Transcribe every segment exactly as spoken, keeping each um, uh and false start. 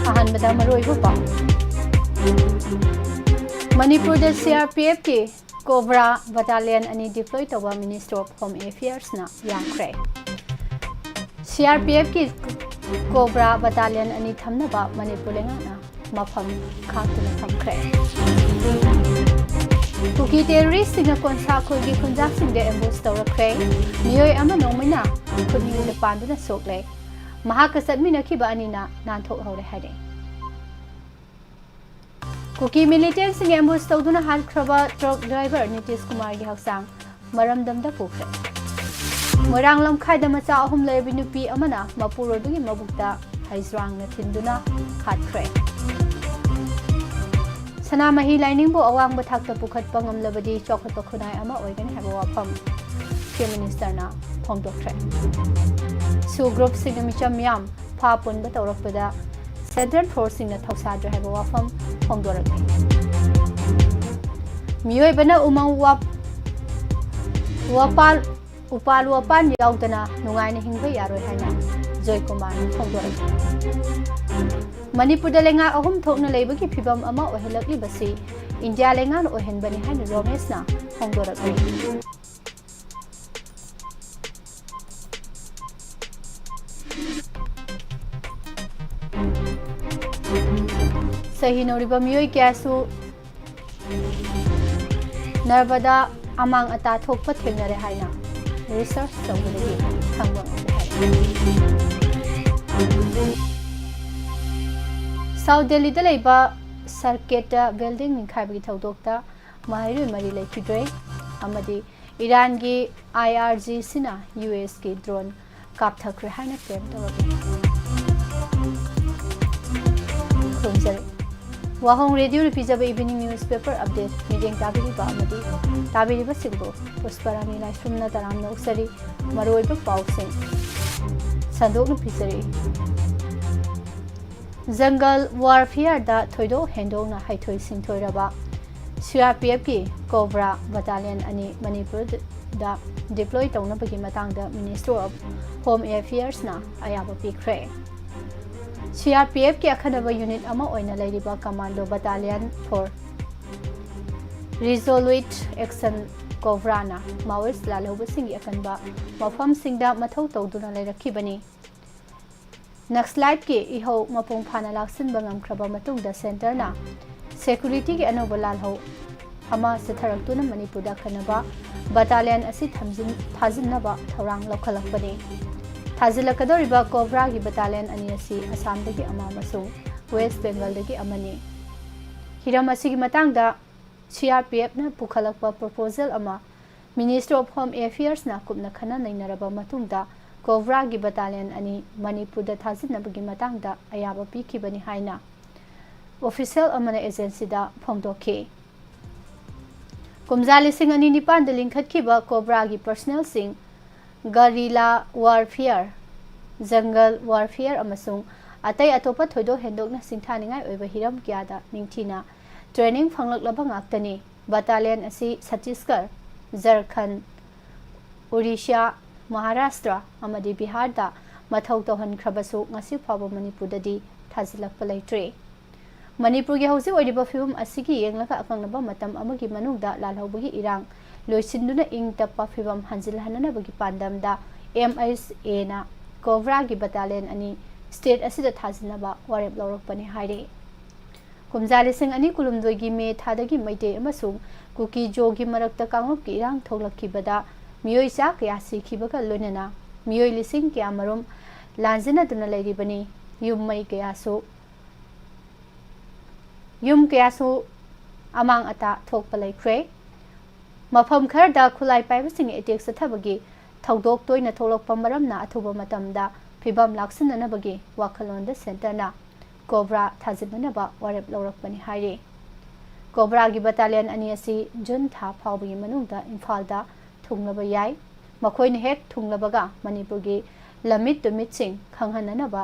ꯑꯍꯥꯟꯕꯗ ꯃꯔꯨꯑꯣꯏꯕ ꯄꯥꯎ꯫ ꯃꯅꯤꯄꯨꯔꯗ CRPFꯀꯤ COBRA battalion ꯑꯅꯤ deploy ꯇꯧꯕ Ministry of Home Affairsꯅ ꯌꯥꯈ꯭ꯔꯦ꯫ CRPFꯀꯤ COBRA battalion ꯑꯅꯤ ꯊꯝꯅꯕ ꯃꯅꯤꯄꯨꯔ ꯂꯩꯉꯥꯛꯅ ꯃꯐꯝ ꯈꯥꯛꯇꯨꯅ ꯊꯝꯈ꯭ꯔꯦ꯫ ꯀꯨꯀꯤ terroristꯁꯤꯡꯅ ꯀꯣꯟꯁꯥꯈꯣꯜꯒꯤ ꯈꯨꯟꯖꯥꯁꯤꯡꯗ ambush ꯇꯧꯔꯛꯈ꯭ꯔꯦ꯫ ꯃꯤꯑꯣꯏ ꯑꯃ ꯅꯣꯡꯃꯩꯅ ꯈꯨꯠꯅꯤꯡꯗ ꯄꯥꯟꯗꯨꯅ ꯁꯣꯛꯂꯦ꯫ ꯃꯍꯥꯛꯀ ꯆꯠꯃꯤꯟꯅꯈꯤꯕ ꯑꯅꯤꯅ ꯅꯥꯟꯊꯣꯛꯍꯧꯔꯦ ꯍꯥꯏꯔꯦ꯫ ꯀꯨꯀꯤ militantꯁꯤꯡ ambush ꯇꯧꯗꯨꯅ ꯍꯥꯠꯈ꯭ꯔꯕ truck driver ꯅꯤꯇꯤꯁ ꯀꯨꯃꯥꯔꯒꯤ ꯍꯛꯆꯥꯡ ꯃꯔꯝꯗꯝꯗ ꯄꯨꯈ꯭ꯔꯦ꯫ ꯃꯣꯏꯔꯥꯡ ꯂꯝꯈꯥꯏꯗ ꯃꯆꯥ ꯑꯍꯨꯝ ꯂꯩꯔꯕꯤ ꯅꯨꯄꯤ ꯑꯃꯅ ꯃꯄꯨꯔꯣꯏꯕꯒꯤ ꯃꯕꯨꯛꯇ ꯍꯩꯖ꯭ꯋꯥꯡꯅ ꯊꯤꯟꯗꯨꯅ ꯍꯥꯠꯈ꯭ꯔꯦ꯫ ꯁꯅꯥꯃꯍꯤ ꯂꯥꯏꯅꯤꯡꯕꯨ ꯑꯋꯥꯡꯕ ꯊꯥꯛꯇ ꯄꯨꯈꯠꯄ ꯉꯝꯂꯕꯗꯤ ꯆꯥꯎꯈꯠꯄ ꯈꯨꯟꯅꯥꯏ ꯑꯃ ꯑꯣꯏꯒꯅꯤ ꯍꯥꯏꯕ ꯋꯥꯐꯝ Chief Ministerꯅ ꯐꯣꯡꯗꯣꯛꯈ꯭ꯔꯦ꯫ SoO groupꯁꯤꯡꯅ ꯃꯤꯆꯝ ꯃꯤꯌꯥꯝ ꯐꯥ ꯄꯨꯟꯕ ꯇꯧꯔꯛꯄꯗ central forceꯁꯤꯡꯅ ꯊꯧꯁꯥꯗ꯭ꯔꯦ ꯍꯥꯏꯕ ꯋꯥꯐꯝ ꯐꯣꯡꯗꯣꯔꯛꯂꯤ꯫ ꯃꯤꯑꯣꯏꯕꯅ ꯎꯃꯪ ꯋꯥ-, ꯋꯥꯄꯥꯜ, ꯎꯄꯥꯜ ꯋꯥꯄꯥꯟ ꯌꯥꯎꯗꯅ ꯅꯨꯡꯉꯥꯏꯅ ꯍꯤꯡꯕ ꯌꯥꯔꯣꯏ ꯍꯥꯏꯅ ꯖꯣꯏꯀꯨꯃꯥꯔꯅ ꯐꯣꯡꯗꯣꯔꯛꯂꯤ꯫ ꯃꯅꯤꯄꯨꯔꯗ ꯂꯩꯉꯥꯛ ꯑꯍꯨꯝ ꯊꯣꯛꯅ ꯂꯩꯕꯒꯤ ꯐꯤꯕꯝ ꯑꯃ ꯑꯣꯏꯍꯜꯂꯛꯂꯤꯕꯁꯤ ꯏꯟꯗꯤꯌꯥ ꯂꯩꯉꯥꯛꯅ ꯑꯣꯏꯍꯟꯕꯅꯤ ꯍꯥꯏꯅ ꯔꯣꯃꯦꯁꯅ ꯐꯣꯡꯗꯣꯔꯛꯂꯤ꯫ ꯁꯍꯤ ꯅꯧꯔꯤꯕ ꯃꯤꯑꯣꯏ ꯀꯌꯥꯁꯨ ꯅꯔꯕꯗꯥ ꯑꯃꯥꯡ ꯑꯇꯥ ꯊꯣꯛꯄ ꯊꯦꯡꯅꯔꯦ ꯍꯥꯏꯅ research ꯇꯧꯕꯗꯒꯤ ꯈꯪꯕ ꯉꯝꯂꯦ ꯍꯥꯏꯔꯤ꯫ ꯁꯥꯎꯠ ꯗꯦꯜꯂꯤꯗ ꯂꯩꯕ ꯁꯔꯀꯦꯠꯇ building ꯅꯤꯡꯈꯥꯏꯕꯒꯤ ꯊꯧꯗꯣꯛꯇ ꯃꯍꯩꯔꯣꯏ ꯃꯔꯤ ꯂꯩꯈꯤꯗ꯭ꯔꯦ ꯑꯃꯗꯤ ꯏꯔꯥꯟꯒꯤ IRGCꯅ USꯀꯤ drone ꯀꯥꯞꯊꯈ꯭ꯔꯦ ꯍꯥꯏꯅ claim ꯇꯧꯔꯛꯂꯤ꯫ ꯈꯨꯔꯨꯝꯖꯔꯤ꯫ ꯋꯥꯍꯣꯡ ꯔꯦꯗꯤꯑꯣꯅ ꯄꯤꯖꯕ evening newspaper update ꯃꯤꯠꯌꯦꯡ ꯇꯥꯕꯤꯔꯤꯕ ꯑꯃꯗꯤ ꯇꯥꯕꯤꯔꯤꯕꯁꯤꯡꯕꯨ ꯄꯨꯁꯄꯔꯥꯅꯤ ꯂꯥꯏꯁ꯭ꯔꯝꯅ ꯇꯔꯥꯝꯅ ꯑꯣꯛꯆꯔꯤ꯫ ꯃꯔꯨꯑꯣꯏꯕ ꯄꯥꯎꯁꯤꯡ ꯁꯟꯗꯣꯛꯅ ꯄꯤꯖꯔꯤ꯫ Jungle warfareꯗ ꯊꯣꯏꯗꯣꯛ ꯍꯦꯟꯗꯣꯛꯅ ꯍꯩꯊꯣꯏ ꯁꯤꯡꯊꯣꯏꯔꯕ CRPFꯀꯤ COBRA battalion ꯑꯅꯤ ꯃꯅꯤꯄꯨꯔꯗ ꯗ ꯗꯤꯄ꯭ꯂꯣꯏ ꯇꯧꯅꯕꯒꯤ ꯃꯇꯥꯡꯗ Ministry of Home Affairsꯅ ꯑꯌꯥꯕ ꯄꯤꯈ꯭ꯔꯦ꯫ ꯁꯤ ꯑꯥꯔ ꯄꯤ ꯑꯦꯐꯀꯤ ꯑꯈꯟꯅꯕ ꯌꯨꯅꯤꯠ ꯑꯃ ꯑꯣꯏꯅ ꯂꯩꯔꯤꯕ Commando Battalion for Resolute Action, COBRAꯅ Maoist ꯂꯥꯜꯍꯧꯕꯁꯤꯡꯒꯤ ꯑꯀꯟꯕ ꯃꯐꯝꯁꯤꯡꯗ ꯃꯊꯧ ꯇꯧꯗꯨꯅ ꯂꯩꯔꯛꯈꯤꯕꯅꯤ꯫ ꯅꯛꯁꯂꯥꯏꯠꯀꯤ ꯏꯍꯧ ꯃꯄꯨꯡ ꯐꯥꯅ ꯂꯥꯛꯁꯤꯟꯕ ꯉꯝꯈ꯭ꯔꯕ ꯃꯇꯨꯡꯗ centreꯅ securityꯒꯤ ꯑꯅꯧꯕ ꯂꯥꯜꯍꯧ ꯑꯃ ꯆꯠꯊꯔꯛꯇꯨꯅ ꯃꯅꯤꯄꯨꯔꯗ ꯑꯈꯟꯅꯕ battalion ꯑꯁꯤ ꯊꯝꯖꯤꯟ-, ꯊꯥꯖꯤꯟꯅꯕ ꯊꯧꯔꯥꯡ ꯂꯧꯈꯠꯂꯛꯄꯅꯤ꯫ ꯊꯥꯖꯤꯜꯂꯛꯀꯗꯧꯔꯤꯕ COBRAꯒꯤ battalion ꯑꯅꯤ ꯑꯁꯤ ꯑꯁꯥꯝꯗꯒꯤ ꯑꯃ ꯑꯃꯁꯨꯡ West Bengalꯗꯒꯤ ꯑꯃꯅꯤ꯫ ꯍꯤꯔꯝ ꯑꯁꯤꯒꯤ ꯃꯇꯥꯡꯗ ꯁꯤ ꯑꯥꯔ ꯄꯤ ꯑꯦꯐꯅ ꯄꯨꯈꯠꯂꯛꯄ proposal ꯑꯃ Ministry of Home Affairsꯅ ꯀꯨꯞꯅ ꯈꯟꯅ ꯅꯩꯅꯔꯕ ꯃꯇꯨꯡꯗ COBRAꯒꯤ battalion ꯑꯅꯤ ꯃꯅꯤꯄꯨꯔꯗ ꯊꯥꯖꯤꯟꯅꯕꯒꯤ ꯃꯇꯥꯡꯗ ꯑꯌꯥꯕ ꯄꯤꯈꯤꯕꯅꯤ ꯍꯥꯏꯅ official ꯑꯃꯅ agencyꯗ ꯐꯣꯡꯗꯣꯛꯈꯤ꯫ ꯀꯨꯝꯖꯥ ꯂꯤꯁꯤꯡ ꯑꯅꯤ ꯅꯤꯄꯥꯟꯗ ꯂꯤꯡꯈꯠꯈꯤꯕ COBRAꯒꯤ personnelꯁꯤꯡ guerrilla warfare, jungle warfare ꯑꯃꯁꯨꯡ ꯑꯇꯩ ꯑꯇꯣꯞꯄ ꯊꯣꯏꯗꯣꯛ ꯍꯦꯟꯗꯣꯛꯅ ꯁꯤꯡꯊꯥꯅꯤꯡꯉꯥꯏ ꯑꯣꯏꯕ ꯍꯤꯔꯝ ꯀꯌꯥꯗ ꯅꯤꯡꯊꯤꯅ training ꯐꯪꯂꯛꯂꯕ ꯉꯥꯛꯇꯅꯤ꯫ Battalion ꯑꯁꯤ ꯆꯇꯤꯁꯒꯔ, ꯖꯔꯈꯟ, ꯎꯔꯤꯁ꯭ꯌꯥ, ꯃꯍꯥꯔꯥꯁꯇ꯭ꯔ ꯑꯃꯗꯤ ꯕꯤꯍꯥꯔꯗ ꯃꯊꯧ ꯇꯧꯍꯟꯈ꯭ꯔꯕꯁꯨ ꯉꯁꯤ ꯐꯥꯎꯕ ꯃꯅꯤꯄꯨꯔꯗꯗꯤ ꯊꯥꯖꯤꯜꯂꯛꯄ ꯂꯩꯇ꯭ꯔꯤ꯫ ꯃꯅꯤꯄꯨꯔꯒꯤ ꯍꯧꯖꯤꯛ ꯑꯣꯏꯔꯤꯕ ꯐꯤꯕꯝ ꯑꯁꯤꯒꯤ ꯌꯦꯡꯂꯒ ꯑꯀꯛꯅꯕ ꯃꯇꯝ ꯑꯃꯒꯤ ꯃꯅꯨꯡꯗ ꯂꯥꯜꯍꯧꯕꯒꯤ ꯏꯔꯥꯡ ꯂꯣꯏꯁꯤꯟꯗꯨꯅ ꯏꯪ ꯇꯞꯄ ꯐꯤꯕꯝ ꯍꯟꯖꯤꯜꯍꯟꯅꯅꯕꯒꯤ ꯄꯥꯟꯗꯝꯗ ꯑꯦꯝ ꯑꯩꯆ ꯑꯦꯅ COBRAꯒꯤ battalion ꯑꯅꯤ state ꯑꯁꯤꯗ ꯊꯥꯖꯤꯟꯅꯕ ꯋꯥꯔꯦꯞ ꯂꯧꯔꯛꯄꯅꯤ ꯍꯥꯏꯔꯤ꯫ ꯀꯨꯝꯖꯥ ꯂꯤꯁꯤꯡ ꯑꯅꯤ ꯀꯨꯟꯍꯨꯝꯗꯣꯏꯒꯤ ꯃꯦ ꯊꯥꯗꯒꯤ ꯃꯩꯇꯩ ꯑꯃꯁꯨꯡ ꯀꯨꯀꯤ ꯖꯣꯒꯤ ꯃꯔꯛꯇ ꯀꯥꯡꯂꯨꯞꯀꯤ ꯏꯔꯥꯡ ꯊꯣꯛꯂꯛꯈꯤꯕꯗ ꯃꯤꯑꯣꯏ ꯆꯥ ꯀꯌꯥ ꯁꯤꯈꯤꯕꯒ ꯂꯣꯏꯅꯅ ꯃꯤꯑꯣꯏ ꯂꯤꯁꯤꯡ ꯀꯌꯥꯃꯔꯨꯝ ꯂꯥꯟꯖꯤꯟꯅꯗꯨꯅ ꯂꯩꯔꯤꯕꯅꯤ꯫ ꯌꯨꯝ ꯃꯩ ꯀꯌꯥꯁꯨ, ꯌꯨꯝ ꯀꯌꯥꯁꯨ ꯑꯃꯥꯡ ꯑꯇꯥ ꯊꯣꯛꯄ ꯂꯩꯈ꯭ꯔꯦ꯫ ꯃꯐꯝ ꯈꯔꯗ ꯈꯨꯠꯂꯥꯏ ꯄꯥꯏꯕꯁꯤꯡꯒꯤ attack ꯆꯠꯊꯕꯒꯤ ꯊꯧꯗꯣꯛ ꯇꯣꯏꯅ ꯊꯣꯛꯂꯛꯄ ꯃꯔꯝꯅ ꯑꯊꯨꯕ ꯃꯇꯝꯗ ꯐꯤꯕꯝ ꯂꯥꯛꯁꯤꯟꯅꯅꯕꯒꯤ ꯋꯥꯈꯜꯂꯣꯟꯗ centreꯅ COBRA ꯊꯥꯖꯤꯟꯅꯅꯕ ꯋꯥꯔꯦꯞ ꯂꯧꯔꯛꯄꯅꯤ ꯍꯥꯏꯔꯤ꯫ COBRAꯒꯤ battalion ꯑꯅꯤ ꯑꯁꯤ ꯖꯨꯟ ꯊꯥ ꯐꯥꯎꯕꯒꯤ ꯃꯅꯨꯡꯗ ꯏꯝꯐꯥꯜꯗ ꯊꯨꯡꯂꯕ ꯌꯥꯏ꯫ ꯃꯈꯣꯏꯅ ꯍꯦꯛ ꯊꯨꯡꯂꯕꯒ ꯃꯅꯤꯄꯨꯔꯒꯤ ꯂꯝꯃꯤꯠ ꯇꯨꯃꯤꯠꯁꯤꯡ ꯈꯪꯍꯟꯅꯅꯕ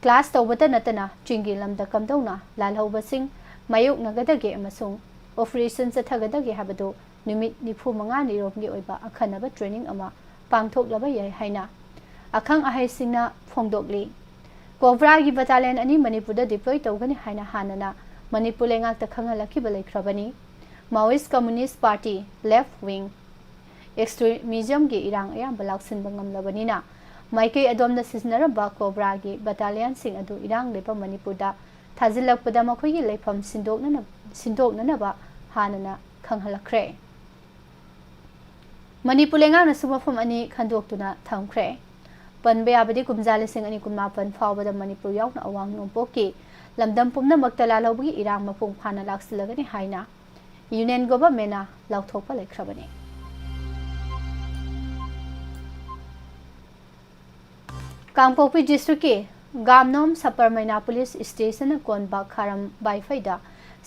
clash ꯇꯧꯕꯇ ꯅꯠꯇꯅ ꯆꯤꯡꯒꯤ ꯂꯝꯗ ꯀꯝꯗꯧꯅ ꯂꯥꯜꯍꯧꯕꯁꯤꯡ ꯃꯥꯌꯣꯛꯅꯒꯗꯒꯦ ꯑꯃꯁꯨꯡ operation ꯆꯠꯊꯒꯗꯒꯦ ꯍꯥꯏꯕꯗꯨ ꯅꯨꯃꯤꯠ ꯅꯤꯐꯨ ꯃꯉꯥꯅꯤꯔꯣꯝꯒꯤ ꯑꯣꯏꯕ ꯑꯈꯟꯅꯕ training ꯑꯃ ꯄꯥꯡꯊꯣꯛꯂꯕ ꯌꯥꯏ ꯍꯥꯏꯅ ꯑꯈꯪ ꯑꯍꯩꯁꯤꯡꯅ ꯐꯣꯡꯗꯣꯛꯂꯤ꯫ ꯀꯣꯕ꯭ꯔꯥꯒꯤ battalion ꯑꯅꯤ ꯃꯅꯤꯄꯨꯔꯗ deploy ꯇꯧꯒꯅꯤ ꯍꯥꯏꯅ ꯍꯥꯟꯅꯅ Manipur ꯂꯩꯉꯥꯛꯇ ꯈꯪꯍꯜꯂꯛꯈꯤꯕ ꯂꯩꯈ꯭ꯔꯕꯅꯤ꯫ Maoist Communist Party, left wing extremismꯒꯤ ꯏꯔꯥꯡ ꯑꯌꯥꯝꯕ ꯂꯥꯛꯁꯤꯟꯕ ꯉꯝꯂꯕꯅꯤꯅ, ꯃꯥꯏꯀꯩ ꯑꯗꯣꯝꯗ ꯁꯤꯖꯤꯟꯅꯔꯝꯕ ꯀꯣꯕ꯭ꯔꯥꯒꯤ battalionꯁꯤꯡ ꯑꯗꯨ ꯏꯔꯥꯡ ꯂꯩꯕ ꯃꯅꯤꯄꯨꯔꯗ ꯊꯥꯖꯤꯜꯂꯛꯄꯗ ꯃꯈꯣꯏꯒꯤ ꯂꯩꯐꯝ ꯁꯤꯟꯗꯣꯛꯅꯅ-, ꯁꯤꯟꯗꯣꯛꯅꯅꯕ ꯍꯥꯟꯅꯅ ꯈꯪꯍꯜꯂꯛꯈ꯭ꯔꯦ꯫ ꯃꯅꯤꯄꯨꯔ ꯂꯩꯉꯥꯛꯅꯁꯨ ꯃꯐꯝ ꯑꯅꯤ ꯈꯟꯗꯣꯛꯇꯨꯅ ꯊꯝꯈ꯭ꯔꯦ꯫ ꯄꯟꯕ ꯌꯥꯕꯗꯤ, ꯀꯨꯝꯖꯥ ꯂꯤꯁꯤꯡ ꯑꯅꯤ ꯀꯨꯟꯃꯥꯄꯟ ꯐꯥꯎꯕꯗ ꯃꯅꯤꯄꯨꯔ ꯌꯥꯎꯅ ꯑꯋꯥꯡ ꯅꯣꯡꯄꯣꯛꯀꯤ ꯂꯝꯗꯝ ꯄꯨꯝꯅꯃꯛꯇ ꯂꯥꯜꯍꯧꯕꯒꯤ ꯏꯔꯥꯡ ꯃꯄꯨꯡ ꯐꯥꯅ ꯂꯥꯛꯁꯤꯜꯂꯒꯅꯤ ꯍꯥꯏꯅ Union Governmentꯅ ꯂꯥꯎꯊꯣꯛꯄ ꯂꯩꯈ꯭ꯔꯕꯅꯤ꯫ ꯀꯥꯡꯄꯣꯛꯄꯤ districtꯀꯤ ꯒꯥꯝꯅꯣꯝ ꯁꯄꯔ ꯃꯩꯅꯥ police stationꯅ ꯀꯣꯟꯕ ꯈꯥꯔꯝ ꯕꯥꯏꯐꯩꯗ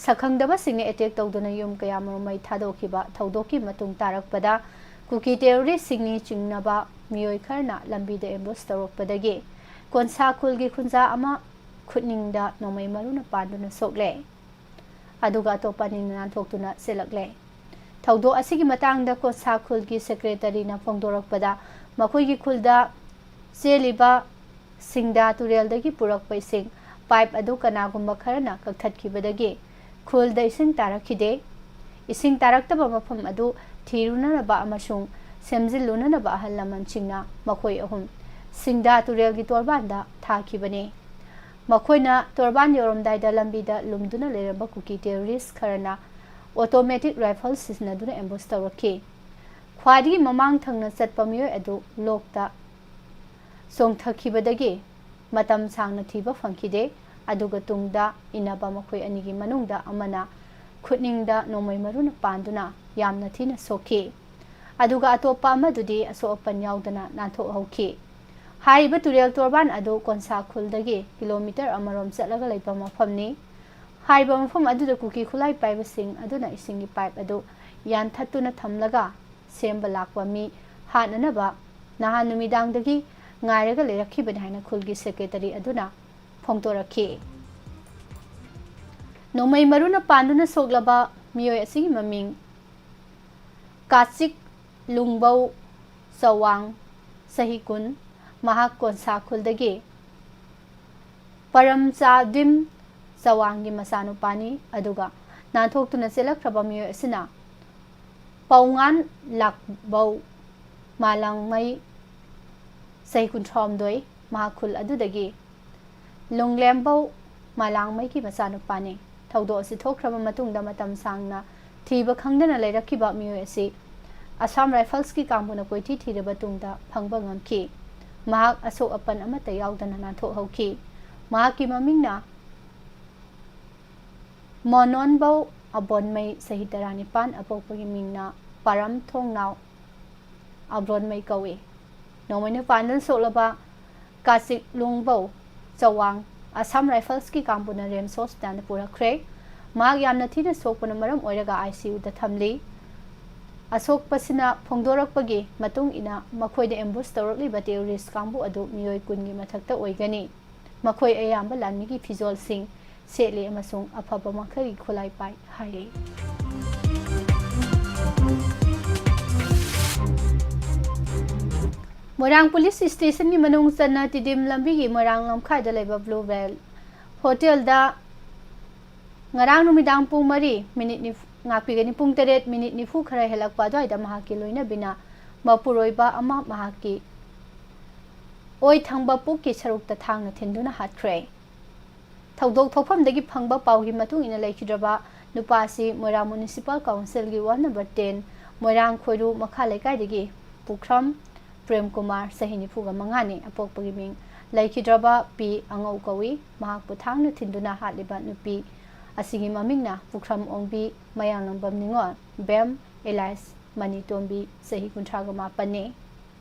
ꯁꯛꯈꯪꯗꯕꯁꯤꯡꯅ attack ꯇꯧꯗꯨꯅ ꯌꯨꯝ ꯀꯌꯥꯃꯔꯨꯝ ꯃꯩ ꯊꯥꯗꯣꯛꯈꯤꯕ ꯊꯧꯗꯣꯛꯀꯤ ꯃꯇꯨꯡ ꯇꯥꯔꯛꯄꯗ, ꯀꯨꯀꯤ terroristꯁꯤꯡꯅꯤ ꯆꯤꯡꯅꯕ ꯃꯤꯑꯣꯏ ꯈꯔꯅ ꯂꯝꯕꯤꯗ ambush ꯇꯧꯔꯛꯄꯗꯒꯤ ꯀꯣꯟꯁꯥ ꯈꯨꯜꯒꯤ ꯈꯨꯟꯖꯥ ꯑꯃ ꯈꯨꯠꯅꯤꯡꯗ ꯅꯣꯡꯃꯩ ꯃꯔꯨꯅ ꯄꯥꯟꯗꯨꯅ ꯁꯣꯛꯂꯦ꯫ ꯑꯗꯨꯒ ꯑꯇꯣꯞꯄ ꯑꯅꯤꯅ ꯅꯥꯟꯊꯣꯛꯇꯨꯅ ꯆꯦꯜꯂꯛꯂꯦ꯫ ꯊꯧꯗꯣꯛ ꯑꯁꯤꯒꯤ ꯃꯇꯥꯡꯗ ꯀꯣꯟꯁꯥ ꯈꯨꯜꯒꯤ secretaryꯅ ꯐꯣꯡꯗꯣꯔꯛꯄꯗ, ꯃꯈꯣꯏꯒꯤ ꯈꯨꯜꯗ ꯆꯦꯜꯂꯤꯕ ꯁꯤꯡꯗꯥ ꯇꯨꯔꯦꯜꯗꯒꯤ ꯄꯨꯔꯛꯄ ꯏꯁꯤꯡ pipe ꯑꯗꯨ ꯀꯅꯥꯒꯨꯝꯕ ꯈꯔꯅ ꯀꯛꯊꯠꯈꯤꯕꯗꯒꯤ ꯈꯨꯜꯗ ꯏꯁꯤꯡ ꯇꯥꯔꯛꯈꯤꯗꯦ꯫ ꯏꯁꯤꯡ ꯇꯥꯔꯛꯇꯕ ꯃꯐꯝ ꯑꯗꯨ ꯊꯤꯔꯨꯅꯅꯕ ꯑꯃꯁꯨꯡ ꯁꯦꯝꯖꯤꯜꯂꯨꯅꯅꯕ ꯑꯍꯜ ꯂꯃꯟꯁꯤꯡꯅ ꯃꯈꯣꯏ ꯑꯍꯨꯝ ꯁꯤꯡꯗꯥ ꯇꯨꯔꯦꯜꯒꯤ ꯇꯣꯔꯕꯥꯟꯗ ꯊꯥꯈꯤꯕꯅꯤ꯫ ꯃꯈꯣꯏꯅ ꯇꯣꯔꯕꯥꯟ ꯌꯧꯔꯝꯗꯥꯏꯗ ꯂꯝꯕꯤꯗ ꯂꯨꯝꯗꯨꯅ ꯂꯩꯔꯝꯕ ꯀꯨꯀꯤ terrorist ꯈꯔꯅ automatic rifle ꯁꯤꯖꯤꯟꯅꯗꯨꯅ ambush ꯇꯧꯔꯛꯈꯤ꯫ ꯈ꯭ꯋꯥꯏꯗꯒꯤ ꯃꯃꯥꯡ ꯊꯪꯅ ꯆꯠꯄ ꯃꯤꯑꯣꯏ ꯑꯗꯨ ꯂꯣꯛꯇ ꯆꯣꯡꯊꯈꯤꯕꯗꯒꯤ ꯃꯇꯝ ꯁꯥꯡꯅ ꯊꯤꯕ ꯐꯪꯈꯤꯗꯦ꯫ ꯑꯗꯨꯒ ꯇꯨꯡꯗ ꯏꯟꯅꯕ ꯃꯈꯣꯏ ꯑꯅꯤꯒꯤ ꯃꯅꯨꯡꯗ ꯑꯃꯅ ꯈꯨꯠꯅꯤꯡꯗ ꯅꯣꯡꯃꯩ ꯃꯔꯨꯅ ꯄꯥꯟꯗꯨꯅ ꯌꯥꯝꯅ ꯊꯤꯅ ꯁꯣꯛꯈꯤ꯫ ꯑꯗꯨꯒ ꯑꯇꯣꯞꯄ ꯑꯃꯗꯨꯗꯤ ꯑꯁꯣꯛ ꯑꯄꯟ ꯌꯥꯎꯗꯅ ꯅꯥꯟꯊꯣꯛꯍꯧꯈꯤ꯫ ꯍꯥꯏꯔꯤꯕ ꯇꯨꯔꯦꯜ ꯇꯣꯔꯕꯥꯟ ꯑꯗꯨ ꯀꯣꯟꯁꯥ ꯈꯨꯜꯗꯒꯤ kilometre ꯑꯃꯔꯣꯝ ꯆꯠꯂꯒ ꯂꯩꯕ ꯃꯐꯝꯅꯤ꯫ ꯍꯥꯏꯔꯤꯕ ꯃꯐꯝ ꯑꯗꯨꯗ ꯀꯨꯀꯤ ꯈꯨꯠꯂꯥꯏ ꯄꯥꯏꯕꯁꯤꯡ ꯑꯗꯨꯅ ꯏꯁꯤꯡꯒꯤ pipe ꯑꯗꯨ ꯌꯥꯟꯊꯠꯇꯨꯅ ꯊꯝꯂꯒ ꯁꯦꯝꯕ ꯂꯥꯛꯄ ꯃꯤ ꯍꯥꯠꯅꯅꯕ ꯅꯍꯥꯟ ꯅꯨꯃꯤꯗꯥꯡꯗꯒꯤ ꯉꯥꯏꯔꯒ ꯂꯩꯔꯛꯈꯤꯕꯅꯤ ꯍꯥꯏꯅ ꯈꯨꯜꯒꯤ secretary ꯑꯗꯨꯅ ꯐꯣꯡꯗꯣꯔꯛꯈꯤ꯫ ꯅꯣꯡꯃꯩ ꯃꯔꯨꯅ ꯄꯥꯟꯗꯨꯅ ꯁꯣꯛꯂꯕ ꯃꯤꯑꯣꯏ ꯑꯁꯤꯒꯤ ꯃꯃꯤꯡ ꯀꯥꯆꯤꯛ ꯂꯨꯡꯕꯧ ꯆꯋꯥꯡ, ꯆꯍꯤ ꯀꯨꯟ, ꯃꯍꯥꯛ ꯀꯣꯟꯁꯥ ꯈꯨꯜꯗꯒꯤ ꯄꯔꯝꯆꯥꯗꯤꯝ ꯆꯋꯥꯡꯒꯤ ꯃꯆꯥꯅꯨꯄꯥꯅꯤ꯫ ꯑꯗꯨꯒ ꯅꯥꯟꯊꯣꯛꯇꯨꯅ ꯆꯦꯜꯂꯛꯈ꯭ꯔꯕ ꯃꯤꯑꯣꯏ ꯑꯁꯤꯅ ꯄꯧꯉꯥꯟ ꯂꯥꯛꯕꯧ ꯃꯥꯂꯪꯃꯩ, ꯆꯍꯤ ꯀꯨꯟꯊ꯭ꯔꯥꯍꯨꯝꯗꯣꯏ, ꯃꯍꯥꯛ ꯈꯨꯜ ꯑꯗꯨꯗꯒꯤ ꯂꯨꯡꯂꯦꯝꯕꯧ ꯃꯥꯂꯥꯡꯃꯩꯒꯤ ꯃꯆꯥꯅꯨꯄꯥꯅꯤ꯫ ꯊꯧꯗꯣꯛ ꯑꯁꯤ ꯊꯣꯛꯈ꯭ꯔꯕ ꯃꯇꯨꯡꯗ ꯃꯇꯝ ꯁꯥꯡꯅ ꯊꯤꯕ ꯈꯪꯗꯅ ꯂꯩꯔꯛꯈꯤꯕ ꯃꯤꯑꯣꯏ ꯑꯁꯤ ꯑꯁꯥꯝ ꯔꯥꯏꯐꯜꯁꯀꯤ ꯀꯥꯡꯕꯨꯅ ꯀꯣꯏꯊꯤ ꯊꯤꯔꯕ ꯇꯨꯡꯗ ꯐꯪꯕ ꯉꯝꯈꯤ꯫ ꯃꯍꯥꯛ ꯑꯁꯣꯛ ꯑꯄꯟ ꯑꯃꯠꯇ ꯌꯥꯎꯗꯅ ꯅꯥꯟꯊꯣꯛꯍꯧꯈꯤ꯫ ꯃꯍꯥꯛꯀꯤ ꯃꯃꯤꯡꯅ ꯃꯣꯅꯣꯟꯕꯧ ꯑꯕꯣꯟꯃꯩ, ꯆꯍꯤ ꯇꯔꯥꯅꯤꯄꯥꯟ, ꯑꯄꯣꯛꯄꯒꯤ ꯃꯤꯡꯅ ꯄꯥꯔꯝ ꯊꯣꯡꯅꯥꯎ ꯑꯕ꯭ꯔꯣꯟꯃꯩ ꯀꯧꯏ꯫ ꯅꯣꯡꯃꯩꯅ ꯄꯥꯟꯗꯨꯅ ꯁꯣꯛꯂꯕ ꯀꯥꯆꯤꯛ ꯂꯨꯡꯕꯧ ꯆꯋꯥꯡ ꯑꯁꯥꯝ ꯔꯥꯏꯐꯜꯁꯀꯤ ꯀꯥꯡꯕꯨꯅ ꯔꯤꯝꯁ ꯍꯣꯁꯄꯤꯇꯥꯜꯗ ꯄꯨꯔꯛꯈ꯭ꯔꯦ꯫ ꯃꯍꯥꯛ ꯌꯥꯝꯅ ꯊꯤꯅ ꯁꯣꯛꯄꯅ ꯃꯔꯝ ꯑꯣꯏꯔꯒ ꯑꯥꯏ ꯁꯤ ꯌꯨꯗ ꯊꯝꯂꯤ꯫ ꯑꯁꯣꯛꯄꯁꯤꯅ ꯐꯣꯡꯗꯣꯔꯛꯄꯒꯤ ꯃꯇꯨꯡ ꯏꯟꯅ ꯃꯈꯣꯏꯗ ꯑꯦꯝꯕꯨꯁ ꯇꯧꯔꯛꯂꯤꯕ ꯇꯦꯔꯣꯔꯤꯁ ꯀꯥꯡꯕꯨ ꯑꯗꯨ ꯃꯤꯑꯣꯏ ꯀꯨꯟꯒꯤ ꯃꯊꯛꯇ ꯑꯣꯏꯒꯅꯤ꯫ ꯃꯈꯣꯏ ꯑꯌꯥꯝꯕ ꯂꯥꯟꯃꯤꯒꯤ ꯐꯤꯖꯣꯜꯁꯤꯡ ꯁꯦꯠꯂꯤ ꯑꯃꯁꯨꯡ ꯑꯐꯕ ꯃꯈꯜꯒꯤ ꯈꯨꯠꯂꯥꯏ ꯄꯥꯏ ꯍꯥꯏꯔꯤ꯫ ꯃꯣꯏꯔꯥꯡ ꯄꯨꯂꯤꯁ ꯁ꯭ꯇꯦꯁꯟꯒꯤ ꯃꯅꯨꯡ ꯆꯟꯅ ꯇꯤꯗꯤꯝ ꯂꯝꯕꯤꯒꯤ ꯃꯣꯏꯔꯥꯡ ꯂꯝꯈꯥꯏꯗ ꯂꯩꯕ ꯕ꯭ꯂꯨ ꯋꯦꯜ ꯍꯣꯇꯦꯜꯗ ꯉꯔꯥꯡ ꯅꯨꯃꯤꯗꯥꯡ ꯄꯨꯡ ꯃꯔꯤ ꯃꯤꯅꯤꯠ ꯅꯤꯐꯨ, ꯉꯥꯛꯄꯤꯒꯅꯤ, ꯄꯨꯡ ꯇꯔꯦꯠ ꯃꯤꯅꯤꯠ ꯅꯤꯐꯨ ꯈꯔ ꯍꯦꯜꯂꯛꯄ ꯑꯗꯨꯋꯥꯏꯗ ꯃꯍꯥꯛꯀꯤ ꯂꯣꯏꯅꯕꯤꯅ ꯃꯄꯨꯔꯣꯏꯕ ꯑꯃ ꯃꯍꯥꯛꯀꯤ ꯑꯣꯏ ꯊꯪꯕ ꯄꯨꯛꯀꯤ ꯁꯔꯨꯛꯇ ꯊꯥꯡꯅ ꯊꯤꯟꯗꯨꯅ ꯍꯥꯠꯈ꯭ꯔꯦ꯫ ꯊꯧꯗꯣꯛ ꯊꯣꯛꯐꯝꯗꯒꯤ ꯐꯪꯕ ꯄꯥꯎꯒꯤ ꯃꯇꯨꯡ ꯏꯟꯅ ꯂꯩꯈꯤꯗ꯭ꯔꯕ ꯅꯨꯄꯥ ꯑꯁꯤ ꯃꯣꯏꯔꯥꯡ ꯃ꯭ꯌꯨꯅꯤꯁꯤꯄꯥꯜ ꯀꯥꯎꯟꯁꯤꯜꯒꯤ ꯋꯥꯔꯗ ꯅꯝꯕꯔ ꯇꯦꯟ ꯃꯣꯏꯔꯥꯡ ꯈꯣꯏꯔꯨ ꯃꯈꯥ ꯂꯩꯀꯥꯏꯗꯒꯤ ꯄꯨꯈ꯭ꯔꯝ ꯄ꯭ꯔꯦꯝ ꯀꯨꯃꯥꯔ, ꯆꯍꯤ ꯅꯤꯐꯨꯒ ꯃꯉꯥꯅꯤ, ꯑꯄꯣꯛꯄꯒꯤ ꯃꯤꯡ ꯂꯩꯈꯤꯗ꯭ꯔꯕ ꯄꯤ ꯑꯉꯧ ꯀꯧꯏ꯫ ꯃꯍꯥꯛꯄꯨ ꯊꯥꯡꯅ ꯊꯤꯟꯗꯨꯅ ꯍꯥꯠꯂꯤꯕ ꯅꯨꯄꯤ ꯑꯁꯤꯒꯤ ꯃꯃꯤꯡꯅ ꯄꯨꯈ꯭ꯔꯝ ꯑꯣꯡꯕꯤ, ꯃꯌꯥꯡꯂꯝꯕꯝ ꯅꯤꯉꯣꯜ, ꯕꯦꯝ, ꯑꯦꯂꯥꯏꯁ ꯃꯅꯤꯇꯣꯝꯕꯤ, ꯆꯍꯤ ꯀꯨꯟꯊ꯭ꯔꯥꯒ ꯃꯥꯄꯟꯅꯤ꯫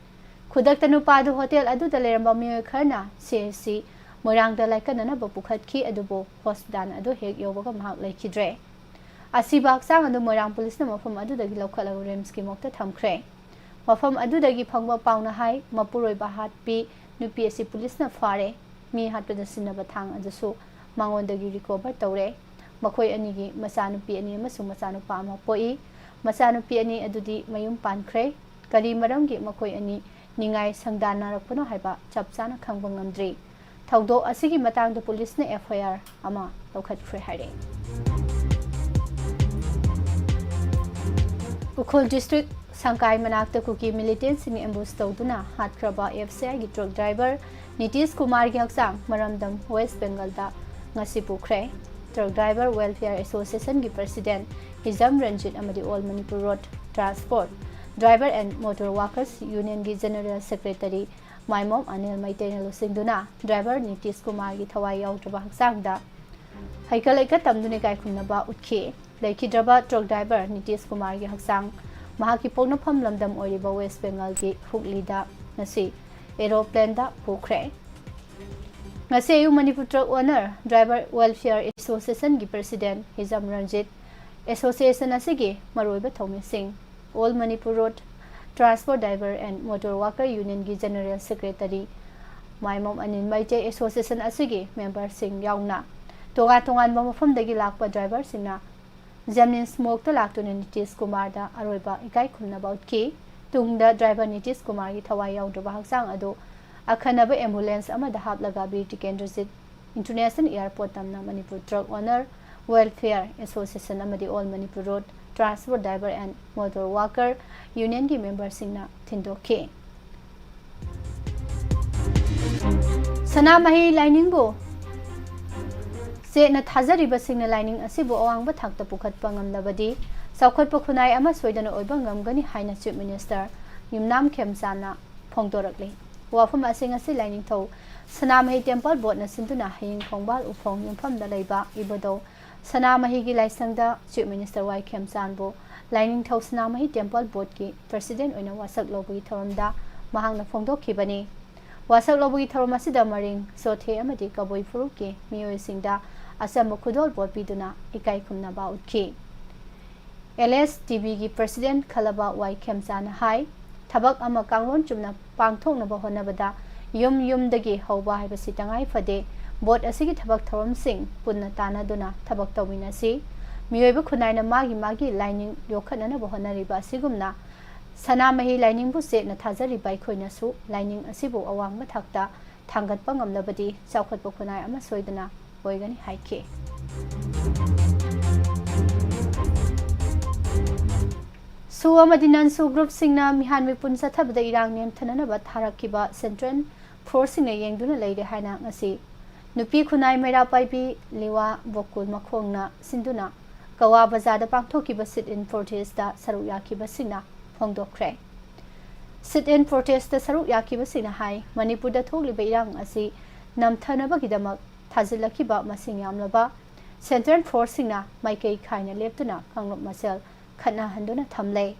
ꯈꯨꯗꯛꯇ ꯅꯨꯄꯥ ꯑꯗꯨ ꯍꯣꯇꯦꯜ ꯑꯗꯨꯗ ꯂꯩꯔꯝꯕ ꯃꯤꯑꯣꯏ ꯈꯔꯅ ꯁꯤ ꯑꯦꯁ ꯁꯤ ꯃꯣꯏꯔꯥꯡꯗ ꯂꯥꯏꯀꯠꯅꯅꯕ ꯄꯨꯈꯠꯈꯤ, ꯑꯗꯨꯕꯨ ꯍꯣꯁꯄꯤꯇꯥꯜ ꯑꯗꯨ ꯍꯦꯛ ꯌꯧꯕꯒ ꯃꯍꯥꯛ ꯂꯩꯈꯤꯗ꯭ꯔꯦ꯫ ꯑꯁꯤꯕ ꯍꯛꯆꯥꯡ ꯑꯗꯨ ꯃꯣꯏꯔꯥꯡ ꯄꯨꯂꯤꯁꯅ ꯃꯐꯝ ꯑꯗꯨꯗꯒꯤ ꯂꯧꯈꯠꯂꯒ ꯔꯤꯝꯁꯀꯤ ꯃꯣꯔꯒꯇ ꯊꯝꯈ꯭ꯔꯦ꯫ ꯃꯐꯝ ꯑꯗꯨꯗꯒꯤ ꯐꯪꯕ ꯄꯥꯎꯅ ꯍꯥꯏ, ꯃꯄꯨꯔꯣꯏꯕ ꯍꯥꯠꯄꯤ ꯅꯨꯄꯤ ꯑꯁꯤ ꯄꯨꯂꯤꯁꯅ ꯐꯥꯔꯦ꯫ ꯃꯤ ꯍꯥꯠꯄꯗ ꯁꯤꯖꯤꯟꯅꯕ ꯊꯥꯡ ꯑꯗꯨꯁꯨ ꯃꯉꯣꯟꯗꯒꯤ ꯔꯤꯀꯣꯚꯔ ꯇꯧꯔꯦ꯫ ꯃꯈꯣꯏ ꯑꯅꯤꯒꯤ ꯃꯆꯥꯅꯨꯄꯤ ꯑꯅꯤ ꯑꯃꯁꯨꯡ ꯃꯆꯥꯅꯨꯄꯥ ꯑꯃ ꯄꯣꯛꯏ꯫ ꯃꯆꯥꯅꯨꯄꯤ ꯑꯅꯤ ꯑꯗꯨꯗꯤ ꯃꯌꯨꯝ ꯄꯥꯟꯈ꯭ꯔꯦ꯫ ꯀꯔꯤ ꯃꯔꯝꯒꯤ ꯃꯈꯣꯏ ꯑꯅꯤ ꯅꯤꯡꯉꯥꯏ ꯁꯪꯗꯥꯟꯅꯔꯛꯄꯅꯣ ꯍꯥꯏꯕ ꯆꯞ ꯆꯥꯅ ꯈꯪꯕ ꯉꯝꯗ꯭ꯔꯤ꯫ ꯊꯧꯗꯣꯛ ꯑꯁꯤꯒꯤ ꯃꯇꯥꯡꯗ ꯄꯨꯂꯤꯁꯅ FIR ꯑꯃ ꯂꯧꯈꯠꯈ꯭ꯔꯦ ꯍꯥꯏꯔꯦ꯫ ꯎꯈ꯭ꯔꯨꯜ district ꯁꯪꯀꯥꯏ ꯃꯅꯥꯛꯇ ꯀꯨꯀꯤ militantꯁꯤꯡꯅ ambush ꯇꯧꯗꯨꯅ ꯍꯥꯠꯈ꯭ꯔꯕ FCIꯒꯤ truck driver ꯅꯤꯇꯤꯁ ꯀꯨꯃꯥꯔꯒꯤ ꯍꯛꯆꯥꯡ ꯃꯔꯝꯗꯝ West Bengalꯗ ꯉꯁꯤ ꯄꯨꯈ꯭ꯔꯦ꯫ Truck Driver Welfare Associationꯒꯤ president ꯍꯤꯖꯝ ꯔꯟꯖꯤꯠ ꯑꯃꯗꯤ All Manipur Road Transport Driver and Motor Workers Unionꯒꯤ general secretary ꯃꯥꯏꯃꯣꯝ Anil ꯃꯩꯇꯩꯅ ꯂꯨꯆꯤꯡꯗꯨꯅ driver ꯅꯤꯇꯤꯁ ꯀꯨꯃꯥꯔꯒꯤ ꯊꯋꯥꯏ ꯌꯥꯎꯗ꯭ꯔꯕ ꯍꯛꯆꯥꯡꯗ ꯍꯩꯀꯠ ꯂꯩꯀꯠ ꯇꯝꯗꯨꯅ ꯏꯀꯥꯏ ꯈꯨꯝꯅꯕ ꯎꯠꯈꯤ꯫ ꯂꯩꯈꯤꯗ꯭ꯔꯕ truck driver ꯅꯤꯇꯤꯁ ꯀꯨꯃꯥꯔꯒꯤ ꯍꯛꯆꯥꯡ ꯃꯍꯥꯛꯀꯤ ꯄꯣꯛꯅꯐꯝ ꯂꯝꯗꯝ ꯑꯣꯏꯔꯤꯕ West Bengalꯒꯤ ꯍꯨꯒꯂꯤꯗ ꯉꯁꯤ aeroplaneꯗ ꯄꯨꯈ꯭ꯔꯦ꯫ ꯉꯁꯤ ꯑꯌꯨꯛ Manipur truck owner driver welfare associationꯒꯤ president ꯍꯤꯖꯝ ꯔꯟꯖꯤꯠ association ꯑꯁꯤꯒꯤ ꯃꯔꯨꯑꯣꯏꯕ ꯊꯧꯃꯤꯁꯤꯡ, All Manipur Road Transport Driver and Motor Worker Unionꯒꯤ general secretary ꯃꯥꯏꯃꯣꯝ Anil Meitei, association ꯑꯁꯤꯒꯤ memberꯁꯤꯡ ꯌꯥꯎꯅ ꯇꯣꯉꯥꯟ ꯇꯣꯉꯥꯟꯕ ꯃꯐꯝꯗꯒꯤ ꯂꯥꯛꯄ driverꯁꯤꯡꯅ ꯖꯦꯝꯅꯤꯝꯁ morgueꯇ ꯂꯥꯛꯇꯨꯅ ꯅꯤꯇꯤꯁ ꯀꯨꯃꯥꯔꯗ ꯑꯔꯣꯏꯕ ꯏꯀꯥꯏ ꯈꯨꯝꯅꯕ ꯎꯠꯈꯤ꯫ ꯇꯨꯡꯗ driver ꯅꯤꯇꯤꯁ ꯀꯨꯃꯥꯔꯒꯤ ꯊꯋꯥꯏ ꯌꯥꯎꯗ꯭ꯔꯕ ꯍꯛꯆꯥꯡ ꯑꯗꯨ ꯑꯈꯟꯅꯕ ambulance ꯑꯃꯗ ꯍꯥꯞꯂꯒ ꯕꯤꯔ ꯇꯤꯀꯦꯟꯗ꯭ꯔꯖꯤꯠ International Airport ꯇꯝꯅ Manipur Truck Owner Welfare Association ꯑꯃꯗꯤ All Manipur Road Transport Driver and Motor Worker Unionꯒꯤ memberꯁꯤꯡꯅ ꯊꯤꯟꯗꯣꯛꯈꯤ꯫ ꯁꯅꯥꯃꯍꯤ ꯂꯥꯏꯅꯤꯡꯕꯨ ꯆꯦꯠꯅ ꯊꯥꯖꯔꯤꯕꯁꯤꯡꯅ ꯂꯥꯏꯅꯤꯡ ꯑꯁꯤꯕꯨ ꯑꯋꯥꯡꯕ ꯊꯥꯛꯇ ꯄꯨꯈꯠꯄ ꯉꯝꯂꯕꯗꯤ ꯆꯥꯎꯈꯠꯄ ꯈꯨꯟꯅꯥꯏ ꯑꯃ ꯁꯣꯏꯗꯅ ꯑꯣꯏꯕ ꯉꯝꯒꯅꯤ ꯍꯥꯏꯅ Chief Minister ꯌꯨꯝꯅꯥꯝ ꯈꯦꯝꯆꯥꯟꯅ ꯐꯣꯡꯗꯣꯔꯛꯂꯤ꯫ ꯋꯥꯐꯝ ꯑꯁꯤ ꯉꯁꯤ ꯂꯥꯏꯅꯤꯡꯊꯧ ꯁꯅꯥꯃꯍꯤ Temple Boardꯅ ꯁꯤꯟꯗꯨꯅ ꯍꯌꯤꯡ ꯈꯣꯡꯕꯥꯜ ꯎꯈꯣꯡ ꯌꯨꯝꯐꯝꯗ ꯂꯩꯕ ꯏꯕꯣꯙꯧ ꯁꯅꯥꯃꯍꯤꯒꯤ ꯂꯥꯏꯁꯪꯗ Chief Minister ꯋꯥꯏ ꯈꯦꯝꯆꯥꯟꯕꯨ ꯂꯥꯏꯅꯤꯡꯊꯧ ꯁꯅꯥꯃꯍꯤ Temple Boardꯀꯤ president ꯑꯣꯏꯅ ꯋꯥꯁꯛ ꯂꯧꯕꯒꯤ ꯊꯧꯔꯝꯗ ꯃꯍꯥꯛꯅ ꯐꯣꯡꯗꯣꯛꯈꯤꯕꯅꯤ꯫ ꯋꯥꯁꯛ ꯂꯧꯕꯒꯤ ꯊꯧꯔꯝ ꯑꯁꯤꯗ ꯃꯔꯤꯡ, ꯆꯣꯊꯦ ꯑꯃꯗꯤ ꯀꯕꯨꯏ ꯐꯨꯔꯨꯞꯀꯤ ꯃꯤꯑꯣꯏꯁꯤꯡꯗ ꯑꯆꯝꯕ ꯈꯨꯗꯣꯜꯄꯣꯠ ꯄꯤꯗꯨꯅ ꯏꯀꯥꯏ ꯈꯨꯝꯅꯕ ꯎꯠꯈꯤ꯫ LSTBꯒꯤ president ꯈꯜꯂꯕ ꯋꯥꯏ ꯈꯦꯝꯆꯥꯟꯅ ꯍꯥꯏ, ꯊꯕꯛ ꯑꯃ ꯀꯥꯡꯂꯣꯟ ꯆꯨꯝꯅ ꯄꯥꯡꯊꯣꯛꯅꯕ ꯍꯣꯠꯅꯕꯗ ꯌꯨꯝ ꯌꯨꯝꯗꯒꯤ ꯍꯧꯕ ꯍꯥꯏꯕꯁꯤ ꯇꯉꯥꯏ ꯐꯗꯦ꯫ Board ꯑꯁꯤꯒꯤ ꯊꯕꯛ ꯊꯧꯔꯝꯁꯤꯡ ꯄꯨꯟꯅ ꯇꯥꯟꯅꯗꯨꯅ ꯊꯕꯛ ꯇꯧꯃꯤꯟꯅꯁꯤ꯫ ꯃꯤꯑꯣꯏꯕ ꯈꯨꯟꯅꯥꯏꯅ ꯃꯥꯒꯤ ꯃꯥꯒꯤ ꯂꯥꯏꯅꯤꯡ ꯌꯣꯛꯈꯠꯅꯅꯕ ꯍꯣꯠꯅꯔꯤꯕ ꯑꯁꯤꯒꯨꯝꯅ ꯁꯅꯥꯃꯍꯤ ꯂꯥꯏꯅꯤꯡꯕꯨ ꯆꯦꯠꯅ ꯊꯥꯖꯔꯤꯕ ꯑꯩꯈꯣꯏꯅꯁꯨ ꯂꯥꯏꯅꯤꯡ ꯑꯁꯤꯕꯨ ꯑꯋꯥꯡꯕ ꯊꯥꯛꯇ ꯊꯥꯡꯒꯠꯄ ꯉꯝꯂꯕꯗꯤ ꯆꯥꯎꯈꯠꯄ ꯈꯨꯟꯅꯥꯏ ꯑꯃ ꯁꯣꯏꯗꯅ ꯑꯣꯏꯒꯅꯤ ꯍꯥꯏꯈꯤ꯫ ꯁꯨ ꯑꯃꯗꯤ ꯅꯟ ꯁꯨ ꯒ꯭ꯔꯨꯞꯁꯤꯡꯅ ꯃꯤꯍꯥꯟ ꯃꯤꯄꯨꯟ ꯆꯠꯊꯕꯗ ꯏꯔꯥꯡ ꯅꯦꯝꯊꯅꯅꯕ ꯊꯥꯔꯛꯈꯤꯕ ꯁꯦꯟꯇ꯭ꯔꯦꯜ ꯐꯣꯔꯁꯁꯤꯡꯅ ꯌꯦꯡꯗꯨꯅ ꯂꯩꯔꯦ ꯍꯥꯏꯅ ꯉꯁꯤ ꯅꯨꯄꯤ ꯈꯨꯟꯅꯥꯏ ꯃꯩꯔꯥ ꯄꯥꯏꯕꯤ ꯂꯤꯋꯥ ꯕꯣꯀꯨꯜ ꯃꯈꯣꯡꯅ ꯁꯤꯟꯗꯨꯅ ꯀꯋꯥ ꯕꯖꯥꯔꯗ ꯄꯥꯡꯊꯣꯛꯈꯤꯕ ꯁꯤꯠ ꯏꯟ ꯄ꯭ꯔꯣꯇꯦꯁꯇ ꯁꯔꯨꯛ ꯌꯥꯈꯤꯕꯁꯤꯡꯅ ꯐꯣꯡꯗꯣꯛꯈ꯭ꯔꯦ꯫ ꯁꯤꯠ ꯏꯟ ꯄ꯭ꯔꯣꯇꯦꯁꯇ ꯁꯔꯨꯛ ꯌꯥꯈꯤꯕꯁꯤꯡꯅ ꯍꯥꯏ, ꯃꯅꯤꯄꯨꯔꯗ ꯊꯣꯛꯂꯤꯕ ꯏꯔꯥꯡ ꯑꯁꯤ ꯅꯝꯊꯅꯕꯒꯤꯗꯃꯛ ꯊꯥꯖꯤꯜꯂꯛꯈꯤꯕ ꯃꯁꯤꯡ ꯌꯥꯝꯂꯕ ꯁꯦꯟꯇ꯭ꯔꯦꯜ ꯐꯣꯔꯁꯁꯤꯡꯅ ꯃꯥꯏꯀꯩ ꯈꯥꯏꯅ ꯂꯦꯞꯇꯨꯅ ꯀꯥꯡꯂꯨꯞ ꯃꯁꯦꯜ ꯈꯠꯅꯍꯟꯗꯨꯅ ꯊꯝꯂꯦ꯫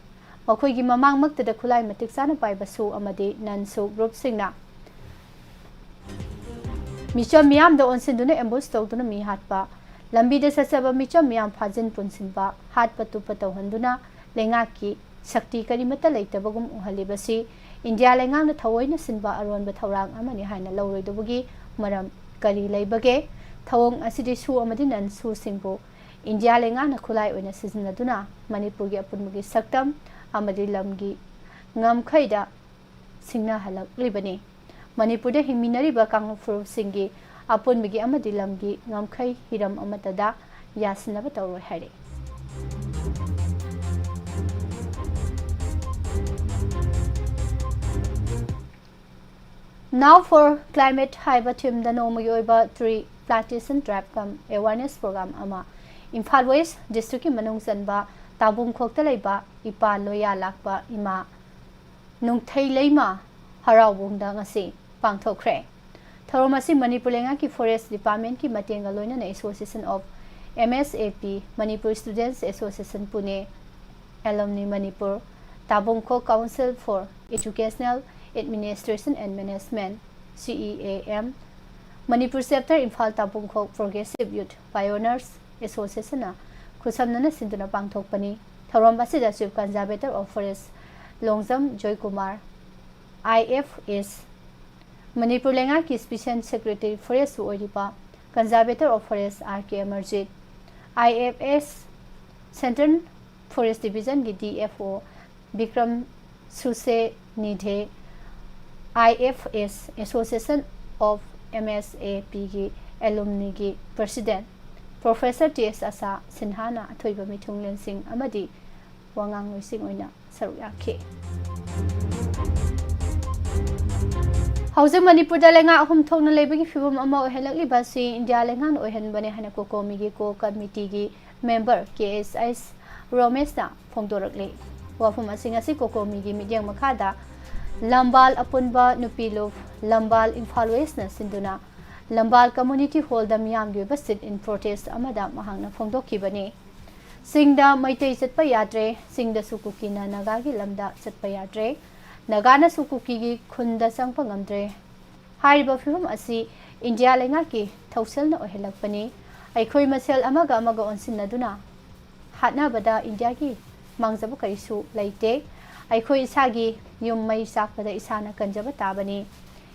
ꯃꯈꯣꯏꯒꯤ ꯃꯃꯥꯡꯃꯛꯇꯗ ꯈꯨꯠꯂꯥꯏ ꯃꯇꯤꯛ ꯆꯥꯅ ꯄꯥꯏꯕ ꯁꯨ ꯑꯃꯗꯤ ꯅꯟ ꯁꯨ ꯒ꯭ꯔꯨꯞꯁꯤꯡꯅ ꯃꯤꯆꯝ ꯃꯤꯌꯥꯝꯗ ꯑꯣꯟꯁꯤꯟꯗꯨꯅ ꯑꯦꯝꯕꯨꯁ ꯇꯧꯗꯨꯅ ꯃꯤ ꯍꯥꯠꯄ, ꯂꯝꯕꯤꯗ ꯆꯠꯆꯕ ꯃꯤꯆꯝ ꯃꯤꯌꯥꯝ ꯐꯥꯖꯤꯟ ꯄꯨꯟꯁꯤꯟꯕ, ꯍꯥꯠꯄ ꯇꯨꯞꯄ ꯇꯧꯍꯟꯗꯨꯅ ꯂꯩꯉꯥꯛꯀꯤ ꯁꯛꯇꯤ ꯀꯔꯤꯃꯠꯇ ꯂꯩꯇꯕꯒꯨꯝ ꯎꯍꯜꯂꯤꯕꯁꯤ ꯏꯟꯗꯤꯌꯥ ꯂꯩꯉꯥꯛꯅ ꯊꯑꯣꯏꯅ ꯁꯤꯟꯕ ꯑꯔꯣꯟꯕ ꯊꯧꯔꯥꯡ ꯑꯃꯅꯤ ꯍꯥꯏꯅ ꯂꯧꯔꯣꯏꯗꯕꯒꯤ ꯃꯔꯝ ꯀꯔꯤ ꯂꯩꯕꯒꯦ? ꯊꯧꯑꯣꯡ ꯑꯁꯤꯗꯤ ꯁꯨ ꯑꯃꯗꯤ ꯅꯟ ꯁꯨꯁꯤꯡꯕꯨ ꯏꯟꯗꯤꯌꯥ ꯂꯩꯉꯥꯛꯅ ꯈꯨꯠꯂꯥꯏ ꯑꯣꯏꯅ ꯁꯤꯖꯤꯟꯅꯗꯨꯅ ꯃꯅꯤꯄꯨꯔꯒꯤ ꯑꯄꯨꯟꯕꯒꯤ ꯁꯛꯇꯝ ꯑꯃꯗꯤ ꯂꯝꯒꯤ ꯉꯝꯈꯩꯗ ꯁꯤꯡꯅꯍꯜꯂꯛꯂꯤꯕꯅꯤ꯫ ꯃꯅꯤꯄꯨꯔꯗ ꯍꯤꯡꯃꯤꯟꯅꯔꯤꯕ ꯀꯥꯡꯂꯨꯞ ꯐꯨꯔꯨꯞꯁꯤꯡꯒꯤ ꯑꯄꯨꯟꯕꯒꯤ ꯑꯃꯗꯤ ꯂꯝꯒꯤ ꯉꯝꯈꯩ ꯍꯤꯔꯝ ꯑꯃꯠꯇꯗ ꯌꯥꯁꯤꯟꯅꯕ ꯇꯧꯔꯣꯏ ꯍꯥꯏꯔꯤ꯫ Now for Climate ꯍꯥꯏꯕ ꯊꯤꯝꯗ ꯅꯣꯡꯃꯒꯤ ꯑꯣꯏꯕ tree plantation drive cum awareness program ꯑꯃ ꯏꯝꯐꯥꯜ ꯋꯦꯁ ꯗꯤꯁꯇ꯭ꯔꯤꯛꯀꯤ ꯃꯅꯨꯡ ꯆꯟꯕ ꯇꯥꯕꯨꯡꯈꯣꯛꯇ ꯂꯩꯕ ꯏꯄꯥ ꯂꯣꯌꯥ ꯂꯥꯛꯄ ꯏꯃꯥ ꯅꯨꯡꯊꯩ ꯂꯩꯃ ꯍꯔꯥꯎꯕꯨꯡꯗ ꯉꯁꯤ ꯄꯥꯡꯊꯣꯛꯈ꯭ꯔꯦ꯫ ꯊꯧꯔꯝ ꯑꯁꯤ ꯃꯅꯤꯄꯨꯔ ꯂꯩꯉꯥꯛꯀꯤ ꯐꯣꯔꯦꯁ ꯗꯤꯄꯥꯔꯠꯃꯦꯟꯠꯀꯤ ꯃꯇꯦꯡꯒ ꯂꯣꯏꯅꯅ Association of M S A P, Manipur Students Association Pune, Alumni Manipur, Tabungkhok Council for Educational Administration and Management, C E A M, Manipur Chapter Imphal Tabungkhok Progressive Youth Pioneers Association ꯅ ꯈꯨꯠꯁꯝꯅꯅ ꯁꯤꯟꯗꯨꯅ ꯄꯥꯡꯊꯣꯛꯄꯅꯤ꯫ ꯊꯧꯔꯝ ꯑꯁꯤꯗ Chief Conservator of Forest Longjam Joykumar, I F S, Manipur ꯂꯩꯉꯥꯛꯀꯤ Special Secretary Forest ꯁꯨ ꯑꯣꯏꯔꯤꯕ Conservator of Forest R K Amarjeet, I F S Central Forest Division ꯒꯤ D F O Bikram ꯁꯨꯁꯦ ꯅꯤꯙꯦ, I F S Association of M S A P ꯒꯤ alumni ꯒꯤ president Professor T S ꯑꯁꯥ ꯁꯤꯟꯍꯥꯅ ꯑꯊꯣꯏꯕ ꯃꯤꯊꯨꯡꯂꯦꯟꯁꯤꯡ ꯑꯃꯗꯤ ꯋꯥꯉꯥꯡꯂꯣꯏꯁꯤꯡ ꯑꯣꯏꯅ ꯁꯔꯨꯛ ꯌꯥꯈꯤ꯫ ꯍꯧꯖꯤꯛ ꯃꯅꯤꯄꯨꯔꯗ ꯂꯩꯉꯥꯛ ꯑꯍꯨꯝ ꯊꯣꯛꯅ ꯂꯩꯕꯒꯤ ꯐꯤꯕꯝ ꯑꯃ ꯑꯣꯏꯍꯜꯂꯛꯂꯤꯕ ꯑꯁꯤ ꯏꯟꯗꯤꯌꯥ ꯂꯩꯉꯥꯛꯅ ꯑꯣꯏꯍꯟꯕꯅꯤ ꯍꯥꯏꯅ ꯀꯣꯀꯣꯃꯤꯒꯤ core committee ꯒꯤ member K S S ꯔꯣꯃꯦꯁꯅ ꯐꯣꯡꯗꯣꯔꯛꯂꯤ꯫ ꯋꯥꯐꯝ ꯑꯁꯤ ꯉꯁꯤ ꯀꯣꯀꯣꯃꯤꯒꯤ ꯃꯤꯠꯌꯦꯡ ꯃꯈꯥꯗ ꯂꯝꯕꯥꯜ ꯑꯄꯨꯟꯕ ꯅꯨꯄꯤ ꯂꯨꯞ, ꯂꯝꯕꯥꯜ ꯏꯝꯐꯥꯜ West ꯅ ꯁꯤꯟꯗꯨꯅ ꯂꯝꯕꯥꯜ community hall ꯗ ꯃꯤꯌꯥꯝꯒꯤ ꯑꯣꯏꯕ sit-in protest ꯑꯃꯗ ꯃꯍꯥꯛꯅ ꯐꯣꯡꯗꯣꯛꯈꯤꯕꯅꯤ꯫ ꯆꯤꯡꯗ ꯃꯩꯇꯩ ꯆꯠꯄ ꯌꯥꯗ꯭ꯔꯦ, ꯆꯤꯡꯗꯁꯨ ꯀꯨꯀꯤꯅ ꯅꯥꯒꯥꯒꯤ ꯂꯝꯗ ꯆꯠꯄ ꯌꯥꯗ꯭ꯔꯦ, ꯅꯥꯒꯥꯅꯁꯨ ꯀꯨꯀꯤꯒꯤ ꯈꯨꯟꯗ ꯆꯪꯕ ꯉꯝꯗ꯭ꯔꯦ꯫ ꯍꯥꯏꯔꯤꯕ ꯐꯤꯕꯝ ꯑꯁꯤ ꯏꯟꯗꯤꯌꯥ ꯂꯩꯉꯥꯛꯀꯤ ꯊꯧꯁꯤꯜꯅ ꯑꯣꯏꯍꯜꯂꯛꯄꯅꯤ꯫ ꯑꯩꯈꯣꯏ ꯃꯁꯦꯜ ꯑꯃꯒ ꯑꯃꯒ ꯑꯣꯟꯁꯤꯟꯅꯗꯨꯅ ꯍꯥꯠꯅꯕꯗ ꯏꯟꯗꯤꯌꯥꯒꯤ ꯃꯥꯡꯖꯕ ꯀꯔꯤꯁꯨ ꯂꯩꯇꯦ꯫ ꯑꯩꯈꯣꯏ ꯏꯁꯥꯒꯤ ꯌꯨꯝ ꯃꯩ ꯆꯥꯛꯄꯗ ꯏꯁꯥꯅ ꯀꯟꯖꯕ ꯇꯥꯕꯅꯤ꯫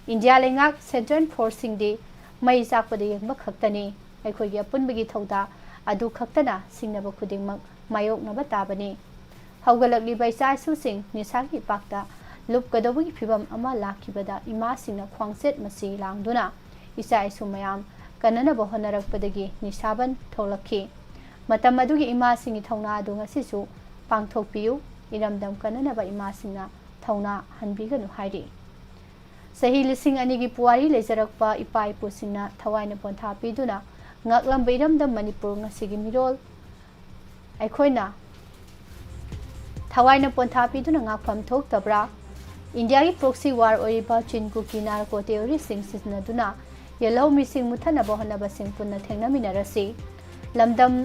ꯏꯟꯗꯤꯌꯥ ꯂꯩꯉꯥꯛ central force ꯁꯤꯡꯗꯤ ꯃꯩ ꯆꯥꯛꯄꯗ ꯌꯦꯡꯕ ꯈꯛꯇꯅꯤ꯫ ꯑꯩꯈꯣꯏꯒꯤ ꯑꯄꯨꯟꯕꯒꯤ ꯊꯧꯗꯥ ꯑꯗꯨ ꯈꯛꯇꯅ ꯁꯤꯡꯅꯕ ꯈꯨꯗꯤꯡꯃꯛ ꯃꯥꯌꯣꯛꯅꯕ ꯇꯥꯕꯅꯤ꯫ ꯍꯧꯒꯠꯂꯛꯂꯤꯕ ꯏꯆꯥ ꯏꯁꯨꯁꯤꯡ ꯅꯤꯁꯥꯒꯤ ꯏꯄꯥꯛꯇ ꯂꯨꯞꯀꯗꯧꯕꯒꯤ ꯐꯤꯕꯝ ꯑꯃ ꯂꯥꯛꯈꯤꯕꯗ ꯏꯃꯥꯁꯤꯡꯅ ꯈ꯭ꯋꯥꯡꯆꯦꯠ ꯃꯁꯤ ꯂꯥꯡꯗꯨꯅ ꯏꯆꯥ ꯏꯁꯨ ꯃꯌꯥꯝ ꯀꯟꯅꯅꯕ ꯍꯣꯠꯅꯔꯛꯄꯗꯒꯤ ꯅꯤꯁꯥꯕꯟ ꯊꯣꯛꯂꯛꯈꯤ꯫ ꯃꯇꯝ ꯑꯗꯨꯒꯤ ꯏꯃꯥꯁꯤꯡꯒꯤ ꯊꯧꯅꯥ ꯑꯗꯨ ꯉꯁꯤꯁꯨ ꯄꯥꯡꯊꯣꯛꯄꯤꯌꯨ꯫ ꯏꯔꯝꯗꯝ ꯀꯟꯅꯅꯕ ꯏꯃꯥꯁꯤꯡꯅ ꯊꯧꯅꯥ ꯍꯟꯕꯤꯒꯅꯨ ꯍꯥꯏꯔꯤ꯫ ꯆꯍꯤ ꯂꯤꯁꯤꯡ ꯑꯅꯤꯒꯤ ꯄꯨꯋꯥꯔꯤ ꯂꯩꯖꯔꯛꯄ ꯏꯄꯥ ꯏꯄꯨꯁꯤꯡꯅ ꯊꯋꯥꯏꯅ ꯄꯣꯟꯊꯥ ꯄꯤꯗꯨꯅ ꯉꯥꯛꯂꯝꯕ ꯏꯔꯝꯗꯝ ꯃꯅꯤꯄꯨꯔ ꯉꯁꯤꯒꯤ ꯃꯤꯔꯣꯜ ꯑꯩꯈꯣꯏꯅ ꯊꯋꯥꯏꯅ ꯄꯣꯟꯊꯥ ꯄꯤꯗꯨꯅ ꯉꯥꯛꯐꯝ ꯊꯣꯛꯇꯕ꯭ꯔꯥ? ꯏꯟꯗꯤꯌꯥꯒꯤ proxy war ꯑꯣꯏꯔꯤꯕ ꯆꯤꯟ ꯀꯨꯀꯤ narco terrorist ꯁꯤꯡ ꯁꯤꯖꯤꯟꯅꯗꯨꯅ ꯌꯦꯜꯍꯧꯃꯤꯁꯤꯡ ꯃꯨꯠꯊꯠꯅꯕ ꯍꯣꯠꯅꯕꯁꯤꯡ ꯄꯨꯟꯅ ꯊꯦꯡꯅꯃꯤꯟꯅꯔꯁꯤ꯫ ꯂꯝꯗꯝ,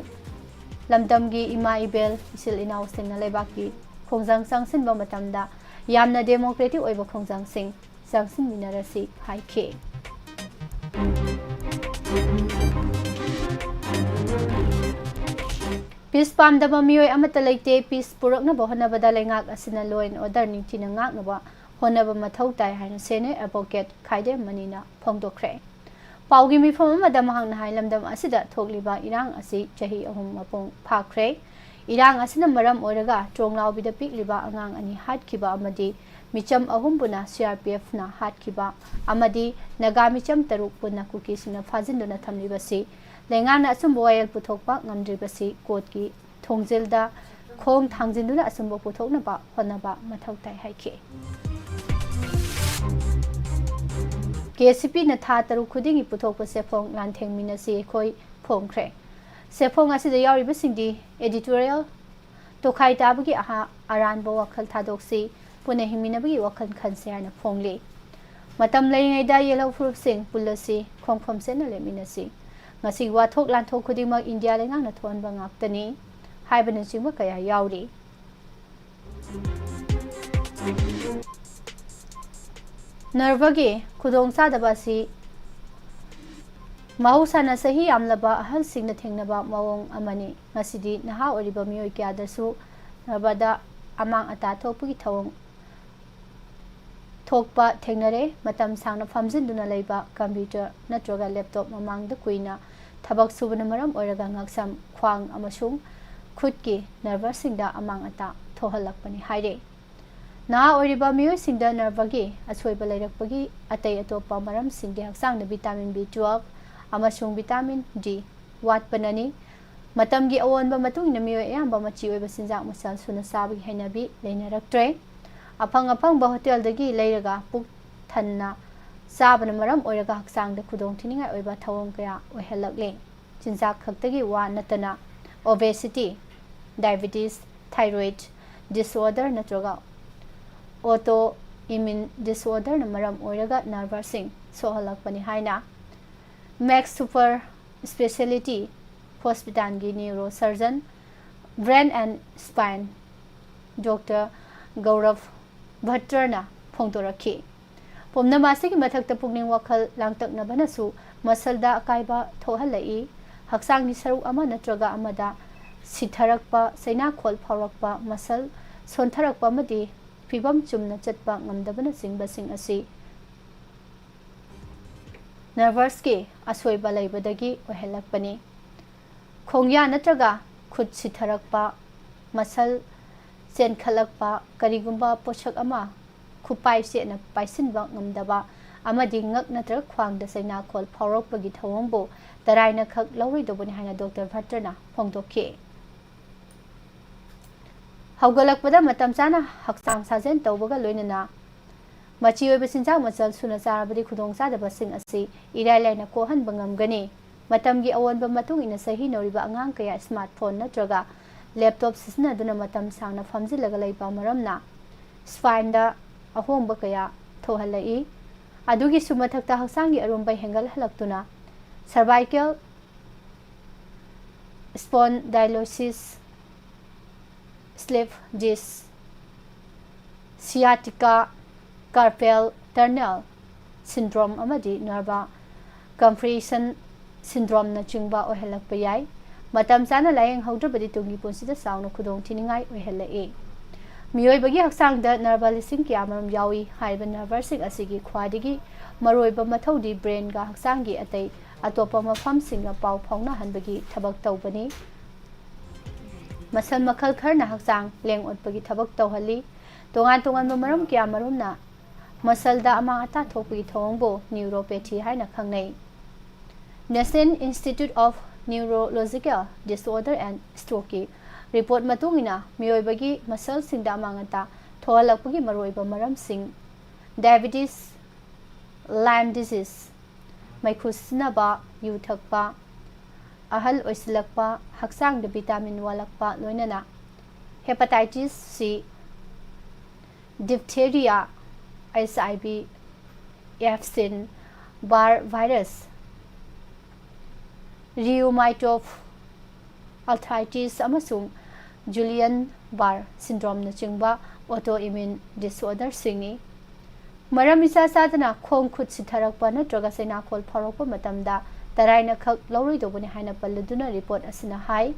ꯂꯝꯗꯝꯒꯤ ꯏꯃꯥ ꯏꯕꯦꯜ, ꯏꯆꯤꯜ ꯏꯅꯥꯎꯁꯤꯡꯅ ꯂꯩꯕꯥꯛꯀꯤ ꯈꯣꯡꯖꯪ ꯆꯪꯁꯤꯟꯕ ꯃꯇꯝꯗ ꯌꯥꯝꯅ democratic ꯑꯣꯏꯕ ꯈꯣꯡꯖꯪꯁꯤꯡ ꯆꯪꯁꯤꯟꯃꯤꯟꯅꯔꯁꯤ ꯍꯥꯏꯈꯤ꯫ Peace ꯄꯥꯝꯗꯕ ꯃꯤꯑꯣꯏ ꯑꯃꯠꯇ ꯂꯩꯇꯦ꯫ Peace ꯄꯨꯔꯛꯅꯕ ꯍꯣꯠꯅꯕꯗ ꯂꯩꯉꯥꯛ ꯑꯁꯤꯅ law and order ꯅꯤꯡꯊꯤꯅ ꯉꯥꯛꯅꯕ ꯍꯣꯠꯅꯕ ꯃꯊꯧ ꯇꯥꯏ ꯍꯥꯏꯅ senior advocate ꯈꯥꯏꯗꯦꯝ ꯃꯅꯤꯅ ꯐꯣꯡꯗꯣꯛꯈ꯭ꯔꯦ꯫ ꯄꯥꯎꯒꯤ ꯃꯤꯐꯝ ꯑꯃꯗ ꯃꯍꯥꯛꯅ ꯍꯥꯏ, ꯂꯝꯗꯝ ꯑꯁꯤꯗ ꯊꯣꯛꯂꯤꯕ ꯏꯔꯥꯡ ꯑꯁꯤ ꯆꯍꯤ ꯑꯍꯨꯝ ꯃꯄꯨꯡ ꯐꯥꯈ꯭ꯔꯦ꯫ ꯏꯔꯥꯡ ꯑꯁꯤꯅ ꯃꯔꯝ ꯑꯣꯏꯔꯒ ꯇ꯭ꯔꯣꯡꯂꯥꯎꯕꯤꯗ ꯄꯤꯛꯂꯤꯕ ꯑꯉꯥꯡ ꯑꯅꯤ ꯍꯥꯠꯈꯤꯕ ꯑꯃꯗꯤ ꯃꯤꯆꯝ ꯑꯍꯨꯝꯕꯨꯅ ꯁꯤ ꯑꯥꯔ ꯄꯤ ꯑꯦꯐꯅ ꯍꯥꯠꯈꯤꯕ ꯑꯃꯗꯤ ꯅꯥꯒꯥ ꯃꯤꯆꯝ ꯇꯔꯨꯛ ꯄꯨꯟꯅ ꯀꯨꯀꯤꯁꯤꯡꯅ ꯐꯥꯖꯤꯟꯗꯨꯅ ꯊꯝꯂꯤꯕꯁꯤ, ꯂꯩꯉꯥꯛꯅ ꯑꯆꯨꯝꯕ ꯋꯥꯌꯦꯜ ꯄꯨꯊꯣꯛꯄ ꯉꯝꯗ꯭ꯔꯤꯕꯁꯤ ꯀꯣꯔꯠꯀꯤ ꯊꯣꯡꯖꯤꯜꯗ ꯈꯣꯡ ꯊꯥꯡꯖꯤꯟꯗꯨꯅ ꯑꯆꯨꯝꯕ ꯄꯨꯊꯣꯛꯅꯕ ꯍꯣꯠꯅꯕ ꯃꯊꯧ ꯇꯥꯏ ꯍꯥꯏꯈꯤ꯫ ꯀꯦ ꯁꯤ ꯄꯤꯅ ꯊꯥ ꯇꯔꯨꯛ ꯈꯨꯗꯤꯡꯒꯤ ꯄꯨꯊꯣꯛꯄ ꯆꯦꯐꯣꯡ ꯂꯥꯟꯊꯦꯡꯃꯤꯟꯅꯁꯤ ꯑꯩꯈꯣꯏ ꯐꯣꯡꯈ꯭ꯔꯦ꯫ ꯆꯦꯐꯣꯡ ꯑꯁꯤꯗ ꯌꯥꯎꯔꯤꯕꯁꯤꯡꯗꯤ editorial, ꯇꯣꯈꯥꯏ ꯇꯥꯕꯒꯤ ꯑꯍꯥ ꯑꯔꯥꯟꯕ ꯋꯥꯈꯜ ꯊꯥꯗꯣꯛꯁꯤ, ꯄꯨꯟꯅ ꯍꯤꯡꯃꯤꯟꯅꯕꯒꯤ ꯋꯥꯈꯜ ꯈꯟꯁꯤ ꯍꯥꯏꯅ ꯐꯣꯡꯂꯤ꯫ ꯃꯇꯝ ꯂꯩꯔꯤꯉꯩꯗ ꯌꯦꯜꯍꯧ ꯐꯨꯔꯨꯞꯁꯤꯡ ꯄꯨꯜꯂꯁꯤ, ꯈꯣꯡꯐꯝ ꯆꯦꯠꯅ ꯂꯦꯞꯃꯤꯟꯅꯁꯤ꯫ ꯉꯁꯤꯒꯤ ꯋꯥꯊꯣꯛ ꯂꯥꯟꯊꯣꯛ ꯈꯨꯗꯤꯡꯃꯛ ꯏꯟꯗꯤꯌꯥ ꯂꯩꯉꯥꯛꯅ ꯊꯣꯛꯍꯟꯕ ꯉꯥꯛꯇꯅꯤ ꯍꯥꯏꯕꯅꯆꯤꯡꯕ ꯀꯌꯥ ꯌꯥꯎꯔꯤ꯫ ꯅꯔꯚꯒꯤ ꯈꯨꯗꯣꯡꯆꯥꯗꯕ ꯑꯁꯤ ꯃꯍꯧꯁꯥꯅ ꯆꯍꯤ ꯌꯥꯝꯂꯕ ꯑꯍꯜꯁꯤꯡꯅ ꯊꯦꯡꯅꯕ ꯃꯑꯣꯡ ꯑꯃꯅꯤ꯫ ꯉꯁꯤꯗꯤ ꯅꯍꯥ ꯑꯣꯏꯔꯤꯕ ꯃꯤꯑꯣꯏ ꯀꯌꯥꯗꯁꯨ ꯅꯔꯚꯗ ꯑꯃꯥꯡ ꯑꯇꯥ ꯊꯣꯛꯄꯒꯤ ꯊꯧꯑꯣꯡ ꯊꯣꯛꯄ ꯊꯦꯡꯅꯔꯦ꯫ ꯃꯇꯝ ꯁꯥꯡꯅ ꯐꯝꯖꯤꯟꯗꯨꯅ ꯂꯩꯕ, ꯀꯝꯄ꯭ꯌꯨꯇꯔ ꯅꯠꯇ꯭ꯔꯒ ꯂꯦꯞꯇꯣꯞ ꯃꯃꯥꯡꯗ ꯀꯨꯏꯅ ꯊꯕꯛ ꯁꯨꯕꯅ ꯃꯔꯝ ꯑꯣꯏꯔꯒ ꯉꯛꯁꯝ, ꯈ꯭ꯋꯥꯡ ꯑꯃꯁꯨꯡ ꯈꯨꯠꯀꯤ ꯅꯔꯚꯁꯤꯡꯗ ꯑꯃꯥꯡ ꯑꯇꯥ ꯊꯣꯛꯍꯜꯂꯛꯄꯅꯤ ꯍꯥꯏꯔꯦ꯫ ꯅꯍꯥ ꯑꯣꯏꯔꯤꯕ ꯃꯤꯑꯣꯏꯁꯤꯡꯗ ꯅꯔꯚꯒꯤ ꯑꯁꯣꯏꯕ ꯂꯩꯔꯛꯄꯒꯤ ꯑꯇꯩ ꯑꯇꯣꯞꯄ ꯃꯔꯝꯁꯤꯡꯗꯤ ꯍꯛꯆꯥꯡꯗ vitamin B twelve ꯑꯃꯁꯨꯡ vitamin D ꯋꯥꯠꯄꯅꯅꯤ꯫ ꯃꯇꯝꯒꯤ ꯑꯑꯣꯟꯕ ꯃꯇꯨꯡ ꯏꯟꯅ ꯃꯤꯑꯣꯏ ꯑꯌꯥꯝꯕ ꯃꯆꯤ ꯑꯣꯏꯕ ꯆꯤꯟꯖꯥꯛ ꯃꯆꯜ ꯁꯨꯅ ꯆꯥꯕꯒꯤ ꯍꯩꯅꯕꯤ ꯂꯩꯅꯔꯛꯇ꯭ꯔꯦ꯫ ꯑꯐꯪ ꯑꯐꯪꯕ ꯍꯣꯇꯦꯜꯗꯒꯤ ꯂꯩꯔꯒ ꯄꯨꯛ ꯊꯟꯅ ꯆꯥꯕꯅ ꯃꯔꯝ ꯑꯣꯏꯔꯒ ꯍꯛꯆꯥꯡꯗ ꯈꯨꯗꯣꯡꯊꯤꯅꯤꯡꯉꯥꯏ ꯑꯣꯏꯕ ꯊꯧꯑꯣꯡ ꯀꯌꯥ ꯑꯣꯏꯍꯜꯂꯛꯂꯦ꯫ ꯆꯤꯟꯖꯥꯛ ꯈꯛꯇꯒꯤ ꯋꯥ ꯅꯠꯇꯅ obesity, diabetes, thyroid disorder ꯅꯠꯇ꯭ꯔꯒ autoimmune disorderꯅ ꯃꯔꯝ ꯑꯣꯏꯔꯒ ꯅꯔꯚꯁꯤꯡ ꯁꯣꯛꯍꯜꯂꯛꯄꯅꯤ ꯍꯥꯏꯅ Max Super Speciality Hospitalꯒꯤ neurosurgeon, brain and spine Doctor ꯒꯧꯔꯚ ꯚꯠꯇꯔꯅ ꯐꯣꯡꯗꯣꯔꯛꯈꯤ꯫ ꯄꯨꯝꯅꯃꯛ ꯑꯁꯤꯒꯤ ꯃꯊꯛꯇ ꯄꯨꯛꯅꯤꯡ ꯋꯥꯈꯜ ꯂꯥꯡꯇꯛꯅꯕꯅꯁꯨ ꯃꯁꯜꯗ ꯑꯀꯥꯏꯕ ꯊꯣꯛꯍꯜꯂꯛꯏ꯫ ꯍꯛꯆꯥꯡꯒꯤ ꯁꯔꯨꯛ ꯑꯃ ꯅꯠꯇ꯭ꯔꯒ ꯑꯃꯗ ꯁꯤꯊꯔꯛꯄ, ꯆꯩꯅꯥꯈꯣꯜ ꯐꯥꯎꯔꯛꯄ, ꯃꯁꯜ ꯁꯣꯟꯊꯔꯛꯄ ꯑꯃꯗꯤ ꯐꯤꯚꯝ ꯆꯨꯝꯅ ꯆꯠꯄ ꯉꯝꯗꯕꯅꯆꯤꯡꯕꯁꯤꯡ ꯑꯁꯤ ꯅꯔꯚꯁꯀꯤ ꯑꯁꯣꯏꯕ ꯂꯩꯕꯗꯒꯤ ꯑꯣꯏꯍꯜꯂꯛꯄꯅꯤ꯫ ꯈꯣꯡꯌꯥ ꯅꯠꯇ꯭ꯔꯒ ꯈꯨꯠ ꯁꯤꯊꯔꯛꯄ, ꯃꯁꯜ ꯆꯦꯟꯈꯠꯂꯛꯄ, ꯀꯔꯤꯒꯨꯝꯕ ꯄꯣꯠꯁꯛ ꯑꯃ ꯈꯨꯄꯥꯏ ꯆꯦꯠꯅ ꯄꯥꯏꯁꯤꯟꯕ ꯉꯝꯗꯕ ꯑꯃꯗꯤ ꯉꯛ ꯅꯠꯇ꯭ꯔꯒ ꯈ꯭ꯋꯥꯡꯗ ꯆꯩꯅꯥꯈꯣꯜ ꯐꯥꯎꯔꯛꯄꯒꯤ ꯊꯧꯑꯣꯡꯕꯨ ꯇꯔꯥꯏꯅꯈꯛ ꯂꯧꯔꯣꯏꯗꯧꯕꯅꯤ ꯍꯥꯏꯅ ꯗꯣꯛꯇꯔ ꯚꯠꯇꯔꯅ ꯐꯣꯡꯗꯣꯛꯈꯤ꯫ ꯍꯧꯒꯠꯂꯛꯄꯗ ꯃꯇꯝ ꯆꯥꯅ ꯍꯛꯆꯥꯡ ꯁꯥꯖꯦꯜ ꯇꯧꯕꯒ ꯂꯣꯏꯅꯅ ꯃꯆꯤ ꯑꯣꯏꯕ ꯆꯤꯟꯖꯥꯛ ꯃꯆꯜ ꯁꯨꯅ ꯆꯥꯔꯕꯗꯤ ꯈꯨꯗꯣꯡꯆꯥꯗꯕꯁꯤꯡ ꯑꯁꯤ ꯏꯔꯥꯏ ꯂꯥꯏꯅ ꯀꯣꯛꯍꯟꯕ ꯉꯝꯒꯅꯤ꯫ ꯃꯇꯝꯒꯤ ꯑꯑꯣꯟꯕ ꯃꯇꯨꯡ ꯏꯟꯅ ꯆꯍꯤ ꯅꯧꯔꯤꯕ ꯑꯉꯥꯡ ꯀꯌꯥ ꯁ꯭ꯃꯥꯔꯠꯐꯣꯟ ꯅꯠꯇ꯭ꯔꯒ ꯂꯦꯞꯇꯣꯞ ꯁꯤꯖꯤꯟꯅꯗꯨꯅ ꯃꯇꯝ ꯁꯥꯡꯅ ꯐꯝꯖꯤꯜꯂꯒ ꯂꯩꯕ ꯃꯔꯝꯅ ꯁ꯭ꯄꯥꯏꯟꯗ ꯑꯍꯣꯡꯕ ꯀꯌꯥ ꯊꯣꯛꯍꯜꯂꯛꯏ꯫ ꯑꯗꯨꯒꯤꯁꯨ ꯃꯊꯛꯇ ꯍꯛꯆꯥꯡꯒꯤ ꯑꯔꯨꯝꯕ ꯍꯦꯟꯒꯠꯍꯜꯂꯛꯇꯨꯅ cervical spondylosis, slip disc, sciatica, carpal tunnel syndrome ꯑꯃꯗꯤ nerve compression syndromeꯅꯆꯤꯡꯕ ꯑꯣꯏꯍꯜꯂꯛꯄ ꯌꯥꯏ꯫ ꯃꯇꯝ ꯆꯥꯅ ꯂꯥꯌꯦꯡꯍꯧꯗ꯭ꯔꯕꯗꯤ ꯇꯨꯡꯒꯤ ꯄꯨꯟꯁꯤꯗ ꯆꯥꯎꯅ ꯈꯨꯗꯣꯡꯊꯤꯅꯤꯡꯉꯥꯏ ꯑꯣꯏꯍꯜꯂꯛꯏ꯫ ꯃꯤꯑꯣꯏꯕꯒꯤ ꯍꯛꯆꯥꯡꯗ ꯅꯔꯚ ꯂꯤꯁꯤꯡ ꯀꯌꯥꯃꯔꯨꯝ ꯌꯥꯎꯏ꯫ ꯍꯥꯏꯔꯤꯕ ꯅꯔꯚꯁꯤꯡ ꯑꯁꯤꯒꯤ ꯈ꯭ꯋꯥꯏꯗꯒꯤ ꯃꯔꯨꯑꯣꯏꯕ ꯃꯊꯧꯗꯤ ꯕ꯭ꯔꯦꯟꯒ ꯍꯛꯆꯥꯡꯒꯤ ꯑꯇꯩ ꯑꯇꯣꯞꯄ ꯃꯐꯝꯁꯤꯡꯒ ꯄꯥꯎ ꯐꯥꯎꯅꯍꯟꯕꯒꯤ ꯊꯕꯛ ꯇꯧꯕꯅꯤ꯫ ꯃꯁꯜ ꯃꯈꯜ ꯈꯔꯅ ꯍꯛꯆꯥꯡ ꯂꯦꯡ ꯑꯣꯠꯄꯒꯤ ꯊꯕꯛ ꯇꯧꯍꯜꯂꯤ꯫ ꯇꯣꯉꯥꯟ ꯇꯣꯉꯥꯟꯕ ꯃꯔꯝ ꯀꯌꯥꯃꯔꯨꯝꯅ ꯃꯁꯜꯗ ꯑꯃꯥꯡ ꯑꯇꯥ ꯊꯣꯛꯄꯒꯤ ꯊꯧꯑꯣꯡꯕꯨ neuropathy ꯍꯥꯏꯅ ꯈꯪꯅꯩ꯫ National Institute of Neurological Disorder and Strokeꯀꯤ report ꯃꯇꯨꯡ ꯏꯟꯅ ꯃꯤꯑꯣꯏꯕꯒꯤ ꯃꯁꯜꯁꯤꯡꯗ ꯑꯃꯥꯡ ꯑꯇꯥ ꯊꯣꯛꯍꯜꯂꯛꯄꯒꯤ ꯃꯔꯨꯑꯣꯏꯕ ꯃꯔꯝꯁꯤꯡ: diabetes, Lyme disease, ꯃꯩꯈꯨ ꯁꯤꯖꯤꯟꯅꯕ, ꯌꯨ ꯊꯛꯄ, ꯑꯍꯜ ꯑꯣꯏꯁꯤꯜꯂꯛꯄ, ꯍꯛꯆꯥꯡꯗ vitamin ꯋꯥꯠꯂꯛꯄ, ꯂꯣꯏꯅꯅ hepatitis C, diphtheria, H I V, Epstein Barr virus, rheumatoid arthritis ꯑꯃꯁꯨꯡ Guillain Barre syndromeꯅꯆꯤꯡꯕ autoimmune disorderꯁꯤꯡꯅꯤ꯫ ꯃꯔꯝ ꯏꯆꯥ ꯆꯥꯗꯅ ꯈꯣꯡ ꯈꯨꯠ ꯁꯤꯊꯔꯛꯄ ꯅꯠꯇ꯭ꯔꯒ ꯆꯩꯅꯥꯈꯣꯜ ꯐꯥꯎꯔꯛꯄ ꯃꯇꯝꯗ ꯇꯔꯥꯏꯅꯈꯛ ꯂꯧꯔꯣꯏꯗꯧꯕꯅꯤ ꯍꯥꯏꯅ ꯄꯜꯂꯗꯨꯅ report ꯑꯁꯤꯅ ꯍꯥꯏ꯫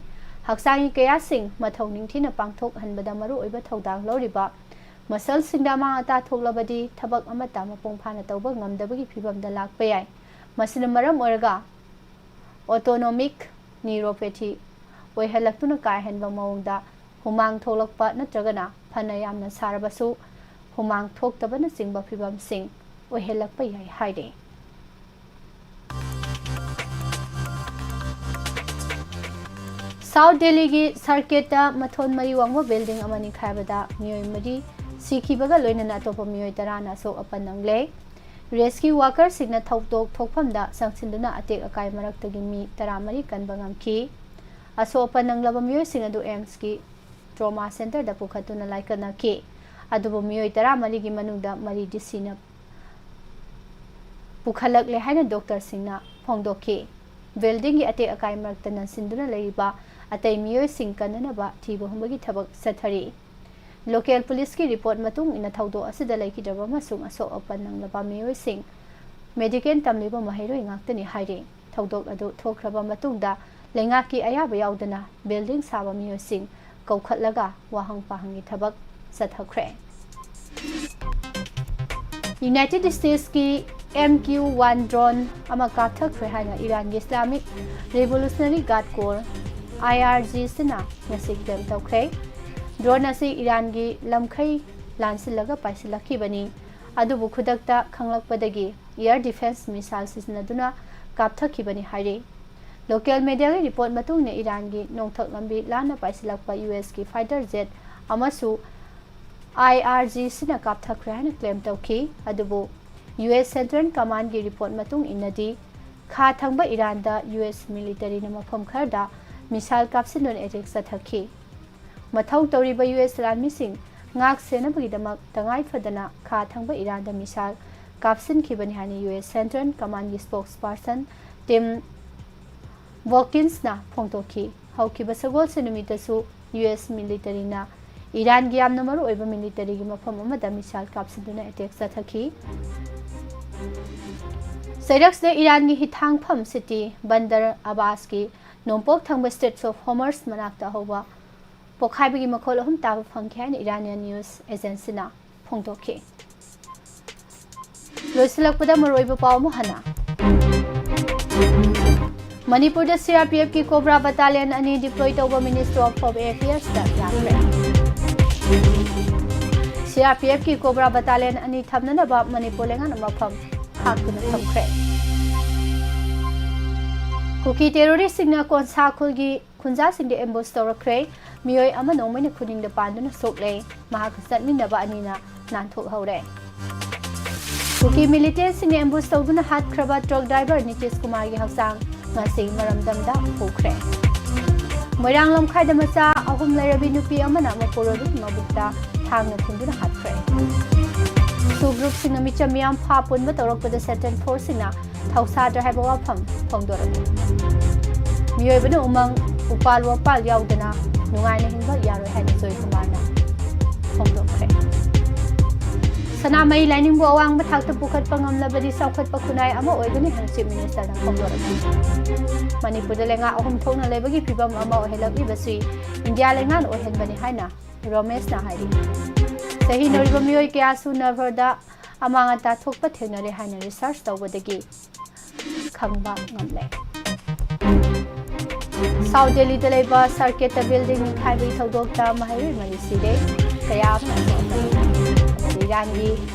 ꯍꯛꯆꯥꯡꯒꯤ ꯀꯌꯥꯁꯤꯡ ꯃꯊꯧ ꯅꯤꯡꯊꯤꯅ ꯄꯥꯡꯊꯣꯛꯍꯟꯕꯗ ꯃꯔꯨꯑꯣꯏꯕ ꯊꯧꯗꯥꯡ ꯂꯧꯔꯤꯕ ꯃꯁꯜꯁꯤꯡꯗ ꯑꯃꯥꯡ ꯑꯇꯥ ꯊꯣꯛꯂꯕꯗꯤ ꯊꯕꯛ ꯑꯃꯠꯇ ꯃꯄꯨꯡ ꯐꯥꯅ ꯇꯧꯕ ꯉꯝꯗꯕꯒꯤ ꯐꯤꯚꯝꯗ ꯂꯥꯛꯄ ꯌꯥꯏ꯫ ꯃꯁꯤꯅ ꯃꯔꯝ ꯑꯣꯏꯔꯒ autonomic neuropathy ꯑꯣꯏꯍꯜꯂꯛꯇꯨꯅ ꯀꯥ ꯍꯦꯟꯕ ꯃꯑꯣꯡꯗ ꯍꯨꯃꯥꯡ ꯊꯣꯛꯂꯛꯄ ꯅꯠꯇ꯭ꯔꯒꯅ ꯐꯅ ꯌꯥꯝꯅ ꯁꯥꯔꯕꯁꯨ ꯍꯨꯃꯥꯡ ꯊꯣꯛꯇꯕꯅꯆꯤꯡꯕ ꯐꯤꯚꯝꯁꯤꯡ ꯑꯣꯏꯍꯜꯂꯛꯄ ꯌꯥꯏ ꯍꯥꯏꯔꯤ꯫ ꯁꯥꯎꯠ ꯗꯦꯜꯂꯤꯒꯤ ꯁꯔꯀꯦꯠꯇ ꯃꯊꯣꯟ ꯃꯔꯤ ꯋꯥꯡꯕ ꯕꯤꯜꯗꯤꯡ ꯑꯃ ꯅꯤꯡꯈꯥꯏꯕꯗ ꯃꯤꯑꯣꯏ ꯃꯔꯤ ꯁꯤꯈꯤꯕꯒ ꯂꯣꯏꯅꯅ ꯑꯇꯣꯞꯄ ꯃꯤꯑꯣꯏ ꯇꯔꯥꯅ ꯑꯁꯣꯛ ꯑꯄꯟ ꯅꯪꯂꯦ꯫ ꯔꯦꯁꯀ꯭ꯌꯨ ꯋꯥꯀꯔꯁꯤꯡꯅ ꯊꯧꯗꯣꯛ ꯊꯣꯛꯐꯝꯗ ꯆꯪꯁꯤꯟꯗꯨꯅ ꯑꯇꯦꯛ ꯑꯀꯥꯏ ꯃꯔꯛꯇꯒꯤ ꯃꯤ ꯇꯔꯥꯃꯔꯤ ꯀꯟꯕ ꯉꯝꯈꯤ꯫ ꯑꯁꯣꯛ ꯑꯄꯟ ꯅꯪꯂꯕ ꯃꯤꯑꯣꯏꯁꯤꯡ ꯑꯗꯨ ꯑꯦꯝꯁꯀꯤ ꯇ꯭ꯔꯣꯃꯥ ꯁꯦꯟꯇꯔꯗ ꯄꯨꯈꯠꯇꯨꯅ ꯂꯥꯏꯀꯠꯅꯈꯤ꯫ ꯑꯗꯨꯕꯨ ꯃꯤꯑꯣꯏ ꯇꯔꯥꯃꯔꯤꯒꯤ ꯃꯅꯨꯡꯗ ꯃꯔꯤꯗꯤ ꯁꯤꯅ ꯄꯨꯈꯠꯂꯛꯂꯦ ꯍꯥꯏꯅ ꯗꯣꯛꯇꯔꯁꯤꯡꯅ ꯐꯣꯡꯗꯣꯛꯈꯤ꯫ ꯕꯤꯜꯗꯤꯡꯒꯤ ꯑꯇꯦꯛ ꯑꯀꯥꯏ ꯃꯔꯛꯇ ꯅꯟꯁꯤꯟꯗꯨꯅ ꯂꯩꯔꯤꯕ ꯑꯇꯩ ꯃꯤꯑꯣꯏꯁꯤꯡ ꯀꯟꯅꯅꯕ ꯊꯤꯕ ꯍꯨꯝꯕꯒꯤ ꯊꯕꯛ ꯆꯠꯊꯔꯤ꯫ ꯂꯣꯀꯦꯜ ꯄꯨꯂꯤꯁꯀꯤ ꯔꯤꯄꯣꯔꯠ ꯃꯇꯨꯡ ꯏꯟꯅ ꯊꯧꯗꯣꯛ ꯑꯁꯤꯗ ꯂꯩꯈꯤꯗ꯭ꯔꯕ ꯑꯃꯁꯨꯡ ꯑꯁꯣꯛ ꯑꯄꯟ ꯅꯪꯂꯕ ꯃꯤꯑꯣꯏꯁꯤꯡ ꯃꯦꯗꯤꯀꯦꯜ ꯇꯝꯂꯤꯕ ꯃꯍꯩꯔꯣꯏ ꯉꯥꯛꯇꯅꯤ ꯍꯥꯏꯔꯤ꯫ ꯊꯧꯗꯣꯛ ꯑꯗꯨ ꯊꯣꯛꯈ꯭ꯔꯕ ꯃꯇꯨꯡꯗ ꯂꯩꯉꯥꯛꯀꯤ ꯑꯌꯥꯕ ꯌꯥꯎꯗꯅ ꯕꯤꯜꯗꯤꯡ ꯁꯥꯕ ꯃꯤꯑꯣꯏꯁꯤꯡ ꯀꯧꯈꯠꯂꯒ ꯋꯥꯍꯪ ꯄꯥꯍꯪꯒꯤ ꯊꯕꯛ ꯆꯠꯊꯈ꯭ꯔꯦ꯫ ꯌꯨꯅꯥꯏꯇꯦꯗ ꯁ꯭ꯇꯦꯠꯁꯀꯤ ꯑꯦꯝ ꯀ꯭ꯌꯨ ꯋꯥꯟ ꯗ꯭ꯔꯣꯟ ꯑꯃ ꯀꯥꯞꯊꯈ꯭ꯔꯦ ꯍꯥꯏꯅ ꯏꯔꯥꯟꯒꯤ Islamic revolutionary guard corps, I R ꯖꯤ ꯁꯤꯅ ꯉꯁꯤ ꯀ꯭ꯂꯦꯝ ꯇꯧꯈ꯭ꯔꯦ꯫ ꯗ꯭ꯔꯣꯟ ꯑꯁꯤ ꯏꯔꯥꯟꯒꯤ ꯂꯝꯈꯩ ꯂꯥꯟꯁꯤꯜꯂꯒ ꯄꯥꯏꯁꯤꯜꯂꯛꯈꯤꯕꯅꯤ, ꯑꯗꯨꯕꯨ ꯈꯨꯗꯛꯇ ꯈꯪꯂꯛꯄꯗꯒꯤ ꯑꯦꯌꯔ ꯗꯤꯐꯦꯟꯁ ꯃꯤꯁꯥꯏꯜ ꯁꯤꯖꯤꯟꯅꯗꯨꯅ ꯀꯥꯞꯊꯈꯤꯕꯅꯤ ꯍꯥꯏꯔꯤ꯫ ꯂꯣꯀꯦꯜ ꯃꯦꯗꯤꯌꯥꯒꯤ ꯔꯤꯄꯣꯔꯠ ꯃꯇꯨꯡ ꯏꯟꯅ ꯏꯔꯥꯟꯒꯤ ꯅꯣꯡꯊꯛ ꯂꯝꯕꯤ ꯂꯥꯟꯅ ꯄꯥꯏꯁꯤꯜꯂꯛꯄ ꯌꯨ ꯑꯦꯁꯀꯤ ꯐꯥꯏꯇꯔ ꯖꯦꯠ ꯑꯃꯁꯨ ꯑꯥꯏ ꯑꯥꯔ ꯖꯤ ꯁꯤꯅ ꯀꯥꯞꯊꯈ꯭ꯔꯦ ꯍꯥꯏꯅ ꯀ꯭ꯂꯦꯝ ꯇꯧꯈꯤ꯫ ꯑꯗꯨꯕꯨ ꯌꯨ ꯑꯦꯁ ꯁꯦꯟꯇ꯭ꯔꯦꯜ ꯀꯃꯥꯟꯒꯤ ꯔꯤꯄꯣꯔꯠ ꯃꯇꯨꯡ ꯏꯟꯅꯗꯤ ꯈꯥ ꯊꯪꯕ ꯏꯔꯥꯟꯗ ꯌꯨ ꯑꯦꯁ ꯃꯤꯂꯤꯇꯔꯤꯅ ꯃꯐꯝ ꯈꯔꯗ ꯃꯤꯁꯥꯏꯜ ꯀꯥꯞꯁꯤꯟꯗꯨꯅ ꯑꯦꯇꯦꯛ ꯆꯠꯊꯈꯤ꯫ ꯃꯊꯧ ꯇꯧꯔꯤꯕ ꯌꯨ ꯑꯦꯁ ꯂꯥꯟꯃꯤꯁꯤꯡ ꯉꯥꯛ ꯁꯦꯟꯅꯕꯒꯤꯗꯃꯛ ꯇꯉꯥꯏ ꯐꯗꯅ ꯈꯥ ꯊꯪꯕ ꯏꯔꯥꯟꯗ ꯃꯤꯁꯥꯏꯜ ꯀꯥꯞꯁꯤꯟꯈꯤꯕꯅꯤ ꯍꯥꯏꯅ ꯌꯨ ꯑꯦꯁ ꯁꯦꯟꯇ꯭ꯔꯦꯜ ꯀꯃꯥꯟꯒꯤ ꯁ꯭ꯄꯣꯛꯁ ꯄꯥꯔꯁꯟ ꯇꯤꯝ ꯋꯣꯀꯤꯟꯁꯅ ꯐꯣꯡꯗꯣꯛꯈꯤ꯫ ꯍꯧꯈꯤꯕ ꯁꯒꯣꯜꯁꯦꯟ ꯅꯨꯃꯤꯠꯇꯁꯨ ꯌꯨ ꯑꯦꯁ ꯃꯤꯂꯤꯇꯔꯤꯅ ꯏꯔꯥꯟꯒꯤ ꯌꯥꯝꯅ ꯃꯔꯨꯑꯣꯏꯕ ꯃꯤꯂꯤꯇꯔꯤꯒꯤ ꯃꯐꯝ ꯑꯃꯗ ꯃꯤꯁꯥꯏꯜ ꯀꯥꯞꯁꯤꯟꯗꯨꯅ ꯑꯦꯇꯦꯛ ꯆꯠꯊꯈꯤ꯫ ꯆꯩꯔꯛꯁꯤꯗ ꯏꯔꯥꯟꯒꯤ ꯍꯤꯊꯥꯡꯐꯝ ꯁꯤꯇꯤ ꯕꯟꯗꯔ ꯑꯕꯥꯁꯀꯤ ꯅꯣꯡꯄꯣꯛ ꯊꯪꯕ ꯁ꯭ꯇ꯭ꯔꯦꯠꯁ ꯑꯣꯐ ꯍꯣꯃꯔꯁ ꯃꯅꯥꯛꯇ ꯍꯧꯕ ꯄꯣꯈꯥꯏꯕꯒꯤ ꯃꯈꯣꯜ ꯑꯍꯨꯝ ꯇꯥꯕ ꯐꯪꯈꯤ ꯍꯥꯏꯅ ꯏꯔꯥꯅꯤꯌꯟ ꯅ꯭ꯌꯨꯁ ꯑꯦꯖꯦꯟꯁꯤꯅ ꯐꯣꯡꯗꯣꯛꯈꯤ꯫ ꯂꯣꯏꯁꯤꯜꯂꯛꯄꯗ ꯃꯔꯨꯑꯣꯏꯕ ꯄꯥꯎ ꯑꯃꯨꯛ ꯍꯟꯅ꯫ ꯃꯅꯤꯄꯨꯔꯗ CRPFꯀꯤ COBRA battalion ꯑꯅꯤ deploy ꯇꯧꯕ Ministry of Home Affairsꯇ ꯌꯥꯈ꯭ꯔꯦ꯫ CRPFꯀꯤ COBRA battalion ꯑꯅꯤ ꯊꯝꯅꯅꯕ ꯃꯅꯤꯄꯨꯔ ꯂꯩꯉꯥꯛꯅ ꯃꯐꯝ ꯈꯥꯛꯇꯨꯅ ꯊꯝꯈ꯭ꯔꯦ꯫ ꯀꯨꯀꯤ terroristꯁꯤꯡꯅ ꯀꯣꯟꯁꯥ ꯈꯨꯜꯒꯤ ꯈꯨꯟꯖꯥꯁꯤꯡꯗ ambush ꯇꯧꯔꯛꯈ꯭ꯔꯦ꯫ ꯃꯤꯑꯣꯏ ꯑꯃ ꯅꯣꯡꯃꯩꯅ ꯈꯨꯅꯤꯡꯗ ꯄꯥꯟꯗꯨꯅ ꯁꯣꯛꯂꯦ꯫ ꯃꯍꯥꯛꯀ ꯆꯠꯃꯤꯟꯅꯕ ꯑꯅꯤꯅ ꯅꯥꯟꯊꯣꯛꯍꯧꯔꯦ꯫ ꯀꯨꯀꯤ militantꯁꯤꯡꯅ ambush ꯇꯧꯗꯨꯅ ꯍꯥꯠꯈ꯭ꯔꯕ truck driver ꯅꯤꯇꯤꯁ ꯀꯨꯃꯥꯔꯒꯤ ꯍꯛꯆꯥꯡ ꯉꯁꯤ ꯃꯔꯝꯗꯝꯗ ꯄꯨꯈ꯭ꯔꯦ꯫ ꯃꯣꯏꯔꯥꯡ ꯂꯝꯈꯥꯏꯗ ꯃꯆꯥ ꯑꯍꯨꯝ ꯂꯩꯔꯕꯤ ꯅꯨꯄꯤ ꯑꯃꯅ ꯃꯄꯨꯔꯣꯏꯕꯒꯤ ꯃꯕꯨꯛꯇ ꯊꯥꯡꯅ ꯊꯤꯟꯗꯨꯅ ꯍꯥꯠꯈ꯭ꯔꯦ꯫ SoO groupꯁꯤꯡꯅ ꯃꯤꯆꯝ ꯃꯤꯌꯥꯝ ꯐꯥ ꯄꯨꯟꯕ ꯇꯧꯔꯛꯄꯗ Saturn forceꯁꯤꯡꯅ ꯊꯧꯁꯥꯗ꯭ꯔꯦ ꯍꯥꯏꯕ ꯋꯥꯐꯝ ꯐꯣꯡꯗꯣꯔꯛꯂꯤ꯫ ꯃꯤꯑꯣꯏꯕꯅ ꯎꯃꯪ, ꯎꯄꯥꯜ ꯋꯥꯄꯥꯜ ꯌꯥꯎꯗꯅ ꯅꯨꯡꯉꯥꯏꯅ ꯍꯤꯡꯕ ꯌꯥꯔꯣꯏ ꯍꯥꯏꯅ ꯖꯣꯏꯀꯨꯃꯥꯔꯅ ꯐꯣꯡꯗꯣꯛꯈ꯭ꯔꯦ꯫ ꯁꯅꯥꯃꯍꯤ ꯂꯥꯏꯅꯤꯡꯕꯨ ꯑꯋꯥꯡꯕ ꯊꯥꯛꯇ ꯄꯨꯈꯠꯄ ꯉꯝꯂꯕꯗꯤ ꯆꯥꯎꯈꯠꯄ ꯈꯨꯟꯅꯥꯏ ꯑꯃ ꯑꯣꯏꯒꯅꯤ ꯍꯥꯏꯅ Chief Ministerꯅ ꯐꯣꯡꯗꯣꯔꯛꯈꯤ꯫ ꯃꯅꯤꯄꯨꯔꯗ ꯂꯩꯉꯥꯛ ꯑꯍꯨꯝ ꯊꯣꯛꯅ ꯂꯩꯕꯒꯤ ꯐꯤꯕꯝ ꯑꯃ ꯑꯣꯏꯍꯜꯂꯛꯂꯤꯕꯁꯤ ꯏꯟꯗꯤꯌꯥ ꯂꯩꯉꯥꯛꯅ ꯑꯣꯏꯍꯟꯕꯅꯤ ꯍꯥꯏꯅ ꯔꯣꯃꯦꯁꯅ ꯍꯥꯏꯔꯤ꯫ ꯆꯍꯤ ꯅꯧꯔꯤꯕ ꯃꯤꯑꯣꯏ ꯀꯌꯥꯁꯨ ꯅꯔꯚꯔꯗ ꯑꯃꯥꯡ ꯑꯇꯥ ꯊꯣꯛꯄ ꯊꯦꯡꯅꯔꯦ ꯍꯥꯏꯅ research ꯇꯧꯕꯗꯒꯤ ꯈꯪꯕ ꯉꯝꯂꯦ꯫ South Delhiꯗ ꯂꯩꯕ ꯁꯔꯀꯦꯠꯇ building ꯅꯤꯡꯈꯥꯏꯕꯒꯤ ꯊꯧꯗꯣꯛꯇ ꯃꯍꯩꯔꯣꯏ ꯃꯔꯤ ꯁꯤꯔꯦ, ꯀꯌꯥ ꯑꯃꯅ ꯁꯣꯛꯍꯜꯂꯦ꯫ ꯑꯃꯗꯤ ꯏꯔꯥꯟꯒꯤ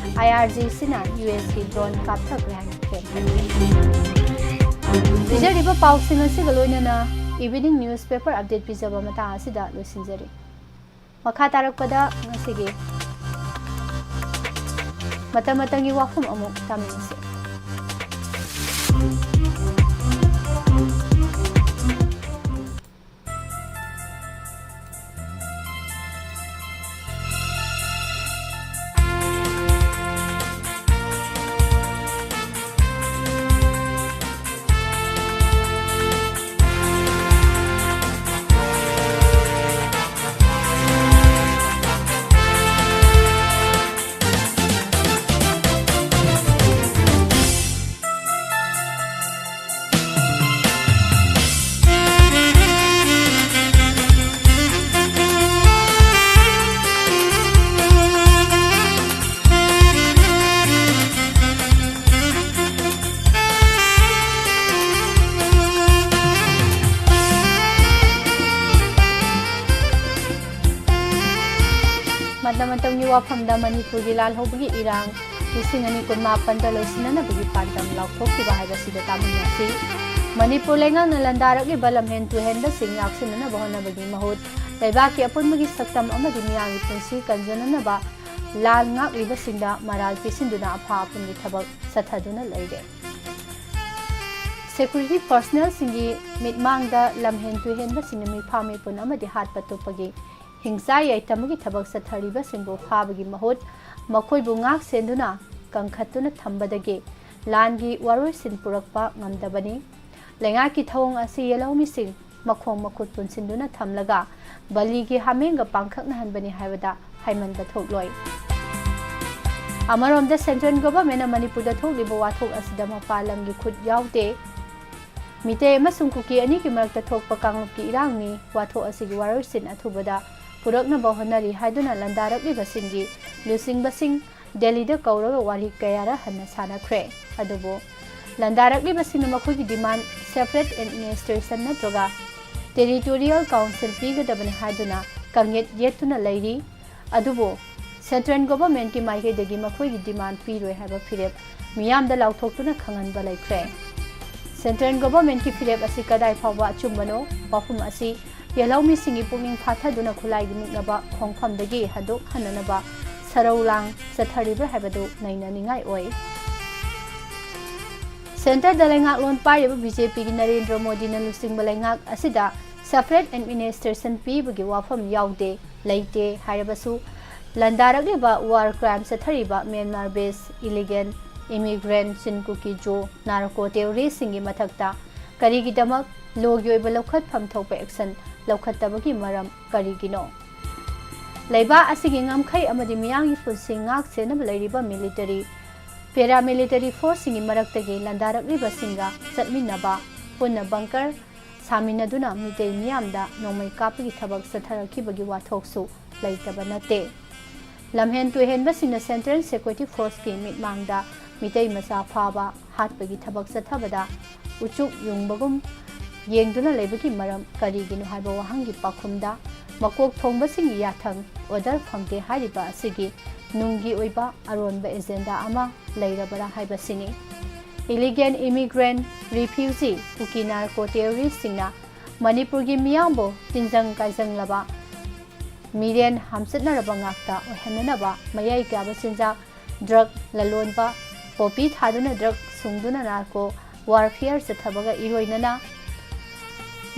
IRGCꯅ USꯀꯤ drone ꯀꯥꯞꯊꯈ꯭ꯔꯦ ꯍꯥꯏꯅ ꯊꯦꯡꯅꯔꯦ꯫ ꯄꯤꯖꯔꯤꯕ ꯄꯥꯎꯁꯤꯡ ꯑꯁꯤꯒ ꯂꯣꯏꯅꯅ evening newspaper update ꯄꯤꯖꯕ ꯃꯇꯥꯡ ꯑꯁꯤꯗ ꯂꯣꯏꯁꯤꯟꯖꯔꯤ꯫ ꯃꯈꯥ ꯇꯥꯔꯛꯄꯗ ꯉꯁꯤꯒꯤ ꯃꯇꯝ ꯃꯇꯝꯒꯤ ꯋꯥꯐꯝ ꯑꯃꯨꯛ ꯇꯥꯃꯤꯟꯅꯁꯤ꯫ ꯋꯥꯐꯝꯗ ꯃꯅꯤꯄꯨꯔꯒꯤ ꯂꯥꯜꯍꯧꯕꯒꯤ ꯏꯔꯥꯡ ꯂꯤꯁꯤꯡ ꯑꯅꯤ ꯀꯨꯟꯃꯥꯄꯟꯗ ꯂꯣꯏꯁꯤꯟꯅꯅꯕꯒꯤ ꯄꯥꯟꯗꯝ ꯂꯥꯎꯊꯣꯛꯈꯤꯕ ꯍꯥꯏꯕꯁꯤꯗ ꯇꯥꯃꯤꯟꯅꯁꯤ꯫ ꯃꯅꯤꯄꯨꯔ ꯂꯩꯉꯥꯛꯅ ꯂꯥꯟꯗꯥꯔꯛꯂꯤꯕ ꯂꯝꯍꯦꯟ ꯇꯨꯍꯦꯟꯕꯁꯤꯡ ꯉꯥꯛꯁꯤꯟꯅꯅꯕ ꯍꯣꯠꯅꯕꯒꯤ ꯃꯍꯨꯠ ꯂꯩꯕꯥꯛꯀꯤ ꯑꯄꯨꯟꯕꯒꯤ ꯁꯛꯇꯝ ꯑꯃꯗꯤ ꯃꯤꯌꯥꯝꯒꯤ ꯄꯨꯟꯁꯤ ꯀꯟꯖꯅꯅꯕ ꯂꯥꯟ ꯉꯥꯛꯂꯤꯕꯁꯤꯡꯗ ꯃꯔꯥꯜ ꯄꯤꯁꯤꯟꯗꯨꯅ ꯑꯐꯥ ꯑꯄꯨꯟꯒꯤ ꯊꯕꯛ ꯆꯠꯊꯗꯨꯅ ꯂꯩꯔꯦ꯫ ꯁꯦꯀ꯭ꯌꯨꯔꯤꯇꯤ ꯄꯔꯁꯅꯦꯜꯁꯤꯡꯒꯤ ꯃꯤꯠꯃꯥꯡꯗ ꯂꯝꯍꯦꯟ ꯇꯨꯍꯦꯟꯕꯁꯤꯡꯅ ꯃꯤꯐꯥ ꯃꯤꯄꯨꯟ ꯑꯃꯗꯤ ꯍꯥꯠꯄ ꯇꯨꯞꯄꯒꯤ ꯍꯤꯡꯁꯥ ꯌꯥꯏꯇꯝꯕꯒꯤ ꯊꯕꯛ ꯆꯠꯊꯔꯤꯕꯁꯤꯡꯕꯨ ꯐꯥꯕꯒꯤ ꯃꯍꯨꯠ ꯃꯈꯣꯏꯕꯨ ꯉꯥꯛ ꯁꯦꯟꯗꯨꯅ ꯀꯟꯈꯠꯇꯨꯅ ꯊꯝꯕꯗꯒꯤ ꯂꯥꯟꯒꯤ ꯋꯥꯔꯣꯏꯁꯤꯟ ꯄꯨꯔꯛꯄ ꯉꯝꯗꯕꯅꯤ꯫ ꯂꯩꯉꯥꯛꯀꯤ ꯊꯧꯑꯣꯡ ꯑꯁꯤ ꯌꯦꯜꯍꯧꯃꯤꯁꯤꯡ ꯃꯈꯣꯡ ꯃꯈꯨꯠ ꯄꯨꯟꯁꯤꯟꯗꯨꯅ ꯊꯝꯂꯒ ꯕꯂꯤꯒꯤ ꯍꯥꯃꯦꯡꯒ ꯄꯥꯡꯈꯛꯅꯍꯟꯕꯅꯤ ꯍꯥꯏꯕꯗ ꯍꯥꯏꯃꯟꯕ ꯊꯣꯛꯂꯣꯏ꯫ ꯑꯃꯔꯣꯝꯗ ꯁꯦꯟꯇ꯭ꯔꯦꯜ ꯒꯣꯚꯔꯟꯃꯦꯟꯠꯅ ꯃꯅꯤꯄꯨꯔꯗ ꯊꯣꯛꯂꯤꯕ ꯋꯥꯊꯣꯛ ꯑꯁꯤꯗ ꯃꯄꯥꯟ ꯂꯝꯒꯤ ꯈꯨꯠ ꯌꯥꯎꯗꯦ꯫ ꯃꯤꯇꯩ ꯑꯃꯁꯨꯡ ꯀꯨꯀꯤ ꯑꯅꯤꯒꯤ ꯃꯔꯛꯇ ꯊꯣꯛꯄ ꯀꯥꯡꯂꯨꯞꯀꯤ ꯏꯔꯥꯡꯅꯤ꯫ ꯋꯥꯊꯣꯛ ꯑꯁꯤꯒꯤ ꯋꯥꯔꯣꯏꯁꯤꯟ ꯑꯊꯨꯕꯗ ꯄꯨꯔꯛꯅꯕ ꯍꯣꯠꯅꯔꯤ ꯍꯥꯏꯗꯨꯅ ꯂꯥꯟꯗꯥꯔꯛꯂꯤꯕꯁꯤꯡꯒꯤ ꯂꯨꯆꯤꯡꯕꯁꯤꯡ ꯗꯦꯜꯂꯤꯗ ꯀꯧꯔꯒ ꯋꯥꯔꯤ ꯀꯌꯥꯔ ꯍꯟꯅ ꯁꯥꯟꯅꯈ꯭ꯔꯦ꯫ ꯑꯗꯨꯕꯨ ꯂꯥꯟꯗꯥꯔꯛꯂꯤꯕꯁꯤꯡꯅ ꯃꯈꯣꯏꯒꯤ ꯗꯤꯃꯥꯟ separate administration ꯅꯠꯇ꯭ꯔꯒ territorial council ꯄꯤꯒꯗꯕꯅꯤ ꯍꯥꯏꯗꯨꯅ ꯀꯥꯡꯌꯦꯠ ꯌꯦꯠꯇꯨꯅ ꯂꯩꯔꯤ꯫ ꯑꯗꯨꯕꯨ ꯁꯦꯟꯇ꯭ꯔꯦꯜ ꯒꯣꯚꯔꯟꯃꯦꯟꯠꯀꯤ ꯃꯥꯏꯀꯩꯗꯒꯤ ꯃꯈꯣꯏꯒꯤ ꯗꯤꯃꯥꯟ ꯄꯤꯔꯣꯏ ꯍꯥꯏꯕ ꯐꯤꯔꯦꯞ ꯃꯤꯌꯥꯝꯗ ꯂꯥꯎꯊꯣꯛꯇꯨꯅ ꯈꯪꯍꯟꯕ ꯂꯩꯈ꯭ꯔꯦ꯫ ꯁꯦꯟꯇ꯭ꯔꯦꯜ ꯒꯣꯚꯔꯟꯃꯦꯟꯠꯀꯤ ꯐꯤꯔꯦꯞ ꯑꯁꯤ ꯀꯗꯥꯏ ꯐꯥꯎꯕ ꯑꯆꯨꯝꯕꯅꯣ? ꯋꯥꯐꯝ ꯑꯁꯤ ꯌꯦꯜꯍꯧꯃꯤꯁꯤꯡꯒꯤ ꯄꯨꯛꯅꯤꯡ ꯐꯥꯊꯗꯨꯅ ꯈꯨꯠꯂꯥꯏꯒꯤ ꯅꯤꯛꯅꯕ ꯈꯣꯡꯐꯝꯗꯒꯤ ꯍꯟꯗꯣꯛ ꯍꯟꯅꯅꯕ ꯁꯔꯧ ꯂꯥꯡ ꯆꯠꯊꯔꯤꯕ꯭ꯔꯥ ꯍꯥꯏꯕꯗꯨ ꯅꯩꯅꯅꯤꯡꯉꯥꯏ ꯑꯣꯏ꯫ ꯁꯦꯟꯇꯔꯗ ꯂꯩꯉꯥꯛꯂꯣꯟ ꯄꯥꯏꯔꯤꯕ ꯕꯤ ꯖꯦ ꯄꯤꯒꯤ ꯅꯔꯦꯟꯗ꯭ꯔ ꯃꯣꯗꯤꯅ ꯂꯨꯆꯤꯡꯕ ꯂꯩꯉꯥꯛ ꯑꯁꯤꯗ separate administration ꯄꯤꯕꯒꯤ ꯋꯥꯐꯝ ꯌꯥꯎꯗꯦ, ꯂꯩꯇꯦ ꯍꯥꯏꯔꯕꯁꯨ, ꯂꯥꯟꯗꯥꯔꯛꯂꯤꯕ war crime ꯆꯠꯊꯔꯤꯕ ꯃ꯭ꯌꯥꯟꯃꯥꯔ based illegal immigrant ꯆꯤꯟ ꯀꯨꯀꯤ ꯖꯣ narco terrorist ꯁꯤꯡꯒꯤ ꯃꯊꯛꯇ ꯀꯔꯤꯒꯤꯗꯃꯛ ꯂꯣꯒꯤ ꯑꯣꯏꯕ ꯂꯧꯈꯠꯐꯝ ꯊꯣꯛꯄ action ꯂꯧꯈꯠꯇꯕꯒꯤ ꯃꯔꯝ ꯀꯔꯤꯒꯤꯅꯣ? ꯂꯩꯕꯥꯛ ꯑꯁꯤꯒꯤ ꯉꯝꯈꯩ ꯑꯃꯗꯤ ꯃꯤꯌꯥꯝꯒꯤ ꯄꯨꯟꯁꯤ ꯉꯥꯛ ꯁꯦꯟꯅꯕ ꯂꯩꯔꯤꯕ military, paramilitary force ꯁꯤꯡꯒꯤ ꯃꯔꯛꯇꯒꯤ ꯂꯥꯟꯗꯥꯔꯛꯂꯤꯕꯁꯤꯡꯒ ꯆꯠꯃꯤꯟꯅꯕ, ꯄꯨꯟꯅ bunker ꯁꯥꯃꯤꯟꯅꯗꯨꯅ ꯃꯤꯇꯩ ꯃꯤꯌꯥꯝꯗ ꯅꯣꯡꯃꯩ ꯀꯥꯞꯄꯒꯤ ꯊꯕꯛ ꯆꯠꯊꯔꯛꯈꯤꯕꯒꯤ ꯋꯥꯊꯣꯛꯁꯨ ꯂꯩꯇꯕ ꯅꯠꯇꯦ꯫ ꯂꯝꯍꯦꯟ ꯇꯨꯍꯦꯟꯕꯁꯤꯡꯅ Central Security Force ꯀꯤ ꯃꯤꯠꯃꯥꯡꯗ ꯃꯤꯇꯩ ꯃꯆꯥ ꯐꯥꯕ, ꯍꯥꯠꯄꯒꯤ ꯊꯕꯛ ꯆꯠꯊꯕꯗ ꯎꯆꯨꯛ ꯌꯨꯡꯕꯒꯨꯝ ꯌꯦꯡꯗꯨꯅ ꯂꯩꯕꯒꯤ ꯃꯔꯝ ꯀꯔꯤꯒꯤꯅꯣ ꯍꯥꯏꯕ ꯋꯥꯍꯪꯒꯤ ꯄꯥꯎꯈꯨꯝꯗ ꯃꯀꯣꯛ ꯊꯣꯡꯕꯁꯤꯡꯒꯤ ꯌꯥꯊꯪ ꯑꯣꯔꯗꯔ ꯐꯪꯗꯦ ꯍꯥꯏꯔꯤꯕ ꯑꯁꯤꯒꯤ ꯅꯨꯡꯒꯤ ꯑꯣꯏꯕ ꯑꯔꯣꯟꯕ ꯑꯦꯖꯦꯟꯗꯥ ꯑꯃ ꯂꯩꯔꯕꯔꯥ ꯍꯥꯏꯕꯁꯤꯅꯤ꯫ Illegal immigrant, refugee, ꯀꯨꯀꯤ ꯅꯥꯔꯀꯣ ꯇꯦꯔꯣꯔꯤꯁꯁꯤꯡꯅ ꯃꯅꯤꯄꯨꯔꯒꯤ ꯃꯤꯌꯥꯝꯕꯨ ꯇꯤꯟꯖꯪ ꯀꯥꯏꯖꯪꯂꯕ, ꯃꯤꯔꯦꯟ ꯍꯥꯝꯆꯠꯅꯔꯕ ꯉꯥꯛꯇ ꯑꯣꯏꯍꯟꯅꯅꯕ ꯃꯌꯥꯏ ꯀꯥꯕ ꯆꯤꯟꯖꯥꯛ, ꯗ꯭ꯔꯒ ꯂꯂꯣꯟꯕ, ꯄꯣꯄꯤ ꯊꯥꯗꯨꯅ ꯗ꯭ꯔꯒ ꯁꯨꯡꯗꯨꯅ ꯅꯥꯔꯀꯣ ꯋꯥꯔꯐꯤꯌꯔ ꯆꯠꯊꯕꯒ ꯏꯔꯣꯏꯅꯅ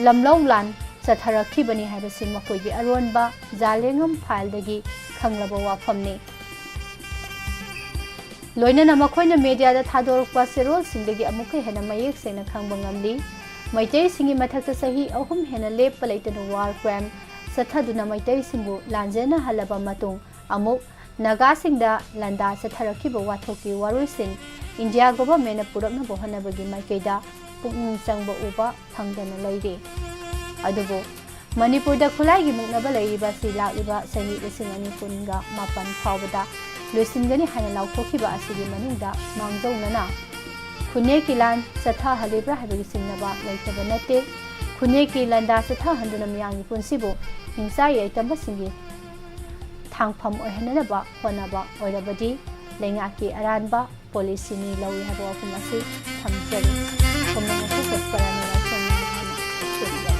ꯂꯝꯂꯧ ꯂꯥꯟ ꯆꯠꯊꯔꯛꯈꯤꯕꯅꯤ ꯍꯥꯏꯕꯁꯤ ꯃꯈꯣꯏꯒꯤ ꯑꯔꯣꯟꯕ ꯖꯥꯂꯦꯡꯉꯝ ꯐꯥꯏꯜꯗꯒꯤ ꯈꯪꯂꯕ ꯋꯥꯐꯝꯅꯤ꯫ ꯂꯣꯏꯅꯅ ꯃꯈꯣꯏꯅ ꯃꯦꯗꯤꯌꯥꯗ ꯊꯥꯗꯣꯔꯛꯄ ꯆꯦꯔꯣꯜꯁꯤꯡꯗꯒꯤ ꯑꯃꯨꯛꯀ ꯍꯦꯟꯅ ꯃꯌꯦꯛ ꯁꯦꯡꯅ ꯈꯪꯕ ꯉꯝꯂꯤ꯫ ꯃꯩꯇꯩꯁꯤꯡꯒꯤ ꯃꯊꯛꯇ ꯆꯍꯤ ꯑꯍꯨꯝ ꯍꯦꯟꯅ ꯂꯦꯞꯄ ꯂꯩꯇꯅ ꯋꯥꯔ ꯀ꯭ꯔꯥꯏꯝ ꯆꯠꯊꯗꯨꯅ ꯃꯩꯇꯩꯁꯤꯡꯕꯨ ꯂꯥꯟꯖꯦꯟꯅꯍꯜꯂꯕ ꯃꯇꯨꯡ ꯑꯃꯨꯛ ꯅꯥꯒꯥꯁꯤꯡꯗ ꯂꯥꯟꯗꯥ ꯆꯠꯊꯔꯛꯈꯤꯕ ꯋꯥꯊꯣꯛꯀꯤ ꯋꯥꯔꯣꯏꯁꯤꯟ ꯏꯟꯗꯤꯌꯥ ꯒꯣꯚꯔꯟꯃꯦꯟꯠꯅ ꯄꯨꯔꯛꯅꯕ ꯍꯣꯠꯅꯕꯒꯤ ꯃꯥꯏꯀꯩꯗ ꯄꯨꯛꯅꯤꯡ ꯆꯪꯕ ꯎꯕ ꯐꯪꯗꯅ ꯂꯩꯔꯤ꯫ ꯑꯗꯨꯕꯨ ꯃꯅꯤꯄꯨꯔꯗ ꯈꯨꯠꯂꯥꯏꯒꯤ ꯃꯨꯛꯅꯕ ꯂꯩꯔꯤꯕ ꯑꯁꯤ ꯂꯥꯛꯂꯤꯕ ꯆꯍꯤ ꯂꯤꯁꯤꯡ ꯑꯅꯤ ꯀꯨꯟꯒ ꯃꯥꯄꯟ ꯐꯥꯎꯕꯗ ꯂꯣꯏꯁꯤꯟꯒꯅꯤ ꯍꯥꯏꯅ ꯂꯥꯎꯊꯣꯛꯈꯤꯕ ꯑꯁꯤꯒꯤ ꯃꯅꯨꯡꯗ ꯃꯥꯡꯖꯧꯅꯅ ꯈꯨꯟꯅꯦꯛꯀꯤ ꯂꯥꯟ ꯆꯠꯊꯍꯜꯂꯤꯕ꯭ꯔꯥ ꯍꯥꯏꯕꯒꯤ ꯆꯤꯡꯅꯕ ꯂꯩꯇꯕ ꯅꯠꯇꯦ꯫ ꯈꯨꯟꯅꯦꯛꯀꯤ ꯂꯥꯟꯗꯥ ꯆꯠꯊꯍꯟꯗꯨꯅ ꯃꯤꯌꯥꯝꯒꯤ ꯄꯨꯟꯁꯤꯕꯨ ꯍꯤꯡꯆꯥ ꯌꯥꯏꯇꯝꯕꯁꯤꯡꯒꯤ ꯊꯥꯡꯐꯝ ꯑꯣꯏꯍꯟꯅꯅꯕ ꯍꯣꯠꯅꯕ ꯑꯣꯏꯔꯕꯗꯤ ꯂꯩꯉꯥꯛꯀꯤ ꯑꯔꯥꯟꯕ ꯄꯣꯂꯤꯁꯤꯅꯤ ꯂꯧꯏ ꯍꯥꯏꯕ ꯋꯥꯐꯝ ꯑꯁꯤ ꯊꯝꯖꯔꯤ꯫ ꯀꯣꯃꯦꯟ ꯑꯁꯤ ꯆꯠꯄꯔꯥꯅꯤ ꯂꯥꯏꯁ꯭ꯔꯝ ꯍꯥꯏꯅ ꯁꯣꯏꯈꯤꯕ꯫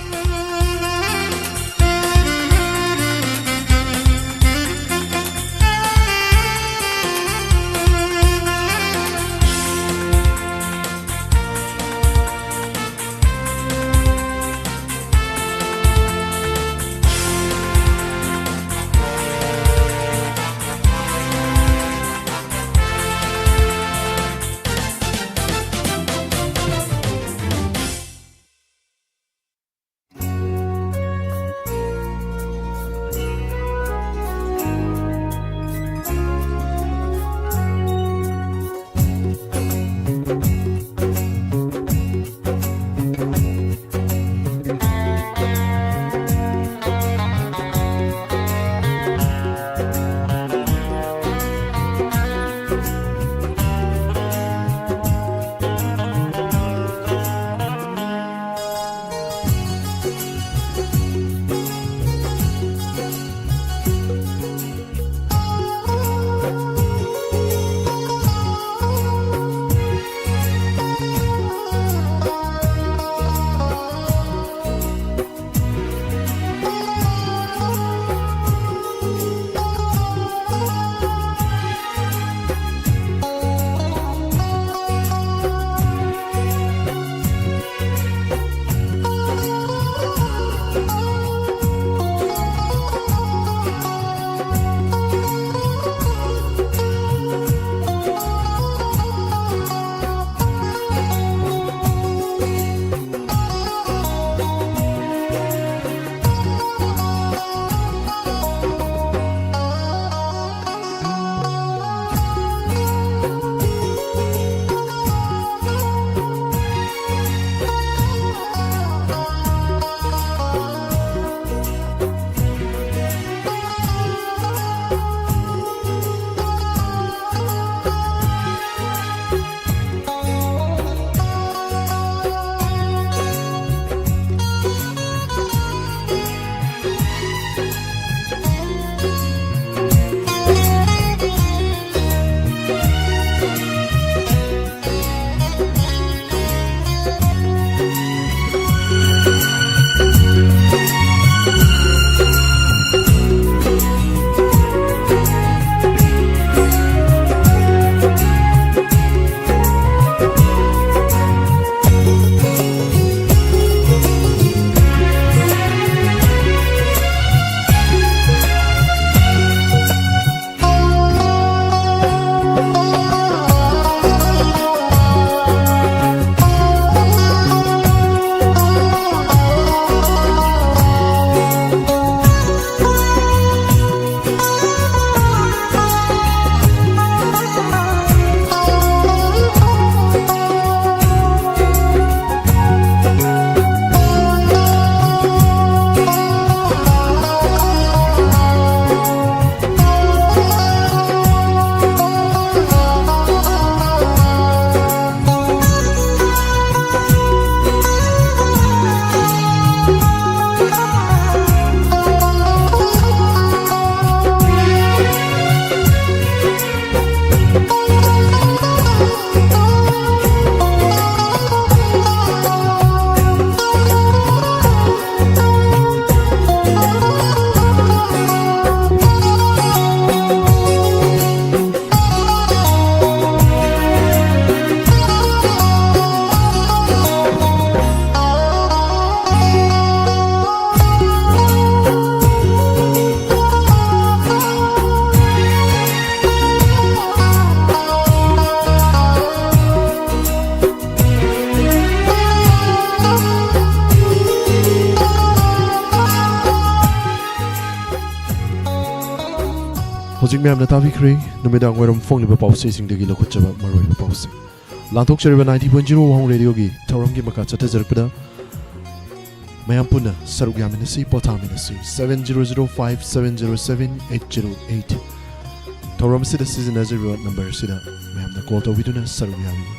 ꯍꯧꯖꯤꯛ ꯃꯌꯥꯝꯅ ꯇꯥꯕꯤꯈ꯭ꯔꯦ ꯅꯨꯃꯤꯗꯥꯡ ꯋꯥꯏꯔꯝ ꯐꯣꯡꯂꯤꯕ ꯄꯥꯎꯆꯦꯁꯤꯡꯗꯒꯤ ꯂꯧꯈꯠꯆꯕ ꯃꯔꯨꯑꯣꯏꯕ ꯄꯥꯎꯁꯤꯡ꯫ ꯂꯥꯟꯊꯣꯛꯆꯔꯤꯕ ninety point zero ꯋꯥꯍꯣꯡ ꯔꯦꯗꯤꯑꯣꯒꯤ ꯊꯧꯔꯝꯒꯤ ꯃꯈꯥ ꯆꯠꯊꯖꯔꯛꯄꯗ, ꯃꯌꯥꯝ ꯄꯨꯟꯅ ꯁꯔꯨꯛ ꯌꯥꯃꯤꯟꯅꯁꯤ, ꯄꯣꯊꯥꯃꯤꯟꯅꯁꯤ꯫ Seven zero zero five seven zero seven eight zero eight꯫ ꯊꯧꯔꯝ ꯑꯁꯤꯗ ꯁꯤꯖꯤꯟꯅꯖꯔꯤꯕ ꯅꯝꯕꯔ ꯑꯁꯤꯗ ꯃꯌꯥꯝꯅ ꯀꯣꯜ ꯇꯧꯕꯤꯗꯨꯅ ꯁꯔꯨꯛ ꯌꯥꯕꯤꯌꯨ꯫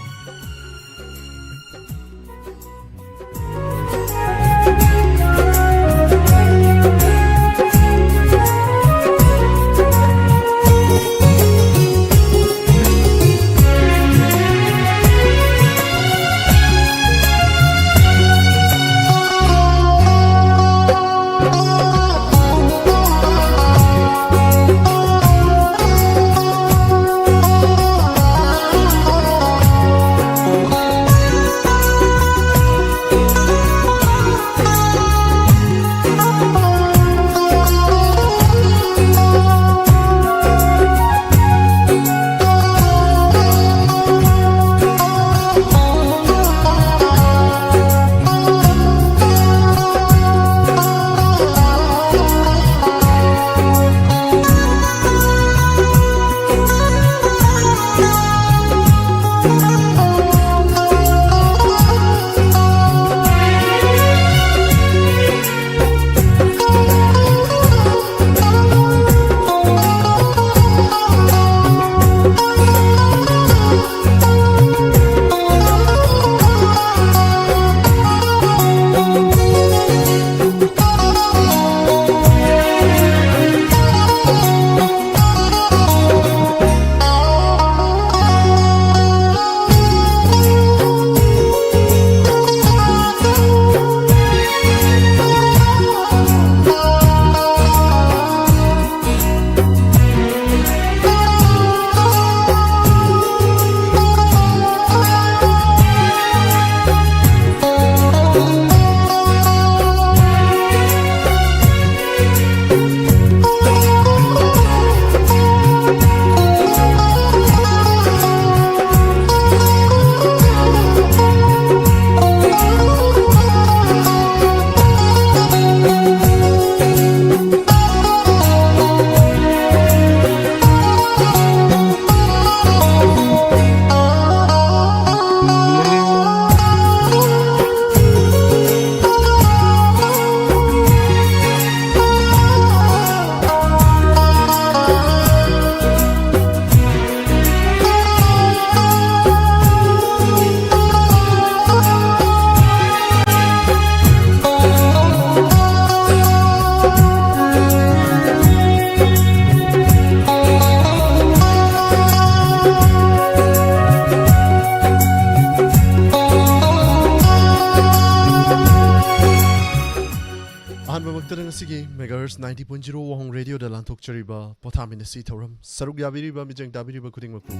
ꯉꯁꯤꯒꯤ Megahertz ninety point zero ꯋꯥꯍꯣꯡ ꯔꯦꯗꯤꯑꯣꯗ ꯂꯥꯟꯊꯣꯛꯆꯔꯤꯕ ꯄꯣꯊꯥꯃꯤꯟꯅꯁꯤ ꯊꯧꯔꯝ ꯁꯔꯨꯛ ꯌꯥꯕꯤꯔꯤꯕ ꯃꯤꯖꯦꯡ ꯇꯥꯕꯤꯔꯤꯕ ꯈꯨꯗꯤꯡꯃꯛꯄꯨ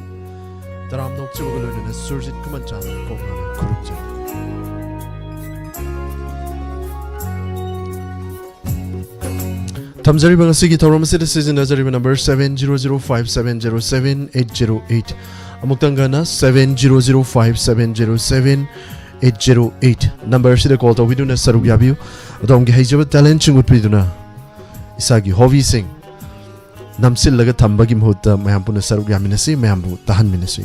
ꯇꯔꯥꯝꯅ ꯑꯣꯛꯆꯕꯒ ꯂꯣꯏꯅꯅ ꯁꯨꯔꯖꯤꯠ ꯈꯨꯃꯟꯆꯥꯅ ꯀꯣꯛꯅꯅ ꯈꯨꯔꯨꯝꯖꯔꯤ꯫ ꯊꯝꯖꯔꯤꯕ ꯉꯁꯤꯒꯤ ꯊꯧꯔꯝ ꯑꯁꯤꯗ ꯁꯤꯖꯤꯟꯅꯖꯔꯤꯕ number seven zero zero five seven zero seven eight zero eight꯫ ꯑꯃꯨꯛꯇꯪꯒꯅ seven zero zero five seven zero seven eight zero eight number ꯑꯁꯤꯗ call ꯇꯧꯕꯤꯗꯨꯅ ꯁꯔꯨꯛ ꯌꯥꯕꯤꯌꯨ꯫ ꯑꯗꯣꯝꯒꯤ ꯍꯩꯖꯕ talentꯁꯤꯡ ꯎꯠꯄꯤꯗꯨꯅ ꯏꯁꯥꯒꯤ hobbyꯁꯤꯡ ꯅꯝꯁꯤꯜꯂꯒ ꯊꯝꯕꯒꯤ ꯃꯍꯨꯠꯇ ꯃꯌꯥꯝ ꯄꯨꯟꯅ ꯁꯔꯨꯛ ꯌꯥꯃꯤꯟꯅꯁꯤ, ꯃꯌꯥꯝꯕꯨ ꯇꯥꯍꯟꯃꯤꯟꯅꯁꯤ꯫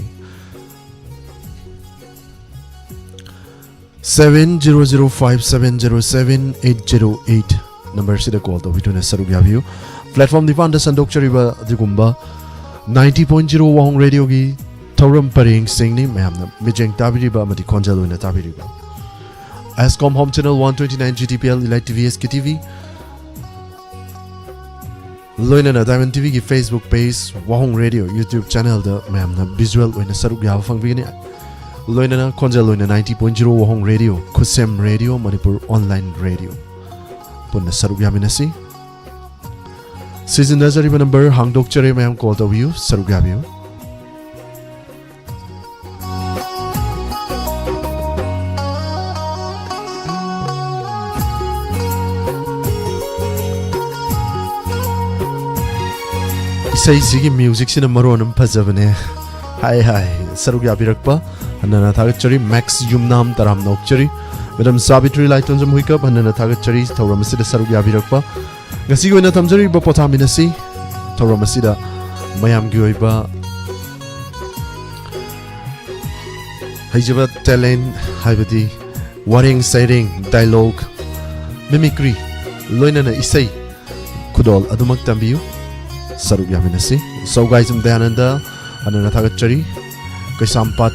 Seven zero zero five seven zero seven eight zero eight number ꯑꯁꯤꯗ call ꯇꯧꯕꯤꯗꯨꯅ ꯁꯔꯨꯛ ꯌꯥꯕꯤꯌꯨ꯫ Platform ꯅꯤꯄꯥꯟꯗ ꯁꯟꯗꯣꯛꯆꯔꯤꯕ ꯑꯗꯨꯒꯨꯝꯕ ninety point zero ꯋꯥꯍꯣꯡ ꯔꯦꯗꯤꯑꯣꯒꯤ ꯊꯧꯔꯝ ꯄꯔꯦꯡꯁꯤꯡꯅꯤ꯫ ꯃꯌꯥꯝꯅ ꯃꯤꯠꯌꯦꯡ ꯇꯥꯕꯤꯔꯤꯕ ꯑꯃꯗꯤ ꯈꯣꯟꯖꯦꯜ ꯑꯣꯏꯅ ꯇꯥꯕꯤꯔꯤꯕ Ascom Home Channel one twenty nine, G T P L, Elite T V, S K T V, ꯂꯣꯏꯅꯅ Diamond TVꯒꯤ Facebook page, ꯋꯥꯍꯣꯡ ꯔꯦꯗꯤꯑꯣ YouTube channelꯗ ꯃꯌꯥꯝꯅ visual ꯑꯣꯏꯅ ꯁꯔꯨꯛ ꯌꯥꯕ ꯐꯪꯕꯤꯒꯅꯤ꯫ ꯂꯣꯏꯅꯅ ꯈꯣꯟꯖꯦꯜ ꯑꯣꯏꯅ ninety point zero ꯋꯥꯍꯣꯡ ꯔꯦꯗꯤꯑꯣ, ꯈꯨꯠꯁꯦꯝ ꯔꯦꯗꯤꯑꯣ, ꯃꯅꯤꯄꯨꯔ online radio꯫ ꯄꯨꯟꯅ ꯁꯔꯨꯛ ꯌꯥꯃꯤꯟꯅꯁꯤ꯫ ꯁꯤꯖꯤꯟꯅꯖꯔꯤꯕ number ꯍꯥꯡꯗꯣꯛꯆꯔꯦ, ꯃꯌꯥꯝ call ꯇꯧꯕꯤꯌꯨ, ꯁꯔꯨꯛ ꯌꯥꯕꯤꯌꯨ꯫ ꯏꯁꯩꯁꯤꯒꯤ musicꯁꯤꯅ ꯃꯔꯣꯟ ꯑꯃ ꯐꯖꯕꯅꯦ꯫ ꯍꯥꯏ ꯍꯥꯏ, ꯁꯔꯨꯛ ꯌꯥꯕꯤꯔꯛꯄ ꯍꯟꯅꯅ ꯊꯥꯒꯠꯆꯔꯤ꯫ Max ꯌꯨꯝꯅꯥꯝ, ꯇꯔꯥꯝꯅ ꯑꯣꯛꯆꯔꯤ꯫ Madam ꯁꯥꯕꯤꯇ꯭ꯔꯤ ꯂꯥꯏꯇꯣꯟꯖꯝ ꯍꯨꯏꯀꯞ, ꯍꯟꯅꯅ ꯊꯥꯒꯠꯆꯔꯤ ꯊꯧꯔꯝ ꯑꯁꯤꯗ ꯁꯔꯨꯛ ꯌꯥꯕꯤꯔꯛꯄ꯫ ꯉꯁꯤꯒꯤ ꯑꯣꯏꯅ ꯊꯝꯖꯔꯤꯕ ꯄꯣꯊꯥꯃꯤꯟꯅꯁꯤ ꯊꯧꯔꯝ ꯑꯁꯤꯗ ꯃꯌꯥꯝꯒꯤ ꯑꯣꯏꯕ ꯍꯩꯖꯕ talent, ꯍꯥꯏꯕꯗꯤ ꯋꯥꯔꯦꯡ ꯁꯩꯔꯦꯡ, dialogue, mimicry, ꯂꯣꯏꯅꯅ ꯏꯁꯩ ꯈꯨꯗꯣꯜ ꯑꯗꯨꯃꯛ ꯇꯝꯕꯤꯌꯨ꯫ ꯁꯔꯨꯛ ꯌꯥꯃꯤꯟꯅꯁꯤ꯫ ꯁꯧꯒꯥꯏꯖꯝ ꯗꯌꯥꯅꯟꯗ, ꯍꯟꯅꯅ ꯊꯥꯒꯠꯆꯔꯤ꯫ ꯀꯩꯁꯥꯝꯄꯥꯠ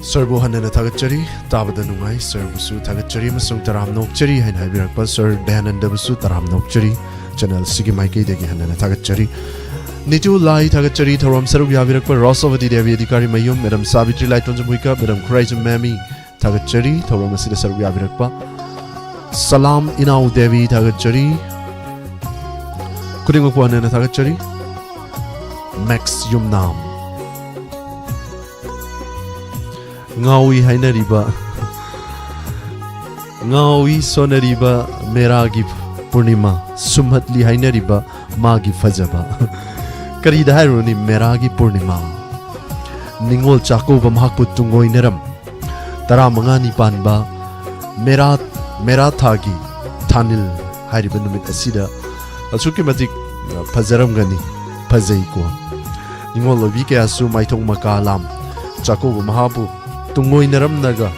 ꯁꯔꯕꯨ ꯍꯟꯅꯅ ꯊꯥꯒꯠꯆꯔꯤ꯫ ꯇꯥꯕꯗ ꯅꯨꯡꯉꯥꯏ, ꯁꯔꯕꯨꯁꯨ ꯊꯥꯒꯠꯆꯔꯤ ꯑꯃꯁꯨꯡ ꯇꯔꯥꯝꯅ ꯑꯣꯛꯆꯔꯤ ꯍꯥꯏꯅ ꯍꯥꯏꯕꯤꯔꯛꯄ ꯁꯔ ꯗꯌꯥꯅꯟꯗꯕꯨꯁꯨ ꯇꯔꯥꯝꯅ ꯑꯣꯛꯆꯔꯤ꯫ Channelꯁꯤꯒꯤ ꯃꯥꯏꯀꯩꯗꯒꯤ ꯍꯟꯅꯅ ꯊꯥꯒꯠꯆꯔꯤ꯫ ꯅꯤꯇꯨ ꯂꯥꯏ ꯊꯥꯒꯠꯆꯔꯤ ꯊꯧꯔꯝ ꯁꯔꯨꯛ ꯌꯥꯕꯤꯔꯛꯄ ꯔꯥꯁꯣꯕꯇꯤ ꯗꯦꯕꯤ ꯑꯙꯤꯀꯥꯔꯤ ꯃꯌꯨꯝ, Madam ꯁꯥꯕꯤꯇ꯭ꯔꯤ ꯂꯥꯏꯇꯣꯟꯖꯝ ꯍꯨꯏꯀꯞ, Madam ꯈꯨꯔꯥꯏꯖꯝ ꯃꯦꯃꯤ ꯊꯥꯒꯠꯆꯔꯤ ꯊꯧꯔꯝ ꯑꯁꯤꯗ ꯁꯔꯨꯛ ꯌꯥꯕꯤꯔꯛꯄ꯫ ꯁꯂꯥꯝ ꯏꯅꯥꯎ ꯗꯦꯕꯤ ꯊꯥꯒꯠꯆꯔꯤ꯫ ꯈꯨꯗꯤꯡꯃꯛꯄꯨ ꯍꯟꯅ ꯍꯟꯅ ꯊꯥꯒꯠꯆꯔꯤ꯫ ꯃꯦꯛꯁ ꯌꯨꯝꯅꯥꯝ꯫ ꯉꯥꯎꯏ ꯍꯥꯏꯅꯔꯤꯕ, ꯉꯥꯎꯏ ꯁꯣꯟꯅꯔꯤꯕ ꯃꯦꯔꯥꯒꯤ ꯄꯨꯔꯅꯤꯃꯥ, ꯁꯨꯝꯍꯠꯂꯤ ꯍꯥꯏꯅꯔꯤꯕ ꯃꯥꯒꯤ ꯐꯖꯕ꯫ ꯀꯔꯤꯗ ꯍꯥꯏꯔꯨꯔꯅꯤ ꯃꯦꯔꯥꯒꯤ ꯄꯨꯔꯅꯤꯃꯥ? ꯅꯤꯉꯣꯜ ꯆꯥꯛꯀꯧꯕ ꯃꯍꯥꯛꯄꯨ ꯇꯨꯡꯑꯣꯏꯅꯔꯝ꯫ ꯇꯔꯥꯃꯉꯥꯅꯤ ꯄꯥꯟꯕ ꯃꯦꯔꯥ, ꯃꯦꯔꯥ ꯊꯥꯒꯤ ꯊꯥꯅꯤꯜ ꯍꯥꯏꯔꯤꯕ ꯅꯨꯃꯤꯠ ꯑꯁꯤꯗ ꯑꯁꯨꯛꯀꯤ ꯃꯇꯤꯛ ꯐꯖꯔꯝꯒꯅꯤ꯫ ꯐꯖꯩꯀꯣ꯫ ꯅꯤꯉꯣꯜ ꯑꯣꯏꯕꯤ ꯀꯌꯥꯁꯨ ꯃꯥꯏꯊꯣꯡ ꯃꯀꯥ ꯂꯥꯝ ꯆꯥꯛꯀꯧꯕ ꯃꯍꯥꯛꯄꯨ ꯇꯨꯡꯑꯣꯏꯅꯔꯝꯂꯒ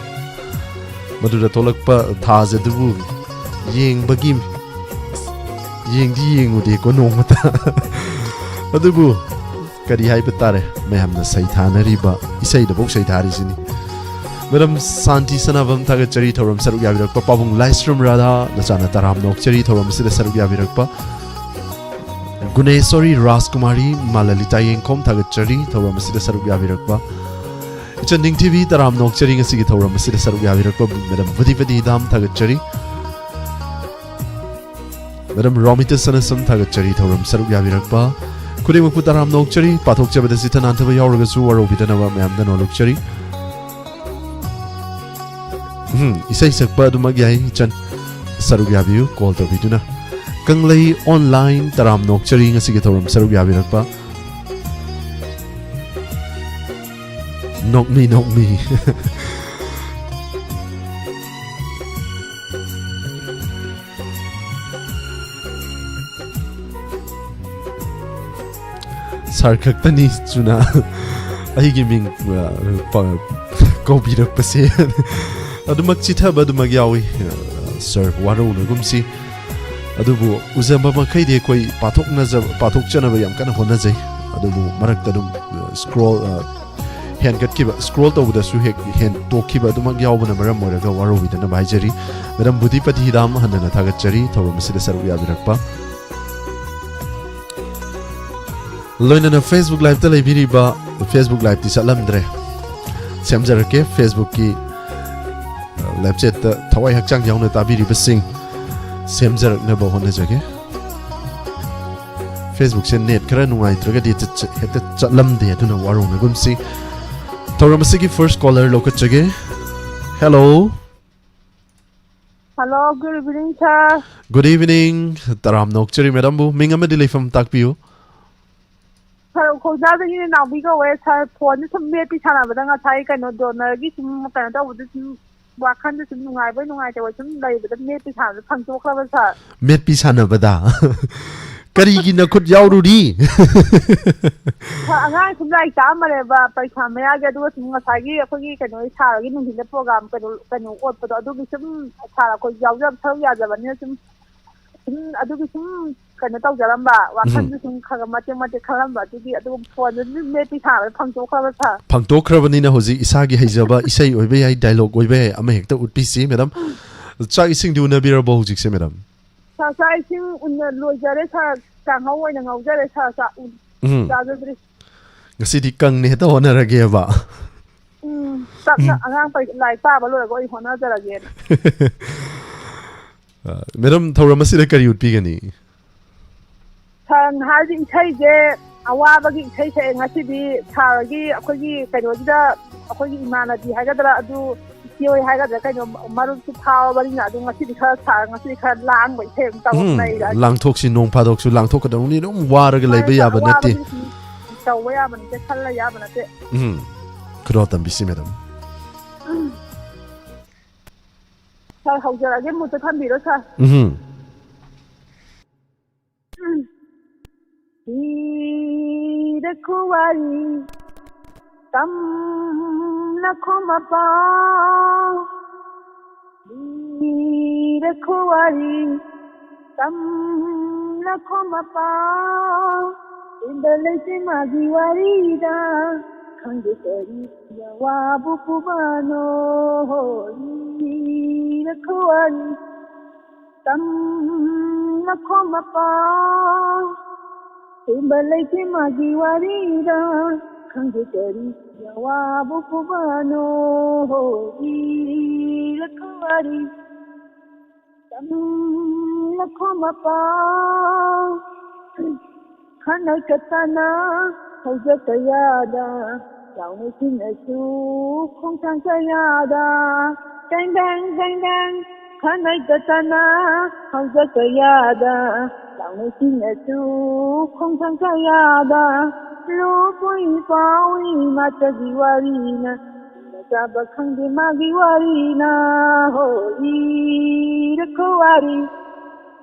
ꯃꯗꯨꯗ ꯊꯣꯛꯂꯛꯄ ꯊꯥꯖ ꯑꯗꯨꯕꯨ ꯌꯦꯡꯕꯒꯤ, ꯌꯦꯡꯗꯤ ꯌꯦꯡꯉꯨꯗꯦꯀꯣ ꯅꯣꯡꯃꯇ꯫ ꯑꯗꯨꯕꯨ ꯀꯔꯤ ꯍꯥꯏꯕ ꯇꯥꯔꯦ, ꯃꯌꯥꯝꯅ ꯁꯩꯊꯥꯅꯔꯤꯕ ꯏꯁꯩꯗꯐꯥꯎ ꯁꯩꯊꯥꯔꯤꯁꯤꯅꯤ꯫ ꯃꯦꯗꯥꯝ ꯁꯥꯟꯇꯤ ꯁꯅꯥꯕꯝ ꯊꯥꯒꯠꯆꯔꯤ, ꯊꯧꯔꯝ ꯁꯔꯨꯛ ꯌꯥꯕꯤꯔꯛꯄ꯫ ꯄꯥꯕꯨꯡ ꯂꯥꯏꯁ꯭ꯔꯝ ꯔꯥꯙꯥ ꯅꯆꯥꯅ ꯇꯔꯥꯝꯅ ꯑꯣꯛꯆꯔꯤ, ꯊꯧꯔꯝ ꯑꯁꯤꯗ ꯁꯔꯨꯛ ꯌꯥꯕꯤꯔꯛꯄ꯫ ꯒꯨꯅꯦꯁꯣꯔꯤ ꯔꯥꯖꯀꯨꯃꯥꯔꯤ ꯃꯥꯂꯂꯤꯇꯥ ꯌꯦꯡꯈꯣꯝ ꯊꯥꯒꯠꯆꯔꯤ, ꯊꯧꯔꯝ ꯑꯁꯤꯗ ꯁꯔꯨꯛ ꯌꯥꯕꯤꯔꯛꯄ꯫ ꯏꯆꯟ ꯅꯤꯡꯊꯤꯕꯤ ꯇꯔꯥꯝꯅ ꯑꯣꯛꯆꯔꯤ, ꯉꯁꯤꯒꯤ ꯊꯧꯔꯝ ꯑꯁꯤꯗ ꯁꯔꯨꯛ ꯌꯥꯕꯤꯔꯛꯄ꯫ ꯃꯦꯗꯥꯝ ꯕꯨꯙꯤꯄꯇꯤ ꯗꯥꯝ ꯊꯥꯒꯠꯆꯔꯤ꯫ ꯃꯦꯗꯥꯝ ꯔꯣꯃꯤꯇꯥ ꯁꯅꯥꯁꯝ ꯊꯥꯒꯠꯆꯔꯤ, ꯊꯧꯔꯝ ꯁꯔꯨꯛ ꯌꯥꯕꯤꯔꯛꯄ꯫ ꯈꯨꯗꯤꯡꯃꯛꯄꯨ ꯇꯔꯥꯝꯅ ꯑꯣꯛꯆꯔꯤ꯫ ꯄꯥꯊꯣꯛꯆꯕꯗ ꯁꯤꯊ ꯅꯥꯟꯊꯕ ꯌꯥꯎꯔꯒꯁꯨ ꯋꯥꯔꯧꯕꯤꯗꯅꯕ ꯃꯌꯥꯝꯗ ꯅꯣꯜꯂꯨꯛꯆꯔꯤ꯫ ꯎꯝ, ꯏꯁꯩ ꯁꯛꯄ ꯑꯗꯨꯃꯛ ꯌꯥꯏ ꯏꯆꯟ꯫ ꯁꯔꯨꯛ ꯌꯥꯕꯤꯌꯨ, ꯀꯣꯜ ꯇꯧꯕꯤꯗꯨꯅ꯫ ꯀꯪꯂꯩ ꯑꯣꯟꯂꯥꯏꯟ ꯇꯔꯥꯝꯅ ꯑꯣꯛꯆꯔꯤ, ꯉꯁꯤꯒꯤ ꯊꯧꯔꯝ ꯁꯔꯨꯛ ꯌꯥꯕꯤꯔꯛꯄ꯫ ꯅꯣꯛꯃꯤ ꯅꯣꯛꯃꯤ꯫ ꯁꯥꯔ ꯈꯛꯇꯅꯤ ꯆꯨꯅ ꯑꯩꯒꯤ ꯃꯤꯡ, ꯑ, ꯄ-, ꯀꯧꯕꯤꯔꯛꯄꯁꯦ꯫ ꯑꯗꯨꯃꯛ ꯆꯤꯊꯕ ꯑꯗꯨꯃꯛ ꯌꯥꯎꯏ, ꯑ, ꯁꯥꯔ, ꯋꯥꯔꯧꯅꯒꯨꯝꯁꯤ꯫ ꯑꯗꯨꯕꯨ ꯎꯖꯕ ꯃꯈꯩꯗꯤ ꯑꯩꯈꯣꯏ ꯄꯥꯊꯣꯛꯅꯖꯕ-, ꯄꯥꯊꯣꯛꯆꯅꯕ ꯌꯥꯝ ꯀꯟꯅ ꯍꯣꯠꯅꯖꯩ꯫ ꯑꯗꯨꯕꯨ ꯃꯔꯛꯇ ꯑꯗꯨꯝ, ꯑ, ꯁ꯭ꯀ꯭ꯔꯣꯜ, ꯑ, ꯍꯦꯟꯒꯠꯈꯤꯕ, ꯁ꯭ꯀ꯭ꯔꯣꯜ ꯇꯧꯕꯗꯁꯨ ꯍꯦꯛ ꯍꯦꯟꯇꯣꯛꯈꯤꯕ ꯑꯗꯨꯃꯛ ꯌꯥꯎꯕꯅ ꯃꯔꯝ ꯑꯣꯏꯔꯒ ꯋꯥꯔꯧꯕꯤꯗꯅꯕ ꯍꯥꯏꯖꯔꯤ꯫ ꯃꯦꯗꯥꯝ ꯕꯨꯙꯤꯄꯇꯤ ꯍꯤꯗꯥꯝ ꯍꯟꯅꯅ ꯊꯥꯒꯠꯆꯔꯤ ꯊꯧꯔꯝ ꯑꯁꯤꯗ ꯁꯔꯨꯛ ꯌꯥꯕꯤꯔꯛꯄ꯫ ꯂꯣꯏꯅꯅ Facebook Liveꯇ ꯂꯩꯕꯤꯔꯤꯕ, Facebook Liveꯇꯤ ꯆꯠꯂꯝꯗ꯭ꯔꯦ, ꯁꯦꯝꯖꯔꯛꯀꯦ꯫ Facebookꯀꯤ, ꯑ, ꯂꯥꯏꯞ ꯆꯦꯠꯇ ꯊꯋꯥꯏ ꯍꯛꯆꯥꯡ ꯌꯥꯎꯅ ꯇꯥꯕꯤꯔꯤꯕꯁꯤꯡ ꯁꯦꯝꯖꯔꯛꯅꯕ ꯍꯣꯠꯅꯖꯒꯦ꯫ ꯐꯦꯁꯕꯨꯛꯁꯦ ꯅꯦꯠ ꯈꯔ ꯅꯨꯡꯉꯥꯏꯇ꯭ꯔꯒꯗꯤ ꯆꯠ-, ꯆꯠ-, ꯍꯦꯛꯇ ꯆꯠꯂꯝꯗꯦ, ꯑꯗꯨꯅ ꯋꯥꯔꯧꯅꯒꯨꯝꯁꯤ꯫ ꯊꯧꯔꯝ ꯑꯁꯤꯒꯤ ꯐꯥꯔꯁ ꯀꯣꯂꯔ ꯂꯧꯈꯠꯆꯒꯦ꯫ Hello. Hello, good evening, sir. Good evening. ꯇꯔꯥꯝꯅ ꯑꯣꯛꯆꯔꯤ ꯃꯦꯗꯥꯝꯕꯨ꯫ ꯃꯤꯡ ꯑꯃꯗꯤ ꯂꯩꯐꯝ ꯇꯥꯛꯄꯤꯌꯨ꯫ ꯁꯥꯔ, ꯎꯈꯣꯡꯖꯥꯗꯒꯤꯅꯦ ꯅꯥꯎꯕꯤ ꯀꯧꯋꯦ꯫ ꯁꯥꯔ, ꯐꯣꯟꯁꯦ ꯁꯨꯝ ꯃꯦꯠꯄꯤ ꯁꯥꯟꯅꯕꯗ ꯉꯁꯥꯏ ꯀꯩꯅꯣ ꯗꯣꯅꯔꯒꯤ ꯁꯨꯝ ꯀꯩꯅꯣ ꯇꯧꯕꯗ ꯁꯨꯝ ꯋꯥꯈꯜꯗ ꯁꯨꯝ ꯅꯨꯡꯉꯥꯏꯕꯣꯏ ꯅꯨꯡꯉꯥꯏꯇꯕꯣꯏ ꯁꯨꯝ ꯂꯩꯕꯗ ꯃꯦꯠꯄꯤ ꯁꯥꯟꯅꯕꯗ ꯐꯪꯗꯣꯛꯈ꯭ꯔꯕ, ꯁꯥꯔ꯫ ꯃꯦꯠꯄꯤ ꯁꯥꯟꯅꯕꯗ? ꯀꯔꯤꯒꯤ ꯅꯈꯨꯠ ꯌꯥꯎꯔꯨꯔꯤ? ꯁꯥꯔ, ꯑꯉꯥꯡ ꯁꯨꯝ ꯂꯥꯏꯔꯤꯛ ꯇꯥꯛꯑꯝꯕꯅꯦꯕ ꯄꯔꯤꯈꯥ ꯃꯌꯥꯒꯤ, ꯑꯗꯨꯒ ꯁꯨꯝ ꯉꯁꯥꯏꯒꯤ ꯑꯩꯈꯣꯏꯒꯤ ꯀꯩꯅꯣ ꯁꯥꯔꯒꯤ ꯅꯨꯡꯊꯤꯟꯗ ꯄ꯭ꯔꯣꯒꯥꯝ ꯀꯩꯅꯣ, ꯀꯩꯅꯣ ꯑꯣꯠꯄꯗꯣ, ꯑꯗꯨꯒꯤ ꯁꯨꯝ ꯁꯥꯔ ꯑꯩꯈꯣꯏ ꯌꯥꯎꯖꯕ ꯁꯔꯨꯛ ꯌꯥꯖꯕꯅꯤꯅ ꯁꯨꯝ ꯁꯨꯝ ꯑꯗꯨꯒꯤ ꯁꯨꯝ ꯀꯩꯅꯣ ꯇꯧꯖꯔꯝꯕ, ꯎꯝ꯫ ꯋꯥꯈꯜꯁꯨ ꯁꯨꯝ ꯈꯔ ꯈꯔ ꯃꯇꯦꯛ ꯃꯇꯦꯛ ꯈꯜꯂꯝꯕ, ꯑꯗꯨꯒꯤ ꯑꯗꯨꯝ ꯐꯣꯟꯗꯨ ꯑꯗꯨꯝ ꯃꯦꯠꯄꯤ ꯁꯥꯕꯗ ꯐꯪꯗꯣꯛꯈ꯭ꯔꯕ, ꯁꯥꯔ꯫ ꯐꯪꯗꯣꯛꯈ꯭ꯔꯕꯅꯤꯅ ꯍꯧꯖꯤꯛ ꯏꯁꯥꯒꯤ ꯍꯩꯖꯕ ꯏꯁꯩ ꯑꯣꯏꯕ ꯌꯥꯏ, ꯗꯥꯏꯂꯣꯛ ꯑꯣꯏꯕ ꯌꯥꯏ, ꯑꯃ ꯍꯦꯛꯇ ꯎꯠꯄꯤꯁꯤ, ꯃꯦꯗꯥꯝ꯫ ꯆꯥꯛ ꯏꯁꯤꯡꯗꯤ ꯎꯅꯕꯤꯔꯕꯣ ꯍꯧꯖꯤꯛꯁꯦ, ꯃꯦꯗꯥꯝ? ꯁꯥꯔ, ꯆꯥꯛ ꯏꯁꯤꯡ ꯎꯅ-, ꯂꯣꯏꯖꯔꯦ, ꯁꯥꯔ꯫ ꯀꯥꯡꯍꯧ ꯑꯣꯏꯅ ꯉꯧꯖꯔꯦ, ꯁꯥꯔ꯫ ꯆꯥꯛ ꯎ-, ꯎꯝ꯫ ꯆꯥꯖꯗ꯭ꯔꯤ꯫ ꯉꯁꯤꯗꯤ ꯀꯪꯅ ꯍꯦꯛꯇ ꯍꯣꯠꯅꯔꯒꯦꯕ꯫ ꯎꯝ, ꯇꯞꯅ ꯎꯝ꯫ ꯑꯉꯥꯡ ꯄꯔꯤ-, ꯂꯥꯏꯔꯤꯛ ꯄꯥꯕ ꯂꯣꯏꯔꯒ ꯑꯣꯏ ꯍꯣꯠꯅꯖꯔꯒꯦꯅ꯫ ꯑ, ꯃꯦꯗꯥꯝ, ꯊꯧꯔꯝ ꯑꯁꯤꯗ ꯀꯔꯤ ꯎꯠꯄꯤꯒꯅꯤ? ꯁꯥꯔ, ꯉꯍꯥꯟꯗꯤ ꯏꯁꯩꯁꯦ ꯑꯋꯥꯕꯒꯤ ꯏꯁꯩ ꯁꯛꯑꯦ, ꯉꯁꯤꯗꯤ ꯁꯥꯔꯒꯤ ꯑꯩꯈꯣꯏꯒꯤ ꯀꯩꯅꯣꯁꯤꯗ ꯑꯩꯈꯣꯏꯒꯤ ꯏꯃꯥꯟꯅꯕꯤ ꯍꯥꯏꯒꯗ꯭ꯔꯥ, ꯑꯗꯨ ꯏꯆꯦ ꯍꯣꯏ ꯍꯥꯏꯒꯗ꯭ꯔꯥ, ꯀꯩꯅꯣ ꯃꯔꯨꯞꯁꯨ ꯐꯥꯎꯔꯕꯅꯤꯅ ꯑꯗꯨꯝ ꯉꯁꯤꯗꯤ ꯈꯔ ꯁꯥꯔ, ꯉꯁꯤꯗꯤ ꯈꯔ ꯂꯥꯡꯕ ꯏꯁꯩ ꯑꯃ ꯇꯧꯔ ꯎꯝ, ꯂꯩꯔꯦ꯫ ꯂꯥꯡꯊꯣꯛꯁꯤ, ꯅꯣꯡ ꯐꯥꯗꯣꯛꯁꯨ ꯂꯥꯡꯊꯣꯛꯀꯗꯧꯅꯤ, ꯑꯗꯨꯝ ꯋꯥꯔꯒ ꯃꯥꯅꯦ ꯂꯩꯕ ꯁꯥꯔ, ꯌꯥꯕ ꯅꯠꯇꯦ꯫ ꯑꯋꯥꯕꯗꯤ ꯁꯨꯝ ꯇꯧꯕ ꯌꯥꯕ ꯅꯠꯇꯦ, ꯈꯜꯂ ꯌꯥꯕ ꯅꯠꯇꯦ꯫ ꯎꯝ, ꯈꯨꯗꯣꯜ ꯇꯝꯕꯤꯁꯤ, ꯃꯦꯗꯥꯝ꯫ ꯎꯝ꯫ ꯁꯥꯔ, ꯍꯧꯖꯔꯛꯑꯒꯦ, ꯃꯨꯠꯇ ꯊꯝꯕꯤꯔꯣ, ꯁꯥꯔ꯫ ꯎꯝ꯫ ꯂꯤꯔꯛꯈꯣ ꯋꯥꯔꯤ, ꯇꯝꯂꯛꯈꯣ ꯃꯄꯥꯎ꯫ ꯂꯤꯔꯛꯈꯣ ꯋꯥꯔꯤ, ꯇꯝꯂꯛꯈꯣ ꯃꯄꯥꯎ꯫ ꯄꯦꯟꯕ ꯂꯩꯇꯦ ꯃꯥꯒꯤ ꯋꯥꯔꯤꯗ, ꯈꯪꯗꯦ ꯀꯔꯤ ꯑꯋꯥꯕ ꯄꯨꯕꯅꯣ꯫ ꯂꯤꯔꯛꯈꯣ ꯋꯥꯔꯤ, ꯇꯝꯂꯛꯈꯣ ꯃꯄꯥꯎ꯫ ꯄꯦꯟꯕ ꯂꯩꯇꯦ ꯃꯥꯒꯤ ꯋꯥꯔꯤꯗ, ꯈꯪꯗꯦ ꯀꯔꯤ ꯑꯋꯥꯕ ꯄꯨꯕꯅꯣ ꯏꯔꯛꯈꯣ ꯋꯥꯔꯤ ꯇꯝꯂꯛꯈꯣ ꯃꯄꯥꯎ ꯈꯟꯅ ꯀꯠꯇꯅ ꯍꯧꯖ ꯀꯌꯥꯗ ꯂꯥꯎꯅꯁꯤꯡꯅꯁꯨ ꯈꯣꯡꯊꯥꯡ ꯀꯌꯥꯗ ꯇꯦꯡ ꯇꯦꯡ ꯇꯦꯡ ꯇꯦꯡ ꯈꯟꯅ ꯀꯠꯇꯅ ꯍꯧꯖ ꯀꯌꯥꯗ ꯂꯥꯎꯅꯁꯤꯡꯅꯁꯨ ꯈꯣꯡꯊꯥꯡ ꯀꯌꯥꯗ ꯂꯨꯄꯨꯏ ꯄꯥꯎꯏ ꯃꯥꯇꯒꯤ ꯋꯥꯔꯤꯅ ꯆꯥꯕ ꯈꯪꯗꯦ ꯃꯥꯒꯤ ꯋꯥꯔꯤꯅ ꯍꯣ ꯏꯔꯛꯈꯣ ꯋꯥꯔꯤ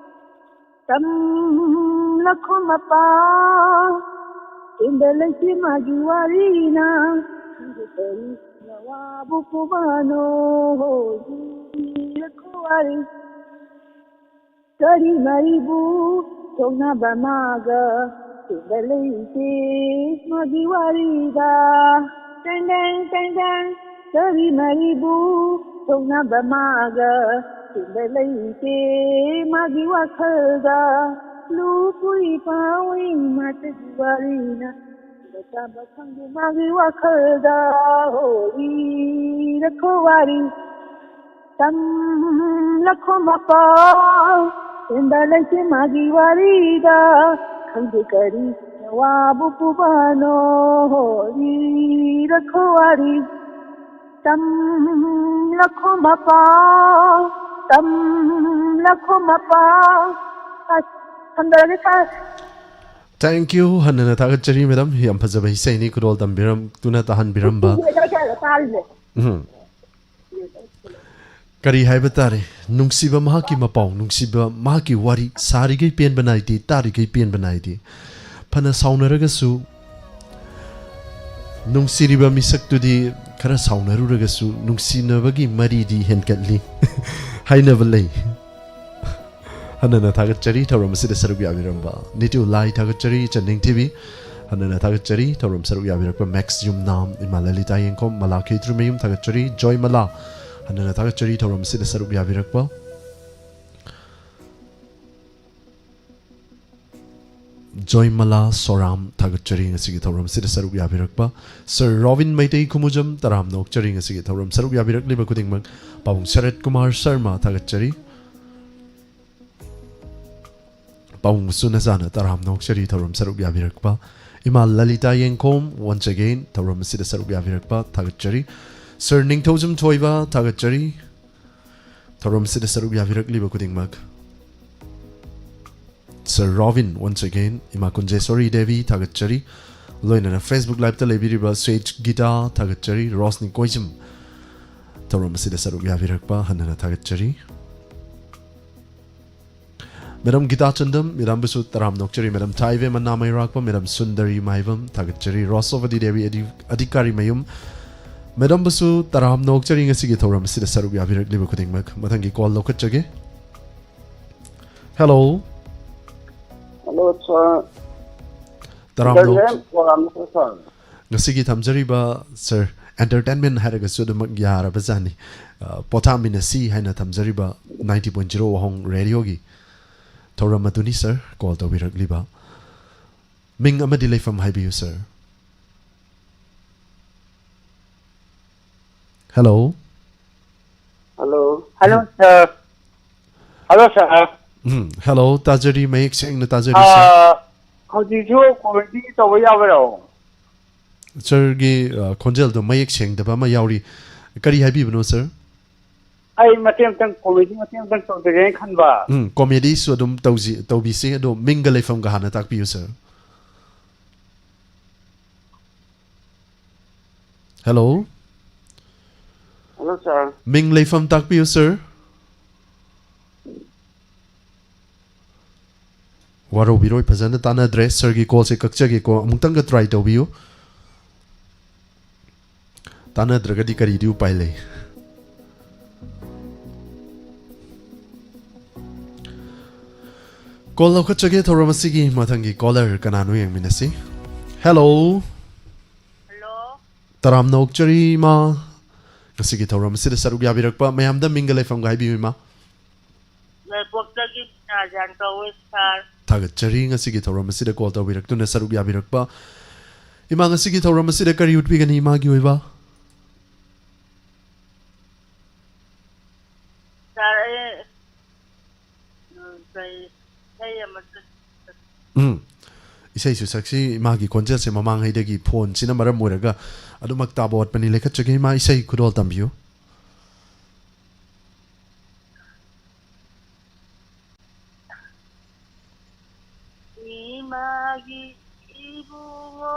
ꯇꯝꯂꯛꯈꯣ ꯃꯄꯥ ꯇꯦꯟꯗ ꯂꯩꯇꯦ ꯃꯥꯒꯤ ꯋꯥꯔꯤꯅ ꯈꯪꯗꯦ ꯀꯔꯤ ꯅꯋꯥꯕꯨ ꯄꯨꯕꯅꯣ ꯍꯣ ꯏꯔꯛꯈꯣ ꯋꯥꯔꯤ ꯀꯔꯤ ꯃꯔꯤꯕꯨ ꯊꯣꯛꯅꯕ ꯃꯥꯒ ꯇꯦꯟꯗ ꯂꯩꯇꯦ ꯃꯥꯒꯤ ꯋꯥꯔꯤꯗ ꯇꯦꯡ ꯇꯦꯡ ꯇꯦꯡ ꯇꯦꯡ ꯀꯔꯤ ꯃꯔꯤꯕꯨ ꯊꯣꯛꯅꯕ ꯃꯥꯒ ꯇꯦꯟꯗ ꯂꯩꯇꯦ ꯃꯥꯒꯤ ꯋꯥꯈꯜꯗ ꯂꯨꯄꯨꯏ ꯄꯥꯎꯏ ꯃꯥꯇꯒꯤ ꯋꯥꯔꯤꯅ ꯆꯥꯕ ꯈꯪꯗꯦ ꯃꯥꯒꯤ ꯋꯥꯈꯜꯗ ꯍꯣ ꯏꯔꯛꯈꯣ ꯋꯥꯔꯤ ꯇꯝꯂꯛꯈꯣ ꯃꯄꯥꯎ ꯇꯦꯟꯗ ꯂꯩꯇꯦ ꯃꯥꯒꯤ ꯋꯥꯔꯤꯗ ꯈꯪꯗꯦ ꯀꯔꯤ ꯅꯋꯥꯕꯨ ꯄꯨꯕꯅꯣ ꯍꯣ ꯏꯔꯛꯈꯣ ꯋꯥꯔꯤ ꯇꯝꯂꯛꯈꯣ ꯃꯄꯥꯎ ꯇꯝꯂꯛꯈꯣ ꯃꯄꯥꯎ ꯑꯁ ꯊꯝꯖꯔꯒꯦ ꯁꯥꯔ꯫ Thank you. ꯍꯟꯅꯅ ꯊꯥꯒꯠꯆꯔꯤ ꯃꯦꯗꯥꯝ, ꯌꯥꯝ ꯐꯖꯕ ꯏꯁꯩꯅꯤ ꯈꯨꯗꯣꯜ ꯇꯝꯕꯤꯔꯝꯗꯨꯅ ꯇꯥꯍꯟꯕꯤꯔꯝꯕ. ꯁꯤꯁꯦ ꯀꯥꯏ ꯀꯥꯏꯗ ꯇꯥꯔꯤꯅꯣ? ꯎꯝ. ꯀꯔꯤ ꯍꯥꯏꯕ ꯇꯥꯔꯦ? ꯅꯨꯡꯁꯤꯕ ꯃꯍꯥꯛꯀꯤ ꯃꯄꯥꯎ, ꯅꯨꯡꯁꯤꯕ ꯃꯍꯥꯛꯀꯤ ꯋꯥꯔꯤ ꯁꯥꯔꯤꯈꯩ ꯄꯦꯟꯕ ꯅꯥꯏꯗꯦ, ꯇꯥꯔꯤꯈꯩ ꯄꯦꯟꯕ ꯅꯥꯏꯗꯦ. ꯐꯅ ꯁꯥꯎꯅꯔꯒꯁꯨ, ꯅꯨꯡꯁꯤꯔꯤꯕ ꯃꯤꯁꯛꯇꯨꯗꯤ ꯈꯔ ꯁꯥꯎꯅꯔꯨꯔꯒꯁꯨ ꯅꯨꯡꯁꯤꯅꯕꯒꯤ ꯃꯔꯤꯗꯤ ꯍꯦꯟꯒꯠꯂꯤ ꯍꯥꯏꯅꯕ ꯂꯩ. ꯍꯟꯅꯅ ꯊꯥꯒꯠꯆꯔꯤ ꯊꯧꯔꯝ ꯑꯁꯤꯗ ꯁꯔꯨꯛ ꯌꯥꯕꯤꯔꯝꯕ ꯅꯤꯇꯨ ꯂꯥꯏ, ꯊꯥꯒꯠꯆꯔꯤ ꯆꯟꯅꯤꯡ ꯊꯤꯕꯤ. ꯍꯟꯅꯅ ꯊꯥꯒꯠꯆꯔꯤ ꯊꯧꯔꯝ ꯁꯔꯨꯛ ꯌꯥꯕꯤꯔꯛꯄ ꯃꯦꯛꯁ ꯌꯨꯝꯅꯥꯝ, ꯏꯃꯥ ꯂꯂꯤꯇꯥ ꯌꯦꯡꯈꯣꯝ, ꯃꯂꯥ ꯈꯦꯇ꯭ꯔꯤꯃꯌꯨꯝ, ꯊꯥꯒꯠꯆꯔꯤ ꯖꯣꯏ ꯃꯂꯥ. ꯍꯟꯅꯅ ꯊꯥꯒꯠꯆꯔꯤ ꯊꯧꯔꯝ ꯑꯁꯤꯗ ꯁꯔꯨꯛ ꯌꯥꯕꯤꯔꯛꯄ. ꯖꯣꯏꯃꯂꯥ ꯁꯣꯔꯥꯝ, ꯊꯥꯒꯠꯆꯔꯤ ꯉꯁꯤꯒꯤ ꯊꯧꯔꯝ ꯑꯁꯤꯗ ꯁꯔꯨꯛ ꯌꯥꯕꯤꯔꯛꯄ꯫ ꯁꯔ ꯔꯣꯕꯤꯟ ꯃꯩꯇꯩ ꯈꯨꯃꯨꯖꯝ, ꯇꯔꯥꯝꯅ ꯑꯣꯛꯆꯔꯤ ꯉꯁꯤꯒꯤ ꯊꯧꯔꯝ ꯁꯔꯨꯛ ꯌꯥꯕꯤꯔꯛꯂꯤꯕ ꯈꯨꯗꯤꯡꯃꯛ꯫ ꯄꯥꯕꯨꯡ ꯁꯔꯠ ꯀꯨꯃꯥꯔ ꯁꯔꯃ, ꯊꯥꯒꯠꯆꯔꯤ꯫ ꯄꯥꯕꯨꯡꯁꯨ ꯅꯆꯥꯅ ꯇꯔꯥꯝꯅ ꯑꯣꯛꯆꯔꯤ ꯊꯧꯔꯝ ꯁꯔꯨꯛ ꯌꯥꯕꯤꯔꯛꯄ꯫ ꯏꯃꯥ ꯂꯂꯤꯇꯥ ꯌꯦꯡꯈꯣꯝ, once again ꯊꯧꯔꯝ ꯑꯁꯤꯗ ꯁꯔꯨꯛ ꯌꯥꯕꯤꯔꯛꯄ, ꯊꯥꯒꯠꯆꯔꯤ꯫ ꯁꯔ ꯅꯤꯡꯊꯧꯖꯝ ꯊꯣꯏꯕ, ꯊꯥꯒꯠꯆꯔꯤ ꯊꯧꯔꯝ ꯑꯁꯤꯗ ꯁꯔꯨꯛ ꯌꯥꯕꯤꯔꯛꯂꯤꯕ ꯈꯨꯗꯤꯡꯃꯛ꯫ ꯁꯔ ꯔꯣꯕꯤꯟ, once again, ꯏꯃꯥ ꯀꯨꯟꯖꯦꯁꯣꯔꯤ ꯗꯦꯕꯤ, ꯊꯥꯒꯠꯆꯔꯤ꯫ ꯂꯣꯏꯅꯅ Facebook Liveꯇ ꯂꯩꯕꯤꯔꯤꯕ ꯁ꯭ꯋꯦꯠ ꯒꯤꯇꯥ, ꯊꯥꯒꯠꯆꯔꯤ꯫ ꯔꯣꯁꯅꯤ ꯀꯣꯏꯖꯝ, ꯊꯧꯔꯝ ꯑꯁꯤꯗ ꯁꯔꯨꯛ ꯌꯥꯕꯤꯔꯛꯄ ꯍꯟꯅ ꯍꯟꯅ ꯊꯥꯒꯠꯆꯔꯤ꯫ ꯃꯦꯗꯥꯝ ꯒꯤꯇꯥ ꯆꯟꯗꯝ, ꯃꯦꯗꯥꯝꯕꯨꯁꯨ ꯇꯔꯥꯝꯅ ꯑꯣꯛꯆꯔꯤ꯫ ꯃꯦꯗꯥꯝ ꯊꯥꯏꯕꯦꯝ ꯃꯅꯥ ꯃꯩꯔꯥꯛꯄ, ꯃꯦꯗꯥꯝ ꯁꯨꯟꯗꯔꯤ ꯃꯥꯏꯕꯝ, ꯊꯥꯒꯠꯆꯔꯤ꯫ ꯔꯣꯁꯣꯕꯗꯤ ꯗꯦꯕꯤ ꯑꯗꯤ-, ꯑꯙꯤꯀꯥꯔꯤ ꯃꯌꯨꯝ, ꯃꯦꯗꯥꯝꯕꯨꯁꯨ ꯇꯔꯥꯝꯅ ꯑꯣꯛꯆꯔꯤ ꯉꯁꯤꯒꯤ ꯊꯧꯔꯝ ꯑꯁꯤꯗ ꯁꯔꯨꯛ ꯌꯥꯕꯤꯔꯛꯂꯤꯕ ꯈꯨꯗꯤꯡꯃꯛ꯫ ꯃꯊꯪꯒꯤ call ꯂꯧꯈꯠꯆꯒꯦ꯫ Hello꯫ Hello, sir. ꯇꯔꯥꯝꯅ ꯑꯣꯛ-, Entertainment program ꯅꯠꯇ꯭ꯔꯣ, sir? ꯉꯁꯤꯒꯤ ꯊꯝꯖꯔꯤꯕ, sir, entertainment ꯍꯥꯏꯔꯒꯁꯨ ꯑꯗꯨꯃꯛ ꯌꯥꯔꯕꯖꯥꯠꯅꯤ꯫ ꯑ, ꯄꯣꯊꯥꯃꯤꯟꯅꯁꯤ ꯍꯥꯏꯅ ꯊꯝꯖꯔꯤꯕ ninety point zero ꯋꯥꯍꯣꯡ ꯔꯦꯗꯤꯑꯣꯒꯤ ꯊꯧꯔꯝ ꯑꯗꯨꯅꯤ, sir, call ꯇꯧꯕꯤꯔꯛꯂꯤꯕ꯫ ꯃꯤꯡ ꯑꯃꯗꯤ ꯂꯩꯐꯝ ꯍꯥꯏꯕꯤꯌꯨ, sir꯫ Hello꯫ Hello꯫ Hello, sir. Hello, sir. ꯎꯝ, hello, ꯇꯥꯖꯔꯤ, ꯃꯌꯦꯛ ꯁꯦꯡꯅ ꯇꯥꯖꯔꯤ, sir꯫ ꯑꯥ, ꯍꯧꯖꯤꯛꯁꯨ comedy ꯇꯧꯕ ꯌꯥꯕꯔꯣ? Sirꯒꯤ, ꯑ, ꯈꯣꯟꯖꯦꯜꯗꯣ ꯃꯌꯦꯛ ꯁꯦꯡꯗꯕ ꯑꯃ ꯌꯥꯎꯔꯤ꯫ ꯀꯔꯤ ꯍꯥꯏꯕꯤꯕꯅꯣ, sir? ꯑꯩ ꯃꯇꯦꯛ ꯑꯃꯇꯪ, comedy ꯃꯇꯦꯛ ꯑꯃꯇꯪ ꯇꯧꯖꯒꯦꯅ ꯈꯟꯕ꯫ ꯎꯝ, comedyꯁꯨ ꯑꯗꯨꯝ ꯇꯧꯖꯤ-, ꯇꯧꯕꯤꯁꯤ, ꯑꯗꯣ ꯃꯤꯡꯒ ꯂꯩꯐꯝꯒ ꯍꯥꯟꯅ ꯇꯥꯛꯄꯤꯌꯨ, sir꯫ Hello꯫ Hello, sir. ꯃꯤꯡ ꯂꯩꯐꯝ ꯇꯥꯛꯄꯤꯌꯨ, sir꯫ ꯋꯥꯔꯧꯕꯤꯔꯣꯏ, ꯐꯖꯅ ꯇꯥꯟꯅꯗ꯭ꯔꯦ꯫ Sirꯒꯤ callꯁꯦ ꯀꯛꯆꯒꯦꯀꯣ, ꯑꯃꯨꯛꯇꯪꯒ try ꯇꯧꯕꯤꯌꯨ꯫ ꯇꯥꯟꯅꯗ꯭ꯔꯒꯗꯤ ꯀꯔꯤꯗꯤ ꯎꯄꯥꯏ ꯂꯩ? Call ꯂꯧꯈꯠꯆꯒꯦ ꯊꯧꯔꯝ ꯑꯁꯤꯒꯤ ꯃꯊꯪꯒꯤ caller ꯀꯅꯥꯅꯣ ꯌꯦꯡꯃꯤꯟꯅꯁꯤ꯫ Hello꯫ Hello꯫ ꯇꯔꯥꯝꯅ ꯑꯣꯛꯆꯔꯤ, ꯏꯃꯥ꯫ ꯉꯁꯤꯒꯤ ꯊꯧꯔꯝ ꯑꯁꯤꯗ ꯁꯔꯨꯛ ꯌꯥꯕꯤꯔꯛꯄ ꯃꯌꯥꯝꯗ ꯃꯤꯡꯒ ꯂꯩꯐꯝꯒ ꯍꯥꯏꯕꯤꯌꯨ, ꯏꯃꯥ꯫ ꯌꯥꯏꯔꯤꯄꯣꯛꯇꯒꯤ ꯁꯥꯔ ꯖꯥꯟ ꯀꯧꯋꯦ, ꯁꯥꯔ꯫ ꯊꯥꯒꯠꯆꯔꯤ ꯉꯁꯤꯒꯤ ꯊꯧꯔꯝ ꯑꯁꯤꯗ ꯀꯣꯜ ꯇꯧꯕꯤꯔꯛꯇꯨꯅ ꯁꯔꯨꯛ ꯌꯥꯕꯤꯔꯛꯄ꯫ ꯏꯃꯥ, ꯉꯁꯤꯒꯤ ꯊꯧꯔꯝ ꯑꯁꯤꯗ ꯀꯔꯤ ꯎꯠꯄꯤꯒꯅꯤ ꯏꯃꯥꯒꯤ ꯑꯣꯏꯕ? ꯁꯥꯔ, ꯑꯩ, ꯎꯝ, ꯀꯩ, ꯏꯁꯩ ꯑꯃ ꯁꯛ- ꯎꯝ꯫ ꯏꯁꯩꯁꯨ ꯁꯛꯁꯤ, ꯏꯃꯥꯒꯤ ꯈꯣꯟꯖꯦꯜꯁꯦ ꯃꯃꯥꯡꯉꯩꯗꯒꯤ ꯐꯣꯟꯁꯤꯅ ꯃꯔꯝ ꯑꯣꯏꯔꯒ ꯑꯗꯨꯃꯛ ꯇꯥꯕ ꯋꯥꯠꯄꯅꯤ꯫ ꯂꯩꯈꯠꯆꯒꯦ ꯏꯃꯥ, ꯏꯁꯩ ꯈꯨꯗꯣꯜ ꯇꯝꯕꯤꯌꯨ꯫ ꯏꯃꯥꯒꯤ ꯏꯕꯨꯡꯉꯣ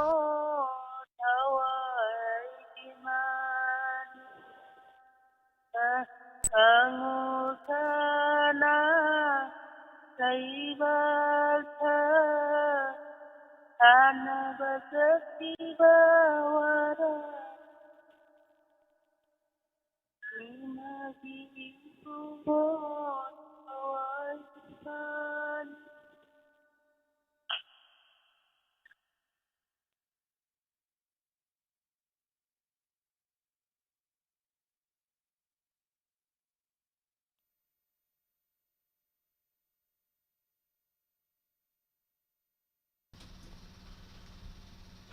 ꯊꯋꯥꯏꯒꯤ ꯃꯥꯅꯤ꯫ ꯑꯉꯧ ꯁꯅꯥ ꯂꯩꯕꯥꯛꯇ ꯁꯥꯟꯅꯕ ꯆꯠꯈꯤꯕ ꯋꯥꯔꯥ꯫ ꯏꯃꯥꯒꯤ ꯏꯕꯨꯡꯉꯣ ꯊꯋꯥꯏꯒꯤ ꯃꯥꯅꯤ꯫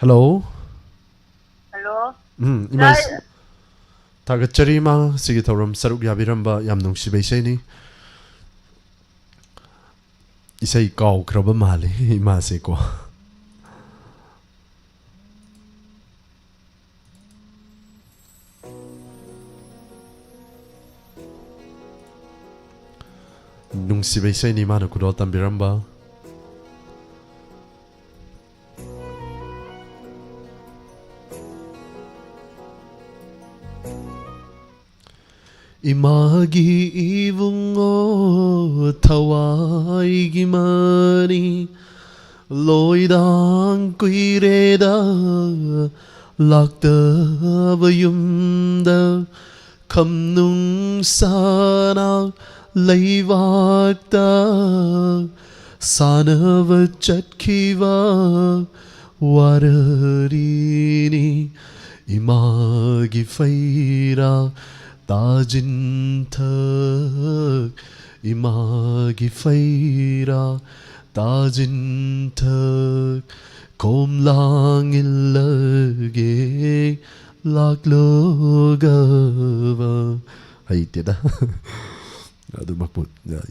ꯍꯜꯂꯣ꯫ ꯍꯜꯂꯣ꯫ ꯎꯝ, ꯏꯃꯥ, ꯇꯥꯏ꯫ ꯊꯥꯒꯠꯆꯔꯤ ꯏꯃꯥ, ꯁꯤꯒꯤ ꯊꯧꯔꯝ ꯁꯔꯨꯛ ꯌꯥꯕꯤꯔꯝꯕ ꯌꯥꯝ ꯅꯨꯡꯁꯤꯕ ꯏꯁꯩꯅꯤ꯫ ꯏꯁꯩ ꯀꯥꯎꯈ꯭ꯔꯕ ꯃꯥꯜꯂꯦ ꯏꯃꯥꯁꯦꯀꯣ꯫ ꯅꯨꯡꯁꯤꯕ ꯏꯁꯩꯅꯤ ꯃꯥꯅ ꯈꯨꯗꯣꯜ ꯇꯝꯕꯤꯔꯝꯕ꯫ ꯏꯃꯥꯒꯤ ꯏꯕꯨꯡꯉꯣ ꯊꯋꯥꯏꯒꯤ ꯃꯅꯤ, ꯂꯣꯏꯗꯥꯡ ꯀꯨꯏꯔꯦꯗ ꯂꯥꯛꯇꯕ ꯌꯨꯝꯗ, ꯈꯝꯅꯨꯡ ꯁꯅꯥ ꯂꯩꯕꯥꯛꯇ ꯁꯥꯟꯅꯕ ꯆꯠꯈꯤꯕ ꯋꯥꯔꯤꯅꯤ꯫ ꯏꯃꯥꯒꯤ ꯐꯩꯔꯥ ꯇꯥꯖꯤꯟꯊꯛ ꯏꯃꯥꯒꯤ ꯐꯩꯔꯥ, ꯇꯥꯖꯤꯟꯊꯛ ꯈꯣꯝꯂꯥꯡ ꯏꯜꯂꯒꯦ ꯂꯥꯛꯂꯣꯒꯕ꯫ ꯍꯩꯇꯦꯗ꯫ ꯑꯗꯨꯃꯛꯄꯨ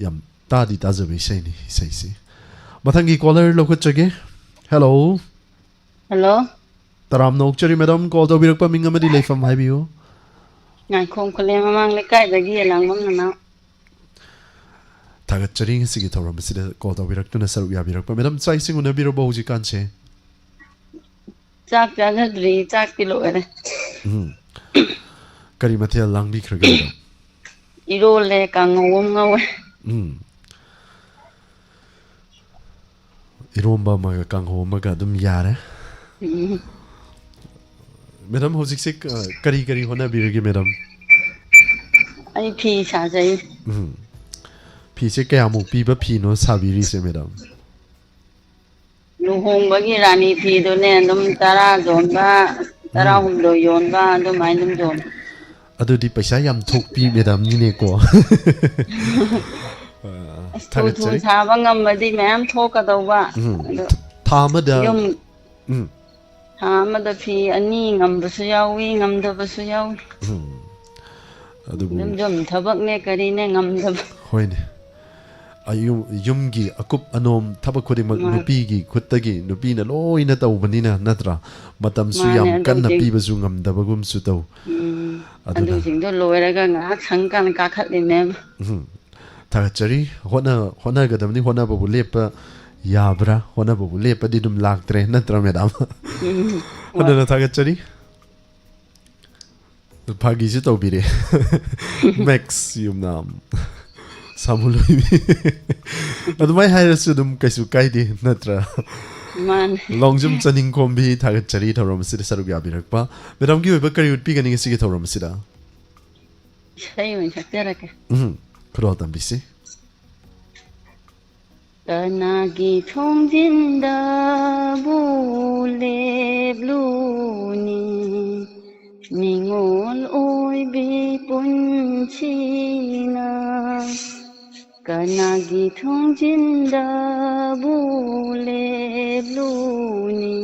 ꯌꯥꯝ ꯇꯥꯗꯤ ꯇꯥꯖꯕ ꯏꯁꯩꯅꯤ, ꯏꯁꯩꯁꯤ꯫ ꯃꯊꯪꯒꯤ caller ꯂꯧꯈꯠꯆꯒꯦ꯫ Hello꯫ Hello꯫ ꯇꯔꯥꯝꯅ ꯑꯣꯛꯆꯔꯤ madam, call ꯇꯧꯕꯤꯔꯛꯄ ꯃꯤꯡ ꯑꯃꯗꯤ ꯂꯩꯐꯝ ꯍꯥꯏꯕꯤꯌꯨ꯫ ꯉꯥꯏꯈꯣꯝ ꯈꯨꯂꯦꯝ ꯃꯃꯥꯡ ꯂꯩꯀꯥꯏꯗꯒꯤ ꯑꯂꯥꯡꯕꯝ ꯅꯅꯥꯎ꯫ ꯊꯥꯒꯠꯆꯔꯤ ꯉꯁꯤꯒꯤ ꯊꯧꯔꯝ ꯑꯁꯤꯗ call ꯇꯧꯕꯤꯔꯛꯇꯨꯅ ꯁꯔꯨꯛ ꯌꯥꯕꯤꯔꯛꯄ꯫ Madam, ꯆꯥꯛ ꯏꯁꯤꯡ ꯎꯅꯕꯤꯔꯕꯣ ꯍꯧꯖꯤꯛꯀꯥꯟꯁꯦ? ꯆꯥꯛ ꯆꯥꯖꯗ꯭ꯔꯤ, ꯆꯥꯛꯇꯤ ꯂꯣꯏꯔꯦ꯫ ꯎꯝ꯫ ꯀꯔꯤ ꯃꯊꯦꯜ ꯂꯥꯡꯕꯤꯈ꯭ꯔꯒꯦ madam? ꯏꯔꯣꯜꯂꯦ, ꯀꯥꯡꯉꯧ ꯑꯃ ꯉꯧꯋꯦ꯫ ꯎꯝ꯫ ꯏꯔꯣꯝꯕ ꯑꯃꯒ ꯀꯥꯡꯍꯧ ꯑꯃꯒ ꯑꯗꯨꯝ ꯌꯥꯔꯦ꯫ ꯎꯝ꯫ Madam, ꯍꯧꯖꯤꯛꯁꯦ, ꯑ, ꯀꯔꯤ ꯀꯔꯤ ꯍꯣꯠꯅꯕꯤꯔꯤꯒꯦ madam? ꯑꯩ ꯐꯤ ꯁꯥꯖꯩ꯫ ꯎꯝ꯫ ꯐꯤꯁꯦ ꯀꯌꯥꯃꯨꯛ ꯄꯤꯕ ꯐꯤꯅꯣ ꯁꯥꯕꯤꯔꯤꯁꯦ madam? ꯂꯨꯍꯣꯡꯕꯒꯤ ꯔꯥꯅꯤ ꯐꯤꯗꯨꯅꯦ, ꯑꯗꯨꯝ ꯇꯔꯥ ꯌꯣꯟꯕ, ꯎꯝ꯫ ꯇꯔꯥꯍꯨꯝꯗꯣꯏ ꯌꯣꯟꯕ, ꯑꯗꯨꯃꯥꯏꯅ ꯑꯗꯨꯝ ꯌꯣꯟꯕ꯫ ꯑꯗꯨꯗꯤ ꯄꯩꯁꯥ ꯌꯥꯝ ꯊꯣꯛꯄꯤ madamꯅꯤꯅꯦꯀꯣ꯫ ꯑ, ꯑꯁ, ꯊꯨ ꯊꯨꯅ ꯊꯥꯒꯠꯆꯔꯤ꯫ ꯁꯥꯕ ꯉꯝꯃꯗꯤ ꯃꯌꯥꯝ ꯊꯣꯛꯀꯗꯧꯕ꯫ ꯎꯝ, ꯑꯗꯣ ꯊꯥ ꯑꯃꯗ, ꯌꯨꯝ ꯎꯝ꯫ ꯊꯥ ꯑꯃꯗ ꯐꯤ ꯑꯅꯤ ꯉꯝꯕꯁꯨ ꯌꯥꯎꯏ, ꯉꯝꯗꯕꯁꯨ ꯌꯥꯎꯏ꯫ ꯎꯝ꯫ ꯑꯗꯨꯕꯨ ꯌꯨꯝ, ꯌꯨꯝ ꯊꯕꯛꯅꯦ ꯀꯔꯤꯅꯦ ꯉꯝꯗꯕ꯫ ꯍꯣꯏꯅꯦ꯫ ꯑꯌꯨꯝ-, ꯌꯨꯝꯒꯤ ꯑꯀꯨꯞ ꯑꯅꯣꯝ ꯊꯕꯛ ꯈꯨꯗꯤꯡꯃꯛ ꯃꯥꯅꯤ꯫ ꯅꯨꯄꯤꯒꯤ ꯈꯨꯠꯇꯒꯤ ꯅꯨꯄꯤꯅ ꯂꯣꯏꯅ ꯇꯧꯕꯅꯤꯅ, ꯅꯠꯇ꯭ꯔꯥ? ꯃꯇꯝꯁꯨ ꯃꯥꯅꯦ, ꯌꯥꯝ ꯀꯟꯅ ꯑꯗꯨꯕꯨꯗꯤ꯫ ꯄꯤꯕꯁꯨ ꯉꯝꯗꯕꯒꯨꯝꯁꯨ ꯇꯧ꯫ ꯎꯝ, ꯑꯗꯨꯅ ꯑꯗꯨꯁꯤꯡꯗꯣ ꯂꯣꯏꯔꯒ ꯉꯥꯏꯍꯥꯛ ꯁꯪꯀꯥꯟꯗ ꯀꯥꯈꯠꯂꯤꯅꯦ꯫ ꯎꯝ꯫ ꯊꯥꯒꯠꯆꯔꯤ꯫ ꯍꯣꯠꯅ-, ꯍꯣꯠꯅꯒꯗꯕꯅꯤ, ꯍꯣꯠꯅꯕꯕꯨ ꯂꯦꯞꯄ ꯌꯥꯕ꯭ꯔꯥ? ꯍꯣꯠꯅꯕꯕꯨ ꯂꯦꯞꯄꯗꯤ ꯑꯗꯨꯝ ꯂꯥꯛꯇ꯭ꯔꯦ, ꯅꯠꯇ꯭ꯔꯥ madam? ꯎꯝ, ꯍꯣꯏ꯫ ꯑꯗꯨꯅ ꯊꯥꯒꯠꯆꯔꯤ꯫ ꯐꯥꯒꯤꯁꯨ ꯇꯧꯕꯤꯔꯦ꯫ Max ꯌꯨꯝꯅꯥꯝ꯫ ꯁꯥꯃꯨ ꯂꯣꯏꯕꯤ꯫ ꯑꯗꯨꯃꯥꯏꯅ ꯍꯥꯏꯔꯁꯨ ꯑꯗꯨꯝ ꯀꯩꯁꯨ ꯀꯥꯏꯗꯦ, ꯅꯠꯇ꯭ꯔꯥ? ꯃꯥꯅꯦ꯫ ꯂꯣꯡꯖꯝ ꯆꯅꯤꯡꯈꯣꯝꯕꯤ, ꯊꯥꯒꯠꯆꯔꯤ ꯊꯧꯔꯝ ꯑꯁꯤꯗ ꯁꯔꯨꯛ ꯌꯥꯕꯤꯔꯛꯄ꯫ Madamꯒꯤ ꯑꯣꯏꯕ ꯀꯔꯤ ꯎꯠꯄꯤꯒꯅꯤ ꯉꯁꯤꯒꯤ ꯊꯧꯔꯝ ꯑꯁꯤꯗ? ꯏꯁꯩ ꯑꯣꯏꯅ ꯁꯛꯆꯔꯛꯀꯦ꯫ ꯎꯝ, ꯈꯨꯗꯣꯜ ꯇꯝꯕꯤꯁꯤ꯫ ꯀꯅꯥꯒꯤ ꯊꯣꯡꯖꯤꯟꯗꯕꯨ ꯂꯦꯞꯂꯨꯅꯤ? ꯅꯤꯡꯉꯣꯜ ꯑꯣꯏꯕꯤ ꯄꯨꯟ- ꯁꯤꯅ ꯀꯅꯥꯒꯤ ꯊꯣꯡꯖꯤꯟꯗꯕꯨ ꯂꯦꯞꯂꯨꯅꯤ?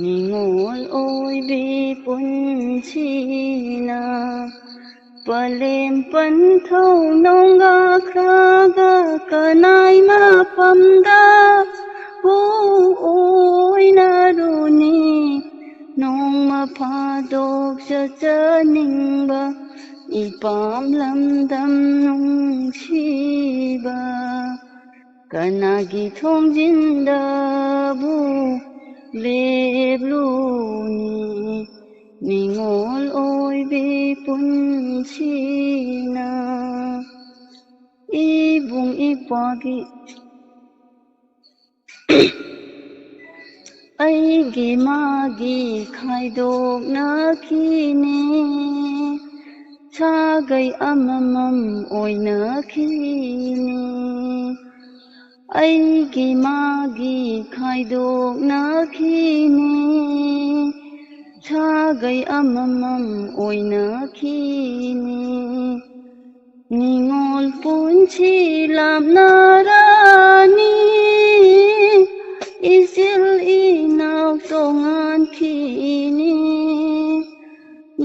ꯅꯤꯉꯣꯜ ꯑꯣꯏꯕꯤ ꯄꯨꯟꯁꯤꯅ ꯄꯂꯦꯝ ꯄꯟꯊꯧ ꯅꯣꯡꯒꯥꯈ꯭ꯔꯒ ꯀꯅꯥꯏ ꯃꯐꯝꯗ ꯍꯨ ꯑꯣꯏꯅꯔꯨꯅꯤ? ꯅꯣꯡꯃ ꯐꯥꯗꯣꯛ ꯆꯠꯆꯅꯤꯡꯕ ꯏꯄꯥꯝ ꯂꯝꯗꯝ ꯅꯨꯡꯁꯤꯕ, ꯀꯅꯥꯒꯤ ꯊꯣꯡꯖꯤꯟꯗꯕꯨ ꯂꯦꯞꯂꯨꯅꯤ? ꯅꯤꯉꯣꯜ ꯑꯣꯏꯕꯤ ꯄꯨꯟꯁꯤꯅ ꯏꯕꯨꯡ ꯏꯄ꯭ꯋꯥꯒꯤ ꯑꯩꯒꯤ ꯃꯥꯒꯤ ꯈꯥꯏꯗꯣꯛꯅꯈꯤꯅꯤ꯫ ꯁꯥꯒꯩ ꯑꯃꯃꯝ ꯑꯣꯏꯅꯈꯤꯅꯤ꯫ ꯑꯩꯒꯤ ꯃꯥꯒꯤ ꯈꯥꯏꯗꯣꯛꯅꯈꯤꯅꯤ꯫ ꯁꯥꯒꯩ ꯑꯃꯃꯝ ꯑꯣꯏꯅꯈꯤꯅꯤ꯫ ꯅꯤꯉꯣꯜ ꯄꯨꯟꯁꯤ ꯂꯥꯞꯅꯔꯅꯤ꯫ ꯏꯆꯤꯜ ꯏꯅꯥꯎ ꯇꯣꯉꯥꯟꯈꯤꯅꯤ꯫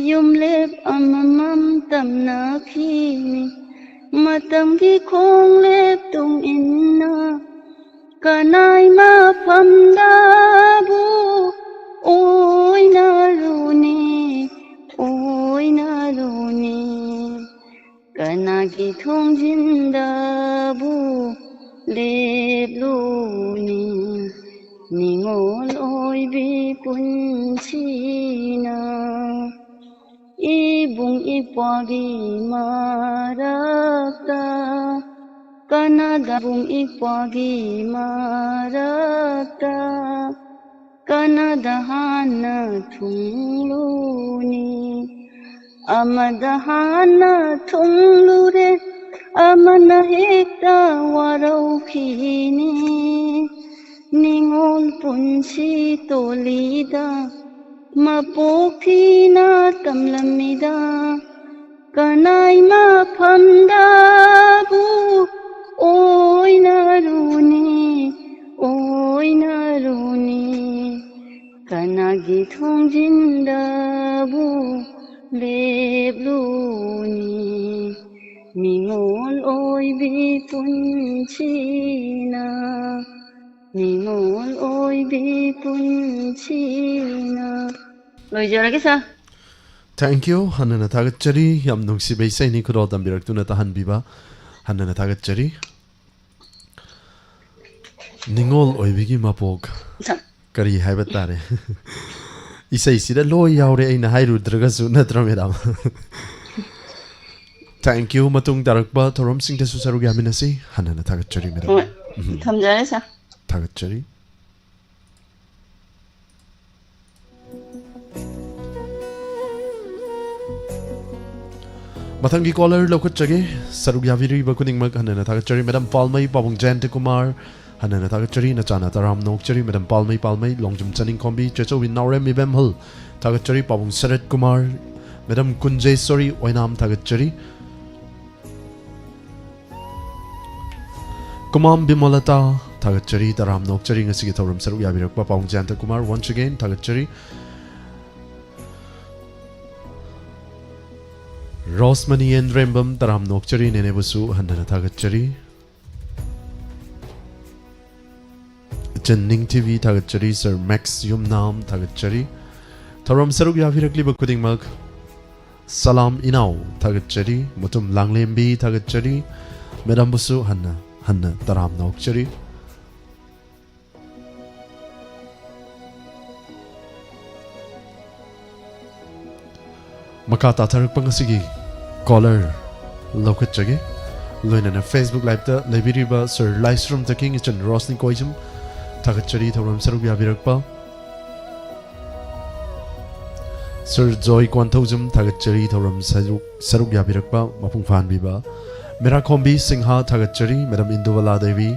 ꯌꯨꯝꯂꯦꯞ ꯑꯃꯃꯝ ꯇꯝꯅꯈꯤꯅꯤ꯫ ꯃꯇꯝꯒꯤ ꯈꯣꯡꯂꯦꯞ ꯇꯨꯡ ꯏꯟꯅ ꯀꯅꯥꯏ ꯃꯐꯝꯗꯕꯨ ꯑꯣꯏꯅꯔꯨꯅꯤ, ꯑꯣꯏꯅꯔꯨꯅꯤ? ꯀꯅꯥꯒꯤ ꯊꯣꯡꯖꯤꯟꯗꯕꯨ ꯂꯦꯞꯂꯨꯅꯤ? ꯅꯤꯉꯣꯜ ꯑꯣꯏꯕꯤ ꯄꯨꯟꯁꯤꯅ ꯏꯕꯨꯡ ꯏꯄ꯭ꯋꯥꯒꯤ ꯃꯔꯛꯇ, ꯀꯅꯥꯗ ꯏꯕꯨꯡ ꯏꯄ꯭ꯋꯥꯒꯤ ꯃꯔꯛꯇ ꯀꯅꯥꯗ ꯍꯥꯟꯅ ꯊꯨꯡꯂꯨꯅꯤ? ꯑꯃꯗ ꯍꯥꯟꯅ ꯊꯨꯡꯂꯨꯔꯦ, ꯑꯃꯅ ꯍꯦꯛꯇ ꯋꯥꯔꯧꯈꯤꯅꯤ꯫ ꯅꯤꯉꯣꯜ ꯄꯨꯟꯁꯤ ꯇꯣꯜꯂꯤꯗ ꯃꯄꯣꯛ ꯊꯤꯅ ꯇꯝꯂꯝꯃꯤꯗ, ꯀꯅꯥꯏ ꯃꯐꯝꯗꯕꯨ ꯑꯣꯏꯅꯔꯨꯅꯤ, ꯑꯣꯏꯅꯔꯨꯅꯤ, ꯀꯅꯥꯒꯤ ꯊꯣꯡꯖꯤꯟꯗꯕꯨ ꯂꯦꯞꯂꯨꯅꯤ, ꯅꯤꯉꯣꯜ ꯑꯣꯏꯕꯤ ꯄꯨꯟꯁꯤꯅ, ꯅꯤꯉꯣꯜ ꯑꯣꯏꯕꯤ ꯄꯨꯟꯁꯤꯅ꯫ ꯂꯣꯏꯖꯔꯒꯦ, ꯁꯥꯔ꯫ Thank you꯫ ꯍꯟꯅꯅ ꯊꯥꯒꯠꯆꯔꯤ꯫ ꯌꯥꯝ ꯅꯨꯡꯁꯤꯕ ꯏꯁꯩꯅꯤ, ꯈꯨꯗꯣꯜ ꯇꯝꯕꯤꯔꯛꯇꯨꯅ ꯇꯥꯍꯟꯕꯤꯕ꯫ ꯍꯟꯅꯅ ꯊꯥꯒꯠꯆꯔꯤ꯫ ꯅꯤꯉꯣꯜ ꯑꯣꯏꯕꯤꯒꯤ ꯃꯄꯣꯛ꯫ ꯊꯝ- ꯀꯔꯤ ꯍꯥꯏꯕ ꯇꯥꯔꯦ? ꯏꯁꯩꯁꯤꯗ ꯂꯣꯏ ꯌꯥꯎꯔꯦ ꯑꯩꯅ ꯍꯥꯏꯔꯨꯗ꯭ꯔꯒꯁꯨ, ꯅꯠꯇ꯭ꯔꯣ, ꯃꯦꯗꯥꯝ? Thank you꯫ ꯃꯇꯨꯡ ꯇꯥꯔꯛꯄ ꯊꯧꯔꯝꯁꯤꯡꯗꯁꯨ ꯁꯔꯨꯛ ꯌꯥꯃꯤꯟꯅꯁꯤ꯫ ꯍꯟꯅꯅ ꯊꯥꯒꯠꯆꯔꯤ, ꯃꯦꯗꯥꯝ꯫ ꯍꯣꯏ꯫ ꯎꯝ꯫ ꯊꯝꯖꯔꯦ, ꯁꯥꯔ꯫ ꯊꯥꯒꯠꯆꯔꯤ꯫ ꯃꯊꯪꯒꯤ ꯀꯣꯂꯔ ꯂꯧꯈꯠꯆꯒꯦ꯫ ꯁꯔꯨꯛ ꯌꯥꯕꯤꯔꯤꯕ ꯈꯨꯗꯤꯡꯃꯛ ꯍꯟꯅꯅ ꯊꯥꯒꯠꯆꯔꯤ꯫ ꯃꯦꯗꯥꯝ ꯄꯥꯜꯃꯩ ꯄꯥꯕꯨꯡ ꯖꯌꯟꯇ ꯀꯨꯃꯥꯔ, ꯍꯟꯅꯅ ꯊꯥꯒꯠꯆꯔꯤ꯫ ꯅꯆꯥꯅ ꯇꯔꯥꯝꯅ ꯑꯣꯛꯆꯔꯤ꯫ ꯃꯦꯗꯥꯝ ꯄꯥꯜꯃꯩ ꯄꯥꯜꯃꯩ, ꯂꯣꯡꯖꯝ ꯆꯅꯤꯡꯈꯣꯝꯕꯤ, ꯆꯦꯆꯧꯕꯤ ꯅꯥꯎꯔꯦꯝ ꯏꯕꯦꯝꯍꯜ, ꯊꯥꯒꯠꯆꯔꯤ꯫ ꯄꯥꯕꯨꯡ ꯁꯔꯠ ꯀꯨꯃꯥꯔ, ꯃꯦꯗꯥꯝ ꯀꯨꯟꯖꯦꯁꯣꯔꯤ ꯑꯣꯏꯅꯥꯝ, ꯊꯥꯒꯠꯆꯔꯤ꯫ ꯀꯨꯃꯥꯝ ꯕꯤꯃꯣꯂꯇꯥ, ꯊꯥꯒꯠꯆꯔꯤ꯫ ꯇꯔꯥꯝꯅ ꯑꯣꯛꯆꯔꯤ꯫ ꯉꯁꯤꯒꯤ ꯊꯧꯔꯝ ꯁꯔꯨꯛ ꯌꯥꯕꯤꯔꯛꯄ ꯄꯥꯎꯡ ꯖꯌꯟꯇ ꯀꯨꯃꯥꯔ, once again ꯊꯥꯒꯠꯆꯔꯤ꯫ ꯔꯣꯁꯃꯅꯤ ꯑꯦꯟ ꯔꯦꯝꯕꯝ, ꯇꯔꯥꯝꯅ ꯑꯣꯛꯆꯔꯤ꯫ ꯅꯦꯅꯦꯕꯨꯁꯨ ꯍꯟꯊꯅ ꯊꯥꯒꯠꯆꯔꯤ꯫ ꯏꯆꯟ ꯅꯤꯡꯊꯤꯕꯤ, ꯊꯥꯒꯠꯆꯔꯤ꯫ ꯁꯔ ꯃꯦꯛꯁ ꯌꯨꯝꯅꯥꯝ, ꯊꯥꯒꯠꯆꯔꯤ꯫ ꯊꯧꯔꯝ ꯁꯔꯨꯛ ꯌꯥꯕꯤꯔꯛꯂꯤꯕ ꯈꯨꯗꯤꯡꯃꯛ ꯁꯂꯥꯝ ꯏꯅꯥꯎ, ꯊꯥꯒꯠꯆꯔꯤ꯫ ꯃꯇꯨꯝ ꯂꯥꯡꯂꯦꯝꯕꯤ, ꯊꯥꯒꯠꯆꯔꯤ꯫ ꯃꯦꯗꯥꯝꯕꯨꯁꯨ ꯍꯟꯅ ꯍꯟꯅ ꯇꯔꯥꯝꯅ ꯑꯣꯛꯆꯔꯤ꯫ ꯃꯈꯥ ꯇꯥꯊꯔꯛꯄ ꯉꯁꯤꯒꯤ ꯀꯣꯂꯔ ꯂꯧꯈꯠꯆꯒꯦ꯫ ꯂꯣꯏꯅꯅ Facebook Liveꯇ ꯂꯩꯕꯤꯔꯤꯕ ꯁꯔ ꯂꯥꯏꯁ꯭ꯔꯝ ꯇꯀꯤꯡ, ꯏꯆꯟ ꯔꯣꯁꯅꯤ ꯀꯣꯏꯖꯝ, ꯊꯥꯒꯠꯆꯔꯤ ꯊꯧꯔꯝ ꯁꯔꯨꯛ ꯌꯥꯕꯤꯔꯛꯄ꯫ ꯁꯔ ꯖꯣꯏ ꯀꯣꯟꯊꯧꯖꯝ, ꯊꯥꯒꯠꯆꯔꯤ ꯊꯧꯔꯝ ꯁꯔꯨꯛ, ꯁꯔꯨꯛ ꯌꯥꯕꯤꯔꯛꯄ, ꯃꯄꯨꯡ ꯐꯥꯍꯟꯕꯤꯕ꯫ ꯃꯦꯔꯥꯈꯣꯝꯕꯤ ꯁꯤꯡꯍ, ꯊꯥꯒꯠꯆꯔꯤ꯫ ꯃꯦꯗꯥꯝ ꯏꯟꯗꯨꯕꯂꯥ ꯗꯦꯕꯤ,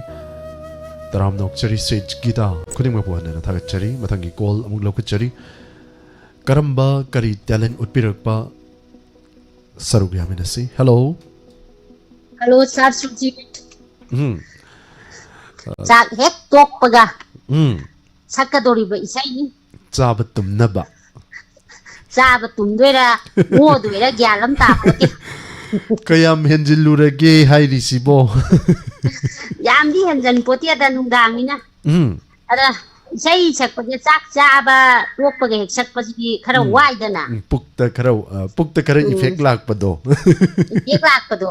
ꯇꯔꯥꯝꯅ ꯑꯣꯛꯆꯔꯤ꯫ ꯁꯦꯖ ꯒꯤꯇꯥ, ꯈꯨꯗꯤꯡꯃꯛꯄꯨ ꯍꯟꯅ ꯍꯟꯅ ꯊꯥꯒꯠꯆꯔꯤ꯫ ꯃꯊꯪꯒꯤ ꯀꯣꯜ ꯑꯃꯨꯛ ꯂꯧꯈꯠꯆꯔꯤ꯫ ꯀꯔꯝꯕ ꯀꯔꯤ ꯇꯦꯂꯦꯟ ꯎꯠꯄꯤꯔꯛꯄ ꯁꯔꯨꯛ ꯌꯥꯃꯤꯟꯅꯁꯤ꯫ ꯍꯦꯜꯂꯣ꯫ ꯍꯜꯂꯣ ꯁꯥꯔ ꯁꯨꯖꯤꯠ꯫ ꯎꯝ꯫ ꯆꯥꯛ ꯍꯦꯛ ꯇꯣꯛꯄꯒ ꯎꯝ꯫ ꯁꯛꯀꯗꯧꯔꯤꯕ ꯏꯁꯩꯅꯤ꯫ ꯆꯥꯕ ꯇꯨꯝꯅꯕ꯫ ꯆꯥꯕ ꯇꯨꯝꯗꯣꯏꯔꯥ, ꯑꯣꯗꯣꯏꯔꯥ ꯒ꯭ꯌꯥꯟ ꯑꯃ ꯇꯥꯄꯣꯠꯇꯦ꯫ ꯀꯌꯥꯝ ꯍꯦꯟꯖꯤꯜꯂꯨꯔꯒꯦ ꯍꯥꯏꯔꯤꯁꯤꯕꯣ? ꯌꯥꯝꯗꯤ ꯍꯦꯟꯖꯟ ꯄꯣꯠꯇꯦꯗ ꯅꯨꯡꯗꯥꯡꯅꯤꯅ꯫ ꯎꯝ꯫ ꯑꯗ ꯏꯁꯩ ꯁꯛꯄꯁꯦ ꯆꯥꯛ ꯆꯥꯕ ꯇꯣꯛꯄꯒ ꯍꯦꯛ ꯁꯛꯄꯁꯤꯗꯤ ꯈꯔ ꯎꯝ꯫ ꯋꯥꯏꯗꯅ꯫ ꯎꯝ, ꯄꯨꯛꯇ ꯈꯔ, ꯑ, ꯄꯨꯛꯇ ꯈꯔ ꯎꯝ꯫ ꯏꯐꯦꯛ ꯂꯥꯛꯄꯗꯣ꯫ ꯏꯐꯦꯛ ꯂꯥꯛꯄꯗꯣ꯫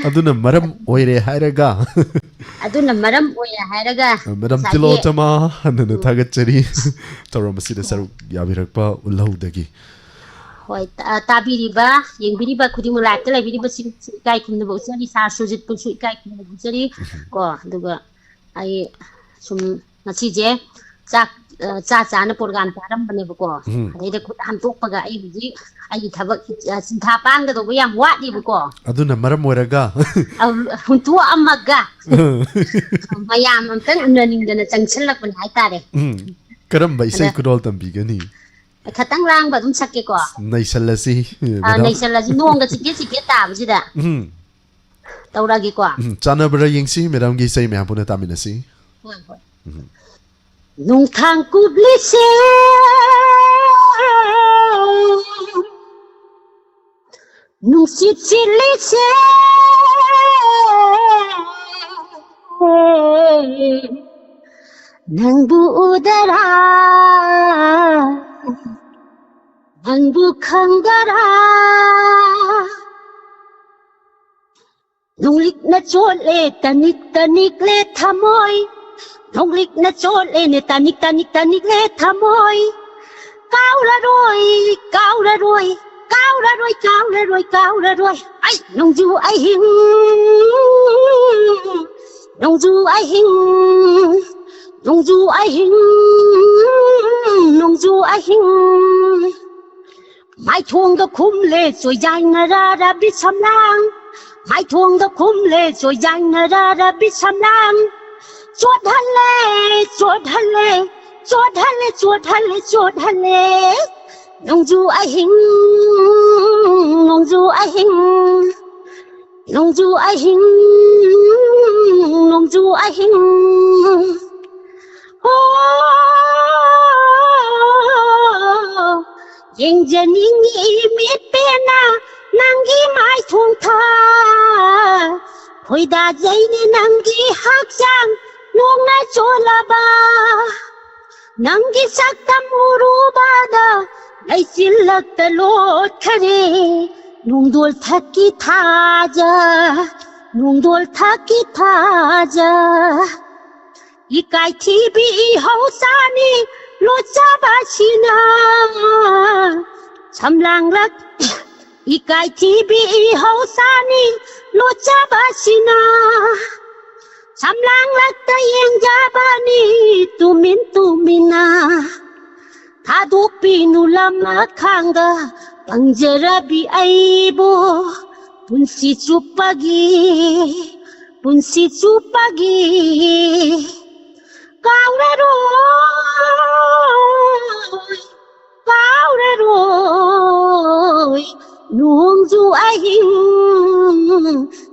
ꯑꯗꯨꯅ ꯃꯔꯝ ꯑꯣꯏꯔꯦ ꯍꯥꯏꯔꯒ꯫ ꯑꯗꯨꯅ ꯃꯔꯝ ꯑꯣꯏꯔꯦ ꯍꯥꯏꯔꯒ ꯃꯦꯗꯥꯝ ꯉꯁꯥꯏꯒꯤ ꯇꯤꯂꯣꯇꯃꯥ ꯍꯟꯅꯅ ꯎꯝ꯫ ꯊꯥꯒꯠꯆꯔꯤ꯫ ꯊꯧꯔꯝ ꯑꯁꯤꯗ ꯁꯔꯨꯛ ꯌꯥꯕꯤꯔꯛꯄ ꯎꯠꯍꯧꯗꯒꯤ꯫ ꯍꯣꯏ, ꯇꯥ-, ꯇꯥꯕꯤꯔꯤꯕ, ꯌꯦꯡꯕꯤꯔꯤꯕ ꯈꯨꯗꯤꯡꯃꯛ, ꯂꯥꯏꯞꯇ ꯂꯩꯕꯤꯔꯤꯕꯁꯤꯡꯁꯨ ꯏꯀꯥꯏ ꯈꯨꯝꯅꯕ ꯎꯠꯆꯔꯤ, ꯁꯥꯔ ꯁꯨꯔꯖꯤꯠꯄꯨꯁꯨ ꯏꯀꯥꯏ ꯈꯨꯝꯅꯕ ꯎꯠꯆꯔꯤ꯫ ꯀꯣ, ꯑꯗꯨꯒ ꯑꯩ ꯁꯨꯝ ꯉꯁꯤꯁꯦ ꯆꯥꯛ, ꯑ, ꯆꯥ ꯆꯥꯅ ꯄ꯭ꯔꯣꯒ꯭ꯔꯥꯝ ꯆꯥꯔꯝꯕꯅꯦꯕꯀꯣ꯫ ꯎꯝ꯫ ꯑꯗꯩꯗ ꯈꯨꯠ ꯍꯥꯝꯗꯣꯛꯄꯒ ꯑꯩ ꯍꯧꯖꯤꯛ ꯑꯩꯒꯤ ꯊꯕꯛ, ꯑ, ꯁꯤꯟꯊꯥ ꯄꯥꯡꯒꯗꯧꯕ ꯌꯥꯝ ꯋꯥꯠꯂꯤꯕꯀꯣ꯫ ꯑꯗꯨꯅ ꯃꯔꯝ ꯑꯣꯏꯔꯒ꯫ ꯑ, ꯍꯨꯟꯇꯣꯛꯑꯝꯃꯒ ꯃꯌꯥꯝ ꯑꯝꯇꯪ ꯎꯅꯅꯤꯡꯗꯅ ꯆꯪꯁꯤꯜꯂꯛꯄꯅꯦ ꯍꯥꯏꯇꯥꯔꯦ꯫ ꯎꯝ꯫ ꯀꯔꯝꯕ ꯏꯁꯩ ꯑꯗ ꯈꯨꯗꯣꯜ ꯇꯝꯕꯤꯒꯅꯤ? ꯈꯇꯪ ꯂꯥꯡꯕ ꯑꯗꯨꯝ ꯁꯛꯀꯦꯀꯣ꯫ ꯅꯩꯁꯜꯂꯁꯤ, ꯑ, ꯃꯦꯗꯥꯝ꯫ ꯅꯩꯁꯜꯂꯁꯤ, ꯅꯣꯡꯒ ꯆꯤꯐꯦꯠ ꯆꯤꯐꯦꯠ ꯇꯥꯕꯁꯤꯗ꯫ ꯎꯝ꯫ ꯇꯧꯔꯛꯑꯒꯦꯀꯣ꯫ ꯎꯝ, ꯆꯥꯟꯅꯕ꯭ꯔꯥ ꯌꯦꯡꯁꯤ, ꯃꯦꯗꯥꯝꯒꯤ ꯏꯁꯩ ꯃꯌꯥꯝ ꯄꯨꯟꯅ ꯇꯥꯃꯤꯟꯅꯁꯤ꯫ ꯍꯣꯏ, ꯍꯣꯏ꯫ ꯅꯣꯡꯊꯥꯡ ꯀꯨꯞꯂꯤꯁꯦ, ꯅꯨꯡꯁꯤꯠ ꯁꯤꯠꯂꯤꯁꯦ, ꯅꯪꯕꯨ ꯎꯗꯔꯥ, ꯅꯪꯕꯨ ꯈꯪꯗꯔꯥ? ꯅꯣꯡꯂꯤꯛꯅ ꯆꯣꯠꯂꯦ ꯇꯅꯤꯛ ꯇꯅꯤꯛꯂꯦ ꯊꯃꯣꯏ, ꯅꯣꯡꯂꯤꯛꯅ ꯆꯣꯠꯂꯦꯅꯦ ꯇꯅꯤꯛ ꯇꯅꯤꯛ ꯇꯅꯤꯛꯂꯦ ꯊꯃꯣꯏ꯫ ꯀꯥꯎꯔꯔꯣꯏ, ꯀꯥꯎꯔꯔꯣꯏ, ꯀꯥꯎꯔꯔꯣꯏ, ꯀꯥꯎꯔꯔꯣꯏ꯫ ꯑꯩ ꯅꯣꯡꯖꯨ ꯑꯍꯤꯡ, ꯅꯣꯡꯖꯨ ꯑꯍꯤꯡ, ꯅꯣꯡꯖꯨ ꯑꯍꯤꯡ, ꯅꯣꯡꯖꯨ ꯑꯍꯤꯡ꯫ ꯃꯥꯏꯊꯣꯡꯗ ꯈꯨꯝꯂꯦ ꯆꯣꯏꯖꯥꯏꯅꯔꯥ ꯔꯕꯤ ꯁꯝꯂꯥꯡ, ꯃꯥꯏꯊꯣꯡꯗ ꯈꯨꯝꯂꯦ ꯆꯣꯏꯖꯥꯏꯅꯔꯥ ꯔꯕꯤ ꯁꯝꯂꯥꯡ꯫ ꯆꯣꯠꯍꯜꯂꯦ, ꯆꯣꯠꯍꯜꯂꯦ, ꯆꯣꯠꯍꯜꯂꯦ, ꯆꯣꯠꯍꯜꯂꯦ, ꯆꯣꯠꯍꯜꯂꯦ꯫ ꯅꯣꯡꯖꯨ ꯑꯍꯤꯡ, ꯅꯣꯡꯖꯨ ꯑꯍꯤꯡ, ꯅꯣꯡꯖꯨ ꯑꯍꯤꯡ, ꯅꯣꯡꯖꯨ ꯑꯍꯤꯡ꯫ ꯍꯣ, ꯌꯦꯡꯖꯅꯤꯡꯉꯤ ꯃꯤꯠ ꯄꯦꯟꯅ ꯅꯪꯒꯤ ꯃꯥꯏꯊꯣꯡ ꯊꯥ꯫ ꯈꯣꯏꯗꯥꯖꯩꯅꯦ ꯅꯪꯒꯤ ꯍꯛꯆꯥꯡ ꯅꯣꯡꯅ ꯆꯣꯠꯂꯕ꯫ ꯅꯪꯒꯤ ꯁꯛꯇꯝ ꯎꯔꯨꯕꯗ ꯂꯩꯆꯤꯜꯂꯛꯇ ꯂꯣꯠꯈꯔꯦ꯫ ꯅꯣꯡꯗꯣꯜ ꯊꯛꯀꯤ ꯊꯥꯖ, ꯅꯣꯡꯗꯣꯜ ꯊꯛꯀꯤ ꯊꯥꯖ꯫ ꯏꯀꯥꯏꯊꯤꯕꯤ ꯏꯍꯧꯁꯥꯅꯤ ꯂꯣꯠꯆꯕꯁꯤꯅ꯫ ꯁꯝꯂꯥꯡꯂꯛ ꯏꯀꯥꯏꯊꯤꯕꯤ ꯏꯍꯧꯁꯥꯅꯤ ꯂꯣꯠꯆꯕꯁꯤꯅ꯫ ꯁꯝꯂꯥꯡꯂꯛꯇ ꯌꯦꯡꯖꯕꯅꯤ ꯇꯨꯃꯤꯟ ꯇꯨꯃꯤꯟꯅ꯫ ꯊꯥꯗꯣꯛꯄꯤꯅꯨ ꯂꯝ ꯑꯈꯥꯡꯗ ꯄꯪꯖꯔꯕꯤ ꯑꯩꯕꯨ꯫ ꯄꯨꯟꯁꯤ ꯆꯨꯞꯄꯒꯤ, ꯄꯨꯟꯁꯤ ꯆꯨꯞꯄꯒꯤ ꯀꯥꯎꯔꯔꯣꯏ, ꯀꯥꯎꯔꯔꯣꯏ꯫ ꯅꯣꯡꯖꯨ ꯑꯍꯤꯡ,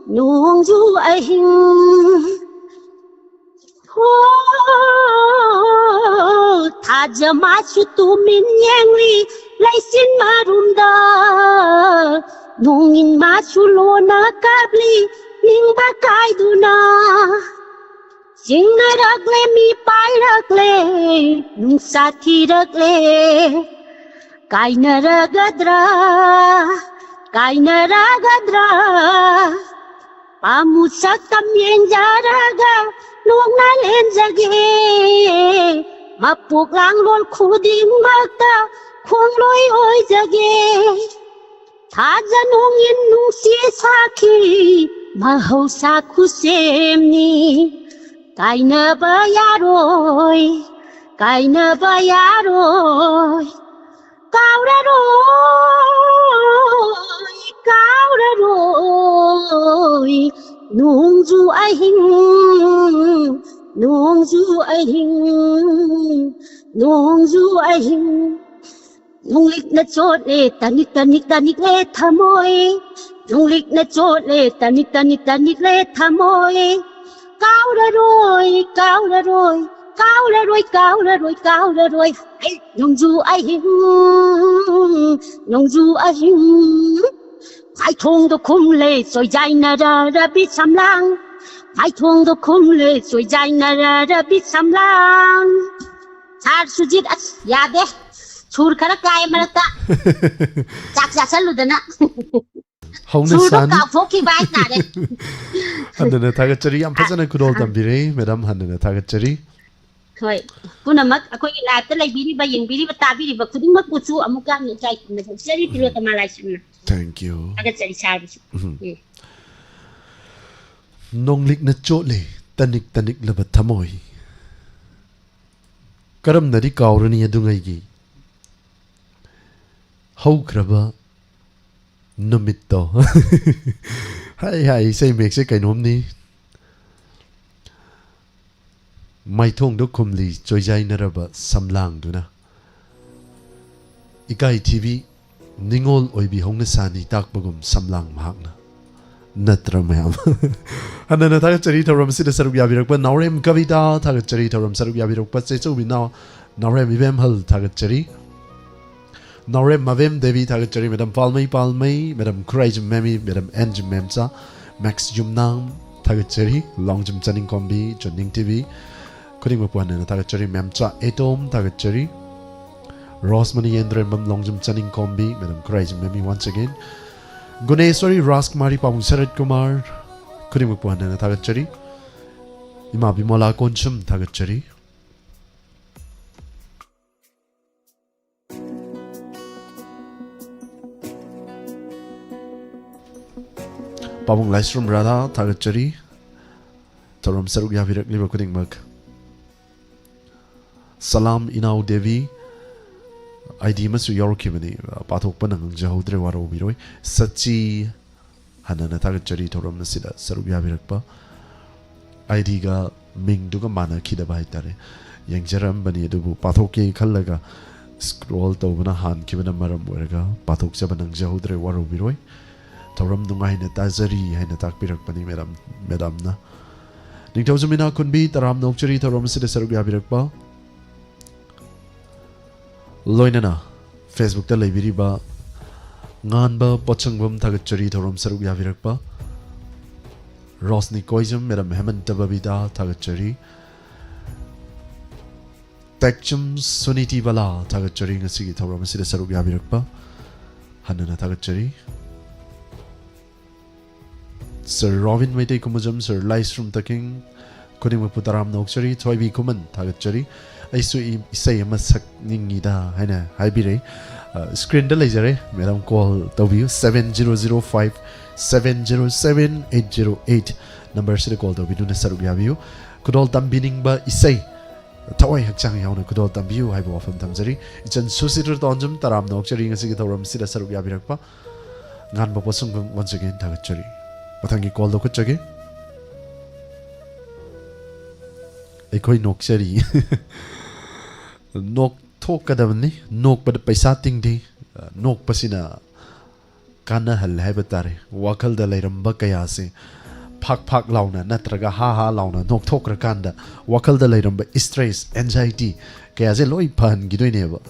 ꯅꯣꯡꯖꯨ ꯑꯍꯤꯡ꯫ ꯍꯣ, ꯊꯥꯖ ꯃꯥꯁꯨ ꯇꯨꯃꯤꯟ ꯌꯦꯡꯂꯤ ꯂꯩꯆꯤꯟ ꯃꯔꯨꯝꯗ꯫ ꯅꯣꯡꯏꯟ ꯃꯥꯁꯨ ꯂꯣꯟꯅ ꯀꯥꯞꯂꯤ ꯅꯤꯡꯕ ꯀꯥꯏꯗꯨꯅ꯫ ꯆꯤꯡꯅꯔꯛꯂꯦ ꯃꯤ ꯄꯥꯏꯔꯛꯂꯦ ꯅꯨꯡꯁꯥ ꯊꯤꯔꯛꯂꯦ꯫ ꯀꯥꯏꯅꯔꯒꯗ꯭ꯔꯥ, ꯀꯥꯏꯅꯔꯒꯗ꯭ꯔꯥ? ꯄꯥꯝꯃꯨ ꯁꯛꯇꯝ ꯌꯦꯡꯖꯔꯒ ꯅꯣꯡꯅ ꯂꯦꯟꯖꯒꯦ꯫ ꯃꯄꯣꯛ ꯂꯥꯡꯂꯣꯜ ꯈꯨꯗꯤꯡꯃꯛꯇ ꯈꯣꯡꯂꯣꯏ ꯑꯣꯏꯖꯒꯦ꯫ ꯊꯥꯖ ꯅꯣꯡꯏꯟ ꯅꯨꯡꯁꯤ ꯁꯥꯈꯤ ꯃꯍꯧꯁꯥ ꯈꯨꯁꯦꯝꯅꯤ꯫ ꯀꯥꯏꯅꯕ ꯌꯥꯔꯣꯏ, ꯀꯥꯏꯅꯕ ꯌꯥꯔꯣꯏ꯫ ꯀꯥꯎꯔꯔꯣꯏ, ꯀꯥꯎꯔꯔꯣꯏ꯫ ꯅꯣꯡꯖꯨ ꯑꯍꯤꯡ, ꯅꯣꯡꯖꯨ ꯑꯍꯤꯡ, ꯅꯣꯡꯖꯨ ꯑꯍꯤꯡ꯫ ꯅꯨꯡꯂꯤꯛꯅ ꯆꯣꯠꯂꯦ ꯇꯅꯤꯛ ꯇꯅꯤꯛ ꯇꯅꯤꯛꯂꯦ ꯊꯃꯣꯏ, ꯅꯨꯡꯂꯤꯛꯅ ꯆꯣꯠꯂꯦ ꯇꯅꯤꯛ ꯇꯅꯤꯛ ꯇꯅꯤꯛꯂꯦ ꯊꯃꯣꯏ, ꯀꯥꯎꯔꯔꯣꯏ ꯀꯥꯎꯔꯔꯣꯏ, ꯀꯥꯎꯔꯔꯣꯏ ꯀꯥꯎꯔꯔꯣꯏ ꯀꯥꯎꯔꯔꯣꯏ꯫ ꯍꯩ, ꯅꯣꯡꯖꯨ ꯑꯍꯤꯡ, ꯅꯣꯡꯖꯨ ꯑꯍꯤꯡ, ꯃꯥꯏꯊꯣꯡꯗ ꯈꯨꯝꯂꯦ ꯆꯣꯏꯖꯥꯏꯅꯔꯔꯕꯤ ꯁꯝꯂꯥꯡ, ꯃꯥꯏꯊꯣꯡꯗ ꯈꯨꯝꯂꯦ ꯆꯣꯏꯖꯥꯏꯅꯔꯔꯕꯤ ꯁꯝꯂꯥꯡ꯫ ꯁꯥꯔ ꯁꯨꯖꯤꯠ, ꯑꯁ ꯌꯥꯗꯦ, ꯁꯨꯔ ꯈꯔ ꯀꯥꯏ ꯃꯔꯛꯇ꯫ ꯆꯥꯛ ꯆꯥꯁꯜꯂꯨꯗꯅ꯫ ꯍꯧꯅ ꯁꯨꯔꯗꯣ ꯁꯥꯅꯤ꯫ ꯀꯥꯎꯊꯣꯛꯈꯤꯕ ꯍꯥꯏꯇꯥꯔꯦ꯫ ꯍꯟꯗꯅ ꯊꯥꯒꯠꯆꯔꯤ, ꯌꯥꯝ ꯐꯖꯅ ꯈꯨꯗꯣꯜ ꯑꯥ꯫ ꯇꯝꯕꯤꯔꯦ ꯃꯦꯗꯥꯝ, ꯍꯟꯗꯅ ꯊꯥꯒꯠꯆꯔꯤ꯫ ꯍꯣꯏ, ꯄꯨꯝꯅꯃꯛ ꯑꯩꯈꯣꯏꯒꯤ ꯂꯥꯏꯞꯇ ꯂꯩꯕꯤꯔꯤꯕ, ꯌꯦꯡꯕꯤꯔꯤꯕ, ꯇꯥꯕꯤꯔꯤꯕ ꯈꯨꯗꯤꯡꯃꯛꯄꯨꯁꯨ ꯑꯃꯨꯛꯀ ꯍꯟꯅ ꯏꯀꯥꯏ ꯈꯨꯝꯅꯖꯩ, ꯆꯦꯔꯤ ꯇꯤꯔꯣ ꯇꯃꯥꯂꯥꯏꯁꯤꯡꯅ꯫ Thank you. ꯊꯥꯒꯠꯆꯔꯤ ꯁꯥꯔꯕꯁꯨ꯫ ꯎꯝ꯫ ꯎꯝ꯫ ꯅꯣꯡꯂꯤꯛꯅ ꯆꯣꯠꯂꯦ ꯇꯅꯤꯛ ꯇꯅꯤꯛꯂꯕ ꯊꯃꯣꯏ, ꯀꯔꯝꯅꯗꯤ ꯀꯥꯎꯔꯅꯤ ꯑꯗꯨꯉꯩꯒꯤ ꯍꯧꯈ꯭ꯔꯕ ꯅꯨꯃꯤꯠꯇꯣ꯫ ꯍꯥꯏ ꯍꯥꯏ, ꯏꯁꯩ ꯃꯌꯦꯛꯁꯦ ꯀꯩꯅꯣꯝꯅꯤ꯫ ꯃꯥꯏꯊꯣꯡꯗ ꯈꯨꯝꯂꯤ ꯆꯣꯏꯖꯥꯏꯅꯔꯕ ꯁꯝꯂꯥꯡꯗꯨꯅ꯫ ꯏꯀꯥꯏ ꯊꯤꯕꯤ ꯅꯤꯉꯣꯜ ꯑꯣꯏꯕꯤ ꯍꯧꯅ ꯁꯥꯅꯤ ꯇꯥꯛꯄꯒꯨꯝ ꯁꯝꯂꯥꯡ ꯃꯍꯥꯛꯅ꯫ ꯅꯠꯇ꯭ꯔ ꯃꯌꯥꯝ? ꯍꯟꯅꯅ ꯊꯥꯒꯠꯆꯔꯤ ꯊꯧꯔꯝ ꯑꯁꯤꯗ ꯁꯔꯨꯛ ꯌꯥꯕꯤꯔꯛꯄ ꯅꯥꯎꯔꯦꯝ ꯀꯕꯤꯇꯥ, ꯊꯥꯒꯠꯆꯔꯤ ꯊꯧꯔꯝ ꯁꯔꯨꯛ ꯌꯥꯕꯤꯔꯛꯄ ꯆꯦꯆꯧꯕꯤ ꯅꯥꯎ-, ꯅꯥꯎꯔꯦꯝ ꯏꯕꯦꯝꯍꯜ, ꯊꯥꯒꯠꯆꯔꯤ꯫ ꯅꯥꯎꯔꯦꯝ ꯃꯕꯦꯝ ꯗꯦꯕꯤ, ꯊꯥꯒꯠꯆꯔꯤ꯫ ꯃꯦꯗꯥꯝ ꯄꯥꯜꯃꯩ ꯄꯥꯜꯃꯩ, madam Khuraijam Memi, madam N G Memcha, ꯃꯦꯛꯁ ꯌꯨꯝꯅꯥꯝ, ꯊꯥꯒꯠꯆꯔꯤ꯫ ꯂꯣꯡꯖꯝ ꯆꯅꯤꯡꯈꯣꯝꯕꯤ, ꯆꯣꯟꯅꯤꯡ ꯇꯤ ꯚꯤ, ꯈꯨꯗꯤꯡꯃꯛꯄꯨ ꯍꯟꯅ ꯍꯟꯅ ꯊꯥꯒꯠꯆꯔꯤ꯫ ꯃꯦꯝꯆꯥ ꯑꯦꯇꯣꯝ, ꯊꯥꯒꯠꯆꯔꯤ꯫ ꯔꯣꯁꯃꯅꯤ ꯌꯦꯟꯗ꯭ꯔꯦꯝꯕꯝ, Longjam ꯆꯅꯤꯡꯈꯣꯝꯕꯤ, madam Khuraijam ꯃꯦꯃꯤ, once again꯫ ꯒꯨꯅꯦꯁꯣꯔꯤ ꯔꯥꯖꯀꯨꯃꯥꯔꯤ, ꯄꯥꯕꯨꯡ ꯁꯔꯠ ꯀꯨꯃꯥꯔ, ꯈꯨꯗꯤꯡꯃꯛꯄꯨ ꯍꯟꯅ ꯍꯟꯅ ꯊꯥꯒꯠꯆꯔꯤ꯫ ꯏꯃꯥ ꯕꯤꯃꯣꯂꯥ ꯀꯣꯟꯁꯨꯝ, ꯊꯥꯒꯠꯆꯔꯤ꯫ ꯄꯥꯕꯨꯡ ꯂꯥꯏꯁ꯭ꯔꯝ ꯔꯥꯙꯥ, ꯊꯥꯒꯠꯆꯔꯤ꯫ ꯊꯧꯔꯝ ꯁꯔꯨꯛ ꯌꯥꯕꯤꯔꯛꯂꯤꯕ ꯈꯨꯗꯤꯡꯃꯛ꯫ ꯁꯂꯥꯝ ꯏꯅꯥꯎ ꯗꯦꯕꯤ, ꯑꯥꯏ ꯗꯤ ꯑꯃꯁꯨ ꯌꯥꯎꯔꯛꯈꯤꯕꯅꯤ, ꯄꯥꯊꯣꯛꯄ ꯅꯪꯍꯧꯗ꯭ꯔꯦ, ꯋꯥꯔꯧꯕꯤꯔꯣꯏ꯫ ꯁꯆꯤ, ꯍꯟꯅꯅ ꯊꯥꯒꯠꯆꯔꯤ ꯊꯧꯔꯝ ꯑꯁꯤꯗ ꯁꯔꯨꯛ ꯌꯥꯕꯤꯔꯛꯄ꯫ ꯑꯥꯏ ꯗꯤꯒ ꯃꯤꯡꯗꯨꯒ ꯃꯥꯟꯅꯈꯤꯗꯕ ꯍꯥꯏꯇꯥꯔꯦ꯫ ꯌꯦꯡꯖꯔꯝꯕꯅꯤ, ꯑꯗꯨꯕꯨ ꯄꯥꯊꯣꯛꯀꯦ ꯈꯜꯂꯒ ꯁ꯭ꯀ꯭ꯔꯣꯜ ꯇꯧꯕꯅ ꯍꯥꯟꯈꯤꯕꯅ ꯃꯔꯝ ꯑꯣꯏꯔꯒ ꯄꯥꯊꯣꯛꯆꯕ ꯅꯪꯖꯍꯧꯗ꯭ꯔꯦ, ꯋꯥꯔꯧꯕꯤꯔꯣꯏ꯫ ꯊꯧꯔꯝ ꯅꯨꯡꯉꯥꯏꯅ ꯇꯥꯖꯔꯤ ꯍꯥꯏꯅ ꯇꯥꯛꯄꯤꯔꯛꯄꯅꯤ ꯃꯦꯗꯥꯝ, ꯃꯦꯗꯥꯝꯅ꯫ ꯅꯤꯡꯊꯧꯖꯝ ꯏꯅꯥꯈꯨꯟꯕꯤ, ꯇꯔꯥꯝꯅ ꯑꯣꯛꯆꯔꯤ ꯊꯧꯔꯝ ꯑꯁꯤꯗ ꯁꯔꯨꯛ ꯌꯥꯕꯤꯔꯛꯄ꯫ ꯂꯣꯏꯅꯅ Facebook-ꯇ ꯂꯩꯕꯤꯔꯤꯕ ꯉꯥꯟꯕ ꯄꯣꯠꯁꯪꯕꯝ, ꯊꯥꯒꯠꯆꯔꯤ ꯊꯧꯔꯝ ꯁꯔꯨꯛ ꯌꯥꯕꯤꯔꯛꯄ꯫ ꯔꯣꯁꯅꯤ ꯀꯣꯏꯖꯝ, ꯃꯦꯗꯥꯝ ꯍꯦꯃꯟꯇ ꯕꯕꯤꯇꯥ, ꯊꯥꯒꯠꯆꯔꯤ꯫ ꯇꯦꯛꯆꯝ ꯁꯨꯅꯤꯇꯤ ꯕꯂꯥ, ꯊꯥꯒꯠꯆꯔꯤ ꯉꯁꯤꯒꯤ ꯊꯧꯔꯝ ꯑꯁꯤꯗ ꯁꯔꯨꯛ ꯌꯥꯕꯤꯔꯛꯄ꯫ ꯍꯟꯅꯅ ꯊꯥꯒꯠꯆꯔꯤ꯫ ꯁꯔ ꯔꯣꯕꯤꯟ ꯃꯩꯇꯩ ꯀꯨꯃꯨꯖꯝ, ꯁꯔ ꯂꯥꯏꯁ꯭ꯔꯝ ꯇꯈꯤꯡ, ꯈꯨꯗꯤꯡꯃꯛꯄꯨ ꯇꯔꯥꯝꯅ ꯑꯣꯛꯆꯔꯤ꯫ ꯊꯣꯏꯕꯤ ꯈꯨꯃꯟ, ꯊꯥꯒꯠꯆꯔꯤ꯫ ꯑꯩꯁꯨ ꯏ-, ꯏꯁꯩ ꯑꯃ ꯁꯛꯅꯤꯡꯉꯤꯗ ꯍꯥꯏꯅ ꯍꯥꯏꯕꯤꯔꯛꯏ꯫ ꯑ, screen-ꯗ ꯂꯩꯖꯔꯦ, ꯃꯦꯗꯥꯝ call ꯇꯧꯕꯤꯌꯨ, seven zero zero five seven zero seven eight zero eight number-ꯁꯤꯗ call ꯇꯧꯕꯤꯗꯨꯅ ꯁꯔꯨꯛ ꯌꯥꯕꯤꯌꯨ꯫ ꯈꯨꯗꯣꯜ ꯇꯝꯕꯤꯅꯤꯡꯕ ꯏꯁꯩ, ꯊꯋꯥꯏ ꯍꯛꯆꯥꯡ ꯌꯥꯎꯅ ꯈꯨꯗꯣꯜ ꯇꯝꯕꯤꯌꯨ ꯍꯥꯏꯕ ꯋꯥꯐꯝ ꯊꯝꯖꯔꯤ꯫ ꯏꯆꯟ ꯁꯨꯁꯤꯇ꯭ꯔ ꯇꯣꯟꯖꯝ, ꯇꯔꯥꯝꯅ ꯑꯣꯛꯆꯔꯤ ꯉꯁꯤꯒꯤ ꯊꯧꯔꯝꯁꯤꯗ ꯁꯔꯨꯛ ꯌꯥꯕꯤꯔꯛꯄ꯫ ꯉꯥꯟꯕ ꯄꯣꯠꯁꯪꯕꯝ, once again ꯊꯥꯒꯠꯆꯔꯤ꯫ ꯃꯊꯪꯒꯤ call ꯂꯧꯈꯠꯆꯒꯦ꯫ ꯑꯩꯈꯣꯏ ꯅꯣꯛꯆꯔꯤ꯫ ꯅꯣꯛꯊꯣꯛꯀꯗꯕꯅꯤ꯫ ꯅꯣꯛꯄꯗ ꯄꯩꯁꯥ ꯇꯤꯡꯗꯦ꯫ ꯅꯣꯛꯄꯁꯤꯅ ꯀꯥꯟꯅꯍꯜꯂꯦ ꯍꯥꯏꯕ ꯇꯥꯔꯦ꯫ ꯋꯥꯈꯜꯗ ꯂꯩꯔꯝꯕ ꯀꯌꯥꯁꯦ ꯐꯥꯛ ꯐꯥꯛ ꯂꯥꯎꯅ ꯅꯠꯇ꯭ꯔꯒ ꯍꯥ ꯍꯥ ꯂꯥꯎꯅ ꯅꯣꯛꯊꯣꯛꯈ꯭ꯔꯀꯥꯟꯗ ꯋꯥꯈꯜꯗ ꯂꯩꯔꯝꯕ stress, anxiety ꯀꯌꯥꯁꯦ ꯂꯣꯏ ꯐꯍꯟꯈꯤꯗꯣꯏꯅꯦꯕ꯫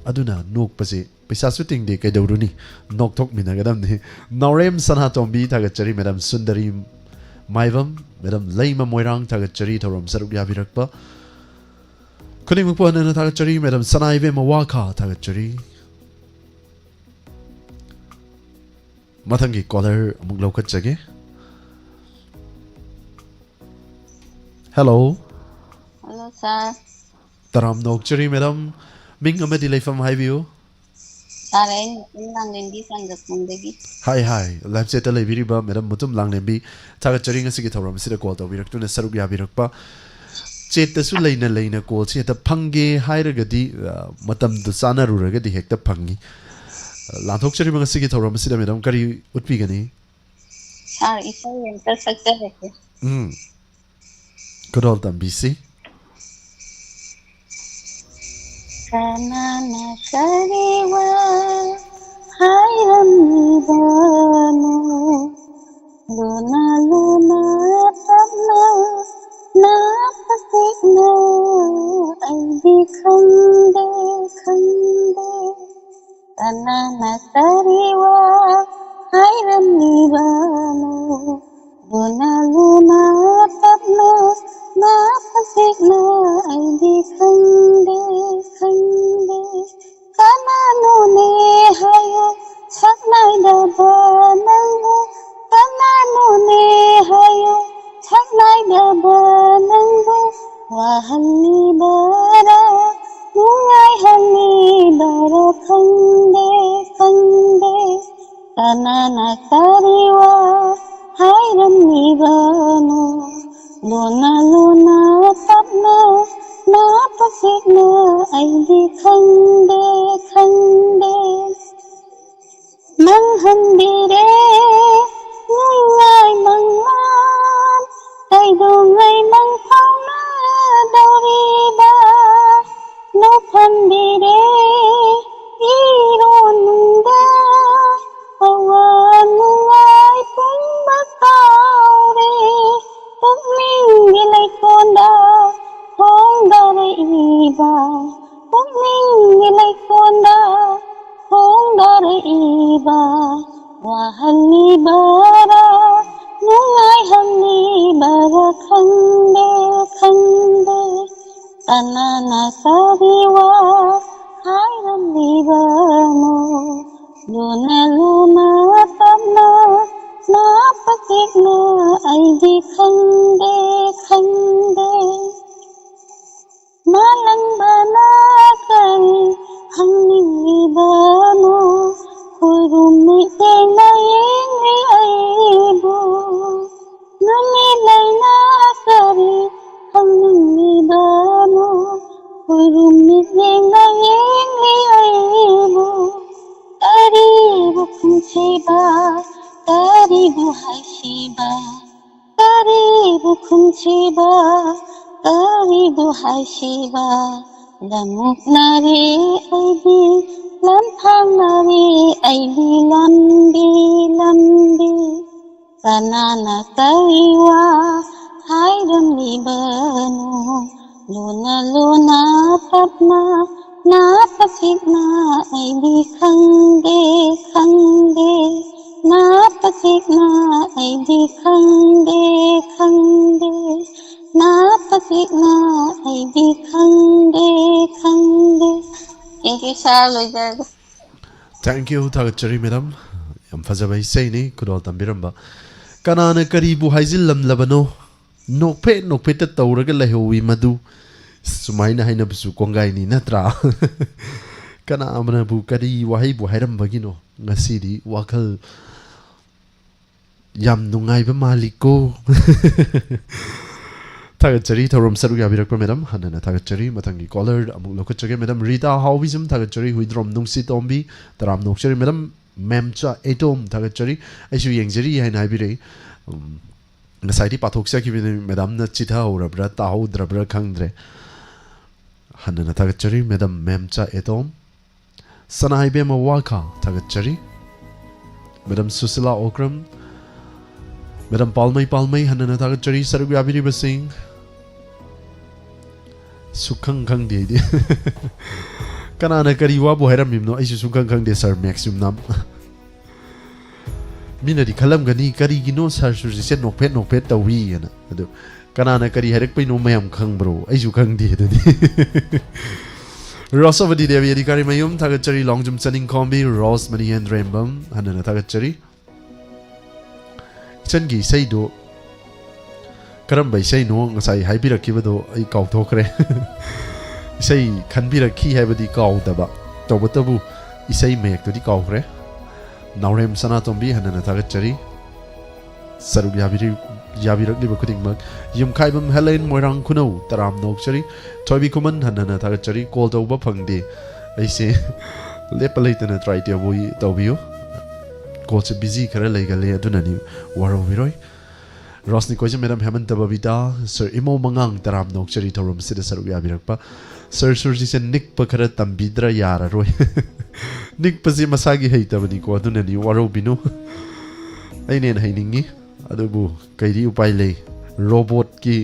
ꯑꯗꯨꯅ ꯅꯣꯛꯄꯁꯦ ꯄꯩꯁꯥꯁꯨ ꯇꯤꯡꯗꯦ, ꯀꯩꯗꯧꯔꯨꯅꯤ? ꯅꯣꯛꯊꯣꯛꯃꯤꯟꯅꯒꯗꯕꯅꯤ꯫ ꯅꯥꯎꯔꯦꯝ ꯁꯅꯥꯇꯣꯝꯕꯤ, ꯊꯥꯒꯠꯆꯔꯤ꯫ ꯃꯦꯗꯥꯝ ꯁꯨꯟꯗꯔꯤ ꯃꯥꯏꯕꯝ, ꯃꯦꯗꯥꯝ ꯂꯩꯃ ꯃꯣꯏꯔꯥꯡ, ꯊꯥꯒꯠꯆꯔꯤ ꯊꯧꯔꯝ ꯁꯔꯨꯛ ꯌꯥꯕꯤꯔꯛꯄ ꯈꯨꯗꯤꯡꯃꯛꯄꯨ ꯍꯟꯅ ꯍꯟꯅ ꯊꯥꯒꯠꯆꯔꯤ꯫ ꯃꯦꯗꯥꯝ ꯁꯅꯥ ꯏꯕꯦꯝꯃ ꯋꯥꯈꯥ, ꯊꯥꯒꯠꯆꯔꯤ꯫ ꯃꯊꯪꯒꯤ caller ꯑꯃꯨꯛ ꯂꯧꯈꯠꯆꯒꯦ꯫ Hello꯫ Hello, sir꯫ ꯇꯔꯥꯝꯅ ꯑꯣꯛꯆꯔꯤ, ꯃꯦꯗꯥꯝ꯫ ꯃꯤꯡ ꯑꯃꯗꯤ ꯂꯩꯐꯝ ꯍꯥꯏꯕꯤꯌꯨ꯫ Sir, ꯑꯩ ꯃꯨꯇꯨꯝ ꯂꯥꯡꯂꯦꯟꯕꯤ ꯆꯥꯟꯗꯄꯣꯡꯗꯒꯤ꯫ ꯍꯥꯏ, ꯍꯥꯏ꯫ Live chat-ꯇ ꯂꯩꯕꯤꯔꯤꯕ ꯃꯦꯗꯥꯝ ꯃꯨꯇꯨꯝ ꯂꯥꯡꯂꯦꯟꯕꯤ, ꯊꯥꯒꯠꯆꯔꯤ ꯉꯁꯤꯒꯤ ꯊꯧꯔꯝ ꯑꯁꯤꯗ call ꯇꯧꯕꯤꯔꯛꯇꯨꯅ ꯁꯔꯨꯛ ꯌꯥꯕꯤꯔꯛꯄ꯫ Chat-ꯇꯁꯨ ꯂꯩꯅ ꯂꯩꯅ call-ꯁꯤ ꯍꯦꯛꯇ ꯐꯪꯒꯦ ꯍꯥꯏꯔꯒꯗꯤ, ꯑ, ꯃꯇꯝꯗꯨ ꯆꯥꯅꯔꯨꯔꯒꯗꯤ ꯍꯦꯛꯇ ꯐꯪꯉꯤ꯫ ꯑ, ꯂꯥꯟꯊꯣꯛꯆꯔꯤꯕ ꯉꯁꯤꯒꯤ ꯊꯧꯔꯝ ꯑꯁꯤꯗ ꯃꯦꯗꯥꯝ ꯀꯔꯤ ꯎꯠꯄꯤꯒꯅꯤ? Sir, ꯏꯁꯩ ꯑꯝꯇ ꯁꯛꯆꯔꯛꯀꯦ꯫ ꯎꯝ꯫ ꯈꯨꯗꯣꯜ ꯇꯝꯕꯤꯁꯤ꯫ ꯀꯅꯥꯅ ꯀꯔꯤ ꯋꯥ ꯍꯥꯏꯔꯝꯂꯤꯕꯅꯣ? ꯂꯨꯅ ꯂꯨꯅ ꯇꯞꯅ ꯅꯥ ꯄꯁꯤꯛꯅ ꯑꯩꯗꯤ ꯈꯪꯗꯦ, ꯈꯪꯗꯦ꯫ ꯀꯅꯥꯅ ꯀꯔꯤ ꯋꯥ ꯍꯥꯏꯔꯝꯂꯤꯕꯅꯣ? ꯂꯨꯅ ꯂꯨꯅ ꯇꯞꯅ ꯅꯥ ꯄꯁꯤꯛꯅ ꯑꯩꯗꯤ ꯈꯪꯗꯦ, ꯈꯪꯗꯦ꯫ ꯀꯅꯥꯅꯣꯅꯦ ꯍꯥꯏꯌꯨ ꯁꯛꯅꯥꯏꯗꯕ ꯅꯪꯕꯨ? ꯀꯅꯥꯅꯣꯅꯦ ꯍꯥꯏꯌꯨ ꯁꯛꯅꯥꯏꯗꯕ ꯅꯪꯕꯨ? ꯋꯥꯍꯜꯂꯤꯕꯔꯥ ꯅꯨꯡꯉꯥꯏꯍꯜꯂꯤꯕꯔꯥ ꯈꯪꯗꯦ, ꯈꯪꯗꯦ꯫ ꯀꯅꯥꯅ ꯀꯔꯤ ꯋꯥ ꯍꯥꯏꯔꯝꯂꯤꯕꯅꯣ? ꯂꯨꯅ ꯂꯨꯅ ꯇꯞꯅ ꯅꯥ ꯄꯁꯤꯛꯅ ꯑꯩꯗꯤ ꯈꯪꯗꯦ, ꯈꯪꯗꯦ꯫ ꯃꯪꯍꯟꯕꯤꯔꯦ ꯅꯨꯡꯉꯥꯏ ꯃꯪꯂꯥꯟ, ꯀꯩꯗꯧꯉꯩ ꯃꯪ ꯐꯥꯎꯅꯗꯧꯔꯤꯕ? ꯅꯣꯛꯍꯟꯕꯤꯔꯦ ꯏꯔꯣꯟꯅꯨꯡꯗ ꯑꯋꯥ ꯅꯨꯡꯉꯥꯏ ꯄꯨꯝꯕ ꯀꯥꯎꯔꯦ꯫ ꯄꯨꯛꯅꯤꯡꯒꯤ ꯂꯩꯀꯣꯜꯗ ꯍꯣꯡꯗꯣꯔꯛꯏꯕ, ꯄꯨꯛꯅꯤꯡꯒꯤ ꯂꯩꯀꯣꯜꯗ ꯍꯣꯡꯗꯣꯔꯛꯏꯕ, ꯋꯥꯍꯜꯂꯤꯕꯔꯥ ꯅꯨꯡꯉꯥꯏꯍꯜꯂꯤꯕꯔꯥ ꯈꯪꯗꯦ, ꯈꯪꯗꯦ꯫ ꯀꯅꯥꯅ ꯀꯔꯤ ꯋꯥ ꯍꯥꯏꯔꯝꯂꯤꯕꯅꯣ? ꯂꯨꯅ ꯂꯨꯅ ꯇꯞꯅ ꯅꯥ ꯄꯁꯤꯛꯅ ꯑꯩꯗꯤ ꯈꯪꯗꯦ, ꯈꯪꯗꯦ꯫ ꯃꯥꯂꯪꯕꯅ ꯀꯔꯤ ꯍꯪꯅꯤꯡꯂꯤꯕꯅꯣ? ꯈꯨꯔꯨꯝ ꯃꯤꯠꯌꯦꯡꯅ ꯌꯦꯡꯂꯤ ꯑꯩꯕꯨ꯫ ꯅꯨꯃꯤꯠ ꯂꯩꯅ ꯀꯔꯤ ꯍꯪꯅꯤꯡꯂꯤꯕꯅꯣ? ꯈꯨꯔꯨꯝ ꯃꯤꯠꯌꯦꯡꯅ ꯌꯦꯡꯂꯤ ꯑꯩꯕꯨ꯫ ꯀꯔꯤꯕꯨ ꯈꯨꯝꯁꯤꯕ, ꯀꯔꯤꯕꯨ ꯍꯥꯏꯁꯤꯕ? ꯀꯔꯤꯕꯨ ꯈꯨꯝꯁꯤꯕ, ꯀꯔꯤꯕꯨ ꯍꯥꯏꯁꯤꯕ? ꯂꯝ ꯃꯨꯛꯅꯔꯦ ꯑꯩꯗꯤ, ꯂꯝ ꯐꯥꯡꯅꯔꯦ ꯑꯩꯗꯤ, ꯂꯝꯕꯤ, ꯂꯝꯕꯤ꯫ ꯀꯅꯥꯅ ꯀꯔꯤ ꯋꯥ ꯍꯥꯏꯔꯝꯂꯤꯕꯅꯣ? ꯂꯨꯅ ꯂꯨꯅ ꯇꯞꯅ ꯅꯥꯞꯄ ꯆꯤꯛꯅ ꯑꯩꯗꯤ ꯈꯪꯗꯦ, ꯈꯪꯗꯦ꯫ ꯅꯥꯞꯄ ꯆꯤꯛꯅ ꯑꯩꯗꯤ ꯈꯪꯗꯦ, ꯈꯪꯗꯦ꯫ ꯅꯥꯞꯄ ꯆꯤꯛꯅ ꯑꯩꯗꯤ ꯈꯪꯗꯦ, ꯈꯪꯗꯦ꯫ Thank you, sir. ꯂꯣꯏꯖꯔꯒꯦ꯫ Thank you, ꯊꯥꯒꯠꯆꯔꯤ madam꯫ ꯌꯥꯝ ꯐꯖꯕ ꯏꯁꯩꯅꯤ ꯈꯨꯗꯣꯜ ꯇꯝꯕꯤꯔꯝꯕ꯫ ꯀꯅꯥꯅ ꯀꯔꯤꯕꯨ ꯍꯥꯏꯖꯤꯜꯂꯝꯂꯕꯅꯣ? ꯅꯣꯛꯐꯦꯠ ꯅꯣꯛꯐꯦꯠꯇ ꯇꯧꯔꯒ ꯂꯩꯍꯧꯋꯤ ꯃꯗꯨ꯫ ꯁꯨꯃꯥꯏꯅ ꯍꯥꯏꯅꯕꯁꯨ ꯀꯣꯡꯒꯥꯏꯅꯤ ꯅꯠꯇ꯭ꯔꯥ? ꯀꯅꯥ ꯑꯃꯅꯕꯨ ꯀꯔꯤ ꯋꯥꯍꯩꯕꯨ ꯍꯥꯏꯔꯝꯕꯒꯤꯅꯣ? ꯉꯁꯤꯗꯤ ꯋꯥꯈꯜ ꯌꯥꯝ ꯅꯨꯡꯉꯥꯏꯕ ꯃꯥꯜꯂꯤꯀꯣ꯫ ꯊꯥꯒꯠꯆꯔꯤ, ꯊꯧꯔꯝ ꯁꯔꯨꯛ ꯌꯥꯕꯤꯔꯛꯄ madam꯫ ꯍꯟꯅꯅ ꯊꯥꯒꯠꯆꯔꯤ꯫ ꯃꯊꯪꯒꯤ caller ꯑꯃꯨꯛ ꯂꯧꯈꯠꯆꯒꯦ꯫ Madam ꯔꯤꯇꯥ ꯍꯥꯎꯕꯤꯖꯝ ꯊꯥꯒꯠꯆꯔꯤ꯫ ꯍꯨꯏꯗ꯭ꯔꯣꯝ ꯅꯨꯡꯁꯤ ꯇꯣꯝꯕꯤ ꯇꯔꯥꯝ ꯅꯣꯛꯆꯔꯤ꯫ Madam ꯃꯦꯝꯆꯥ ꯑꯦꯇꯣꯝ ꯊꯥꯒꯠꯆꯔꯤ꯫ ꯑꯩꯁꯨ ꯌꯦꯡꯖꯔꯤ ꯍꯥꯏꯅ ꯍꯥꯏꯕꯤꯔꯛꯏ꯫ ꯎꯝ, ꯉꯁꯥꯏꯗꯤ ꯄꯥꯊꯣꯛꯆꯈꯤꯕꯅꯤ, madamꯅ ꯆꯤꯊꯍꯧꯔꯕ꯭ꯔꯥ ꯇꯥꯍꯧꯗ꯭ꯔꯕ꯭ꯔꯥ ꯈꯪꯗ꯭ꯔꯦ꯫ ꯍꯟꯅꯅ ꯊꯥꯒꯠꯆꯔꯤ madam ꯃꯦꯝꯆꯥ ꯑꯦꯇꯣꯝ꯫ ꯁꯅꯥ ꯏꯕꯦꯝꯃ ꯋꯥꯈꯥ ꯊꯥꯒꯠꯆꯔꯤ꯫ Madam ꯁꯨꯁꯤꯂꯥ ꯑꯣꯀ꯭ꯔꯝ, madam ꯄꯥꯜꯃꯩ ꯄꯥꯜꯃꯩ ꯍꯟꯅꯅ ꯊꯥꯒꯠꯆꯔꯤ ꯁꯔꯨꯛ ꯌꯥꯕꯤꯔꯤꯕꯁꯤꯡ꯫ ꯁꯨꯈꯪ ꯈꯪꯗꯦ ꯑꯩꯗꯤ꯫ ꯀꯅꯥꯅ ꯀꯔꯤ ꯋꯥꯕꯨ ꯍꯥꯏꯔꯝꯃꯤꯕꯅꯣ ꯑꯩꯁꯨ ꯁꯨꯈꯪ ꯈꯪꯗꯦ sir ꯃꯦꯛꯁ ꯌꯨꯝꯅꯥꯝ꯫ ꯃꯤꯅꯗꯤ ꯈꯜꯂꯝꯒꯅꯤ, "ꯀꯔꯤꯒꯤꯅꯣ sir ꯁꯨꯔꯖꯤꯠꯁꯦ ꯅꯣꯛꯐꯦꯠ ꯅꯣꯛꯐꯦꯠ ꯇꯧꯏ?" ꯍꯥꯏꯅ꯫ ꯑꯗꯨ ꯀꯅꯥꯅ ꯀꯔꯤ ꯍꯥꯏꯔꯛꯄꯩꯅꯣ ꯃꯌꯥꯝ ꯈꯪꯕ꯭ꯔꯣ? ꯑꯩꯁꯨ ꯈꯪꯗꯦ ꯑꯗꯨꯗꯤ꯫ ꯔꯣꯁꯣꯕꯗꯤ ꯗꯦꯕꯤ ꯑꯙꯤꯀꯥꯔꯤ ꯃꯌꯨꯝ ꯊꯥꯒꯠꯆꯔꯤ, ꯂꯣꯡꯖꯨꯝ ꯆꯅꯤꯡꯈꯣꯝꯕꯤ, ꯔꯣꯁꯃꯅꯤ ꯍꯦꯟꯗ꯭ꯔꯦꯝꯕꯝ ꯍꯟꯅꯅ ꯊꯥꯒꯠꯆꯔꯤ꯫ ꯏꯆꯟꯒꯤ ꯏꯁꯩꯗꯨ ꯀꯔꯝꯕ ꯏꯁꯩꯅꯣ ꯉꯁꯥꯏ ꯍꯥꯏꯕꯤꯔꯛꯈꯤꯕꯗꯣ ꯑꯩ ꯀꯥꯎꯊꯣꯛꯈ꯭ꯔꯦ꯫ ꯏꯁꯩ ꯈꯟꯕꯤꯔꯛꯈꯤ ꯍꯥꯏꯕꯗꯤ ꯀꯥꯎꯗꯕ, ꯇꯧꯕꯇꯕꯨ ꯏꯁꯩ ꯃꯌꯦꯛꯇꯨꯗꯤ ꯀꯥꯎꯈ꯭ꯔꯦ꯫ ꯅꯥꯎꯔꯦꯝ ꯁꯅꯥꯇꯣꯝꯕꯤ ꯍꯟꯅꯅ ꯊꯥꯒꯠꯆꯔꯤ꯫ ꯁꯔꯨꯛ ꯌꯥꯕꯤꯔꯤ-, ꯌꯥꯕꯤꯔꯛꯂꯤꯕ ꯈꯨꯗꯤꯡꯃꯛ꯫ ꯌꯨꯝꯈꯥꯏꯕꯝ ꯍꯦꯂꯦꯟ ꯃꯣꯏꯔꯥꯡ ꯈꯨꯅꯧ ꯇꯔꯥꯝ ꯅꯣꯛꯆꯔꯤ꯫ ꯊꯣꯏꯕꯤ ꯈꯨꯃꯟ ꯍꯟꯅꯅ ꯊꯥꯒꯠꯆꯔꯤ꯫ Call ꯇꯧꯕ ꯐꯪꯗꯦ꯫ ꯑꯩꯁꯦ ꯂꯦꯞꯄ ꯂꯩꯇꯅ try ꯇꯧꯕꯤ-, ꯇꯧꯕꯤꯌꯨ꯫ Callꯁꯦ busy ꯈꯔ ꯂꯩꯒꯜꯂꯤ, ꯑꯗꯨꯅꯅꯤ, ꯋꯥꯔꯧꯕꯤꯔꯣꯏ꯫ ꯔꯣꯁꯅꯤ ꯀꯣꯏꯖꯝ, madam ꯍꯦꯃꯟꯇ ꯕꯕꯤꯇꯥ, sir ꯏꯃꯧ ꯃꯉꯥꯡ ꯇꯔꯥꯝ ꯅꯣꯛꯆꯔꯤ ꯊꯧꯔꯝꯁꯤꯗ ꯁꯔꯨꯛ ꯌꯥꯕꯤꯔꯛꯄ꯫ ꯁꯔ ꯁꯨꯔꯖꯤꯠꯁꯦ ꯅꯤꯛꯄ ꯈꯔ ꯇꯝꯕꯤꯗ꯭ꯔꯥ ꯌꯥꯔꯔꯣꯏ꯫ ꯅꯤꯛꯄꯁꯤ ꯃꯁꯥꯒꯤ ꯍꯩꯇꯕꯅꯤꯀꯣ, ꯑꯗꯨꯅꯅꯤ, ꯋꯥꯔꯧꯕꯤꯅꯨ꯫ ꯑꯩꯅ ꯍꯦꯟꯅ ꯍꯩꯅꯤꯡꯉꯤ, ꯑꯗꯨꯕꯨ ꯀꯩꯗꯤ ꯎꯄꯥꯏ ꯂꯩ, ꯔꯣꯕꯣꯠꯀꯤ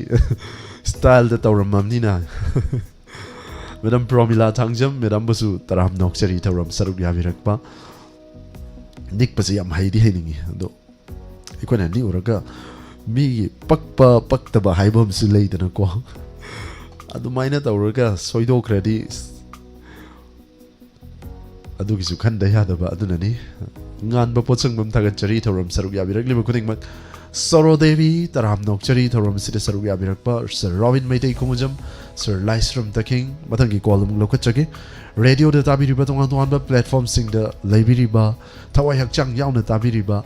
ꯁ꯭ꯇꯥꯏꯜꯗ ꯇꯧꯔꯝꯃꯕꯅꯤꯅ꯫ ꯃꯦꯗꯥꯝ ꯄ꯭ꯔꯣꯃꯤꯂꯥ ꯊꯥꯡꯖꯝ, ꯃꯦꯗꯥꯝꯕꯨꯁꯨ ꯇꯔꯥꯝꯅ ꯑꯣꯛꯆꯔꯤ ꯊꯧꯔꯝ ꯁꯔꯨꯛ ꯌꯥꯕꯤꯔꯛꯄ꯫ ꯅꯤꯛꯄꯁꯦ ꯌꯥꯝ ꯍꯩꯗꯤ ꯍꯩꯅꯤꯡꯉꯤ, ꯑꯗꯣ ꯑꯩꯈꯣꯏꯅ ꯅꯤꯛꯎꯔꯒ ꯃꯤꯒꯤ ꯄꯛꯄ ꯄꯛꯇꯕ ꯍꯥꯏꯕ ꯑꯃꯁꯨ ꯂꯩꯗꯅꯀꯣ꯫ ꯑꯗꯨꯃꯥꯏꯅ ꯇꯧꯔꯒ ꯁꯣꯏꯗꯣꯛꯈ꯭ꯔꯗꯤ ꯑꯗꯨꯒꯤꯁꯨ ꯈꯟꯗ ꯌꯥꯗꯕ꯫ ꯑꯗꯨꯅꯅꯤ꯫ ꯉꯥꯟꯕ ꯄꯣꯠꯁꯪꯕꯝ ꯊꯥꯒꯠꯆꯔꯤ ꯊꯧꯔꯝ ꯁꯔꯨꯛ ꯌꯥꯕꯤꯔꯛꯂꯤꯕ ꯈꯨꯗꯤꯡꯃꯛ꯫ ꯁꯣꯔꯣꯗꯦꯕꯤ, ꯇꯔꯥꯝꯅ ꯑꯣꯛꯆꯔꯤ ꯊꯧꯔꯝ ꯑꯁꯤꯗ ꯁꯔꯨꯛ ꯌꯥꯕꯤꯔꯛꯄ ꯁꯔ ꯔꯣꯕꯤꯟ ꯃꯩꯇꯩ ꯈꯣꯡꯖꯝ, ꯁꯔ ꯂꯥꯏꯁ꯭ꯔꯝ ꯇꯈꯦꯡ꯫ ꯃꯊꯪꯒꯤ ꯀꯣꯜ ꯑꯃꯨꯛ ꯂꯧꯈꯠꯆꯒꯦ꯫ ꯔꯦꯗꯤꯑꯣꯗ ꯇꯥꯕꯤꯔꯤꯕ ꯇꯣꯉꯥꯟ ꯇꯣꯉꯥꯟꯕ ꯄ꯭ꯂꯦꯠꯐꯣꯝꯁꯤꯡꯗ ꯂꯩꯕꯤꯔꯤꯕ, ꯊꯋꯥꯏ ꯍꯛꯆꯥꯡ ꯌꯥꯎꯅ ꯇꯥꯕꯤꯔꯤꯕ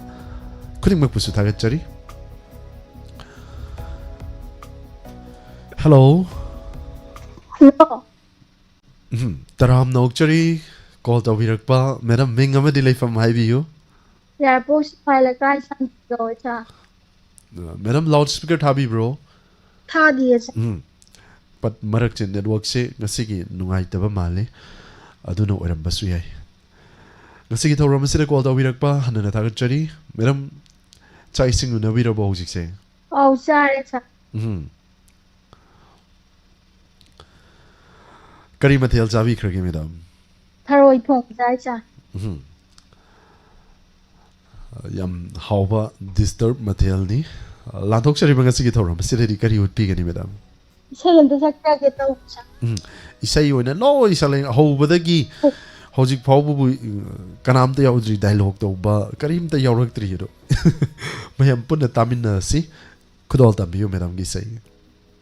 ꯈꯨꯗꯤꯡꯃꯛꯄꯨꯁꯨ ꯊꯥꯒꯠꯆꯔꯤ꯫ ꯍꯜꯂꯣ꯫ ꯍꯜꯂꯣ꯫ ꯎꯝ, ꯇꯔꯥꯝꯅ ꯑꯣꯛꯆꯔꯤ꯫ ꯀꯣꯜ ꯇꯧꯕꯤꯔꯛꯄ꯫ ꯃꯦꯗꯥꯝ, ꯃꯤꯡ ꯑꯃꯗꯤ ꯂꯩꯐꯝ ꯍꯥꯏꯕꯤꯌꯨ꯫ ꯌꯥꯏꯔꯤꯄꯣꯛ ꯁꯤꯐꯥꯏ ꯂꯩꯀꯥꯏ ꯁꯟꯇꯤ ꯀꯧꯋꯦ ꯁꯥꯔ꯫ ꯃꯦꯗꯥꯝ, ꯂꯥꯎꯠ ꯁ꯭ꯄꯤꯀꯔ ꯊꯥꯕꯤꯕ꯭ꯔꯣ? ꯊꯥꯗꯤꯌꯦ ꯁꯥꯔ꯫ ꯎꯝ꯫ ꯄꯠ ꯃꯔꯛꯁꯦ ꯅꯦꯠꯋꯥꯛꯁꯦ ꯉꯁꯤꯒꯤ ꯅꯨꯡꯉꯥꯏꯇꯕ ꯃꯥꯜꯂꯤ꯫ ꯑꯗꯨꯅ ꯑꯣꯏꯔꯝꯕꯁꯨ ꯌꯥꯏ꯫ ꯉꯁꯤꯒꯤ ꯊꯧꯔꯝ ꯑꯁꯤꯗ ꯀꯣꯜ ꯇꯧꯕꯤꯔꯛꯄ ꯍꯟꯅꯅ ꯊꯥꯒꯠꯆꯔꯤ꯫ ꯃꯦꯗꯥꯝ, ꯆꯥꯛ ꯏꯁꯤꯡ ꯎꯅꯕꯤꯔꯕꯣ ꯍꯧꯖꯤꯛꯁꯦ? ꯑꯧ, ꯆꯥꯔꯦ ꯁꯥꯔ꯫ ꯎꯝ꯫ ꯀꯔꯤ ꯃꯊꯦꯜ ꯆꯥꯕꯤꯈ꯭ꯔꯒꯦ, ꯃꯦꯗꯥꯝ? ꯊꯔꯣꯏ ꯊꯣꯡꯕ ꯆꯥꯏ ꯁꯥꯔ꯫ ꯎꯝ꯫ ꯌꯥꯝ ꯍꯥꯎꯕ ꯗꯤꯁꯇꯔꯕ ꯃꯊꯦꯜꯅꯤ꯫ ꯂꯥꯟꯊꯣꯛꯆꯔꯤꯕ ꯉꯁꯤꯒꯤ ꯊꯧꯔꯝ ꯑꯁꯤꯗꯗꯤ ꯀꯔꯤ ꯎꯠꯄꯤꯒꯅꯤ, ꯃꯦꯗꯥꯝ? ꯏꯁꯩ ꯑꯝꯇ ꯁꯛꯆꯒꯦ ꯇꯧꯕ ꯁꯥꯔ꯫ ꯎꯝ꯫ ꯏꯁꯩ ꯑꯣꯏꯅ ꯂꯣꯏ ꯁꯛꯂꯦ꯫ ꯍꯧꯕꯗꯒꯤ ꯍꯧꯖꯤꯛ ꯐꯥꯎꯕꯕꯨ, ꯎꯝ, ꯀꯅꯥꯝꯇ ꯌꯥꯎꯗ꯭ꯔꯤ ꯗꯥꯏꯂꯣꯛ ꯇꯧꯕ, ꯀꯔꯤꯝꯇ ꯌꯥꯎꯔꯛꯇ꯭ꯔꯤ ꯑꯗꯣ꯫ ꯃꯌꯥꯝ ꯄꯨꯟꯅ ꯇꯥꯃꯤꯟꯅꯁꯤ꯫ ꯈꯨꯗꯣꯜ ꯇꯝꯕꯤꯌꯨ ꯃꯦꯗꯥꯝꯒꯤ ꯏꯁꯩ꯫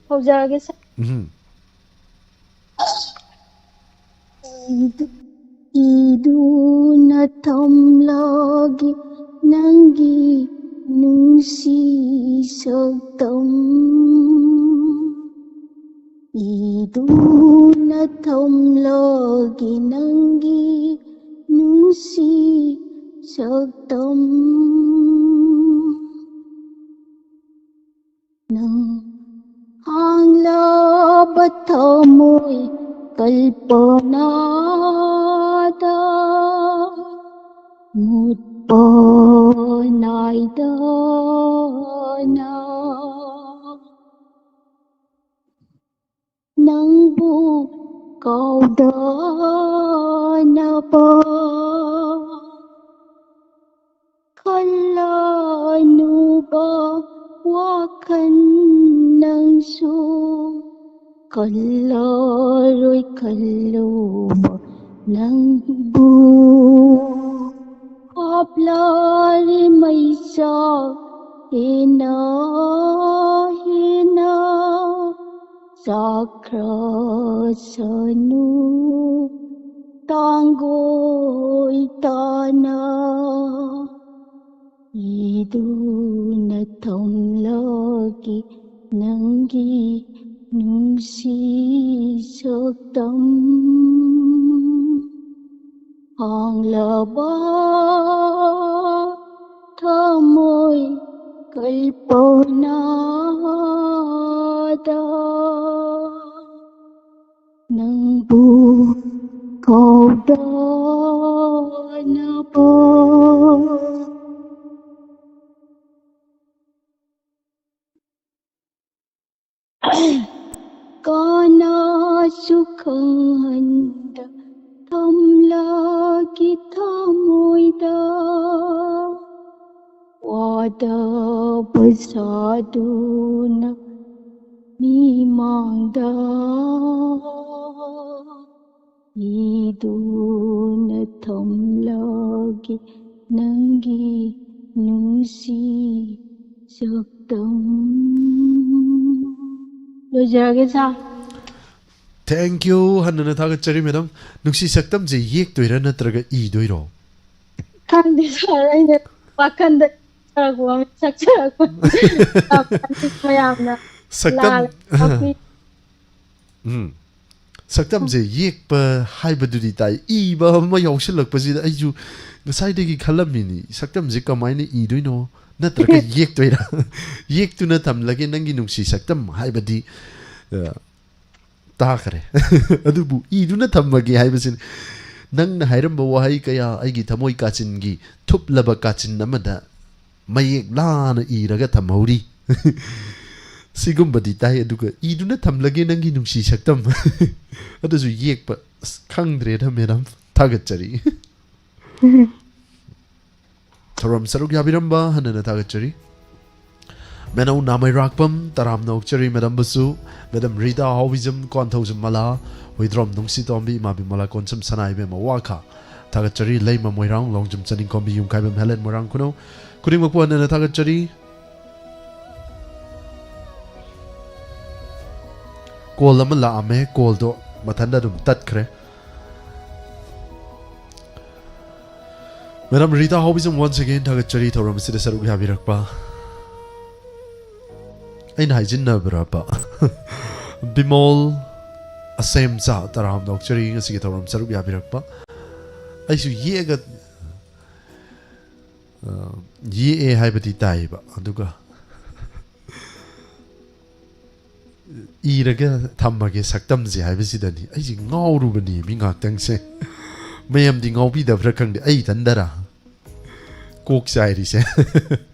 ꯍꯧꯖꯔꯒꯦ ꯁꯥꯔ꯫ ꯎꯝ꯫ ꯏꯗꯨ ꯏꯗꯨꯅ ꯊꯝꯂꯒꯦ ꯅꯪꯒꯤ ꯅꯨꯡꯁꯤ ꯁꯛꯇꯝ꯫ ꯏꯗꯨꯅ ꯊꯝꯂꯒꯦ ꯅꯪꯒꯤ ꯅꯨꯡꯁꯤ ꯁꯛꯇꯝ꯫ ꯅꯪ ꯍꯥꯡꯂꯕ ꯊꯃꯣꯏ ꯀꯜꯄꯅꯥꯗ ꯃꯨꯠꯄ ꯅꯥꯏꯗꯅ ꯅꯪꯕꯨ ꯀꯥꯎꯗꯅꯕ ꯈꯜꯂꯅꯨꯕ ꯋꯥꯈꯜ ꯅꯪꯁꯨ ꯈꯜꯂꯔꯣꯏ ꯈꯜꯂꯨꯕ ꯅꯪꯕꯨ ꯍꯥꯞꯂꯔꯤ ꯃꯩꯆꯥꯛ ꯍꯦꯟꯅ ꯍꯦꯟꯅ ꯆꯥꯛꯈ꯭ꯔꯁꯅꯨ ꯇꯥꯡꯒꯣꯏ ꯇꯥꯅ ꯏꯗꯨꯅ ꯊꯝꯂꯒꯦ ꯅꯪꯒꯤ ꯅꯨꯡꯁꯤ ꯁꯛꯇꯝ ꯍꯥꯡꯂꯕ ꯊꯃꯣꯏ ꯀꯜꯄꯅꯥꯗ ꯅꯪꯕꯨ ꯀꯥꯎꯗꯅꯕ ꯀꯅꯥꯁꯨ ꯈꯪꯍꯟꯗ ꯊꯝꯂꯒꯦ ꯊꯃꯣꯏꯗ ꯋꯥꯗꯕ ꯁꯥꯗꯨꯅ ꯃꯤꯃꯥꯡꯗ ꯏꯗꯨꯅ ꯊꯝꯂꯒꯦ ꯅꯪꯒꯤ ꯅꯨꯡꯁꯤ ꯁꯛꯇꯝ꯫ ꯂꯣꯏꯖꯔꯒꯦ ꯁꯥꯔ꯫ Thank you, ꯍꯟꯅꯅ ꯊꯥꯒꯠꯆꯔꯤ ꯃꯦꯗꯥꯝ꯫ ꯅꯨꯡꯁꯤ ꯁꯛꯇꯝꯁꯦ ꯌꯦꯛꯇꯣꯏꯔꯥ ꯅꯠꯇ꯭ꯔꯒ ꯏꯗꯣꯏꯔꯣ? ꯈꯪꯗꯦ ꯁꯥꯔ, ꯑꯩꯅ ꯋꯥꯈꯟꯗ ꯁꯛꯆꯔꯛꯄ ꯑꯃ ꯁꯛꯆꯔꯛꯄ꯫ ꯃꯌꯥꯝꯅ ꯁꯛꯇꯝ ꯂꯥꯜꯂꯦ ꯇꯥꯛꯄꯤ꯫ ꯎꯝ꯫ ꯁꯛꯇꯝꯁꯦ ꯌꯦꯛꯄ ꯍꯥꯏꯕꯗꯨꯗꯤ ꯇꯥꯏ, ꯏꯕ ꯑꯃ ꯌꯥꯎꯁꯤꯜꯂꯛꯄꯁꯤꯗ ꯑꯩꯁꯨ ꯉꯁꯥꯏꯗꯒꯤ ꯈꯜꯂꯝꯃꯤꯅꯤ, ꯁꯛꯇꯝꯁꯦ ꯀꯃꯥꯏꯅ ꯏꯗꯣꯏꯅꯣ ꯅꯠꯇ꯭ꯔꯒ ꯌꯦꯛꯇꯣꯏꯔꯥ? ꯌꯦꯛꯇꯨꯅ ꯊꯝꯂꯒꯦ ꯅꯪꯒꯤ ꯅꯨꯡꯁꯤ ꯁꯛꯇꯝ ꯍꯥꯏꯕꯗꯤ, ꯑ, ꯇꯥꯈꯔꯦ꯫ ꯑꯗꯨꯕꯨ ꯏꯗꯨꯅ ꯊꯝꯃꯒꯦ ꯍꯥꯏꯕꯁꯤꯅꯤ꯫ ꯅꯪꯅ ꯍꯥꯏꯔꯝꯕ ꯋꯥꯍꯩ ꯀꯌꯥ ꯑꯩꯒꯤ ꯊꯃꯣꯏ ꯀꯥꯆꯤꯟꯒꯤ ꯊꯨꯞꯂꯕ ꯀꯥꯆꯤꯟ ꯑꯃꯗ ꯃꯌꯦꯛ ꯂꯥꯅ ꯏꯔꯒ ꯊꯝꯍꯧꯔꯤ꯫ ꯁꯤꯒꯨꯝꯕꯗꯤ ꯇꯥꯏ, ꯑꯗꯨꯒ ꯏꯗꯨꯅ ꯊꯝꯂꯒꯦ ꯅꯪꯒꯤ ꯅꯨꯡꯁꯤ ꯁꯛꯇꯝ꯫ ꯑꯗꯨꯁꯨ ꯌꯦꯛꯄ, ꯑꯁ, ꯈꯪꯗ꯭ꯔꯦꯗ ꯃꯦꯗꯥꯝ꯫ ꯊꯥꯒꯠꯆꯔꯤ꯫ ꯊꯧꯔꯝ ꯁꯔꯨꯛ ꯌꯥꯕꯤꯔꯝꯕ ꯍꯟꯅꯅ ꯊꯥꯒꯠꯆꯔꯤ꯫ ꯃꯦꯅꯧ ꯅꯥꯃꯩꯔꯥꯛꯄꯝ ꯇꯔꯥꯝꯅ ꯑꯣꯛꯆꯔꯤ ꯃꯦꯗꯥꯝꯕꯨꯁꯨ꯫ ꯃꯦꯗꯥꯝ ꯔꯤꯇꯥ ꯍꯥꯎꯕꯤꯖꯝ ꯀ꯭ꯋꯥꯟꯊꯧꯖꯝ ꯃꯂꯥ, ꯍꯨꯏꯗ꯭ꯔꯣꯝ ꯅꯨꯡꯁꯤꯇꯣꯝꯕꯤ ꯏꯃꯥ ꯕꯤꯃꯂꯥ ꯀꯣꯟꯁꯝ ꯁꯅꯥ ꯏꯕꯦꯝꯃ ꯋꯥꯈꯥ ꯊꯥꯒꯠꯆꯔꯤ꯫ ꯂꯩꯃ ꯃꯣꯏꯔꯥꯡ ꯂꯣꯡꯖꯝ ꯆꯅꯤꯡꯈꯣꯝꯕꯤ ꯌꯨꯝꯈꯥꯏꯕꯝ ꯍꯦꯂꯦꯟ ꯃꯣꯏꯔꯥꯡ ꯈꯨꯅꯧ ꯈꯨꯗꯤꯡꯃꯛꯄꯨ ꯍꯟꯅꯅ ꯊꯥꯒꯠꯆꯔꯤ꯫ ꯀꯣꯜ ꯑꯃ ꯂꯥꯛꯑꯝꯃꯦ, ꯀꯣꯜꯗꯣ ꯃꯊꯟꯇ ꯑꯗꯨꯝ ꯇꯠꯈ꯭ꯔꯦ꯫ ꯃꯦꯗꯥꯝ ꯔꯤꯇꯥ ꯍꯥꯎꯕꯤꯖꯝ once again ꯊꯥꯒꯠꯆꯔꯤ ꯊꯧꯔꯝ ꯑꯁꯤꯗ ꯁꯔꯨꯛ ꯌꯥꯕꯤꯔꯛꯄ꯫ ꯑꯩꯅ ꯍꯥꯏꯖꯤꯟꯅꯕ꯭ꯔꯕ? ꯕꯤꯃꯣꯜ ꯑꯁꯦꯝꯆꯥ ꯇꯔꯥꯝꯅ ꯑꯣꯛꯆꯔꯤ ꯉꯁꯤꯒꯤ ꯊꯧꯔꯝ ꯁꯔꯨꯛ ꯌꯥꯕꯤꯔꯛꯄ꯫ ꯑꯩꯁꯨ ꯌꯦꯛꯑꯒ, ꯑ, ꯌꯦꯛꯑꯦ ꯍꯥꯏꯕꯗꯤ ꯇꯥꯏꯌꯦꯕ, ꯑꯗꯨꯒ ꯏꯔꯒ ꯊꯝꯃꯒꯦ ꯁꯛꯇꯝꯁꯦ ꯍꯥꯏꯕꯁꯤꯗꯅꯤ ꯑꯩꯁꯦ ꯉꯥꯎꯔꯨꯕꯅꯦ ꯃꯤ ꯉꯥꯛꯇꯪꯁꯦ꯫ ꯃꯌꯥꯝꯗꯤ ꯉꯥꯎꯕꯤꯗꯕ꯭ꯔꯥ ꯈꯪꯗꯦ, ꯑꯩ ꯏꯊꯟꯗꯔꯥ ꯀꯣꯛ ꯆꯥꯏꯔꯤꯁꯦ꯫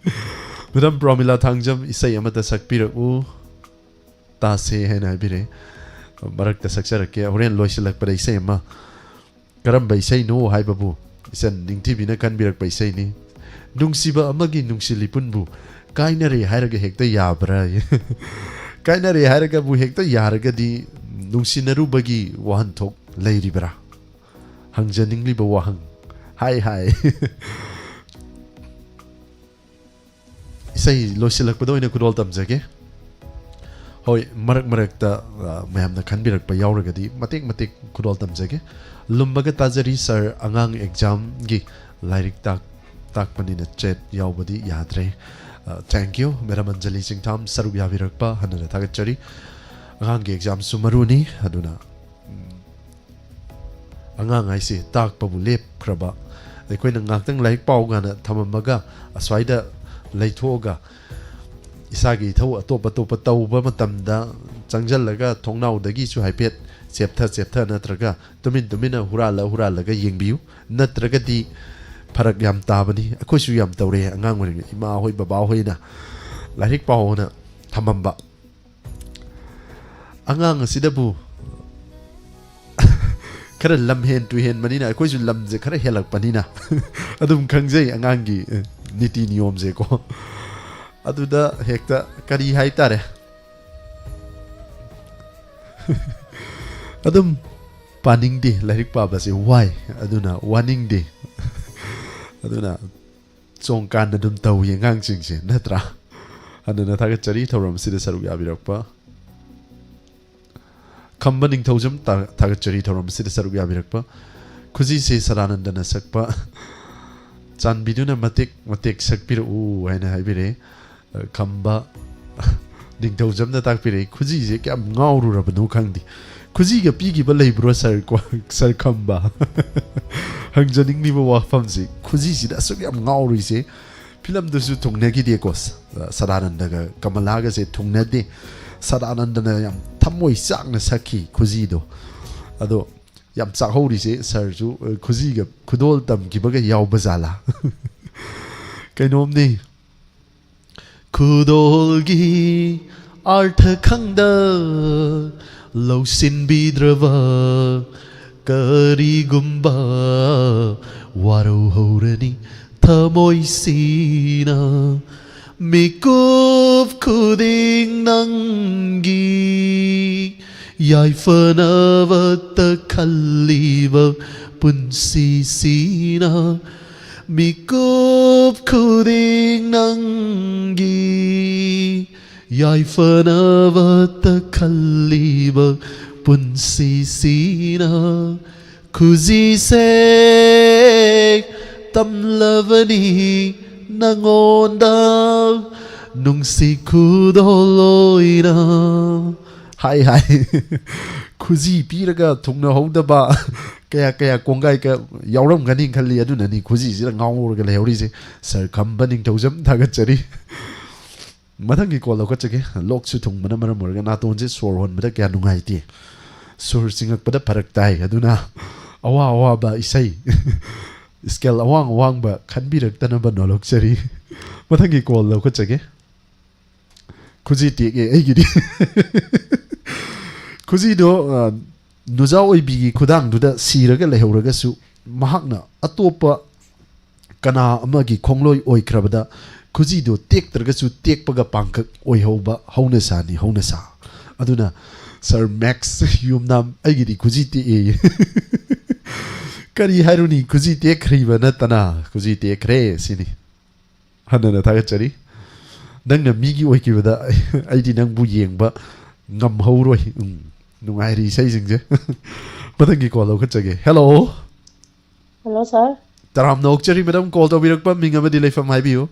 ꯃꯦꯗꯥꯝ ꯄ꯭ꯔꯣꯃꯤꯂꯥ ꯊꯥꯡꯖꯝ ꯏꯁꯩ ꯑꯃꯇ ꯁꯛꯄꯤꯔꯛꯎ, ꯇꯥꯁꯦ ꯍꯥꯏꯅ ꯍꯥꯏꯕꯤꯔꯛꯑꯦ꯫ ꯃꯔꯛꯇ ꯁꯛꯆꯔꯛꯀꯦ, ꯍꯣꯔꯦꯟ ꯂꯣꯏꯁꯤꯜꯂꯛꯄꯗ ꯏꯁꯩ ꯑꯃ꯫ ꯀꯔꯝꯕ ꯏꯁꯩꯅꯣ ꯍꯥꯏꯕꯕꯨ ꯏꯆꯟ ꯅꯤꯡꯊꯤꯕꯤꯅ ꯈꯟꯕꯤꯔꯛꯄ ꯏꯁꯩꯅꯤ꯫ ꯅꯨꯡꯁꯤꯕ ꯑꯃꯒꯤ ꯅꯨꯡꯁꯤ ꯂꯤꯄꯨꯟꯕꯨ ꯀꯥꯏꯅꯔꯦ ꯍꯥꯏꯔꯒ ꯍꯦꯛꯇ ꯌꯥꯕ꯭ꯔꯥ? ꯀꯥꯏꯅꯔꯦ ꯍꯥꯏꯔꯒꯕꯨ ꯍꯦꯛꯇ ꯌꯥꯔꯒꯗꯤ ꯅꯨꯡꯁꯤꯅꯔꯨꯕꯒꯤ ꯋꯥꯍꯟꯊꯣꯛ ꯂꯩꯔꯤꯕ꯭ꯔꯥ? ꯍꯪꯖꯅꯤꯡꯂꯤꯕ ꯋꯥꯍꯪ꯫ ꯍꯥꯏ ꯍꯥꯏ꯫ ꯏꯁꯩ ꯂꯣꯏꯁꯤꯜꯂꯛꯄꯗ ꯑꯣꯏꯅ ꯈꯨꯗꯣꯜ ꯇꯝꯖꯒꯦ꯫ ꯍꯣꯏ, ꯃꯔꯛ ꯃꯔꯛꯇ, ꯑ, ꯃꯌꯥꯝꯅ ꯈꯟꯕꯤꯔꯛꯄ ꯌꯥꯎꯔꯒꯗꯤ ꯃꯇꯦꯛ ꯃꯇꯦꯛ ꯈꯨꯗꯣꯜ ꯇꯝꯖꯒꯦ꯫ ꯂꯨꯝꯕꯒ ꯇꯥꯖꯔꯤ ꯁꯥꯔ, ꯑꯉꯥꯡ ꯑꯦꯛꯖꯥꯝꯒꯤ ꯂꯥꯏꯔꯤꯛ ꯇꯥꯛ-, ꯇꯥꯛꯄꯅꯤꯅ ꯆꯦꯠ ꯌꯥꯎꯕꯗꯤ ꯌꯥꯗ꯭ꯔꯦ꯫ ꯑ, thank you, ꯃꯦꯗꯥꯝ ꯑꯟꯖꯂꯤ ꯆꯤꯡꯊꯥꯝ ꯁꯔꯨꯛ ꯌꯥꯕꯤꯔꯛꯄ ꯍꯟꯅꯅ ꯊꯥꯒꯠꯆꯔꯤ꯫ ꯑꯉꯥꯡꯒꯤ ꯑꯦꯛꯖꯥꯝꯁꯨ ꯃꯔꯨꯅꯤ, ꯑꯗꯨꯅ, ꯎꯝ, ꯑꯉꯥꯡ ꯍꯥꯏꯁꯦ ꯇꯥꯛꯄꯕꯨ ꯂꯦꯞꯈ꯭ꯔꯕ, ꯑꯩꯈꯣꯏꯅ ꯉꯥꯛꯇꯪ ꯂꯥꯏꯔꯤꯛ ꯄꯥꯎ ꯀꯥꯏꯅ ꯊꯝꯃꯝꯃꯒ ꯑꯁ꯭ꯋꯥꯏꯗ ꯂꯩꯊꯣꯛꯑꯒ ꯏꯁꯥꯒꯤ ꯏꯊꯧ ꯑꯇꯣꯞ ꯑꯇꯣꯞꯄ ꯇꯧꯕ ꯃꯇꯝꯗ ꯆꯪꯁꯤꯜꯂꯒ ꯊꯣꯡꯅꯥꯎꯗꯒꯤꯁꯨ ꯍꯥꯏꯐꯦꯠ ꯆꯦꯞꯊ ꯆꯦꯞꯊ ꯅꯠꯇ꯭ꯔꯒ ꯇꯨꯃꯤꯟ ꯇꯨꯃꯤꯟꯅ ꯍꯨꯔꯥꯜꯂ ꯍꯨꯔꯥꯜꯂꯒ ꯌꯦꯡꯕꯤꯌꯨ꯫ ꯅꯠꯇ꯭ꯔꯒꯗꯤ ꯐꯔꯛ ꯌꯥꯝ ꯇꯥꯕꯅꯤ꯫ ꯑꯩꯈꯣꯏꯁꯨ ꯌꯥꯝ ꯇꯧꯔꯦ ꯑꯉꯥꯡ ꯑꯣꯏꯔꯤꯉꯩ, ꯏꯃꯥ ꯍꯣꯏ ꯕꯕꯥ ꯍꯣꯏꯅ ꯂꯥꯏꯔꯤꯛ ꯄꯥꯎꯅ ꯊꯝꯃꯝꯕ꯫ ꯑꯉꯥꯡ ꯑꯁꯤꯗꯕꯨ ꯈꯔ ꯂꯝꯍꯦꯟ ꯇꯨꯍꯦꯟꯕꯅꯤꯅ, ꯑꯩꯈꯣꯏꯁꯨ ꯂꯝꯁꯦ ꯈꯔ ꯍꯦꯜꯂꯛꯄꯅꯤꯅ ꯑꯗꯨꯝ ꯈꯪꯖꯩ ꯑꯉꯥꯡꯒꯤ, ꯑ, ꯅꯤꯇꯤ ꯅꯤꯌꯣꯝꯁꯦꯀꯣ꯫ ꯑꯗꯨꯗ ꯍꯦꯛꯇ ꯀꯔꯤ ꯍꯥꯏꯇꯥꯔꯦ, ꯑꯗꯨꯝ ꯄꯥꯅꯤꯡꯗꯦ, ꯂꯥꯏꯔꯤꯛ ꯄꯥꯕꯁꯦ ꯋꯥꯏ, ꯑꯗꯨꯅ ꯋꯥꯅꯤꯡꯗꯦ꯫ ꯑꯗꯨꯅ ꯆꯣꯡꯀꯥꯟꯗ ꯑꯗꯨꯝ ꯇꯧꯏ ꯑꯉꯥꯡꯁꯤꯡꯁꯦ, ꯅꯠꯇ꯭ꯔꯥ? ꯍꯟꯅ ꯊꯥꯒꯠꯆꯔꯤ ꯊꯧꯔꯝ ꯑꯁꯤꯗ ꯁꯔꯨꯛ ꯌꯥꯕꯤꯔꯛꯄ꯫ ꯈꯝꯕ ꯅꯤꯡꯊꯧꯖꯝ ꯊꯥ-, ꯊꯥꯒꯠꯆꯔꯤ ꯊꯧꯔꯝ ꯑꯁꯤꯗ ꯁꯔꯨꯛ ꯌꯥꯕꯤꯔꯛꯄ꯫ ꯈꯨꯖꯤꯁꯦ ꯁꯗꯥꯅꯟꯗꯅ ꯁꯛꯄ꯫ ꯆꯥꯟꯕꯤꯗꯨꯅ ꯃꯇꯦꯛ ꯃꯇꯦꯛ ꯁꯛꯄꯤꯔꯛꯎ ꯍꯥꯏꯅ ꯍꯥꯏꯕꯤꯔꯛꯑꯦ꯫ ꯑ, ꯈꯝꯕ ꯅꯤꯡꯊꯧꯖꯝꯅ ꯇꯥꯛꯄꯤꯔꯛꯏ꯫ ꯈꯨꯖꯤꯁꯦ ꯀꯌꯥꯝ ꯉꯥꯎꯔꯨꯔꯕꯅꯣ ꯈꯪꯗꯦ꯫ ꯈꯨꯖꯤꯒ ꯄꯤꯈꯤꯕ ꯂꯩꯕ꯭ꯔꯣ, ꯁꯥꯔ ꯀꯣ-, ꯁꯥꯔ ꯈꯝꯕ? ꯍꯪꯖꯅꯤꯡꯂꯤꯕ ꯋꯥꯐꯝꯁꯦ, ꯈꯨꯖꯤꯁꯤꯗ ꯑꯁꯨꯛ ꯌꯥꯝ ꯉꯥꯎꯔꯨꯏꯁꯦ꯫ ꯐꯤꯂꯝꯗꯨꯁꯨ ꯊꯨꯡꯅꯈꯤꯗꯦꯀꯣ꯫ ꯁ-, ꯁꯗꯥꯅꯟꯗꯒ ꯀꯃꯂꯥꯒꯁꯦ ꯊꯨꯡꯅꯗꯦ꯫ ꯁꯗꯥꯅꯟꯗꯅ ꯌꯥꯝ ꯊꯃꯣꯏ ꯆꯥꯛꯅ ꯁꯛꯈꯤ ꯈꯨꯖꯤꯗꯣ꯫ ꯑꯗꯣ ꯌꯥꯝ ꯆꯥꯛꯍꯧꯔꯤꯁꯦ, ꯁꯥꯔꯁꯨ, ꯑ, ꯈꯨꯖꯤꯒ ꯈꯨꯗꯣꯜ ꯇꯝꯈꯤꯕꯒ ꯌꯥꯎꯕ ꯖꯥꯠꯂꯥ? ꯀꯩꯅꯣꯝꯅꯤ꯫ ꯈꯨꯗꯣꯜꯒꯤ ꯑꯥꯔꯊ ꯈꯪꯗ ꯂꯧꯁꯤꯟꯕꯤꯗ꯭ꯔꯕ ꯀꯔꯤꯒꯨꯝꯕ ꯋꯥꯔꯧꯍꯧꯔꯅꯤ ꯊꯃꯣꯏꯁꯤꯅ꯫ ꯃꯤꯀꯨꯞ ꯈꯨꯗꯤꯡ ꯅꯪꯒꯤ ꯌꯥꯏꯐꯅꯕꯇ ꯈꯜꯂꯤꯕ ꯄꯨꯟꯁꯤꯁꯤꯅ꯫ ꯃꯤꯀꯨꯞ ꯈꯨꯗꯤꯡ ꯅꯪꯒꯤ ꯌꯥꯏꯐꯅꯕꯇ ꯈꯜꯂꯤꯕ ꯄꯨꯟꯁꯤꯁꯤꯅ꯫ ꯈꯨꯖꯤꯁꯦ ꯇꯝꯂꯕꯅꯤ ꯅꯉꯣꯟꯗ ꯅꯨꯡꯁꯤ ꯈꯨꯗꯣꯜ ꯑꯣꯏꯅ꯫ ꯍꯥꯏ ꯍꯥꯏ꯫ ꯈꯨꯖꯤ ꯄꯤꯔꯒ ꯊꯨꯡꯅꯍꯧꯗꯕ ꯀꯌꯥ ꯀꯌꯥ ꯀꯣꯡꯒꯥꯏ ꯀꯌꯥ ꯌꯥꯎꯔꯝꯒꯅꯤ ꯈꯜꯂꯤ꯫ ꯑꯗꯨꯅꯅꯤ ꯈꯨꯖꯤꯁꯤꯗ ꯉꯥꯎꯔꯒ ꯂꯩꯍꯧꯔꯤꯁꯦ꯫ ꯁꯥꯔ ꯈꯝꯕ ꯅꯤꯡꯊꯧꯖꯝ ꯊꯥꯒꯠꯆꯔꯤ꯫ ꯃꯊꯪꯒꯤ ꯀꯣꯜ ꯂꯧꯈꯠꯆꯒꯦ꯫ ꯂꯣꯛꯁꯨ ꯊꯨꯡꯕꯅ ꯃꯔꯝ ꯑꯣꯏꯔꯒ ꯅꯥꯇꯣꯟꯁꯦ ꯁꯣꯔ ꯍꯣꯟꯕꯗ ꯀꯌꯥ ꯅꯨꯡꯉꯥꯏꯇꯦ꯫ ꯁꯨꯔ ꯆꯤꯡꯉꯛꯄꯗ ꯐꯔꯛ ꯇꯥꯏ꯫ ꯑꯗꯨꯅ ꯑꯋꯥ ꯑꯋꯥꯕ ꯏꯁꯩ, ꯁ꯭ꯀꯦꯜ ꯑꯋꯥꯡ ꯑꯋꯥꯡꯕ ꯈꯟꯕꯤꯔꯛꯇꯅꯕ ꯅꯣꯂꯣꯛꯆꯔꯤ꯫ ꯃꯊꯪꯒꯤ ꯀꯣꯜ ꯂꯧꯈꯠꯆꯒꯦ꯫ ꯈꯨꯖꯤ ꯇꯦꯛꯑꯦ ꯑꯩꯒꯤꯗꯤ꯫ ꯈꯨꯖꯤꯗꯣ, ꯑ, ꯅꯨꯖꯥ ꯑꯣꯏꯕꯤꯒꯤ ꯈꯨꯗꯥꯡꯗꯨꯗ ꯁꯤꯔꯒ ꯂꯩꯍꯧꯔꯒꯁꯨ, ꯃꯍꯥꯛꯅ ꯑꯇꯣꯞꯄ ꯀꯅꯥ ꯑꯃꯒꯤ ꯈꯣꯡꯂꯣꯏ ꯑꯣꯏꯈ꯭ꯔꯕꯗ, ꯈꯨꯖꯤꯗꯨ ꯇꯦꯛꯇ꯭ꯔꯒꯁꯨ ꯇꯦꯛꯄꯒ ꯄꯥꯡꯈꯛ ꯑꯣꯏꯍꯧꯕ ꯍꯧꯅꯁꯥꯅꯤ, ꯍꯧꯅꯁꯥ꯫ ꯑꯗꯨꯅ ꯁꯥꯔ ꯃꯦꯛꯁ ꯌꯨꯝꯅꯥꯝ, ꯑꯩꯒꯤꯗꯤ ꯈꯨꯖꯤ ꯇꯦꯛꯑꯦ꯫ ꯀꯔꯤ ꯍꯥꯏꯔꯨꯅꯤ, ꯈꯨꯖꯤ ꯇꯦꯛꯈ꯭ꯔꯤꯕ ꯅꯠꯇꯅ ꯈꯨꯖꯤ ꯇꯦꯛꯈ꯭ꯔꯦ ꯁꯤꯅꯤ꯫ ꯍꯟꯅꯅ ꯊꯥꯒꯠꯆꯔꯤ꯫ ꯅꯪꯅ ꯃꯤꯒꯤ ꯑꯣꯏꯈꯤꯕꯗ ꯑꯩꯗꯤ ꯅꯪꯕꯨ ꯌꯦꯡꯕ ꯉꯝꯍꯧꯔꯣꯏ꯫ ꯎꯝ, ꯅꯨꯡꯉꯥꯏꯔꯤ ꯏꯁꯩꯁꯤꯡꯁꯦ꯫ ꯃꯊꯪꯒꯤ ꯀꯣꯜ ꯂꯧꯈꯠꯆꯒꯦ꯫ ꯍꯦꯜꯂꯣ꯫ ꯍꯜꯂꯣ, ꯁꯥꯔ꯫ ꯇꯔꯥꯝꯅ ꯑꯣꯛꯆꯔꯤ, ꯃꯦꯗꯥꯝ꯫ ꯀꯣꯜ ꯇꯧꯕꯤꯔꯛꯄ ꯃꯤꯡ ꯑꯃꯗꯤ ꯂꯩꯐꯝ ꯍꯥꯏꯕꯤꯌꯨ꯫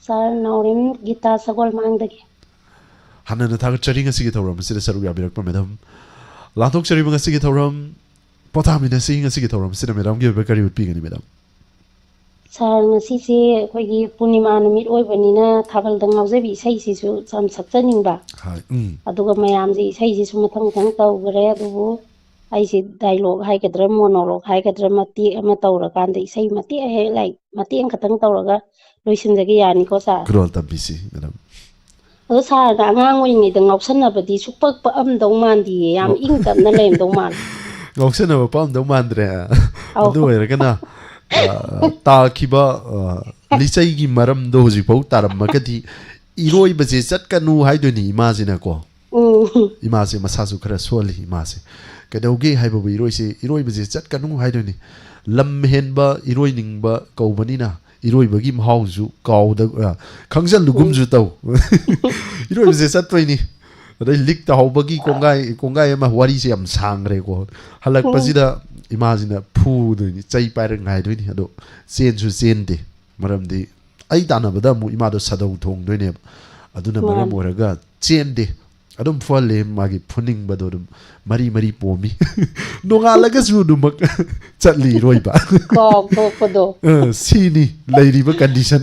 ꯁꯥꯔ, ꯅꯥꯎꯔꯦꯝ ꯒꯤꯇꯥ ꯁꯒꯣꯜꯃꯥꯡꯗꯒꯤ꯫ ꯍꯥꯟꯅꯅ ꯊꯥꯒꯠꯆꯔꯤ ꯉꯁꯤꯒꯤ ꯊꯧꯔꯝ ꯑꯁꯤꯗ ꯁꯔꯨꯛ ꯌꯥꯕꯤꯔꯛꯄ ꯃꯦꯗꯥꯝ꯫ ꯂꯥꯟꯊꯣꯛꯆꯔꯤꯕ ꯉꯁꯤꯒꯤ ꯊꯧꯔꯝ, ꯄꯣꯊꯥꯃꯤꯟꯅꯁꯤ꯫ ꯉꯁꯤꯒꯤ ꯊꯧꯔꯝ ꯑꯁꯤꯗ ꯃꯦꯗꯥꯝꯒꯤ ꯑꯣꯏꯕ ꯀꯔꯤ ꯎꯠꯄꯤꯒꯅꯤ, ꯃꯦꯗꯥꯝ? ꯁꯥꯔ, ꯉꯁꯤꯁꯦ ꯑꯩꯈꯣꯏꯒꯤ ꯄꯨꯔꯅꯤꯃꯥ ꯅꯨꯃꯤꯠ ꯑꯣꯏꯕꯅꯤꯅ ꯊꯥꯕꯜꯗ ꯉꯥꯎꯖꯕꯤ ꯏꯁꯩꯁꯤꯁꯨ ꯌꯥꯝ ꯁꯛꯆꯅꯤꯡꯕ꯫ ꯍꯥꯏ, ꯎꯝ꯫ ꯑꯗꯨꯒ ꯃꯌꯥꯝꯁꯦ ꯏꯁꯩꯁꯤꯁꯨ ꯃꯊꯪ ꯃꯊꯪ ꯇꯧꯈ꯭ꯔꯦ, ꯑꯗꯨꯕꯨ ꯑꯩꯁꯦ ꯗꯥꯏꯂꯣꯛ ꯍꯥꯏꯒꯗ꯭ꯔꯥ, ꯃꯣꯅꯣꯂꯣꯛ ꯍꯥꯏꯒꯗ꯭ꯔꯥ, ꯃꯇꯦꯛ ꯑꯃ ꯇꯧꯔꯀꯥꯟꯗ, ꯏꯁꯩ ꯃꯇꯦꯛ ꯍꯦꯛ, ꯂꯥꯏꯛ, ꯃꯇꯦꯛ ꯑꯃꯈꯛꯇꯪ ꯇꯧꯔꯒ ꯂꯣꯏꯁꯤꯟꯖꯒꯦ, ꯌꯥꯅꯤꯀꯣ, ꯁꯥꯔ? ꯈꯨꯔꯣꯜ ꯇꯝꯕꯤꯁꯤ, ꯃꯦꯗꯥꯝ꯫ ꯑꯗꯣ ꯁꯥꯔꯅ ꯑꯉꯥꯡ ꯑꯣꯏꯔꯤꯉꯩꯗ ꯉꯥꯎꯁꯟꯅꯕꯗꯤ ꯁꯨꯛꯄꯛ ꯄꯛꯑꯝꯗꯧ ꯃꯥꯟꯗꯤꯌꯦ, ꯌꯥꯝ ꯉꯥꯎ-, ꯏꯪ ꯇꯞꯅ ꯂꯩꯔꯝꯗꯧ ꯃꯥꯜꯂꯦ꯫ ꯉꯥꯎꯁꯟꯅꯕ ꯄꯛꯑꯝꯗꯧ ꯃꯥꯟꯗ꯭ꯔꯦ꯫ ꯑꯧ꯫ ꯑꯗꯨ ꯑꯣꯏꯔꯒꯅ, ꯑ, ꯇꯥꯈꯤꯕ, ꯑ, ꯂꯤꯆꯩꯒꯤ ꯃꯔꯝꯗꯣ ꯍꯧꯖꯤꯛꯐꯥꯎ ꯇꯥꯔꯝꯃꯒꯗꯤ, "ꯏꯔꯣꯏꯕꯁꯦ ꯆꯠꯀꯅꯨ" ꯍꯥꯏꯗꯣꯏꯅꯤ ꯏꯃꯥꯁꯤꯅꯀꯣ꯫ ꯎꯝ꯫ ꯏꯃꯥꯁꯦ ꯃꯁꯥꯁꯨ ꯈꯔ ꯁꯣꯜꯂꯤ ꯏꯃꯥꯁꯦ꯫ ꯀꯩꯗꯧꯒꯦ ꯍꯥꯏꯕꯕꯨ ꯏꯔꯣꯏꯁꯦ, ꯏꯔꯣꯏꯕꯁꯦ ꯆꯠꯀꯅꯨ ꯍꯥꯏꯗꯣꯏꯅꯤ꯫ ꯂꯝ ꯍꯦꯟꯕ ꯏꯔꯣꯏꯅꯤꯡꯕ ꯀꯧꯕꯅꯤꯅ ꯏꯔꯣꯏꯕꯒꯤ ꯃꯍꯥꯎꯁꯨ ꯀꯥꯎꯗ-, ꯑ, ꯈꯪꯖꯜꯂꯨꯒꯨꯝꯁꯨ ꯇꯧ꯫ ꯏꯔꯣꯏꯕꯁꯦ ꯆꯠꯇꯣꯏꯅꯤ꯫ ꯑꯗꯩ ꯂꯤꯛ ꯇꯥꯍꯧꯕꯒꯤ ꯀꯣꯡꯒꯥꯏ, ꯀꯣꯡꯒꯥꯏ ꯑꯃ, ꯋꯥꯔꯤꯁꯦ ꯌꯥꯝ ꯁꯥꯡꯈ꯭ꯔꯦꯀꯣ꯫ ꯍꯜꯂꯛꯄꯁꯤꯗ ꯏꯃꯥꯁꯤꯅ ꯐꯨꯗꯣꯏꯅꯤ, ꯆꯩ ꯄꯥꯏꯔꯒ ꯉꯥꯏꯗꯣꯏꯅꯤ꯫ ꯑꯗꯣ ꯆꯦꯟꯁꯨ ꯆꯦꯟꯗꯦ, ꯃꯔꯝꯗꯤ ꯑꯩ ꯇꯥꯟꯅꯕꯗ ꯑꯃꯨꯛ ꯏꯃꯥꯗꯣ ꯁꯥꯗꯧ ꯊꯣꯡꯗꯣꯏꯅꯦꯕ꯫ ꯑꯗꯨꯅ ꯃꯔꯝ ꯃꯥꯅꯤ꯫ ꯑꯣꯏꯔꯒ ꯆꯦꯟꯗꯦ꯫ ꯑꯗꯨꯝ ꯐꯨꯍꯜꯂꯦ, ꯃꯥꯒꯤ ꯐꯨꯅꯤꯡꯕꯗꯣ ꯑꯗꯨꯝ ꯃꯔꯤ ꯃꯔꯤ ꯄꯣꯝꯃꯤ꯫ ꯅꯣꯡꯉꯥꯜꯂꯒꯁꯨ ꯑꯗꯨꯃꯛ ꯆꯠꯂꯤ ꯏꯔꯣꯏꯕ꯫ ꯀꯥꯎꯊꯣꯛꯄꯗꯣ꯫ ꯑ, ꯁꯤꯅꯤ ꯂꯩꯔꯤꯕ condition꯫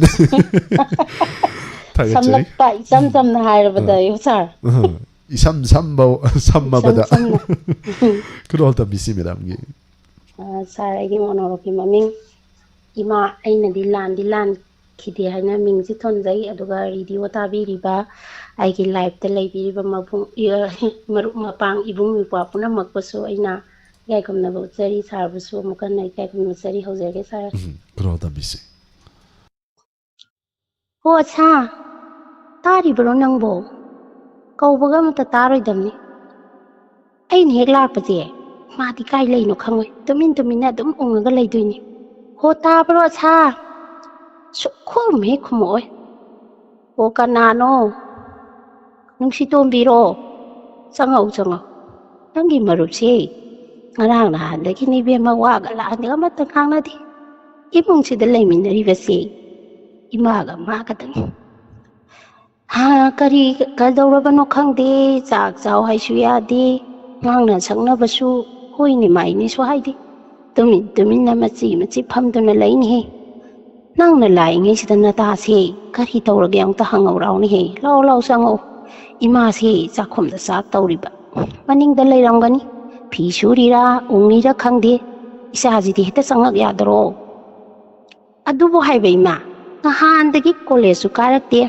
ꯊꯥꯒꯠꯆꯔꯤ꯫ ꯁꯝꯂꯞꯄ, ꯏꯆꯝ ꯆꯝꯅ ꯍꯥꯏꯔꯕꯗ, ꯑꯥ꯫ ꯑꯩ ꯁꯥꯔ꯫ ꯎꯝ, ꯏꯁꯝ ꯁꯝꯕ, ꯏꯆꯝ ꯁꯝꯃꯕꯗ꯫ ꯆꯝꯅ꯫ ꯈꯨꯗꯣꯜ ꯇꯝꯕꯤꯁꯤ ꯃꯦꯗꯥꯝꯒꯤ꯫ ꯑ, ꯁꯥꯔ, ꯑꯩꯒꯤ ꯃꯣꯅꯣꯂꯣꯛꯀꯤ ꯃꯃꯤꯡ ꯏꯃꯥ꯫ ꯑꯩꯅꯗꯤ ꯂꯥꯟꯗꯤ ꯂꯥꯟꯈꯤꯗꯦ ꯍꯥꯏꯅ ꯃꯤꯡꯁꯤ ꯊꯣꯟꯖꯩ, ꯑꯗꯨꯒ ꯔꯦꯗꯤꯑꯣ ꯇꯥꯕꯤꯔꯤꯕ ꯑꯩꯒꯤ ꯂꯥꯏꯐꯇ ꯂꯩꯕꯤꯔꯤꯕ ꯃꯕꯨꯡ, ꯏ-, ꯃꯔꯨꯞ ꯃꯄꯥꯡ, ꯏꯕꯨꯡ ꯏꯄ꯭ꯋꯥ ꯄꯨꯝꯅꯃꯛꯄꯨꯁꯨ ꯑꯩꯅ ꯏꯀꯥꯏ ꯈꯨꯝꯅꯕ ꯎꯠꯆꯔꯤ꯫ ꯁꯥꯔꯕꯨꯁꯨ ꯑꯃꯨꯛ ꯍꯟꯅ ꯏꯀꯥꯏ ꯈꯨꯝꯅꯕ ꯎꯠꯆꯔꯤ꯫ ꯍꯧꯖꯔꯒꯦ, ꯁꯥꯔ꯫ ꯎꯝ, ꯈꯨꯗꯣꯜ ꯇꯝꯕꯤꯁꯤ꯫ ꯍꯣ ꯑꯁꯥ, ꯇꯥꯔꯤꯕ꯭ꯔꯣ ꯅꯪꯕꯣ? ꯀꯧꯕꯒ ꯑꯃꯇ ꯇꯥꯔꯣꯏꯗꯕꯅꯤ꯫ ꯑꯩꯅ ꯍꯦꯛ ꯂꯥꯛꯄꯁꯦ, ꯃꯥꯗꯤ ꯀꯥꯏ ꯂꯩꯅꯣ ꯈꯪꯉꯣꯏ, ꯇꯨꯃꯤꯟ ꯇꯨꯃꯤꯟꯅ ꯑꯗꯨꯝ ꯎꯪꯉꯒ ꯂꯩꯗꯣꯏꯅꯤ꯫ "ꯍꯣ, ꯇꯥꯕ꯭ꯔꯣ ꯑꯁꯥ?" ꯁꯨꯛꯈꯨꯝ ꯍꯦꯛ ꯈꯨꯝꯃꯛꯑꯣꯏ꯫ "ꯑꯣ, ꯀꯅꯥꯅꯣ?" "ꯅꯨꯡꯁꯤꯇꯣꯝꯕꯤꯔꯣ? ꯆꯪꯉꯛꯎ, ꯆꯪꯉꯛꯎ꯫ ꯅꯪꯒꯤ ꯃꯔꯨꯞꯁꯦ ꯉꯔꯥꯡ ꯅꯍꯥꯟꯗꯒꯤꯅꯦ ꯏꯕꯦꯝꯃ, ꯋꯥꯒ ꯂꯥꯟꯗꯒ ꯑꯃꯠꯇ ꯉꯥꯡꯅꯗꯦ꯫ ꯏꯃꯨꯡꯁꯤꯗ ꯂꯩꯃꯤꯟꯅꯔꯤꯕꯁꯦ ꯏꯃꯥꯒ ꯃꯥꯒꯗꯪ꯫ ꯍꯥ, ꯀꯔꯤ ꯀꯩꯗꯧꯔꯕꯅꯣ ꯈꯪꯗꯦ, ꯆꯥꯛ ꯆꯥꯎ ꯍꯥꯏꯁꯨ ꯌꯥꯗꯦ, ꯉꯥꯡꯅ ꯁꯛꯅꯕꯁꯨ ꯍꯣꯏꯅꯦ ꯃꯥꯏꯅꯦꯁꯨ ꯍꯥꯏꯗꯦ꯫ ꯇꯨꯃꯤꯟ ꯇꯨꯃꯤꯟꯅ ꯃꯆꯤ ꯃꯆꯤ ꯐꯝꯗꯨꯅ ꯂꯩꯅꯦꯍꯦ꯫ ꯅꯪꯅ ꯂꯥꯛꯏꯉꯩꯁꯤꯗ ꯅꯇꯥꯁꯦ ꯀꯔꯤ ꯇꯧꯔꯒꯦ ꯑꯃꯨꯛꯇ ꯍꯪꯍꯧꯔꯥꯎꯅꯦꯍꯦ꯫ ꯂꯥꯎ ꯂꯥꯎ ꯆꯪꯉꯧ꯫ ꯏꯃꯥꯁꯦ ꯆꯥꯛꯈꯨꯝꯗ ꯆꯥꯛ ꯇꯧꯔꯤꯕ꯫ ꯃꯅꯤꯡꯗ ꯂꯩꯔꯝꯒꯅꯤ꯫ ꯐꯤ ꯁꯨꯔꯤꯔꯥ, ꯎꯪꯉꯤꯔꯥ ꯈꯪꯗꯦ꯫ ꯏꯆꯥꯁꯤꯗꯤ ꯍꯦꯛꯇ ꯆꯪꯉꯛ ꯌꯥꯗ꯭ꯔꯣ?" ꯑꯗꯨꯕꯨ ꯍꯥꯏꯕ ꯏꯃꯥ, ꯅꯍꯥꯟꯗꯒꯤ ꯀꯣꯂꯦꯖꯁꯨ ꯀꯥꯔꯛꯇꯦ꯫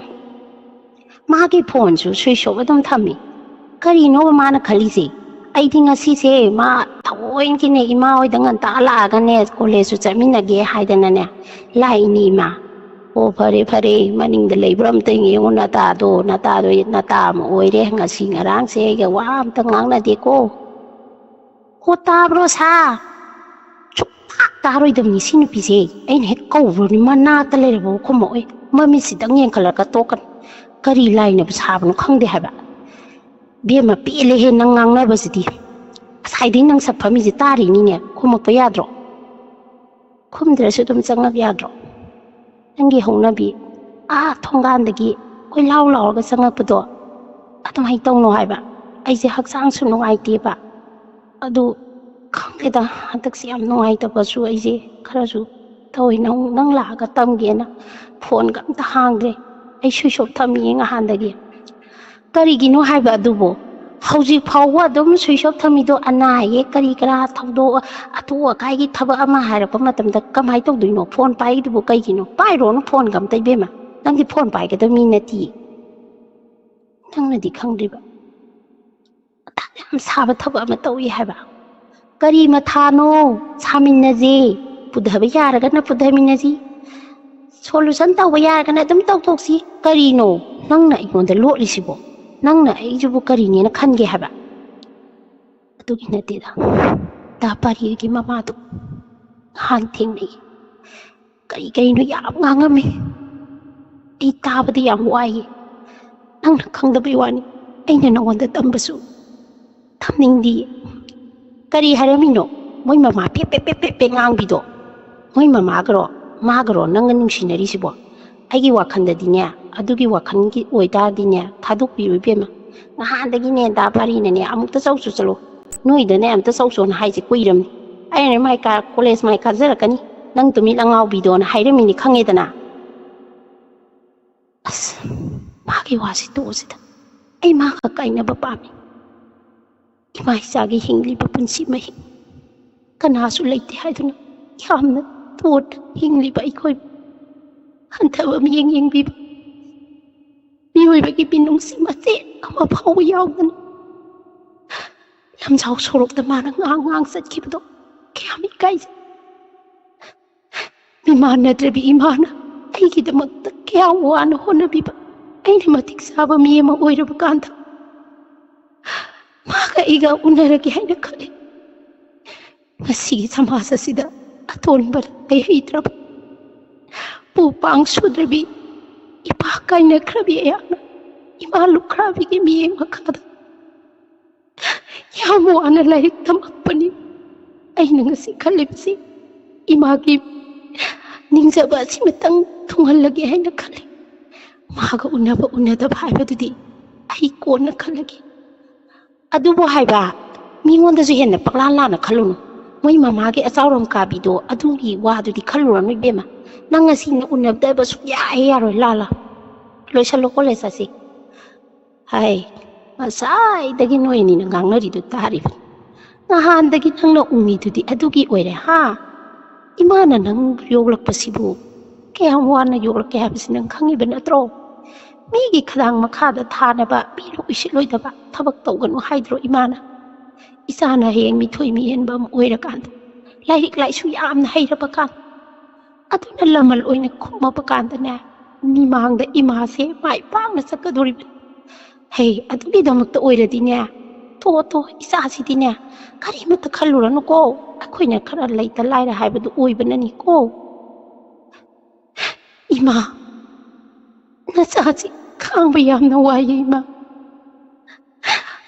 ꯃꯥꯒꯤ ꯐꯣꯟꯁꯨ ꯁ꯭ꯋꯤꯆ ꯑꯣꯐ ꯑꯗꯨꯝ ꯊꯝꯃꯤ꯫ ꯀꯔꯤꯅꯣꯕ ꯃꯥꯅ ꯈꯜꯂꯤꯁꯦ? ꯑꯩꯗꯤ ꯉꯁꯤꯁꯦ ꯃꯥ ꯊꯑꯣꯏꯅꯒꯤꯅꯦ ꯏꯃꯥ ꯍꯣꯏꯗ ꯉꯟꯇꯥ ꯂꯥꯛꯑꯒꯅꯦ ꯀꯣꯂꯦꯖꯁꯨ ꯆꯠꯃꯤꯟꯅꯒꯦ ꯍꯥꯏꯗꯅꯅꯦ ꯂꯥꯛꯏꯅꯤ ꯏꯃꯥ꯫ ꯑꯣ, ꯐꯔꯦ, ꯐꯔꯦ, ꯃꯅꯤꯡꯗ ꯂꯩꯕ꯭ꯔꯥ ꯑꯝꯇ ꯌꯦꯡꯉꯣ ꯅꯇꯥꯗꯣ, ꯅꯇꯥꯗꯣ ꯅꯇꯥ ꯑꯃ ꯑꯣꯏꯔꯦ꯫ ꯉꯁꯤ ꯉꯔꯥꯡꯁꯦ ꯑꯩꯒ ꯋꯥ ꯑꯝꯇ ꯉꯥꯡꯅꯗꯦꯀꯣ꯫ "ꯍꯣ, ꯇꯥꯕ꯭ꯔꯣ ꯁꯥ?" ꯁꯨꯛꯇꯥ ꯇꯥꯔꯣꯏꯗꯕꯅꯤ ꯁꯤ ꯅꯨꯄꯤꯁꯦ꯫ ꯑꯩꯅ ꯍꯦꯛ ꯀꯧꯕꯅꯤ ꯃꯅꯥꯛꯇ ꯂꯩꯔꯕ ꯈꯨꯝꯃꯛꯑꯣꯏ꯫ ꯃꯃꯤꯠꯁꯤꯗꯪ ꯌꯦꯡꯈꯠꯂꯒ ꯇꯣꯛꯀꯅꯤ꯫ ꯀꯔꯤ ꯂꯥꯏꯅꯕ ꯁꯥꯕꯅꯣ ꯈꯪꯗꯦ ꯍꯥꯏꯕ꯫ "ꯕꯦꯝꯃ, ꯄꯦꯜꯂꯦꯍꯦ ꯅꯪ ꯉꯥꯡꯅꯕꯁꯤꯗꯤ꯫ ꯉꯁꯥꯏꯗꯩ ꯅꯪ ꯁꯛ ꯐꯝꯃꯤꯁꯦ ꯇꯥꯔꯤꯅꯤꯅꯦ, ꯈꯨꯝꯃꯛꯄ ꯌꯥꯗ꯭ꯔꯣ?" "ꯈꯨꯝꯗ꯭ꯔꯁꯨ ꯑꯗꯨꯝ ꯆꯪꯉꯛ ꯌꯥꯗ꯭ꯔꯣ? ꯅꯪꯒꯤ ꯍꯧꯅꯕꯤ ꯑꯥ ꯊꯣꯡꯒꯥꯟꯗꯒꯤ ꯀꯣꯏꯂꯥꯎ ꯂꯥꯎꯔꯒ ꯆꯪꯉꯛꯄꯗꯣ ꯑꯗꯨꯃꯥꯏꯅ ꯇꯧꯅꯣ ꯍꯥꯏꯕ꯫ ꯑꯩꯁꯦ ꯍꯛꯆꯥꯡꯁꯨ ꯅꯨꯡꯉꯥꯏꯇꯦꯕ꯫ ꯑꯗꯨ ꯈꯪꯗꯦꯗ, ꯍꯟꯗꯛꯁꯦ ꯌꯥꯝ ꯅꯨꯡꯉꯥꯏꯇꯕꯁꯨ ꯑꯩꯁꯦ ꯈꯔꯁꯨ ꯇꯧꯋꯤ꯫ ꯅꯪ, ꯅꯪ ꯂꯥꯛꯑꯒ ꯇꯝꯒꯦꯅ ꯐꯣꯟꯒ ꯑꯝꯇ ꯍꯥꯡꯗ꯭ꯔꯦ꯫ ꯑꯩ switch off ꯊꯝꯃꯤꯌꯦ ꯉꯍꯥꯟꯗꯒꯤ꯫ ꯀꯔꯤꯒꯤꯅꯣ ꯍꯥꯏꯕ ꯑꯗꯨꯕꯨ? ꯍꯧꯖꯤꯛ ꯐꯥꯎꯕ ꯑꯗꯨꯝ switch off ꯊꯝꯃꯤꯗꯣ? ꯑꯅꯥ ꯑꯌꯦꯛ ꯀꯔꯤ ꯀꯔꯥ ꯊꯧꯗꯣꯛ ꯑꯇꯣꯛ ꯑꯀꯥꯏꯒꯤ ꯊꯕꯛ ꯑꯃ ꯍꯥꯏꯔꯛꯄ ꯃꯇꯝꯗ ꯀꯃꯥꯏꯅ ꯇꯧꯗꯣꯏꯅꯣ? ꯐꯣꯟ ꯄꯥꯏꯔꯤꯗꯨꯕꯨ ꯀꯩꯒꯤꯅꯣ? ꯄꯥꯏꯔꯣꯅ ꯐꯣꯟꯒ ꯑꯝꯇ, ꯏꯕꯦꯝꯃ꯫ ꯅꯪꯗꯤ ꯐꯣꯟ ꯄꯥꯏꯒꯗꯕ ꯃꯤ ꯅꯠꯇꯤꯌꯦ꯫ ꯅꯪꯅꯗꯤ ꯈꯪꯗ꯭ꯔꯤꯕ꯫ ꯃꯊꯥ ꯌꯥꯝ ꯁꯥꯕ ꯊꯕꯛ ꯑꯃ ꯇꯧꯏ ꯍꯥꯏꯕ꯫ ꯀꯔꯤ ꯃꯊꯥꯅꯣ? ꯁꯥꯃꯤꯟꯅꯁꯤ꯫ ꯄꯨꯊꯕ ꯌꯥꯔꯒꯅ ꯄꯨꯊꯃꯤꯟꯅꯁꯤ꯫ Solution ꯇꯧꯕ ꯌꯥꯔꯒꯅ ꯑꯗꯨꯝ ꯇꯧꯊꯣꯛꯁꯤ꯫ ꯀꯔꯤꯅꯣ ꯅꯪꯅ ꯑꯩꯉꯣꯟꯗ ꯂꯣꯠꯂꯤꯁꯤꯕꯣ? ꯅꯪꯅ ꯑꯩꯁꯤꯕꯨ ꯀꯔꯤꯅꯦꯅ ꯈꯟꯒꯦ ꯍꯥꯏꯕ? ꯑꯗꯨꯒꯤ ꯅꯠꯇꯦꯗ, ꯗꯥ ꯄꯥꯔꯤꯒꯤ ꯃꯃꯥꯗꯣ ꯅꯍꯥꯟ ꯊꯦꯡꯅꯩ꯫ ꯀꯔꯤ ꯀꯔꯤꯅꯣ ꯌꯥꯝ ꯉꯥꯡꯉꯝꯃꯤ꯫ ꯑꯩ ꯇꯥꯕꯗ ꯌꯥꯝ ꯋꯥꯏꯌꯦ꯫ ꯅꯪꯅ ꯈꯪꯗꯕꯩ ꯋꯥꯅꯤ, ꯑꯩꯅ ꯅꯉꯣꯟꯗ ꯇꯝꯕꯁꯨ ꯊꯝꯅꯤꯡꯗꯤꯌꯦ꯫ ꯀꯔꯤ ꯍꯥꯏꯔꯝꯃꯤꯅꯣ? ꯃꯣꯏ ꯃꯃꯥ ꯄꯦꯛ ꯄꯦꯛ ꯄꯦꯛ ꯄꯦꯛ ꯄꯦꯛ ꯉꯥꯡꯕꯤꯗꯣ? ꯃꯣꯏ ꯃꯃꯥꯒꯔꯣ ꯃꯥꯒꯔꯣ ꯅꯪꯒ ꯅꯨꯡꯁꯤꯅꯔꯤꯁꯤꯕꯣ? ꯑꯩꯒꯤ ꯋꯥꯈꯜꯗꯗꯤꯅꯦ, ꯑꯗꯨꯒꯤ ꯋꯥꯈꯜꯒꯤ ꯑꯣꯏꯇꯥꯔꯗꯤꯅꯦ, ꯊꯥꯗꯣꯛꯄꯤꯔꯣ ꯏꯕꯦꯝꯃ꯫ ꯅꯍꯥꯟꯗꯒꯤꯅꯦ ꯗꯥ ꯄꯥꯔꯤꯅꯅꯦ, "ꯑꯃꯨꯛꯇ ꯆꯧꯁꯨ ꯆꯠꯂꯣ, ꯅꯣꯏꯗꯅꯦ ꯑꯃꯨꯛꯇ ꯆꯧꯁꯣꯅ" ꯍꯥꯏꯁꯦ ꯀꯨꯏꯔꯝꯅꯤ꯫ ꯑꯩꯅ ꯃꯥꯏ ꯀꯥ-, college ꯃꯥꯏ ꯀꯥꯖꯔꯛꯀꯅꯤ, ꯅꯪ ꯇꯨꯃꯤꯠ ꯑꯉꯥꯎꯕꯤꯗꯣꯅ ꯍꯥꯏꯔꯝꯃꯤꯅꯤ, ꯈꯪꯉꯦꯗꯅ꯫ ꯑꯁ, ꯃꯥꯒꯤ ꯋꯥꯁꯤ ꯇꯣꯛꯑꯁꯤꯗ꯫ ꯑꯩ ꯃꯥꯒ ꯀꯥꯏꯅꯕ ꯄꯥꯝꯃꯤ꯫ ꯏꯃꯥ ꯏꯆꯥꯒꯤ ꯍꯤꯡꯂꯤꯕ ꯄꯨꯟꯁꯤ ꯃꯍꯤꯡ ꯀꯅꯥꯁꯨ ꯂꯩꯇꯦ ꯍꯥꯏꯗꯨꯅ ꯌꯥꯝꯅ ꯇꯣꯠꯅ ꯍꯤꯡꯂꯤꯕ ꯑꯩꯈꯣꯏꯕꯨ ꯍꯟꯊꯕ ꯃꯤꯠꯌꯦꯡ ꯌꯦꯡꯕꯤꯕ, ꯃꯤꯑꯣꯏꯕꯒꯤ ꯃꯤꯅꯨꯡꯁꯤ ꯃꯆꯦꯠ ꯑꯃ ꯐꯥꯎꯕ ꯌꯥꯎꯗꯅ ꯂꯝꯖꯥꯎ ꯁꯣꯔꯣꯛꯇ ꯃꯥꯅ ꯉꯥꯡ ꯉꯥꯡ ꯆꯠꯈꯤꯕꯗꯣ ꯀꯌꯥꯝ ꯏꯀꯥꯏꯖꯩ꯫ ꯃꯤꯃꯥꯟꯅꯗ꯭ꯔꯕꯤ ꯏꯃꯥꯅ ꯑꯩꯒꯤꯗꯃꯛꯇ ꯀꯌꯥꯝ ꯋꯥꯅ ꯍꯣꯠꯅꯕꯤꯕ, ꯑꯩꯅ ꯃꯇꯤꯛ ꯆꯥꯕ ꯃꯤ ꯑꯃ ꯑꯣꯏꯔꯕ ꯀꯥꯟꯗ ꯃꯥꯒ ꯑꯩꯒ ꯎꯅꯔꯒꯦ ꯍꯥꯏꯅ ꯈꯜꯂꯤ꯫ ꯉꯁꯤꯒꯤ ꯁꯃꯥꯖ ꯑꯁꯤꯗ ꯑꯇꯣꯟꯕ ꯂꯩꯍꯩꯗ꯭ꯔꯕ, ꯄꯨ ꯄꯥꯡ ꯁꯨꯗ꯭ꯔꯕꯤ, ꯏꯄꯥ ꯀꯥꯏꯅꯈ꯭ꯔꯕꯤ ꯑꯩꯍꯥꯛꯅ ꯏꯃꯥ ꯂꯨꯈ꯭ꯔꯥꯕꯤꯒꯤ ꯃꯤꯠꯌꯦꯡ ꯃꯈꯥꯗ ꯌꯥꯝ ꯋꯥꯅ ꯂꯥꯏꯔꯤꯛ ꯇꯝꯃꯛꯄꯅꯤ꯫ ꯑꯩꯅ ꯉꯁꯤ ꯈꯜꯂꯤꯕꯁꯤ, ꯏꯃꯥꯒꯤ ꯅꯤꯡꯖꯕ ꯑꯁꯤꯃꯇꯪ ꯊꯨꯡꯍꯜꯂꯒꯦ ꯍꯥꯏꯅ ꯈꯜꯂꯤ꯫ ꯃꯥꯒ ꯎꯅꯕ ꯎꯅꯗꯕ ꯍꯥꯏꯕꯗꯨꯗꯤ ꯑꯩ ꯀꯣꯟꯅ ꯈꯜꯂꯒꯦ꯫ ꯑꯗꯨꯕꯨ ꯍꯥꯏꯕ, ꯃꯤꯉꯣꯟꯗꯁꯨ ꯍꯦꯟꯅ ꯄꯛꯂꯥꯟ ꯂꯥꯟꯅ ꯈꯜꯂꯨꯅꯨ꯫ ꯃꯣꯏ ꯃꯃꯥꯒꯤ ꯑꯆꯥꯎꯔꯝ ꯀꯥꯕꯤꯗꯣ ꯑꯗꯨꯒꯤ ꯋꯥꯗꯨꯗꯤ ꯈꯜꯂꯨꯔꯅꯨ ꯏꯕꯦꯝꯃ꯫ ꯅꯪ ꯉꯁꯤꯅ ꯎꯅꯗꯕ ꯁꯨꯛꯌꯥ ꯍꯦꯛ ꯌꯥꯔꯣꯏ, ꯂꯥꯂꯥ꯫ ꯂꯣꯏꯁꯜꯂꯣꯀꯣ ꯂꯩꯁꯥꯁꯤ꯫ ꯍꯥꯏ, ꯉꯁꯥꯏꯗꯒꯤ ꯅꯣꯏ ꯑꯅꯤꯅ ꯉꯥꯡꯅꯔꯤꯗꯨ ꯇꯥꯔꯤꯕꯅꯤ꯫ ꯅꯍꯥꯟꯗꯒꯤ ꯅꯪꯅ ꯎꯡꯉꯤꯗꯨꯗꯤ ꯑꯗꯨꯒꯤ ꯑꯣꯏꯔꯦ, ꯍꯥ? ꯏꯃꯥꯅ ꯅꯪ ꯌꯣꯛꯂꯛꯄꯁꯤꯕꯨ ꯀꯌꯥꯝ ꯋꯥꯅ ꯌꯣꯛꯂꯛꯀꯦ ꯍꯥꯏꯕꯁꯤ ꯅꯪ ꯈꯪꯉꯤꯕ ꯅꯠꯇ꯭ꯔꯣ? ꯃꯤꯒꯤ ꯈꯗꯥꯡ ꯃꯈꯥꯗ ꯊꯥꯅꯕ, ꯃꯤꯅ ꯎꯏꯁꯤꯠꯂꯣꯏꯗꯕ ꯊꯕꯛ ꯇꯧꯒꯅꯨ ꯍꯥꯏꯗ꯭ꯔꯣ ꯏꯃꯥꯅ? ꯏꯆꯥꯅ ꯍꯌꯦꯡ ꯃꯤꯊꯣꯏ ꯃꯤꯍꯦꯟꯕ ꯑꯃ ꯑꯣꯏꯔꯀꯥꯟꯗ, ꯂꯥꯏꯔꯤꯛ ꯂꯥꯏꯁꯨ ꯌꯥꯝꯅ ꯍꯩꯔꯕ ꯀꯥꯟꯗ, ꯑꯗꯨꯅ ꯂꯃꯜ ꯑꯣꯏꯅ ꯈꯨꯝꯃꯕ ꯀꯥꯟꯗꯅꯦ, ꯃꯤꯃꯥꯡꯗ ꯏꯃꯥꯁꯦ ꯃꯥꯏ ꯄꯥꯛꯅ ꯆꯠꯀꯗꯣꯔꯤꯕꯅꯤ꯫ ꯍꯩ, ꯑꯗꯨꯒꯤꯗꯃꯛꯇ ꯑꯣꯏꯔꯗꯤꯅꯦ, ꯇꯣ, ꯇꯣ, ꯏꯆꯥꯁꯤꯗꯤꯅꯦ, ꯀꯔꯤꯃꯠꯇ ꯈꯜꯂꯨꯔꯅꯨꯀꯣ꯫ ꯑꯩꯈꯣꯏꯅ ꯈꯔ ꯂꯩꯇ ꯂꯥꯏꯔ ꯍꯥꯏꯕꯗꯨ ꯑꯣꯏꯕꯅꯅꯤꯀꯣ꯫ ꯏꯃꯥ, ꯅꯆꯥꯁꯤ ꯈꯥꯡꯕ ꯌꯥꯝꯅ ꯋꯥꯏꯌꯦ, ꯏꯃꯥ꯫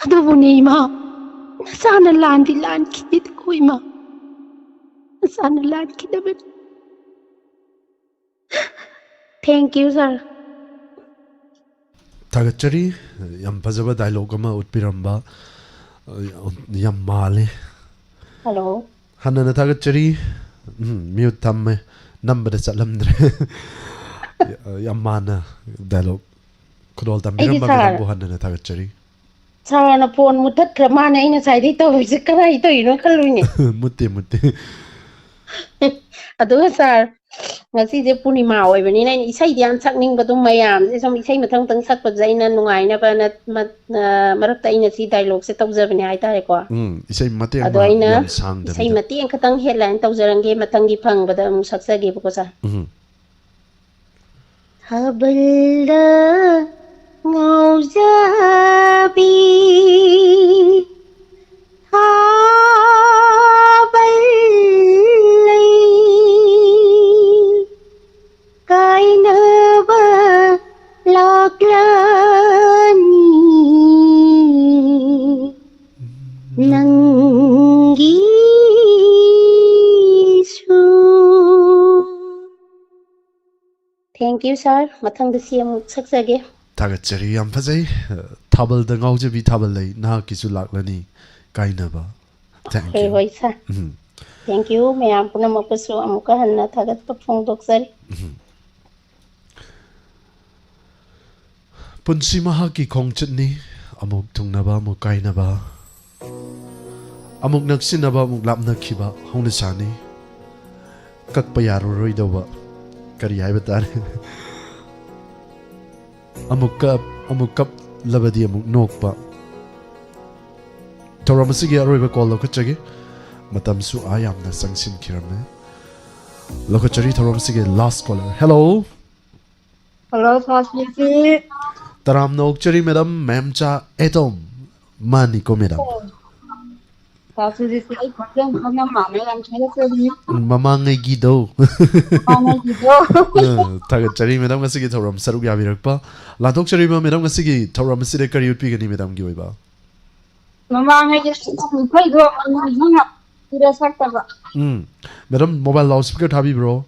ꯑꯗꯨꯕꯨꯅꯦ, ꯏꯃꯥ, ꯅꯆꯥꯅ ꯂꯥꯟꯗꯤ ꯂꯥꯟꯈꯤꯗꯦꯗꯀꯣ, ꯏꯃꯥ꯫ ꯅꯆꯥꯅ ꯂꯥꯟꯈꯤꯗꯕꯅꯤ꯫ Thank you, sir. ꯊꯥꯒꯠꯆꯔꯤ꯫ ꯌꯥꯝ ꯐꯖꯕ ꯗꯥꯏꯂꯣꯒ ꯑꯃ ꯎꯠꯄꯤꯔꯝꯕ꯫ ꯌꯥꯝ ꯃꯥꯜꯂꯦ꯫ Hello. ꯍꯟꯅꯅ ꯊꯥꯒꯠꯆꯔꯤ꯫ ꯎꯝ, ꯃ꯭ꯌꯨꯠ ꯊꯝꯃꯦ꯫ ꯅꯝꯕꯗ ꯆꯠꯂꯝꯗ꯭ꯔꯦ꯫ ꯌꯥꯝ ꯃꯥꯟꯅ ꯗꯥꯏꯂꯣꯒ ꯈꯨꯗꯣꯜ ꯇꯝꯕꯤꯔꯝꯕ ꯁꯥꯔ꯫ ꯃꯦꯗꯥꯝꯕꯨ ꯍꯟꯅꯅ ꯊꯥꯒꯠꯆꯔꯤ꯫ ꯁꯥꯔꯅ ꯐꯣꯟ ꯃꯨꯠꯊꯠꯈ꯭ꯔ ꯃꯥꯅꯦ꯫ ꯑꯩ ꯉꯁꯥꯏꯗꯩ ꯇꯧꯔꯤꯁꯦ ꯀꯔꯥꯏ ꯇꯧꯔꯤꯅꯣ ꯈꯜꯂꯨꯏꯅꯦ꯫ ꯃꯨꯠꯇꯦ, ꯃꯨꯠꯇꯦ꯫ ꯑꯗꯨꯒ ꯁꯥꯔ, ꯉꯁꯤꯁꯦ ꯄꯨꯔꯅꯤꯃꯥ ꯑꯣꯏꯕꯅꯤꯅ ꯑꯩꯅ ꯏꯁꯩꯗꯤ ꯌꯥꯝ ꯁꯛꯅꯤꯡꯕꯗꯣ, ꯃꯌꯥꯝꯁꯦ ꯁꯨꯝ ꯏꯁꯩ ꯃꯊꯪ ꯃꯊꯪ ꯁꯛꯄꯁꯦ ꯑꯩꯅ ꯅꯨꯡꯉꯥꯏꯅꯕꯅ ꯃ-, ꯑ, ꯃꯔꯛꯇ ꯑꯩꯅ ꯁꯤ ꯗꯥꯏꯂꯣꯒꯁꯦ ꯇꯧꯖꯕꯅꯦ ꯍꯥꯏꯇꯥꯔꯦꯀꯣ꯫ ꯎꯝ, ꯏꯁꯩ ꯃꯇꯦꯛ ꯑꯗꯣ ꯑꯃ ꯑꯩꯅ ꯌꯥꯝ ꯏꯁꯩ ꯁꯥꯡꯗꯕꯤꯗ꯫ ꯃꯇꯦꯛ ꯑꯃꯈꯛꯇꯪ headline ꯇꯧꯖꯔꯝꯒꯦ, ꯃꯊꯪꯒꯤ ꯐꯪꯕꯗ ꯑꯃꯨꯛ ꯁꯛꯆꯒꯦꯕꯀꯣ ꯁꯥꯔ꯫ ꯎꯝ꯫ ꯊꯥꯕꯜꯗ ꯉꯥꯎꯖꯕꯤ ꯊꯥꯕꯜ ꯂꯩ, ꯀꯥꯏꯅꯕ ꯂꯥꯛꯂꯅꯤ ꯅꯪꯒꯤꯁꯨ꯫ Thank you, sir. ꯃꯊꯪꯗ ꯁꯤ ꯑꯃꯨꯛ ꯁꯛꯆꯒꯦ꯫ ꯊꯥꯒꯠꯆꯔꯤ, ꯌꯥꯝ ꯐꯖꯩ꯫ ꯊꯥꯕꯜꯗ ꯉꯥꯎꯖꯕꯤ ꯊꯥꯕꯜ ꯂꯩ, ꯅꯍꯥꯛꯀꯤꯁꯨ ꯂꯥꯛꯂꯅꯤ ꯀꯥꯏꯅꯕ꯫ Thank ꯍꯣꯏ, you. ꯍꯣꯏ, sir. Um, Thank you. ꯃꯌꯥꯝ ꯄꯨꯝꯅꯃꯛꯄꯨꯁꯨ ꯑꯃꯨꯛꯀ ꯍꯟꯅ ꯊꯥꯒꯠꯄ ꯐꯣꯡꯗꯣꯛꯆꯔꯤ꯫ ꯎꯝ꯫ ꯄꯨꯟꯁꯤ ꯃꯍꯥꯛꯀꯤ ꯈꯣꯡꯆꯠꯅꯤ꯫ ꯑꯃꯨꯛ ꯊꯨꯡꯅꯕ, ꯑꯃꯨꯛ ꯀꯥꯏꯅꯕ, ꯑꯃꯨꯛ ꯅꯛꯁꯤꯟꯅꯕ, ꯑꯃꯨꯛ ꯂꯥꯞꯅꯈꯤꯕ ꯍꯧꯅꯁꯥꯅꯤ꯫ ꯀꯛꯄ ꯌꯥꯔꯔꯣꯏꯗꯧꯕ ꯀꯔꯤ ꯍꯥꯏꯕ ꯇꯥꯔꯦ? ꯑꯃꯨꯛ ꯀꯞ, ꯑꯃꯨꯛ ꯀꯞꯂꯕꯗꯤ ꯑꯃꯨꯛ ꯅꯣꯛꯄ꯫ ꯊꯧꯔꯝ ꯑꯁꯤꯒꯤ ꯑꯔꯣꯏꯕ ꯀꯣꯜ ꯂꯧꯈꯠꯆꯒꯦ꯫ ꯃꯇꯝꯁꯨ ꯑꯥ ꯌꯥꯝꯅ ꯆꯪꯁꯤꯟꯈꯤꯔꯝꯃꯦ꯫ ꯂꯧꯈꯠꯆꯔꯤ ꯊꯧꯔꯝ ꯑꯁꯤꯒꯤ ꯂꯥꯁ ꯀꯣꯂꯔ꯫ ꯍꯦꯜꯂꯣ꯫ ꯍꯜꯂꯣ, ꯁꯥꯁꯤꯁꯤ꯫ ꯇꯔꯥꯝꯅ ꯑꯣꯛꯆꯔꯤ ꯃꯦꯗꯥꯝ, ꯃꯦꯝꯆꯥ ꯑꯦꯇꯣꯝ꯫ ꯃꯥꯅꯤꯀꯣ ꯃꯦꯗꯥꯝ? ꯑꯣ꯫ ꯁꯥꯁꯤꯁꯤ, ꯑꯩ ꯈꯣꯟꯖꯦꯜ ꯈꯪꯉ ꯃꯥꯜꯂꯦ, ꯌꯥꯝ ꯊꯥꯒꯠꯆꯔꯤ꯫ ꯎꯝ, ꯃꯃꯥꯡꯉꯩꯒꯤꯗꯣ꯫ ꯃꯃꯥꯡꯉꯩꯒꯤꯗꯣ꯫ ꯑ, ꯊꯥꯒꯠꯆꯔꯤ ꯃꯦꯗꯥꯝ, ꯉꯁꯤꯒꯤ ꯊꯧꯔꯝ ꯁꯔꯨꯛ ꯌꯥꯕꯤꯔꯛꯄ꯫ ꯂꯥꯟꯊꯣꯛꯆꯔꯤꯕ ꯃꯦꯗꯥꯝ, ꯉꯁꯤꯒꯤ ꯊꯧꯔꯝ ꯑꯁꯤꯗ ꯀꯔꯤ ꯎꯠꯄꯤꯒꯅꯤ ꯃꯦꯗꯥꯝꯒꯤ ꯑꯣꯏꯕ? ꯃꯃꯥꯡꯉꯩꯒꯤ ꯏꯁꯩꯗꯣ ꯑꯃꯨꯛ ꯅꯤꯡꯁꯤꯡꯉꯛꯇ꯭ꯔꯦ ꯁꯛꯇꯕ꯫ ꯎꯝ꯫ ꯃꯦꯗꯥꯝ, ꯃꯣꯕꯥꯏꯜ ꯂꯥꯎꯠ ꯁ꯭ꯄꯤꯀꯔ ꯊꯥꯕꯤꯕ꯭ꯔꯣ?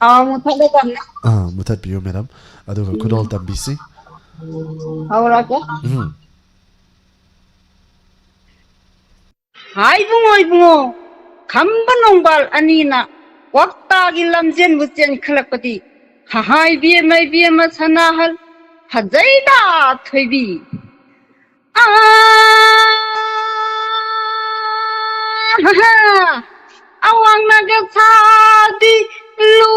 ꯑꯥ, ꯃꯨꯊꯠꯂꯦ ꯇꯝꯅꯦ꯫ ꯑꯥ, ꯃꯨꯊꯠꯄꯤꯌꯨ ꯃꯦꯗꯥꯝ꯫ ꯑꯗꯨꯒ ꯎꯝ꯫ ꯈꯨꯗꯣꯜ ꯇꯝꯕꯤꯁꯤ꯫ ꯍꯧꯔꯒꯦ꯫ ꯎꯝ꯫ ꯍꯥꯏ ꯏꯕꯨꯡꯉꯣ, ꯏꯕꯨꯡꯉꯣ, ꯈꯝꯕ ꯅꯣꯡꯕꯥꯜ ꯑꯅꯤꯅ ꯀ꯭ꯋꯥꯛꯇꯥꯒꯤ ꯂꯝꯖꯦꯟꯕꯨ ꯆꯦꯟꯈꯠꯂꯛꯄꯗꯤ, ꯍꯍꯥꯏ ꯏꯕꯦꯝꯃ, ꯏꯕꯦꯝꯃ ꯁꯅꯥꯍꯜ, ꯐꯖꯩꯗ ꯊꯣꯏꯕꯤ꯫ ꯑꯥ, ꯍꯥ, ꯍꯥ꯫ ꯑꯋꯥꯡ ꯅꯥꯒ ꯁꯥꯗꯤ ꯂꯨ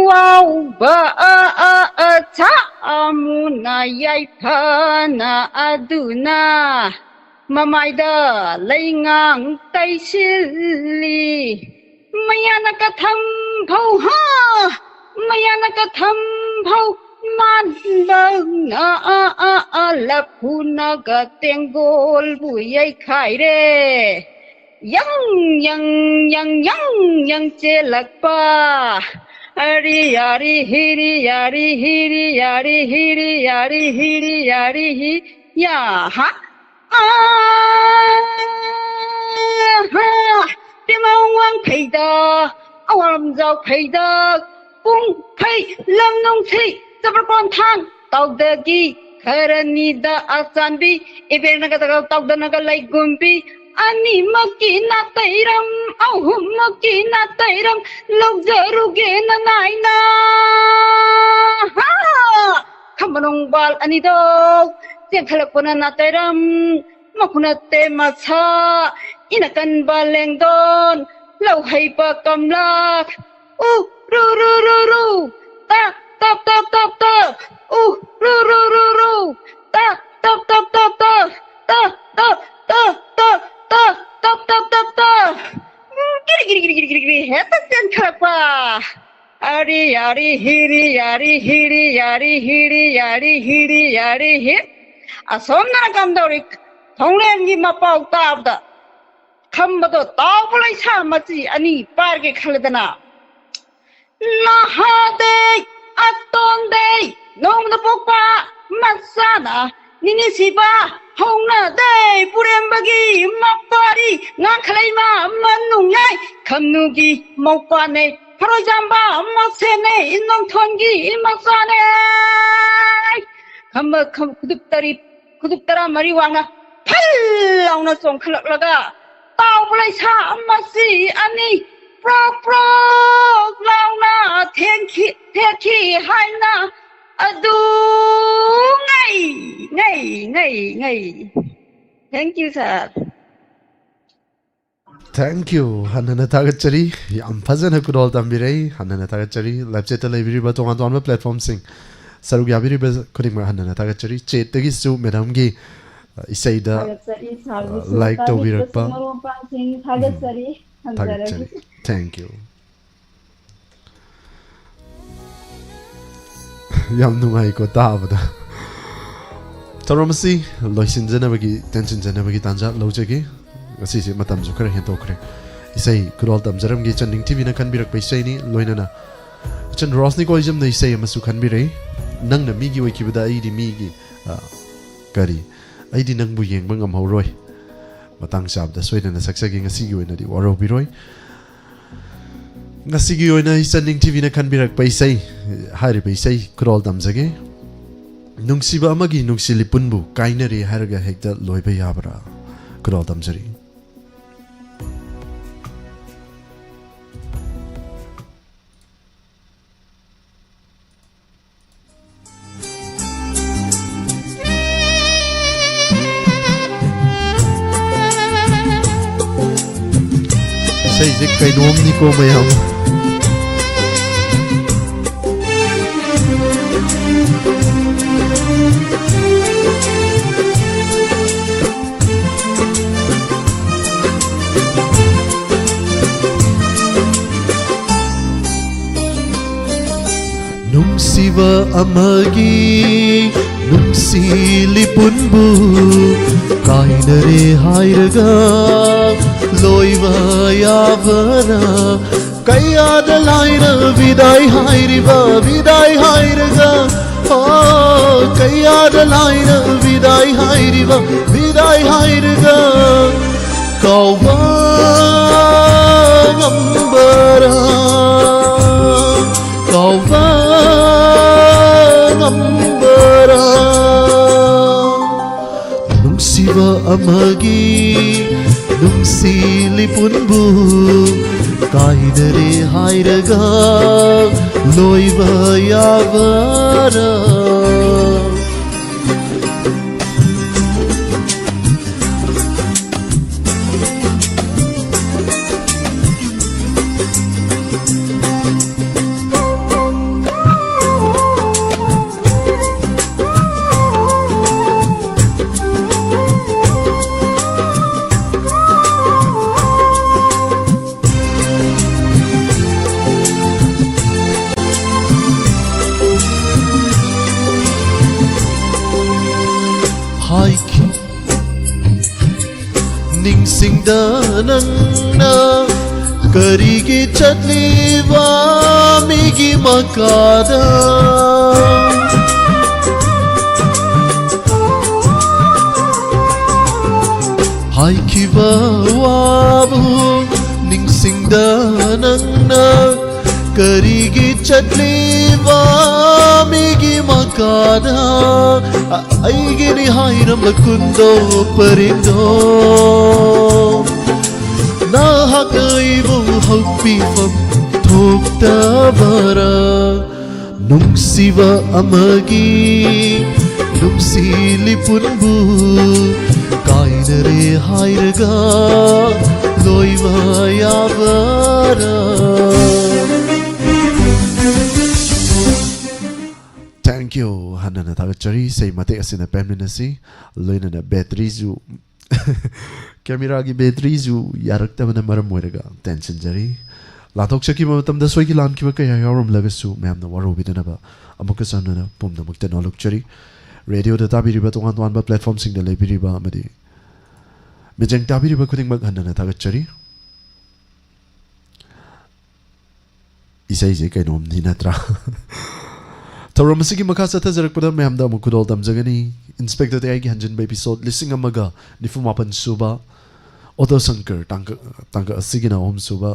ꯋꯥꯎꯕ, ꯑ, ꯑ, ꯑ, ꯁꯥ ꯑꯃꯨꯅ ꯌꯥꯏꯐꯅ ꯑꯗꯨꯅ ꯃꯃꯥꯏꯗ ꯂꯩꯉꯥꯡ ꯇꯩꯁꯤꯜꯂꯤ꯫ ꯃꯌꯥꯅ ꯀꯊꯝ ꯐꯧ ꯍꯥ, ꯃꯌꯥꯅ ꯀꯊꯝ ꯐꯧ ꯃꯥꯟꯕꯧꯅ ꯑ, ꯑ, ꯑ, ꯂꯐꯨꯅꯒ ꯇꯦꯡꯒꯣꯜꯕꯨ ꯌꯩꯈꯥꯏꯔꯦ꯫ ꯌꯪ, ꯌꯪ, ꯌꯪ, ꯌꯪ, ꯌꯪ ꯆꯦꯜꯂꯛꯄ꯫ ꯑꯔꯤ ꯌꯥꯔꯤ ꯍꯤꯔꯤ ꯌꯥꯔꯤ ꯍꯤꯔꯤ ꯌꯥꯔꯤ ꯍꯤꯔꯤ ꯌꯥꯔꯤ ꯍꯤꯔꯤ ꯌꯥꯔꯤ ꯍꯤ ꯌꯥ ꯍꯥ꯫ ꯑꯥ ꯍꯥ꯫ ꯇꯦꯃꯥꯎ ꯋꯥꯡ ꯐꯩꯗ, ꯑꯋꯥꯡ ꯂꯝꯖꯥꯎ ꯐꯩꯗ, ꯄꯨꯡ ꯐꯩ ꯂꯝ ꯅꯨꯡꯁꯤ ꯆꯕꯔ ꯀꯣꯟꯊꯥꯡ ꯇꯧꯗꯒꯤ ꯈꯔꯅꯤꯗ ꯑꯆꯥꯟꯕꯤ ꯏꯕꯦꯟꯅꯒ ꯇꯧꯗꯅꯒ ꯂꯩꯒꯨꯝꯕꯤ꯫ ꯑꯅꯤꯃꯛꯀꯤ ꯅꯥꯇꯩꯔꯝ, ꯑꯍꯨꯝꯃꯛꯀꯤ ꯅꯥꯇꯩꯔꯝ, ꯂꯧꯖꯔꯨꯒꯦ ꯅꯅꯥꯏꯅ꯫ ꯍꯥ! ꯈꯝꯕꯅꯨꯡ ꯄꯥꯜ ꯑꯅꯤꯗꯣ, ꯆꯦꯟꯈꯠꯂꯛꯄꯅ ꯅꯥꯇꯩꯔꯝ, ꯃꯈꯨ ꯅꯠꯇꯦ ꯃꯁꯥ, ꯏꯅ ꯀꯟꯕ ꯂꯦꯡꯗꯣꯟ, ꯂꯧ ꯍꯩꯕ ꯀꯝꯂꯥ꯫ ꯎ, ꯔꯨ, ꯔꯨ, ꯔꯨ, ꯔꯨ, ꯇ, ꯇꯞ, ꯇꯞ, ꯇꯞ, ꯇꯞ꯫ ꯎ, ꯔꯨ, ꯔꯨ, ꯔꯨ, ꯔꯨ, ꯇ, ꯇꯞ, ꯇꯞ, ꯇꯞ, ꯇꯞ꯫ ꯇ, ꯇ, ꯇ, ꯇ, ꯇ, ꯇꯞ, ꯇꯞ, ꯇꯞ, ꯇꯞ꯫ ꯎꯝ, ꯒꯤꯔꯤ, ꯒꯤꯔꯤ, ꯒꯤꯔꯤ, ꯒꯤꯔꯤ, ꯒꯤꯔꯤ, ꯍꯦꯛꯇ ꯆꯦꯟꯈꯠꯂꯛꯄ꯫ ꯑꯔꯤ, ꯑꯔꯤ, ꯍꯤꯔꯤ, ꯑꯔꯤ, ꯍꯤꯔꯤ, ꯑꯔꯤ, ꯍꯤꯔꯤ, ꯑꯔꯤ, ꯍꯤꯔꯤ, ꯑꯔꯤ, ꯍꯤ꯫ ꯑꯁꯣꯝꯗꯅ ꯀꯝꯗꯧꯔꯤ? ꯊꯣꯡꯂꯦꯟꯒꯤ ꯃꯄꯥꯎ ꯇꯥꯕꯗ ꯈꯝꯕꯗꯣ ꯇꯥꯎꯕ ꯂꯩꯁꯥ ꯃꯆꯤ ꯑꯅꯤ ꯄꯥꯏꯔꯒꯦ ꯈꯜꯂꯗꯅ꯫ ꯅꯍꯥꯗꯩ, ꯑꯇꯣꯟꯗꯩ, ꯅꯣꯡꯃꯗ ꯄꯣꯛꯄ ꯃꯆꯥꯅ ꯅꯤꯅꯤ ꯁꯤꯕ ꯍꯧꯅꯗꯩ꯫ ꯄꯨꯔꯦꯝꯕꯒꯤ ꯃꯄꯥꯔꯤ ꯉꯥꯡꯈꯂꯩꯃ ꯃꯅꯨꯡꯉꯥꯏ ꯈꯝꯅꯨꯒꯤ ꯃꯧꯄꯥꯅꯦ꯫ ꯐꯔꯣꯏꯖꯥꯝꯕ ꯃꯁꯦꯅꯦ, ꯏꯅꯣꯡꯊꯣꯟꯒꯤ ꯃꯆꯥꯅꯦ꯫ ꯈꯝꯕ ꯈꯝ-, ꯈꯨꯗꯨꯞ ꯇꯔꯤ-, ꯈꯨꯗꯨꯞ ꯇꯔꯥꯃꯔꯤ ꯋꯥꯡꯅ ꯐꯜ ꯂꯥꯎꯅ ꯆꯣꯡꯈꯠꯂꯛꯂꯒ ꯇꯥꯎꯕ ꯂꯩꯁꯥ ꯃꯆꯤ ꯑꯅꯤ ꯄ꯭ꯔꯣꯛ ꯄ꯭ꯔꯣꯛ ꯂꯥꯎꯅ ꯊꯦꯡꯈꯤ, ꯊꯦꯛꯈꯤ ꯍꯥꯏꯅ ꯑꯗꯨ ꯉꯩ, ꯉꯩ, ꯉꯩ, ꯉꯩ꯫ Thank you, sir. Thank you. ꯍꯟꯅ ꯍꯟꯅ ꯊꯥꯒꯠꯆꯔꯤ꯫ ꯌꯥꯝ ꯐꯖꯅ ꯈꯨꯗꯣꯜ ꯇꯝꯕꯤꯔꯛꯏ꯫ ꯍꯟꯅ ꯍꯟꯅ ꯊꯥꯒꯠꯆꯔꯤ꯫ Live chat ꯇ ꯂꯩꯕꯤꯔꯤꯕ ꯇꯣꯉꯥꯟ ꯇꯣꯉꯥꯟꯕ platform ꯁꯤꯡ ꯁꯔꯨꯛ ꯌꯥꯕꯤꯔꯤꯕ ꯈꯨꯗꯤꯡꯃꯛ ꯍꯟꯅ ꯍꯟꯅ ꯊꯥꯒꯠꯆꯔꯤ꯫ Chat ꯇꯒꯤꯁꯨ madam ꯒꯤ, ꯑ, ꯏꯁꯩꯗ, ꯊꯥꯒꯠꯆꯔꯤ꯫ ꯑ, ꯁꯥꯔꯕꯤꯁꯨ like ꯇꯥꯕꯤꯔꯤꯕꯁꯤꯡ ꯇꯧꯕꯤꯔꯛꯄ꯫ ꯃꯔꯨꯞ ꯃꯄꯥꯡꯁꯤꯡ ꯊꯥꯒꯠꯆꯔꯤ꯫ ꯊꯝꯖꯔꯒꯦ꯫ ꯊꯥꯒꯠꯆꯔꯤ꯫ Thank you. ꯌꯥꯝ ꯅꯨꯡꯉꯥꯏꯀꯣ ꯇꯥꯕꯗ꯫ ꯊꯧꯔꯝ ꯑꯁꯤ ꯂꯣꯏꯁꯤꯟꯖꯅꯕꯒꯤ, ꯇꯦꯟꯁꯤꯟꯖꯅꯕꯒꯤ ꯇꯥꯟꯖꯥ ꯂꯧꯖꯒꯦ꯫ ꯉꯁꯤꯁꯦ ꯃꯇꯝꯁꯨ ꯈꯔ ꯍꯦꯟꯗꯣꯛꯈ꯭ꯔꯦ꯫ ꯏꯁꯩ ꯈꯨꯗꯣꯜ ꯇꯝꯖꯔꯝꯒꯦ, ꯏꯆꯟ ꯅꯤꯡꯊꯤꯕꯤꯅ ꯈꯟꯕꯤꯔꯛꯄ ꯏꯁꯩꯅꯤ꯫ ꯂꯣꯏꯅꯅ ꯏꯆꯟ ꯔꯣꯁꯅꯤ ꯀꯣꯏꯖꯝꯅ ꯏꯁꯩ ꯑꯃꯁꯨ ꯈꯟꯕꯤꯔꯛꯏ꯫ ꯅꯪꯅ ꯃꯤꯒꯤ ꯑꯣꯏꯈꯤꯕꯗ ꯑꯩꯗꯤ ꯃꯤꯒꯤ, ꯑ, ꯀꯔꯤ, ꯑꯩꯗꯤ ꯅꯪꯕꯨ ꯌꯦꯡꯕ ꯉꯝꯍꯧꯔꯣꯏ꯫ ꯃꯇꯥꯡ ꯆꯥꯕꯗ ꯁꯣꯏꯗꯅ ꯁꯛꯆꯒꯦ꯫ ꯉꯁꯤꯒꯤ ꯑꯣꯏꯅꯗꯤ ꯋꯥꯔꯧꯕꯤꯔꯣꯏ꯫ ꯉꯁꯤꯒꯤ ꯑꯣꯏꯅ ꯏꯆꯟ ꯅꯤꯡꯊꯤꯕꯤꯅ ꯈꯟꯕꯤꯔꯛꯄ ꯏꯁꯩ, ꯍꯥꯏꯔꯤꯕ ꯏꯁꯩ ꯈꯨꯗꯣꯜ ꯇꯝꯖꯒꯦ꯫ ꯅꯨꯡꯁꯤꯕ ꯑꯃꯒꯤ ꯅꯨꯡꯁꯤ ꯂꯤꯄꯨꯟꯕꯨ ꯀꯥꯏꯅꯔꯦ ꯍꯥꯏꯔꯒ ꯍꯦꯛꯇ ꯂꯣꯏꯕ ꯌꯥꯕ꯭ꯔꯥ? ꯈꯨꯗꯣꯜ ꯇꯝꯖꯔꯤ꯫ ꯍꯧꯖꯤꯛ ꯀꯩꯅꯣꯝꯅꯤꯀꯣ ꯃꯌꯥꯝ꯫ ꯅꯨꯡꯁꯤꯕ ꯑꯃꯒꯤ ꯅꯨꯡꯁꯤ ꯂꯤꯄꯨꯟꯕꯨ ꯀꯥꯏꯅꯔꯦ ꯍꯥꯏꯔꯒ ꯂꯣꯏꯕ ꯌꯥꯕꯔꯥ? ꯀꯌꯥꯗ ꯂꯥꯏꯅ ꯕꯤꯗꯥꯏ ꯍꯥꯏꯔꯤꯕ, ꯕꯤꯗꯥꯏ ꯍꯥꯏꯔꯒ, ꯑꯣ, ꯀꯌꯥꯗ ꯂꯥꯏꯅ ꯕꯤꯗꯥꯏ ꯍꯥꯏꯔꯤꯕ, ꯕꯤꯗꯥꯏ ꯍꯥꯏꯔꯒ ꯀꯥꯎꯕ ꯉꯝꯕꯔꯥ? ꯀꯥꯎꯕ ꯉꯝꯕꯔꯥ? ꯅꯨꯡꯁꯤꯕ ꯑꯃꯒꯤ ꯅꯨꯡꯁꯤ ꯂꯤꯄꯨꯟꯕꯨ ꯀꯥꯏꯅꯔꯦ ꯍꯥꯏꯔꯒ ꯂꯣꯏꯕ ꯌꯥꯕꯔꯥ? ꯍꯥꯏꯈꯤ ꯅꯤꯡꯁꯤꯡꯗ ꯅꯪꯅ ꯀꯔꯤꯒꯤ ꯆꯠꯂꯤꯕ ꯃꯤꯒꯤ ꯃꯀꯥꯗ? ꯍꯥꯏꯈꯤꯕ ꯋꯥꯕꯨ ꯅꯤꯡꯁꯤꯡꯗ ꯅꯪꯅ ꯀꯔꯤꯒꯤ ꯆꯠꯂꯤꯕ ꯃꯤꯒꯤ ꯃꯀꯥꯗ? ꯑ-, ꯑꯩꯒꯤꯅꯤ ꯍꯥꯏꯔꯝꯕ ꯀꯨꯟꯗꯣ ꯄꯔꯤꯡꯗꯣ ꯅꯍꯥꯛꯅ ꯑꯩꯕꯨ ꯍꯧꯄꯤꯐꯝ ꯊꯣꯛꯇꯕꯔꯥ? ꯅꯨꯡꯁꯤꯕ ꯑꯃꯒꯤ ꯅꯨꯡꯁꯤ ꯂꯤꯄꯨꯟꯕꯨ ꯍꯥꯏꯅꯔꯦ ꯍꯥꯏꯔꯒ ꯂꯣꯏꯕ ꯌꯥꯕꯔ? Thank you. ꯍꯟꯅꯅ ꯊꯥꯒꯠꯆꯔꯤ꯫ ꯏꯁꯩ ꯃꯇꯦꯛ ꯑꯁꯤꯅ ꯄꯦꯟꯃꯤꯟꯅꯁꯤ꯫ ꯂꯣꯏꯅꯅ ꯕꯦꯇ꯭ꯔꯤꯁꯨ, ꯀꯦꯃꯦꯔꯥꯒꯤ ꯕꯦꯇ꯭ꯔꯤꯁꯨ ꯌꯥꯔꯛꯇꯕꯅ ꯃꯔꯝ ꯑꯣꯏꯔꯒ ꯇꯦꯟꯁꯤꯟꯖꯔꯤ꯫ ꯂꯥꯟꯊꯣꯛꯆꯈꯤꯕ ꯃꯇꯝꯗ ꯁꯣꯏꯈꯤ ꯂꯥꯟꯈꯤꯕ ꯀꯌꯥ ꯌꯥꯎꯔꯝꯂꯒꯁꯨ ꯃꯌꯥꯝꯅ ꯋꯥꯔꯧꯕꯤꯗꯅꯕ ꯑꯃꯨꯛꯀꯁꯨ ꯍꯟꯅ ꯄꯨꯝꯅꯃꯛꯇ ꯅꯣꯜꯂꯨꯛꯆꯔꯤ꯫ ꯔꯦꯗꯤꯑꯣꯗ ꯇꯥꯕꯤꯔꯤꯕ ꯇꯣꯉꯥꯟ ꯇꯣꯉꯥꯟꯕ ꯄ꯭ꯂꯦꯠꯐꯣꯝꯁꯤꯡꯗ ꯂꯩꯕꯤꯔꯤꯕ ꯑꯃꯗꯤ ꯃꯤꯠꯌꯦꯡ ꯇꯥꯕꯤꯔꯤꯕ ꯈꯨꯗꯤꯡꯃꯛ ꯍꯟꯅꯅ ꯊꯥꯒꯠꯆꯔꯤ꯫ ꯏꯁꯩꯁꯦ ꯀꯩꯅꯣꯝꯅꯤ ꯅꯠꯇ꯭ꯔꯥ? ꯊꯧꯔꯝ ꯑꯁꯤꯒꯤ ꯃꯈꯥ ꯆꯠꯊꯖꯔꯛꯄꯗ ꯃꯌꯥꯝꯗ ꯑꯃꯨꯛ ꯈꯨꯗꯣꯜ ꯇꯝꯖꯒꯅꯤ꯫ ꯏꯟꯁꯄꯦꯛꯇꯔ ꯇꯌꯥꯏꯒꯤ ꯍꯟꯖꯤꯟꯕ ꯏꯄꯤꯁꯣꯠ ꯂꯤꯁꯤꯡ ꯑꯃꯒ ꯅꯤꯐꯨ ꯃꯥꯄꯟ ꯁꯨꯕ, ꯑꯣꯇꯣ ꯁꯪꯀꯔ ꯇꯥꯡꯀꯛ, ꯇꯥꯡꯀꯛ ꯑꯁꯤꯒꯤꯅ ꯑꯍꯨꯝ ꯁꯨꯕ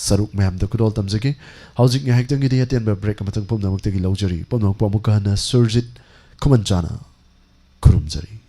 ꯁꯔꯨꯛ ꯃꯌꯥꯝꯗ ꯈꯨꯗꯣꯜ ꯇꯝꯖꯒꯦ꯫ ꯍꯧꯖꯤꯛ ꯉꯥꯏꯍꯥꯛꯇꯪꯒꯤꯗꯤ ꯑꯇꯦꯟꯕ ꯕ꯭ꯔꯦꯛ ꯑꯃꯇꯪ ꯄꯨꯝꯅꯃꯛꯇꯒꯤ ꯂꯧꯖꯔꯤ꯫ ꯄꯨꯝꯅꯃꯛꯄꯨ ꯑꯃꯨꯛꯀ ꯍꯟꯅ ꯁꯨꯔꯖꯤꯠ ꯈꯨꯃꯟꯆꯥꯅ ꯈꯨꯔꯨꯝꯖꯔꯤ꯫